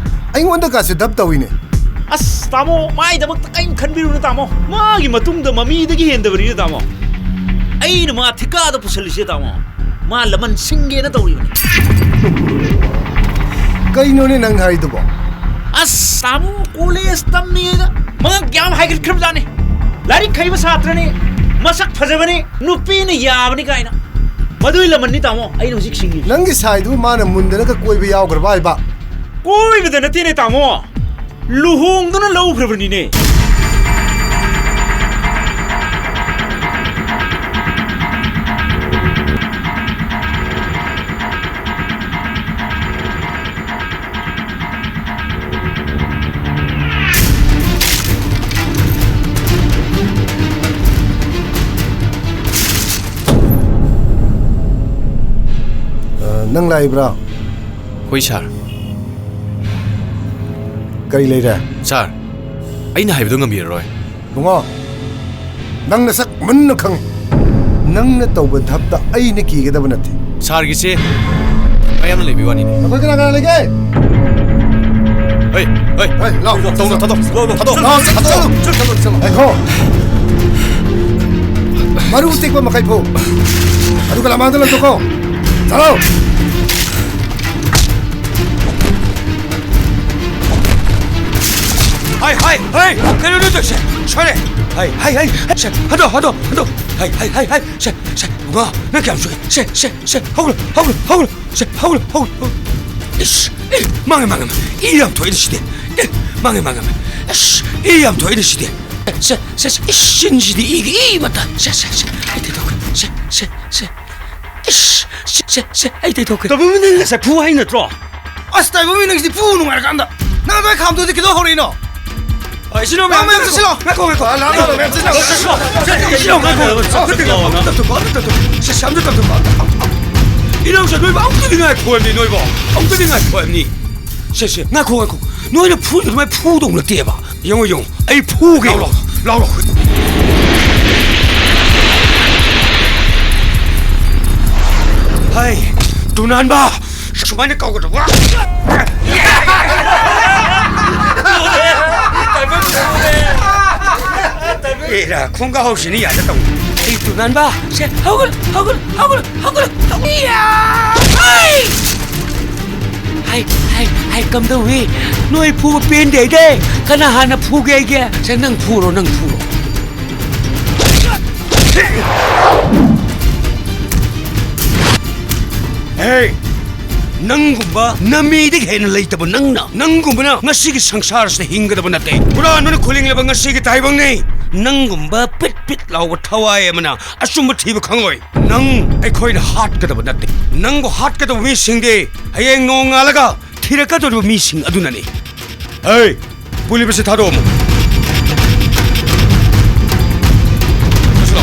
ꯑꯩꯉꯣꯟꯗꯀꯥꯁꯦ ꯙꯞ ꯇꯧꯏꯅꯦ꯫ ꯑꯁ ꯇꯥꯃꯣ, ꯃꯥꯏꯗꯃꯛꯇ ꯀꯔꯤꯝ ꯈꯟꯕꯤꯔꯨꯅꯨ ꯇꯥꯃꯣ꯫ ꯃꯥꯒꯤ ꯃꯇꯨꯡꯗ ꯃꯃꯤꯗꯒꯤ ꯍꯦꯟꯗꯕꯅꯤꯅ ꯇꯥꯃꯣ꯫ ꯑꯩꯅ ꯃꯥ ꯊꯤꯀꯥꯗ ꯄꯨꯁꯜꯂꯤꯁꯦ ꯇꯥꯃꯣ꯫ ꯃꯥ ꯂꯃꯟ ꯁꯤꯡꯒꯦꯅ ꯇꯧꯔꯤꯕꯅꯤ꯫ ꯀꯩꯅꯣꯅꯦ ꯅꯪ ꯍꯥꯏꯗꯨꯕꯣ? ꯑꯁ ꯇꯥꯃꯣ, ꯀꯣꯂꯦꯖ ꯇꯝꯃꯤꯉꯩꯗ ꯃꯉꯛ ꯌꯥꯝ ꯍꯥꯏꯒꯠꯈ꯭ꯔꯕꯖꯥꯠꯅꯤ꯫ ꯂꯥꯏꯔꯤꯛ ꯍꯩꯕ ꯁꯥꯇ꯭ꯔꯅꯤ, ꯃꯁꯛ ꯐꯖꯕꯅꯤ, ꯅꯨꯄꯤꯅ ꯌꯥꯕꯅꯤ ꯀꯥꯏꯅ꯫ ꯃꯗꯨꯏ ꯂꯃꯟꯅꯤ ꯇꯥꯃꯣ ꯑꯩꯅ ꯍꯧꯖꯤꯛ ꯁꯤꯡꯉꯤꯁꯦ꯫ ꯅꯪꯒꯤ ꯁꯥꯏꯗꯨ ꯃꯥꯅ ꯃꯨꯟꯗꯅꯒ ꯀꯣꯏꯕ ꯌꯥꯎꯈ꯭ꯔꯕ ꯍꯥꯏꯕ? ꯀꯣꯏꯕꯗ ꯅꯠꯇꯦꯅꯦ ꯇꯥꯃꯣ, ꯂꯨꯍꯣꯡꯗꯨꯅ ꯂꯧꯈ꯭ꯔꯕꯅꯤꯅꯦ꯫ ꯅꯪ ꯂꯥꯛꯏꯕ꯭ꯔꯥ? ꯍꯣꯏ, ꯁꯥꯔ꯫ ꯀꯔꯤ ꯂꯩꯔꯦ? ꯁꯥꯔ, ꯑꯩꯅ ꯍꯥꯏꯕꯗꯣ ꯉꯝꯕꯤꯔꯔꯣꯏ꯫ ꯕꯨꯡꯉꯣ, ꯅꯪ ꯅꯁꯛ ꯃꯨꯟꯅ ꯈꯪꯉꯤ꯫ ꯅꯪꯅ ꯇꯧꯕ ꯊꯕꯛꯇ ꯑꯩꯅ ꯀꯤꯒꯗꯕ ꯅꯠꯇꯦ꯫ ꯁꯥꯔꯒꯤꯁꯦ ꯃꯌꯥꯝꯅ ꯂꯩꯕꯒꯤ ꯋꯥꯅꯤꯅꯦ꯫ ꯅꯈꯣꯏ ꯀꯅꯥ ꯀꯅꯥ ꯂꯩꯒꯦ? ꯍꯩ, ꯍꯩ, ꯍꯩ, ꯂꯥꯎ, ꯊꯥꯗꯣꯛ, ꯊꯥꯗꯣꯛ, ꯊꯥꯗꯣꯛ, ꯊꯥꯗꯣꯛ, ꯂꯥꯎ, ꯊꯥꯗꯣꯛ, ꯊꯥꯗꯣꯛ, ꯊꯥꯗꯣꯛ, ꯊꯥꯗꯣꯛ꯫ ꯉꯥꯏꯈꯣ꯫ ꯃꯔꯨ ꯇꯦꯛꯄ ꯃꯈꯩ ꯐꯨ꯫ ꯑꯗꯨꯒ ꯂꯃꯥꯡꯗ ꯂꯪꯊꯣꯛꯈꯣ꯫ ꯆꯠꯂꯣ꯫ ꯍꯥꯏ, ꯍꯥꯏ, ꯍꯥꯏ, ꯀꯩꯅꯣꯅꯣ ꯇꯧꯔꯤꯁꯦ? ꯁꯣꯏꯔꯦ꯫ ꯍꯥꯏ, ꯍꯥꯏ, ꯍꯥꯏ, ꯁꯦ, ꯍꯟꯗꯣ, ꯍꯟꯗꯣ, ꯍꯟꯗꯣ꯫ ꯍꯥꯏ, ꯍꯥꯏ, ꯍꯥꯏ, ꯍꯥꯏ, ꯁꯦ, ꯁꯦ, ꯉꯥ, ꯅꯪ ꯀꯌꯥꯝ ꯁꯣꯛꯑꯦ? ꯁꯦ, ꯁꯦ, ꯁꯦ, ꯍꯧꯒꯠꯂꯣ, ꯍꯧꯒꯠꯂꯣ, ꯍꯧꯒꯠꯂꯣ꯫ ꯁꯦ, ꯍꯧꯒꯠꯂꯣ, ꯍꯧꯒꯠꯂꯣ꯫ ꯏꯁ, ꯑꯦ, ꯃꯥꯡꯉꯦ, ꯃꯥꯡꯉꯦ, ꯃꯥꯡꯉꯦ꯫ ꯏ ꯌꯥꯝ ꯊꯣꯛꯑꯦꯅꯦ ꯁꯤꯗꯤ꯫ ꯑꯦ, ꯃꯥꯡꯉꯦ, ꯃꯥꯡꯉꯦ, ꯃꯥꯡꯉꯦ꯫ ꯑꯁ, ꯏ ꯌꯥꯝ ꯊꯣꯛꯑꯦꯅꯦ ꯁꯤꯗꯤ꯫ ꯑꯦ, ꯁꯦ, ꯁꯦ, ꯁꯦ, ꯏꯁ, ꯆꯤꯟꯁꯤꯗꯤ ꯏꯒꯤ ꯏ ꯃꯇꯥ꯫ ꯁꯦ, ꯁꯦ, ꯁꯦ, ꯑꯩ ꯇꯩꯊꯣꯛꯀꯦ꯫ ꯁꯦ, ꯁꯦ, ꯁꯦ꯫ ꯏꯁ, ꯁꯦ, ꯁꯦ, ꯁꯦ, ꯑꯩ ꯇꯩꯊꯣꯛꯀꯦ꯫ ꯇꯥꯏꯕꯪ, ꯅꯪ ꯉꯁꯥꯏ ꯐꯨ ꯍꯥꯏ ꯅꯠꯇ꯭ꯔꯣ? ꯑꯁ, ꯇꯥꯏꯕꯪ, ꯅꯪꯁꯤꯗꯤ ꯐꯨ ꯅꯨꯡꯉꯥꯏꯔꯀꯥꯟꯗ꯫ ꯅꯪ ꯑꯗꯨꯃꯥꯏ ꯈꯥꯝꯗꯣꯛꯑꯗꯤ ꯀꯩꯗꯧ ꯍꯧꯔꯛꯏꯅꯣ? ꯑ, ꯏꯆꯤꯟ ꯏꯅꯥꯎ ꯃꯌꯥꯝ ꯃꯌꯥꯝ ꯆꯠꯁꯤꯜꯂꯣ꯫ ꯉꯥꯏꯈꯣ, ꯉꯥꯏꯈꯣ꯫ ꯑ, ꯂꯥꯛꯑꯣ, ꯂꯥꯛꯑꯣ, ꯃꯌꯥꯝ ꯆꯠꯁꯤꯜꯂꯣ꯫ ꯆꯠꯁꯤꯜꯂꯣ, ꯆꯠꯁꯤꯜꯂꯣ, ꯉꯥꯏꯈꯣ, ꯉꯥꯏꯈꯣ꯫ ꯁꯦ, ꯁꯦ, ꯑꯝꯇ ꯇꯞꯊꯣꯛꯑꯣ, ꯑꯝꯇ ꯇꯞꯊꯣꯛꯑꯣ꯫ ꯁꯦ, ꯁꯦ, ꯅꯣꯏꯕꯣ, ꯑꯝꯇꯗꯤ ꯉꯥꯏꯈꯣ ꯍꯥꯏꯕꯅꯤ, ꯅꯣꯏꯕꯣ꯫ ꯑꯝꯇꯗꯤ ꯉꯥꯏꯈꯣ ꯍꯥꯏꯕꯅꯤ꯫ ꯁꯦ, ꯁꯦ, ꯉꯥꯏꯈꯣ, ꯉꯥꯏꯈꯣ꯫ ꯅꯣꯏꯅ ꯐꯨꯔꯤꯗꯣ ꯑꯗꯨꯃꯥꯏꯅ ꯐꯨꯗꯧ ꯅꯠꯇꯦꯕ꯫ ꯌꯦꯡꯉꯣ, ꯌꯦꯡꯉꯣ꯫ ꯑꯩ ꯐꯨꯒꯦ꯫ ꯂꯥꯎ, ꯂꯥꯎ, ꯂꯥꯎ, ꯂꯥꯎ꯫ ꯍꯩ, ꯇꯨꯅꯥꯟꯕ꯫ ꯁꯨꯃꯥꯏꯅ ꯀꯧꯒꯗꯧꯕ꯫ ꯑꯦꯔꯥ, ꯈꯣꯡꯒꯥꯎꯁꯤꯅ ꯌꯥꯗ ꯇꯧ꯫ ꯑꯩ ꯇꯨꯅꯥꯟꯕ꯫ ꯁꯦ, ꯍꯧꯒꯠꯂꯨ, ꯍꯧꯒꯠꯂꯨ, ꯍꯧꯒꯠꯂꯨ, ꯍꯧꯒꯠꯂꯨ, ꯍꯧꯒꯠꯂꯨ꯫ ꯏꯌꯥ! ꯍꯩ! ꯍꯥꯏ, ꯍꯥꯏ, ꯍꯥꯏ, ꯀꯝꯗꯧꯏ? ꯅꯣꯏ ꯐꯨꯕ ꯄꯦꯟꯗꯦ ꯑꯩꯗꯤ꯫ ꯀꯅꯥ ꯍꯥꯟꯅ ꯐꯨꯒꯦ ꯑꯩꯒꯤ? ꯁꯦ, ꯅꯪ ꯐꯨꯔꯣ, ꯅꯪ ꯐꯨꯔꯣ꯫ ꯍꯦ! ꯅꯪꯒꯨꯝꯕ ꯅꯃꯤꯗꯒꯤ ꯍꯦꯟꯅ ꯂꯩꯇꯕ ꯅꯪꯅ, ꯅꯪꯒꯨꯝꯕꯅ ꯉꯁꯤꯒꯤ ꯁꯪꯁꯥꯔꯁꯤꯗ ꯍꯤꯡꯒꯗꯕ ꯅꯠꯇꯦ꯫ ꯍꯨꯔꯥꯟꯕꯅ ꯈꯨꯂꯤꯡꯂꯕ ꯉꯁꯤꯒꯤ ꯇꯥꯏꯕꯪꯅꯤ꯫ ꯅꯪꯒꯨꯝꯕ ꯄꯤꯠ ꯄꯤꯠ ꯂꯥꯎꯕ ꯊꯋꯥꯏ ꯑꯃꯅ ꯑꯆꯨꯝꯕ ꯊꯤꯕ ꯈꯪꯂꯣꯏ꯫ ꯅꯪ ꯑꯩꯈꯣꯏꯅ ꯍꯥꯠꯀꯗꯕ ꯅꯠꯇꯦ꯫ ꯅꯪꯕꯨ ꯍꯥꯠꯀꯗꯕ ꯃꯤꯁꯤꯡꯗꯤ ꯍꯌꯦꯡ ꯅꯣꯡꯉꯥꯜꯂꯒ ꯊꯤꯔꯛꯀꯗꯧꯔꯤꯕ ꯃꯤꯁꯤꯡ ꯑꯗꯨꯅꯅꯤ꯫ ꯍꯩ! ꯄꯨꯂꯤꯕꯁꯤ ꯊꯥꯗꯣꯛꯑꯝꯃꯨ꯫ ꯆꯠꯁꯤꯜꯂꯣ꯫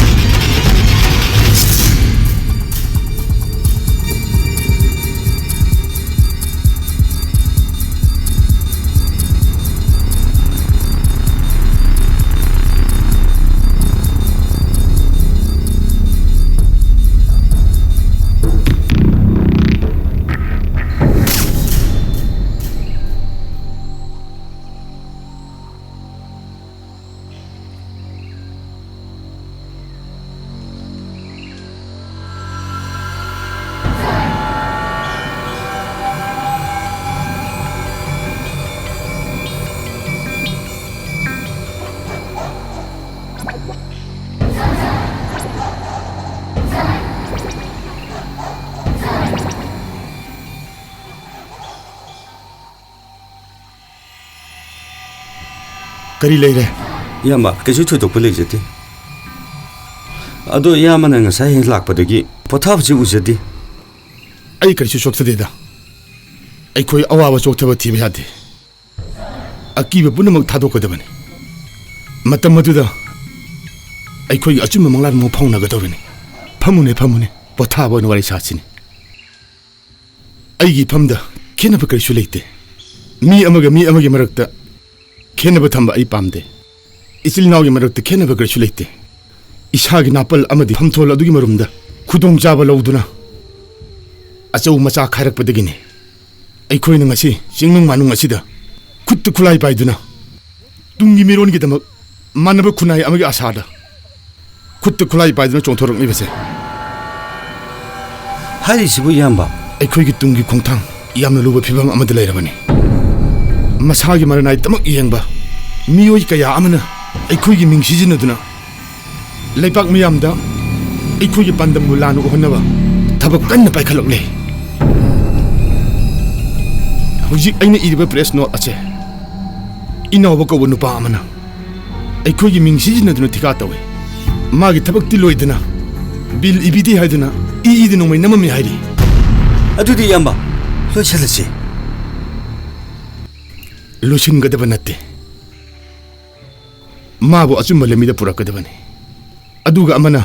ꯀꯔꯤ ꯂꯩꯔꯦ? ꯏꯌꯥꯝꯕ, ꯀꯩꯁꯨ ꯊꯣꯏꯗꯣꯛꯄ ꯂꯩꯖꯗꯦ꯫ ꯑꯗꯣ ꯏꯌꯥꯝꯕꯅ ꯉꯁꯥꯏ ꯍꯦꯛ ꯂꯥꯛꯄꯗꯒꯤ ꯄꯣꯊꯥꯕꯁꯤ ꯎꯖꯗꯦ꯫ ꯑꯩ ꯀꯔꯤꯁꯨ ꯁꯣꯛꯆꯗꯦꯗ꯫ ꯑꯩꯈꯣꯏ ꯑꯋꯥꯕ ꯆꯣꯛꯊꯕ ꯊꯤꯕ ꯌꯥꯗꯦ꯫ ꯑꯀꯤꯕ ꯄꯨꯝꯅꯃꯛ ꯊꯥꯗꯣꯛꯀꯗꯕꯅꯤ꯫ ꯃꯇꯝ ꯑꯗꯨꯗ ꯑꯩꯈꯣꯏꯒꯤ ꯑꯆꯨꯝꯕ ꯃꯪꯂꯥꯟ ꯑꯃ ꯐꯥꯎꯅꯒꯗꯧꯔꯤꯅꯤ꯫ ꯐꯝꯃꯨꯅꯦ, ꯐꯝꯃꯨꯅꯦ, ꯄꯣꯊꯥꯕ ꯑꯣꯏꯅ ꯋꯥꯔꯤ ꯁꯥꯁꯤꯅꯦ꯫ ꯑꯩꯒꯤ ꯏꯐꯝꯗ ꯈꯦꯠꯅꯕ ꯀꯔꯤꯁꯨ ꯂꯩꯇꯦ꯫ ꯃꯤ ꯑꯃꯒ ꯃꯤ ꯑꯃꯒꯤ ꯃꯔꯛꯇ ꯈꯦꯠꯅꯕ ꯊꯝꯕ ꯑꯩ ꯄꯥꯝꯗꯦ꯫ ꯏꯆꯤꯜ ꯏꯅꯥꯎꯒꯤ ꯃꯔꯛꯇ ꯈꯦꯠꯅꯕ ꯀꯔꯤꯁꯨ ꯂꯩꯇꯦ꯫ ꯏꯁꯥꯒꯤ ꯅꯥꯄꯜ ꯑꯃꯗꯤ ꯐꯝꯊꯣꯜ ꯑꯗꯨꯒꯤ ꯃꯔꯨꯝꯗ ꯈꯨꯗꯣꯡꯆꯥꯕ ꯂꯧꯗꯨꯅ ꯑꯆꯧ ꯃꯆꯥ ꯈꯥꯏꯔꯛꯄꯗꯒꯤꯅꯤ ꯑꯩꯈꯣꯏꯅ ꯉꯁꯤ ꯆꯤꯡꯅꯨꯡ ꯃꯥꯅꯨꯡ ꯑꯁꯤꯗ ꯈꯨꯠꯇ ꯈꯨꯠꯂꯥꯏ ꯄꯥꯏꯗꯨꯅ ꯇꯨꯡꯒꯤ ꯃꯤꯔꯣꯟꯒꯤꯗꯃꯛ ꯃꯥꯟꯅꯕ ꯈꯨꯟꯅꯥꯏ ꯑꯃꯒꯤ ꯑꯁꯥꯗ ꯈꯨꯠꯇ ꯈꯨꯠꯂꯥꯏ ꯄꯥꯏꯗꯨꯅ ꯆꯣꯡꯊꯣꯔꯛꯂꯤꯕꯁꯦ꯫ ꯍꯥꯏꯔꯤꯁꯤꯕꯨ ꯏꯌꯥꯝꯕ? ꯑꯩꯈꯣꯏꯒꯤ ꯇꯨꯡꯒꯤ ꯈꯣꯡꯊꯥꯡ ꯌꯥꯝꯅ ꯂꯨꯕ ꯐꯤꯕꯝ ꯑꯃꯗ ꯂꯩꯔꯕꯅꯤ꯫ ꯃꯁꯥꯒꯤ ꯃꯔꯟ ꯅꯥꯏꯗꯃꯛ ꯌꯦꯡꯕ ꯃꯤꯑꯣꯏ ꯀꯌꯥ ꯑꯃꯅ ꯑꯩꯈꯣꯏꯒꯤ ꯃꯤꯡ ꯁꯤꯖꯤꯟꯅꯗꯨꯅ ꯂꯩꯄꯥꯛ ꯃꯤꯌꯥꯝꯗ ꯑꯩꯈꯣꯏꯒꯤ ꯄꯥꯟꯗꯝꯕꯨ ꯂꯥꯟꯅ ꯎꯍꯟꯅꯕ ꯊꯕꯛ ꯀꯟꯅ ꯄꯥꯏꯈꯠꯂꯛꯂꯤ꯫ ꯍꯧꯖꯤꯛ ꯑꯩꯅ ꯏꯔꯤꯕ ꯄ꯭ꯔꯦꯁ ꯅꯣꯠ ꯑꯁꯦ ꯏꯅꯥꯎꯕ ꯀꯧꯕ ꯅꯨꯄꯥ ꯑꯃꯅ ꯑꯩꯈꯣꯏꯒꯤ ꯃꯤꯡ ꯁꯤꯖꯤꯟꯅꯗꯨꯅ ꯊꯤꯀꯥ ꯇꯧꯏ꯫ ꯃꯥꯒꯤ ꯊꯕꯛꯇꯤ ꯂꯣꯏꯗꯅ ꯕꯤꯜ ꯏꯕꯤꯗꯦ ꯍꯥꯏꯗꯨꯅ ꯏ ꯏꯗ ꯅꯣꯡꯃꯩ ꯅꯝꯃꯝꯃꯤ ꯍꯥꯏꯔꯤ꯫ ꯑꯗꯨꯗꯤ ꯏꯌꯥꯝꯕ, ꯂꯣꯏꯁꯤꯜꯂꯁꯤ꯫ ꯂꯣꯏꯁꯤꯟꯒꯗꯕ ꯅꯠꯇꯦ꯫ ꯃꯥꯕꯨ ꯑꯆꯨꯝꯕ ꯂꯝꯕꯤꯗ ꯄꯨꯔꯛꯀꯗꯕꯅꯤ꯫ ꯑꯗꯨꯒ ꯑꯃꯅ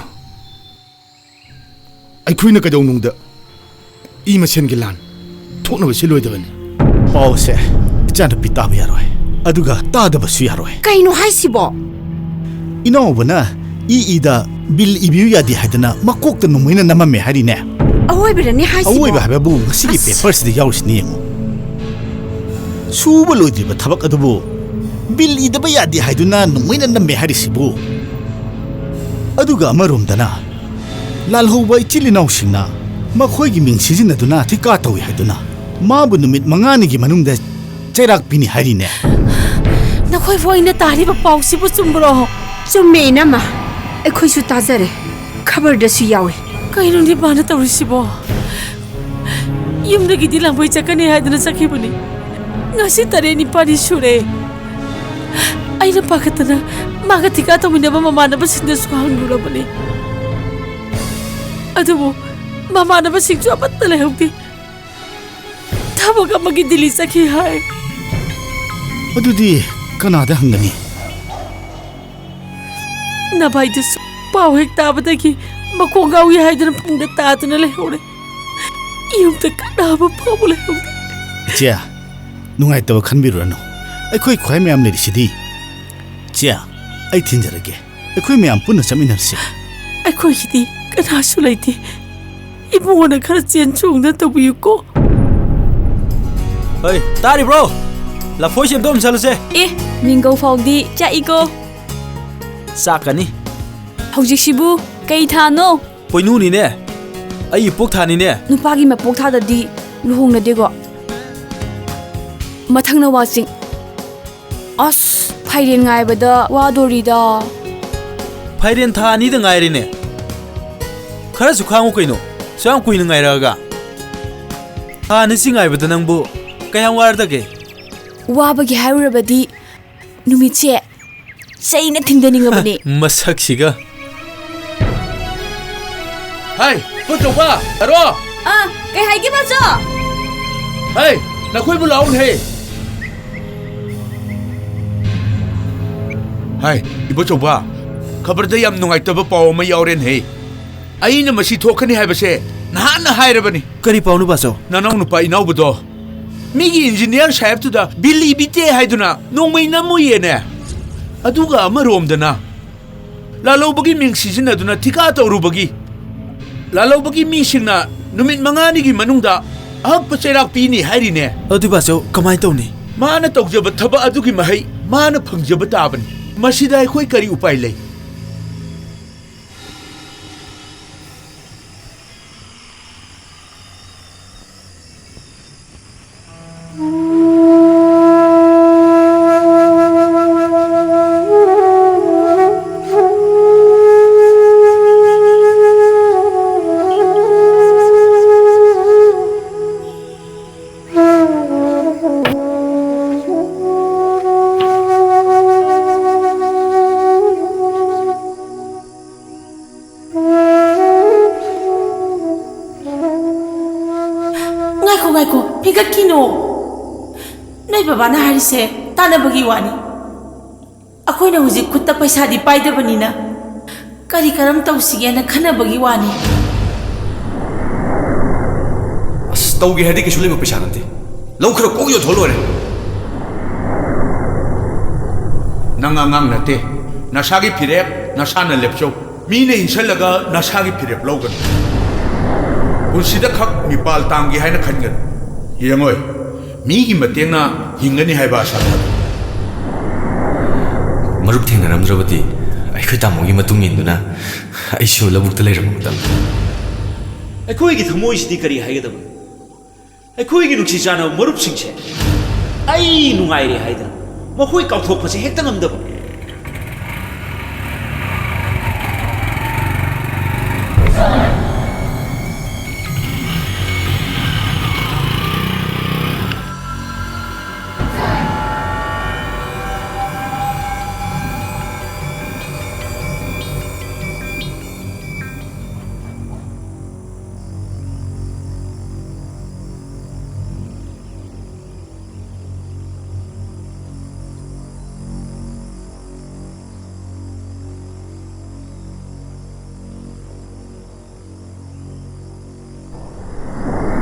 ꯑꯩꯈꯣꯏꯅ ꯀꯩꯗꯧꯅꯨꯡꯗ ꯏ ꯃꯁꯦꯟꯒꯤ ꯂꯥꯟ ꯊꯣꯛꯅꯕ ꯁꯤꯜꯂꯣꯏꯗꯕꯅꯤ꯫ ꯄꯥꯎꯁꯦ ꯏꯆꯥꯅꯨꯄꯤ ꯇꯥꯕ ꯌꯥꯔꯣꯏ, ꯑꯗꯨꯒ ꯇꯥꯗꯕꯁꯨ ꯌꯥꯔꯣꯏ꯫ ꯀꯩꯅꯣ ꯍꯥꯏꯁꯤꯕꯣ? ꯏꯅꯥꯎꯕꯅ ꯏ ꯏꯗ ꯕꯤꯜ ꯏꯕꯤꯌꯨ ꯌꯥꯗꯦ ꯍꯥꯏꯗꯅ ꯃꯀꯣꯛꯇ ꯅꯣꯡꯃꯩꯅ ꯅꯝꯃꯝꯃꯦ ꯍꯥꯏꯔꯤꯅꯦ꯫ ꯑꯋꯣꯏꯕꯔꯅꯦ ꯍꯥꯏꯁꯤꯕꯣ? ꯑꯋꯣꯏꯕ ꯍꯥꯏꯕꯕꯨ ꯉꯁꯤꯒꯤ ꯑꯁ꯫ ꯄꯦꯄꯔꯁꯤꯗ ꯌꯥꯎꯔꯤꯁꯤꯅꯤ ꯌꯦꯡꯉꯨ꯫ ꯁꯨꯕ ꯂꯣꯏꯗ꯭ꯔꯤꯕ ꯊꯕꯛ ꯑꯗꯨꯕꯨ ꯕꯤꯜ ꯏꯗꯕ ꯌꯥꯗꯦ ꯍꯥꯏꯗꯨꯅ ꯅꯣꯡꯃꯩꯅ ꯅꯝꯃꯦ ꯍꯥꯏꯔꯤꯁꯤꯕꯨ꯫ ꯑꯗꯨꯒ ꯑꯃꯔꯣꯝꯗꯅ ꯂꯥꯜꯍꯧꯕ ꯏꯆꯤꯜ ꯏꯅꯥꯎꯁꯤꯡꯅ ꯃꯈꯣꯏꯒꯤ ꯃꯤꯡ ꯁꯤꯖꯤꯟꯅꯗꯨꯅ ꯊꯤꯀꯥ ꯇꯧꯏ ꯍꯥꯏꯗꯨꯅ ꯃꯥꯕꯨ ꯅꯨꯃꯤꯠ ꯃꯉꯥꯅꯤꯒꯤ ꯃꯅꯨꯡꯗ ꯆꯩꯔꯥꯛ ꯄꯤꯅꯤ ꯍꯥꯏꯔꯤꯅꯦ꯫ ꯅꯈꯣꯏꯕꯨ ꯑꯩꯅ ꯇꯥꯔꯤꯕ ꯄꯥꯎꯁꯤꯕꯨ ꯆꯨꯝꯕ꯭ꯔꯣ? ꯆꯨꯝꯃꯦ, ꯏꯅꯝꯃ꯫ ꯑꯩꯈꯣꯏꯁꯨ ꯇꯥꯖꯔꯦ꯫ ꯈꯕꯔꯗꯁꯨ ꯌꯥꯎꯏ꯫ ꯀꯩꯅꯣꯅꯦ ꯃꯥꯅ ꯇꯧꯔꯤꯁꯤꯕꯣ? ꯌꯨꯝꯗꯒꯤꯗꯤ ꯂꯥꯡꯕꯩ ꯆꯠꯀꯅꯤ ꯍꯥꯏꯗꯨꯅ ꯆꯠꯈꯤꯕꯅꯤ꯫ ꯉꯁꯤ ꯇꯔꯦꯠ ꯅꯤꯄꯥꯜꯅꯤ ꯁꯨꯔꯦ꯫ ꯑꯩꯅ ꯄꯥꯈꯠꯇꯅ ꯃꯥꯒ ꯊꯤꯀꯥ ꯇꯧꯃꯤꯟꯅꯕ ꯃꯃꯥꯟꯅꯕꯁꯤꯡꯗꯁꯨ ꯍꯪꯂꯨꯔꯕꯅꯤ꯫ ꯑꯗꯨꯕꯨ ꯃꯃꯥꯟꯅꯕꯁꯤꯡꯁꯨ ꯑꯃꯠꯇ ꯂꯩꯍꯧꯗꯦ꯫ ꯊꯕꯛ ꯑꯃꯒꯤ ꯗꯤꯜꯂꯤ ꯆꯠꯈꯤ ꯍꯥꯏ꯫ ꯑꯗꯨꯗꯤ ꯀꯅꯥꯗ ꯍꯪꯒꯅꯤ? ꯅꯚꯥꯏꯗꯨꯁꯨ ꯄꯥꯎ ꯍꯦꯛ ꯇꯥꯕꯗꯒꯤ ꯃꯀꯣꯛ ꯉꯥꯎꯏ ꯍꯥꯏꯗꯨꯅ ꯐꯃꯨꯡꯗ ꯇꯥꯗꯨꯅ ꯂꯩꯍꯧꯔꯦ꯫ ꯌꯨꯝꯗ ꯀꯅꯥ ꯑꯃ ꯐꯥꯎꯕ ꯂꯩꯍꯧꯗꯦ꯫ ꯏꯆꯦ, ꯅꯨꯡꯉꯥꯏꯇꯕ ꯈꯟꯕꯤꯔꯨꯔꯅꯨ꯫ ꯑꯩꯈꯣꯏ ꯈ꯭ꯋꯥꯏ ꯃꯌꯥꯝ ꯂꯩꯔꯤꯁꯤꯗꯤ꯫ ꯏꯆꯦ, ꯑꯩ ꯊꯤꯟꯖꯔꯒꯦ꯫ ꯑꯩꯈꯣꯏ ꯃꯌꯥꯝ ꯄꯨꯟꯅ ꯆꯠꯃꯤꯟꯅꯔꯁꯤ꯫ ꯑꯩꯈꯣꯏꯒꯤꯗꯤ ꯀꯅꯥꯁꯨ ꯂꯩꯇꯦ꯫ ꯏꯕꯨꯡꯉꯣꯅ ꯈꯔ ꯆꯦꯟ ꯆꯣꯡꯗꯅ ꯇꯧꯕꯤꯌꯨꯀꯣ꯫ ꯍꯣꯏ, ꯇꯥꯔꯤꯕ꯭ꯔꯣ? ꯂꯐꯣꯏ ꯁꯦꯝꯗꯣꯛ ꯑꯃ ꯆꯠꯂꯨꯁꯦ꯫ ꯑꯦ, ꯃꯤꯡꯒꯧ ꯐꯥꯎꯗꯤ ꯆꯥꯛꯏꯀꯣ꯫ ꯆꯥꯛꯀꯅꯤ꯫ ꯍꯧꯖꯤꯛꯁꯤꯕꯨ ꯀꯩ ꯊꯥꯅꯣ? ꯄꯣꯏꯅꯨꯅꯤꯅꯦ꯫ ꯑꯩ ꯏꯄꯣꯛ ꯊꯥꯅꯤꯅꯦ꯫ ꯅꯨꯄꯥꯒꯤ ꯃꯄꯣꯛ ꯊꯥꯗꯗꯤ ꯂꯨꯍꯣꯡꯅꯗꯦꯀꯣ꯫ ꯃꯊꯪꯅ ꯋꯥꯆꯤꯡ꯫ ꯑꯁ, ꯐꯥꯏꯔꯦꯟ ꯉꯥꯏꯕꯗ ꯋꯥꯗꯣꯔꯤꯗ꯫ ꯐꯥꯏꯔꯦꯟ ꯊꯥ ꯑꯅꯤꯗ ꯉꯥꯏꯔꯦꯅꯦ꯫ ꯈꯔꯁꯨ ꯈꯥꯡꯉꯨ ꯀꯩꯅꯣ, ꯁꯨꯌꯥꯝ ꯀꯨꯏꯅ ꯉꯥꯏꯔꯛꯑꯒ꯫ ꯊꯥ ꯑꯅꯤꯁꯤ ꯉꯥꯏꯕꯗ ꯅꯪꯕꯨ ꯀꯌꯥꯝ ꯋꯥꯔꯗꯒꯦ? ꯋꯥꯕꯒꯤ ꯍꯥꯏꯔꯨꯔꯕꯗꯤ ꯅꯨꯃꯤꯠꯁꯦ ꯆꯩꯅ ꯊꯤꯟꯗꯅꯤꯡꯉꯕꯅꯤ꯫ ꯃꯁꯛꯁꯤꯒ꯫ ꯍꯥꯏ, ꯏꯕꯣꯆꯧꯕ, ꯍꯔꯣ! ꯑꯥ, ꯀꯩ ꯍꯥꯏꯒꯦ, ꯕꯥꯆꯧ? ꯍꯥꯏ, ꯅꯈꯣꯏꯕꯨ ꯂꯥꯛꯎꯅꯦ꯫ ꯍꯥꯏ, ꯏꯕꯣꯆꯧꯕ, ꯈꯕꯔꯗ ꯌꯥꯝ ꯅꯨꯡꯉꯥꯏꯇꯕ ꯄꯥꯎ ꯑꯃ ꯌꯥꯎꯔꯦꯅꯦ꯫ ꯑꯩꯅ ꯃꯁꯤ ꯊꯣꯛꯀꯅꯤ ꯍꯥꯏꯕꯁꯦ ꯅꯍꯥꯟꯅ ꯍꯥꯏꯔꯕꯅꯤ꯫ ꯀꯔꯤ ꯄꯥꯎꯅꯣ, ꯕꯥꯆꯧ? ꯅꯅꯥꯎ ꯅꯨꯄꯥ ꯏꯅꯥꯎꯕꯗꯣ ꯃꯤꯒꯤ ꯏꯟꯖꯤꯅꯤꯌꯥꯔ ꯁꯥꯍꯦꯕꯇꯨꯗ ꯕꯤꯂꯤ ꯕꯤꯇꯦ ꯍꯥꯏꯗꯨꯅ ꯅꯣꯡꯃꯩ ꯅꯝꯃꯨꯏꯌꯦꯅꯦ꯫ ꯑꯗꯨꯒ ꯑꯃꯔꯣꯝꯗꯅ ꯂꯥꯜꯍꯧꯕꯒꯤ ꯃꯤꯡ ꯁꯤꯖꯤꯟꯅꯗꯨꯅ ꯊꯤꯀꯥ ꯇꯧꯔꯨꯕꯒꯤ ꯂꯥꯜꯍꯧꯕꯒꯤ ꯃꯤꯁꯤꯡꯅ ꯅꯨꯃꯤꯠ ꯃꯉꯥꯅꯤꯒꯤ ꯃꯅꯨꯡꯗ ꯑꯍꯛꯄ ꯆꯩꯔꯥꯛ ꯄꯤꯅꯤ ꯍꯥꯏꯔꯤꯅꯦ꯫ ꯑꯗꯨ, ꯕꯥꯆꯧ, ꯀꯃꯥꯏꯅ ꯇꯧꯅꯤ? ꯃꯥꯅ ꯇꯧꯖꯕ ꯊꯕꯛ ꯑꯗꯨꯒꯤ ꯃꯍꯩ ꯃꯥꯅ ꯐꯪꯖꯕ ꯇꯥꯕꯅꯤ꯫ ꯃꯁꯤꯗ ꯑꯩꯈꯣꯏ ꯀꯔꯤ ꯎꯄꯥꯏ ꯂꯩ? ꯉꯥꯏꯈꯣ, ꯍꯤꯒꯠꯈꯤꯅꯣ꯫ ꯅꯣꯏ ꯕꯕꯥꯅ ꯍꯥꯏꯔꯤꯁꯦ ꯇꯥꯟꯅꯕꯒꯤ ꯋꯥꯅꯤ꯫ ꯑꯩꯈꯣꯏꯅ ꯍꯧꯖꯤꯛ ꯈꯨꯠꯇ ꯄꯩꯁꯥꯗꯤ ꯄꯥꯏꯗꯕꯅꯤꯅ ꯀꯔꯤ ꯀꯔꯝ ꯇꯧꯁꯤꯒꯦꯅ ꯈꯟꯅꯕꯒꯤ ꯋꯥꯅꯤ꯫ ꯑꯁ, ꯇꯧꯒꯦ ꯍꯥꯏꯔꯗꯤ ꯀꯩꯁꯨ ꯂꯩꯕ ꯄꯩꯁꯥ ꯅꯠꯇꯦ꯫ ꯂꯧ ꯈꯔ ꯀꯣꯛ ꯌꯣꯟꯊꯣꯛ ꯂꯣꯏꯔꯦ꯫ ꯅꯪ ꯑꯉꯥꯡ ꯅꯠꯇꯦ꯫ ꯅꯁꯥꯒꯤ ꯐꯤꯔꯦꯞ ꯅꯁꯥꯅ ꯂꯦꯞꯆꯧ꯫ ꯃꯤꯅ ꯏꯟꯁꯤꯜꯂꯒ ꯅꯁꯥꯒꯤ ꯐꯤꯔꯦꯞ ꯂꯧꯒꯅꯨ꯫ ꯄꯨꯟꯁꯤꯗ ꯈꯛ ꯃꯤꯄꯥꯜ ꯇꯥꯡꯒꯦ ꯍꯥꯏꯅ ꯈꯟꯒꯅꯨ꯫ ꯌꯦꯡꯉꯣꯏ, ꯃꯤꯒꯤ ꯃꯇꯦꯡꯅ ꯍꯤꯡꯒꯅꯤ ꯍꯥꯏꯕ ꯑꯁꯥ ꯊꯝꯃꯨ꯫ ꯃꯔꯨꯞ ꯊꯦꯡꯅꯔꯝꯗ꯭ꯔꯕꯗꯤ ꯑꯩꯈꯣꯏ ꯇꯥꯃꯣꯒꯤ ꯃꯇꯨꯡ ꯏꯟꯗꯨꯅ ꯑꯩꯁꯨ ꯂꯧꯕꯨꯛꯇ ꯂꯩꯔꯝꯒꯗꯕꯅꯤ꯫ ꯑꯩꯈꯣꯏꯒꯤ ꯊꯃꯣꯏꯁꯤꯗꯤ ꯀꯔꯤ ꯍꯥꯏꯒꯗꯕꯅꯣ? ꯑꯩꯈꯣꯏꯒꯤ ꯅꯨꯡꯁꯤ ꯆꯥꯟꯅꯕ ꯃꯔꯨꯞꯁꯤꯡꯁꯦ ꯑꯩ ꯅꯨꯡꯉꯥꯏꯔꯦ ꯍꯥꯏꯗꯅ ꯃꯈꯣꯏ ꯀꯥꯎꯊꯣꯛꯄꯁꯦ ꯍꯦꯛꯇ ꯉꯝꯗꯕ꯫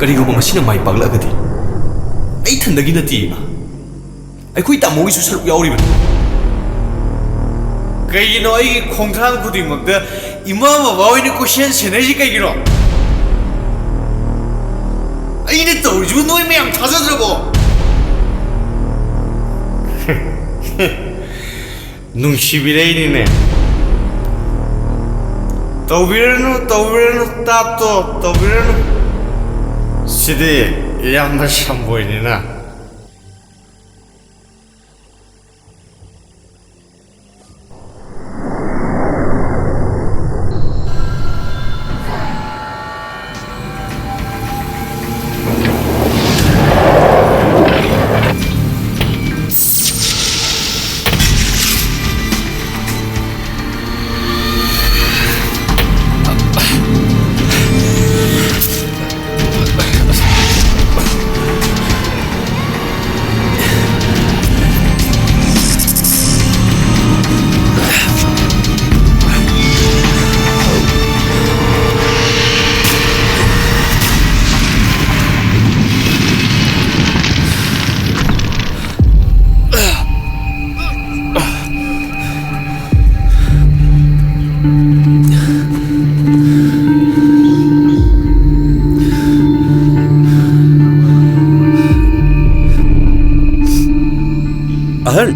ꯀꯔꯤꯒꯨꯝꯕ ꯉꯁꯤꯅ ꯃꯥꯏ ꯄꯥꯛꯂꯛꯑꯒꯗꯤ ꯑꯩ ꯏꯊꯟꯗꯒꯤ ꯅꯠꯇꯦ, ꯏꯃꯥ꯫ ꯑꯩꯈꯣꯏ ꯇꯥꯃꯣꯒꯤꯁꯨ ꯁꯔꯨꯛ ꯌꯥꯎꯔꯤꯕꯅꯤ꯫ ꯀꯩꯒꯤꯅꯣ ꯑꯩꯒꯤ ꯈꯣꯡꯊꯥꯡ ꯈꯨꯗꯤꯡꯃꯛꯇ ꯏꯃꯥ ꯕꯕꯥ ꯍꯣꯏꯅ ꯀꯣꯏꯁꯦꯟ ꯁꯦꯟꯅꯔꯤꯁꯤ ꯀꯩꯒꯤꯅꯣ? ꯑꯩꯅ ꯇꯧꯔꯤꯁꯤꯕꯨ ꯅꯣꯏ ꯃꯌꯥꯝ ꯊꯥꯖꯗ꯭ꯔꯕꯣ? ꯅꯨꯡꯁꯤꯕꯤꯔꯛꯏꯅꯤꯅꯦ꯫ ꯇꯧꯕꯤꯔꯅꯨ, ꯇꯧꯕꯤꯔꯅꯨ, ꯇꯥꯞꯇꯣ ꯇꯧꯕꯤꯔꯅꯨ꯫ ꯁꯤꯗꯤ ꯏꯌꯥꯝꯕ ꯁꯝꯕꯣꯏꯅꯤꯅ꯫ ꯑꯍꯟ,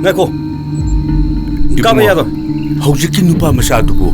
ꯉꯥꯏꯈꯣ꯫ ꯀꯥꯕ ꯏꯕꯨꯡꯉꯣ, ꯌꯥꯔꯣꯏ꯫ ꯍꯧꯖꯤꯛꯀꯤ ꯅꯨꯄꯥ ꯃꯆꯥꯗꯨꯕꯨ꯫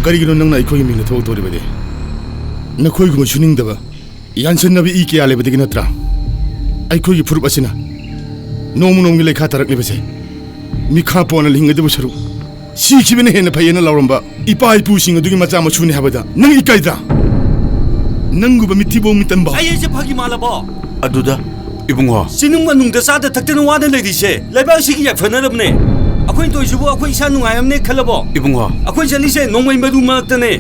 ꯀꯔꯤꯒꯤꯅꯣ ꯅꯪꯅ ꯑꯩꯈꯣꯏꯒꯤ ꯃꯤꯡꯗ ꯊꯕꯛ ꯇꯧꯔꯤꯕꯗꯤ? ꯅꯈꯣꯏꯒꯨꯝꯕ ꯁꯨꯅꯤꯡꯗꯕ, ꯌꯥꯟꯁꯤꯟꯅꯕ ꯏ ꯀꯌꯥ ꯂꯩꯕꯗꯒꯤ ꯅꯠꯇ꯭ꯔꯥ? ꯑꯩꯈꯣꯏꯒꯤ ꯐꯨꯔꯨꯞ ꯑꯁꯤꯅ ꯅꯣꯡꯃ ꯅꯣꯡꯃꯒꯤ ꯂꯩꯈꯥ ꯇꯥꯔꯛꯂꯤꯕꯁꯦ꯫ ꯃꯤꯈꯥ ꯄꯣꯟꯅ ꯍꯤꯡꯒꯗꯕ ꯁꯔꯨꯛ, ꯁꯤꯈꯤꯕꯅ ꯍꯦꯟꯅ ꯐꯩꯌꯦꯅ ꯂꯥꯎꯔꯝꯕ ꯏꯄꯥ ꯏꯄꯨꯁꯤꯡ ꯑꯗꯨꯒꯤ ꯃꯆꯥ ꯃꯁꯨꯅꯤ ꯍꯥꯏꯕꯗ ꯅꯪ ꯏꯀꯥꯏꯗ꯭ꯔꯥ? ꯅꯪꯒꯨꯝꯕ ꯃꯤꯊꯤꯕꯣꯡ ꯃꯤꯇꯟꯕ꯫ ꯑꯩ ꯑꯩꯁꯦ ꯐꯥꯒꯤ ꯃꯥꯜꯂꯕꯣ? ꯑꯗꯨꯗ, ꯏꯕꯨꯡꯉꯣ꯫ ꯆꯤꯅꯨꯡ ꯃꯅꯨꯡꯗ ꯆꯥꯗ ꯊꯛꯇꯅ ꯋꯥꯅ ꯂꯩꯔꯤꯁꯦ ꯂꯩꯕꯥꯛꯁꯤꯒꯤ ꯌꯥꯏꯐꯅꯕꯅꯦ꯫ ꯑꯩꯈꯣꯏꯅ ꯇꯧꯔꯤꯁꯤꯕꯨ ꯑꯩꯈꯣꯏ ꯏꯁꯥ ꯅꯨꯡꯉꯥꯏꯅꯕꯅꯦ ꯈꯜꯂꯕꯣ? ꯏꯕꯨꯡꯉꯣ꯫ ꯑꯩꯈꯣꯏ ꯆꯠꯂꯤꯁꯦ ꯅꯣꯡꯃꯩ ꯃꯔꯨ ꯃꯔꯛꯇꯅꯦ꯫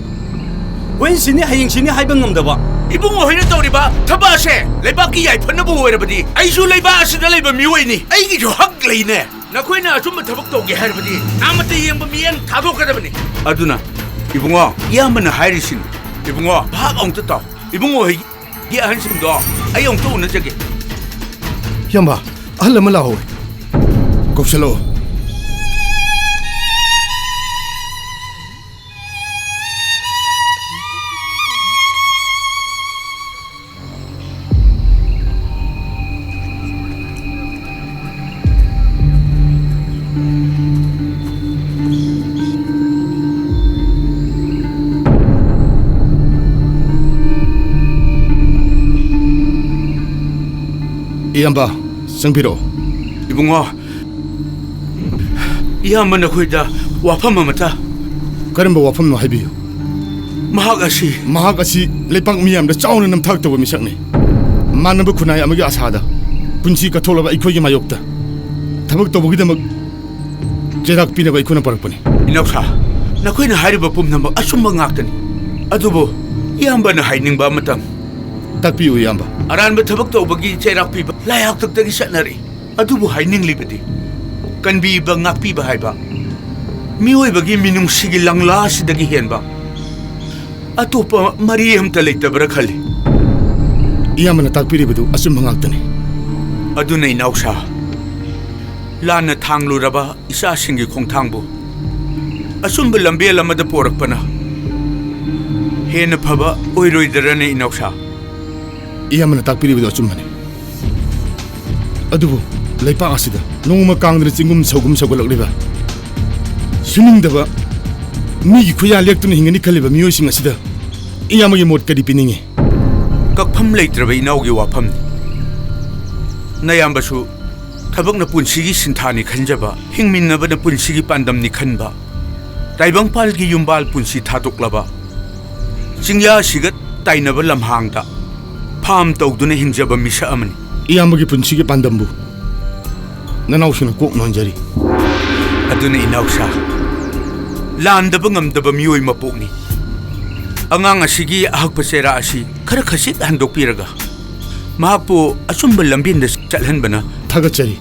ꯍꯣꯔꯦꯟ ꯁꯤꯅꯤ, ꯍꯌꯦꯡ ꯁꯤꯅꯤ ꯍꯥꯏꯕ ꯉꯝꯗꯕ꯫ ꯏꯕꯨꯡꯉꯣ ꯍꯣꯏꯅ ꯇꯧꯔꯤꯕ ꯊꯕꯛ ꯑꯁꯦ ꯂꯩꯕꯥꯛꯀꯤ ꯌꯥꯏꯐꯅꯕ ꯑꯣꯏꯔꯕꯗꯤ ꯑꯩꯁꯨ ꯂꯩꯕꯥꯛ ꯑꯁꯤꯗ ꯂꯩꯕ ꯃꯤꯑꯣꯏꯅꯤ꯫ ꯑꯩꯒꯤꯁꯨ ꯍꯛ ꯂꯩꯅꯦ꯫ ꯅꯈꯣꯏꯅ ꯑꯆꯨꯝꯕ ꯊꯕꯛ ꯇꯧꯒꯦ ꯍꯥꯏꯔꯕꯗꯤ ꯅꯥꯃꯠꯇ ꯌꯦꯡꯕ ꯃꯤꯠꯌꯦꯡ ꯊꯥꯗꯣꯛꯀꯗꯕꯅꯤ꯫ ꯑꯗꯨꯅ, ꯏꯕꯨꯡꯉꯣ, ꯏꯌꯥꯝꯕꯅ ꯍꯥꯏꯔꯤꯁꯤꯅꯤ꯫ ꯏꯕꯨꯡꯉꯣ, ꯚꯥꯞ ꯑꯃꯨꯛꯇ ꯇꯥꯎ꯫ ꯏꯕꯨꯡꯉꯣ ꯍꯣꯏꯒꯤ ꯑꯍꯟꯁꯤꯡꯗꯣ ꯑꯩ ꯑꯃꯨꯛꯇ ꯎꯅꯖꯒꯦ꯫ ꯏꯌꯥꯝꯕ, ꯑꯍꯜ ꯑꯃ ꯂꯥꯛꯍꯧꯋꯦ꯫ ꯀꯧꯁꯜꯂꯛꯑꯣ꯫ ꯏꯌꯥꯝꯕ, ꯆꯪꯕꯤꯔꯛꯑꯣ꯫ ꯏꯕꯨꯡꯉꯣ, ꯏꯌꯥꯝꯕ ꯅꯈꯣꯏꯗ ꯋꯥꯐꯝ ꯑꯃꯇ꯫ ꯀꯔꯝꯕ ꯋꯥꯐꯝꯅꯣ ꯍꯥꯏꯕꯤꯌꯨ꯫ ꯃꯍꯥꯛ ꯑꯁꯤ ꯃꯍꯥꯛ ꯑꯁꯤ ꯂꯩꯄꯥꯛ ꯃꯤꯌꯥꯝꯗ ꯆꯥꯎꯅ ꯅꯝꯊꯥꯛ ꯇꯧꯕ ꯃꯤꯁꯛꯅꯤ꯫ ꯃꯥꯟꯅꯕ ꯈꯨꯟꯅꯥꯏ ꯑꯃꯒꯤ ꯑꯥꯁꯥꯗ ꯄꯨꯟꯁꯤ ꯀꯠꯊꯣꯛꯂꯕ ꯑꯩꯈꯣꯏꯒꯤ ꯃꯥꯌꯣꯛꯇ ꯊꯕꯛ ꯇꯧꯕꯒꯤꯗꯃꯛ ꯆꯩꯔꯥꯛ ꯄꯤꯅꯕ ꯑꯩꯈꯣꯏꯅ ꯄꯨꯔꯛꯄꯅꯤ꯫ ꯏꯅꯥꯎꯁꯥ, ꯅꯈꯣꯏꯅ ꯍꯥꯏꯔꯤꯕ ꯄꯨꯝꯅꯃꯛ ꯑꯆꯨꯝꯕ ꯉꯥꯛꯇꯅꯤ꯫ ꯑꯗꯨꯕꯨ ꯏꯌꯥꯝꯕꯅ ꯍꯥꯏꯅꯤꯡꯕ ꯑꯃꯇꯪ꯫ ꯇꯥꯛꯄꯤꯌꯨ ꯏꯌꯥꯝꯕ꯫ ꯑꯔꯥꯟꯕ ꯊꯕꯛ ꯇꯧꯕꯒꯤ ꯆꯩꯔꯥꯛ ꯄꯤꯕ ꯂꯥꯏ ꯍꯥꯛꯇꯛꯇꯒꯤ ꯆꯠꯅꯔꯛꯏ꯫ ꯑꯗꯨꯕꯨ ꯍꯥꯏꯅꯤꯡꯂꯤꯕꯗꯤ, ꯀꯟꯕꯤꯕ ꯉꯥꯛꯄꯤꯕ ꯍꯥꯏꯕ ꯃꯤꯑꯣꯏꯕꯒꯤ ꯃꯤꯅꯨꯡꯁꯤꯒꯤ ꯂꯪꯂꯥ ꯑꯁꯤꯗꯒꯤ ꯍꯦꯟꯕ ꯑꯇꯣꯞꯄ ꯃꯔꯤ ꯑꯃꯇ ꯂꯩꯇꯕ꯭ꯔꯥ ꯈꯜꯂꯤ꯫ ꯏꯌꯥꯝꯕꯅ ꯇꯥꯛꯄꯤꯔꯤꯕꯗꯨ ꯑꯆꯨꯝꯕ ꯉꯥꯛꯇꯅꯤ꯫ ꯑꯗꯨꯅ ꯏꯅꯥꯎꯁꯥ, ꯂꯥꯟꯅ ꯊꯥꯡꯂꯨꯔꯕ ꯏꯆꯥꯁꯤꯡꯒꯤ ꯈꯣꯡꯊꯥꯡꯕꯨ ꯑꯆꯨꯝꯕ ꯂꯝꯕꯦꯜ ꯑꯃꯗ ꯄꯣꯔꯛꯄꯅ ꯍꯦꯟꯅ ꯐꯕ ꯑꯣꯏꯔꯣꯏꯗ꯭ꯔꯅꯦ ꯏꯅꯥꯎꯁꯥ? ꯏꯌꯥꯝꯕꯅ ꯇꯥꯛꯄꯤꯔꯤꯕꯗꯨ ꯑꯆꯨꯝꯕꯅꯤ꯫ ꯑꯗꯨꯕꯨ ꯂꯩꯄꯥꯛ ꯑꯁꯤꯗ ꯅꯣꯡꯃ ꯀꯥꯡꯗꯅ ꯆꯤꯡꯒꯨꯝ ꯁꯧꯒꯨꯝ ꯁꯧꯒꯠꯂꯛꯂꯤꯕ, ꯁꯨꯅꯤꯡꯗꯕ ꯃꯤꯒꯤ ꯈꯨꯌꯥ ꯂꯦꯛꯇꯨꯅ ꯍꯤꯡꯒꯅꯤ ꯈꯜꯂꯤꯕ ꯃꯤꯑꯣꯏꯁꯤꯡ ꯑꯁꯤꯗ ꯏꯌꯥꯝꯕꯒꯤ ꯃꯣꯠ ꯀꯔꯤ ꯄꯤꯅꯤꯡꯉꯤ? ꯀꯛꯐꯝ ꯂꯩꯇ꯭ꯔꯕ ꯏꯅꯥꯎꯒꯤ ꯋꯥꯐꯝꯅꯤ꯫ ꯅꯌꯥꯝꯕꯁꯨ ꯊꯕꯛꯅ ꯄꯨꯟꯁꯤꯒꯤ ꯁꯤꯟꯊꯥꯅꯤ ꯈꯟꯖꯕ, ꯍꯤꯡꯃꯤꯟꯅꯕꯅ ꯄꯨꯟꯁꯤꯒꯤ ꯄꯥꯟꯗꯝꯅꯤ ꯈꯟꯕ, ꯇꯥꯏꯕꯪꯄꯥꯜꯒꯤ ꯌꯨꯝꯕꯥꯜ ꯄꯨꯟꯁꯤ ꯊꯥꯗꯣꯛꯂꯕ, ꯆꯤꯡꯌꯥꯁꯤꯒ ꯇꯥꯏꯅꯕ ꯂꯝꯍꯥꯡꯗ ꯐꯥꯝ ꯇꯧꯗꯨꯅ ꯍꯤꯡꯖꯕ ꯃꯤꯁꯛ ꯑꯃꯅꯤ꯫ ꯏꯌꯥꯝꯕꯒꯤ ꯄꯨꯟꯁꯤꯒꯤ ꯄꯥꯟꯗꯝꯕꯨ ꯅꯅꯥꯎꯁꯤꯡꯅ ꯀꯣꯛ ꯅꯣꯟꯖꯔꯤ꯫ ꯑꯗꯨꯅ ꯏꯅꯥꯎꯁꯥ, ꯂꯥꯟꯗꯕ ꯉꯝꯗꯕ ꯃꯤꯑꯣꯏ ꯃꯄꯣꯛꯅꯤ꯫ ꯑꯉꯥꯡ ꯑꯁꯤꯒꯤ ꯑꯍꯛꯄ ꯆꯩꯔꯥ ꯑꯁꯤ ꯈꯔ ꯈꯖꯤꯛ ꯍꯟꯗꯣꯛꯄꯤꯔꯒ ꯃꯍꯥꯛꯄꯨ ꯑꯆꯨꯝꯕ ꯂꯝꯕꯦꯟꯗ ꯆꯠꯍꯟꯕꯅ ꯊꯥꯒꯠꯆꯔꯤ꯫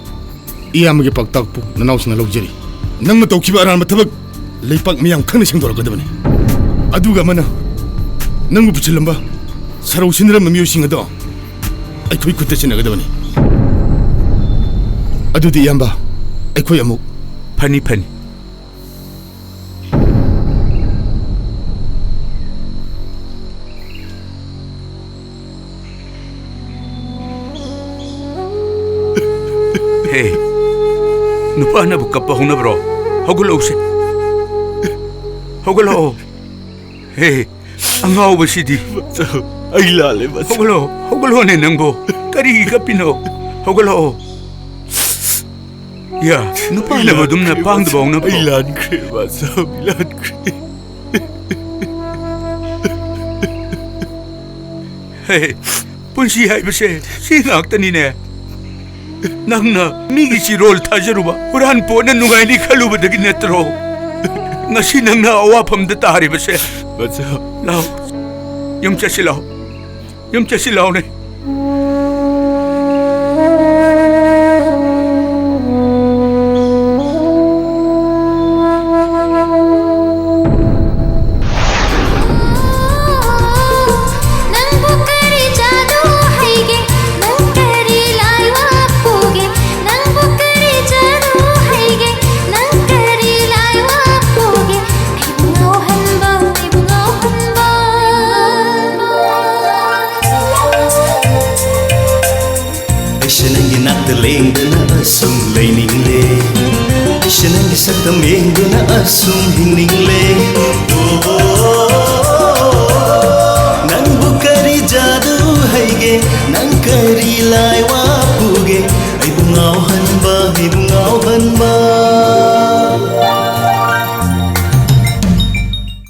ꯏꯌꯥꯝꯕꯒꯤ ꯄꯥꯎꯇꯥꯛꯄꯨ ꯅꯅꯥꯎꯁꯤꯡꯅ ꯂꯧꯖꯔꯤ꯫ ꯅꯪꯅ ꯇꯧꯈꯤꯕ ꯑꯔꯥꯟꯕ ꯊꯕꯛ ꯂꯩꯄꯥꯛ ꯃꯤꯌꯥꯝ ꯈꯪꯅ ꯁꯦꯡꯗꯣꯔꯛꯀꯗꯕꯅꯤ꯫ ꯑꯗꯨꯒ ꯑꯃꯅ, ꯅꯪꯕꯨ ꯄꯨꯁꯤꯜꯂꯝꯕ ꯁꯔꯧ ꯁꯤꯟꯅꯔꯝꯕ ꯃꯤꯑꯣꯏꯁꯤꯡ ꯑꯗꯣ ꯑꯩꯈꯣꯏ ꯈꯨꯠꯇ ꯁꯤꯟꯅꯒꯗꯕꯅꯤ꯫ ꯑꯗꯨꯗꯤ ꯏꯌꯥꯝꯕ, ꯑꯩꯈꯣꯏ ꯑꯃꯨꯛ꯫ ꯐꯅꯤ, ꯐꯅꯤ꯫ ꯍꯦ, ꯅꯨꯄꯥꯅꯕꯨ ꯀꯞꯄ ꯍꯧꯅꯕ꯭ꯔꯣ? ꯍꯧꯒꯠꯂꯛꯎꯁꯦ꯫ ꯍꯧꯒꯠꯂꯛꯑꯣ꯫ ꯍꯦ, ꯑꯉꯥꯎꯕꯁꯤꯗꯤ꯫ ꯃꯆꯧ, ꯑꯩ ꯂꯥꯜꯂꯦ, ꯃꯆꯧ꯫ ꯍꯧꯒꯠꯂꯛꯑꯣ, ꯍꯧꯒꯠꯂꯛꯑꯣꯅꯦ ꯅꯪꯕꯣ꯫ ꯀꯔꯤꯒꯤ ꯀꯞꯄꯤꯅꯣ? ꯍꯧꯒꯠꯂꯛꯑꯣ꯫ ꯌꯥ, ꯅꯨꯄꯥꯅꯕ ꯑꯗꯨꯝꯅ ꯑꯩ ꯄꯥꯡꯗꯕ ꯂꯥꯟꯈ꯭ꯔꯦ, ꯍꯧꯅꯕ꯭ꯔꯣ? ꯃꯆꯧ, ꯑꯩ ꯂꯥꯟꯈ꯭ꯔꯦ, ꯃꯆꯧ, ꯑꯩ ꯂꯥꯟꯈ꯭ꯔꯦ꯫ ꯍꯦ, ꯄꯨꯟꯁꯤ ꯍꯥꯏꯕꯁꯦ ꯁꯤ ꯉꯥꯛꯇꯅꯤꯅꯦ꯫ ꯅꯪꯅ ꯃꯤꯒꯤ ꯆꯤꯔꯣꯜ ꯊꯥꯖꯔꯨꯕ, ꯍꯨꯔꯥꯟ ꯄꯣꯠꯅ ꯅꯨꯡꯉꯥꯏꯅꯤ ꯈꯜꯂꯨꯕꯗꯒꯤ ꯅꯠꯇ꯭ꯔꯣ ꯉꯁꯤ ꯅꯪꯅ ꯑꯋꯥꯐꯝꯗ ꯇꯥꯔꯤꯕꯁꯦ? ꯃꯆꯧ꯫ ꯂꯥꯎ, ꯌꯨꯝ ꯆꯠꯁꯤ ꯂꯥꯎ, ꯌꯨꯝ ꯆꯠꯁꯤ ꯂꯥꯎꯅꯦ꯫ ꯅꯪꯕꯨ ꯀꯔꯤ ꯖꯥꯗꯨ ꯍꯩꯒꯦ? ꯅꯪ ꯀꯔꯤ ꯂꯥꯏ ꯋꯥꯄꯨꯒꯦ? ꯅꯪꯕꯨ ꯀꯔꯤ ꯖꯥꯗꯨ ꯍꯩꯒꯦ? ꯅꯪ ꯀꯔꯤ ꯂꯥꯏ ꯋꯥꯄꯨꯒꯦ? ꯑꯩꯕꯨ ꯉꯥꯎꯍꯟꯕ, ꯑꯩꯕꯨ ꯉꯥꯎꯍꯟꯕ꯫ ꯑꯩꯁꯦ ꯅꯪꯒꯤ ꯅꯥꯛꯇ ꯂꯦꯡꯗꯅ ꯑꯁꯨꯝ ꯂꯩꯅꯤꯡꯂꯦ꯫ ꯑꯩꯁꯦ ꯅꯪꯒꯤ ꯁꯛꯇꯝ ꯌꯦꯡꯗꯨꯅ ꯑꯁꯨꯝ ꯍꯤꯡꯅꯤꯡꯂꯦ꯫ ꯅꯪꯕꯨ ꯀꯔꯤ ꯖꯥꯗꯨ ꯍꯩꯒꯦ? ꯅꯪ ꯀꯔꯤ ꯂꯥꯏ ꯋꯥꯄꯨꯒꯦ? ꯑꯩꯕꯨ ꯉꯥꯎꯍꯟꯕ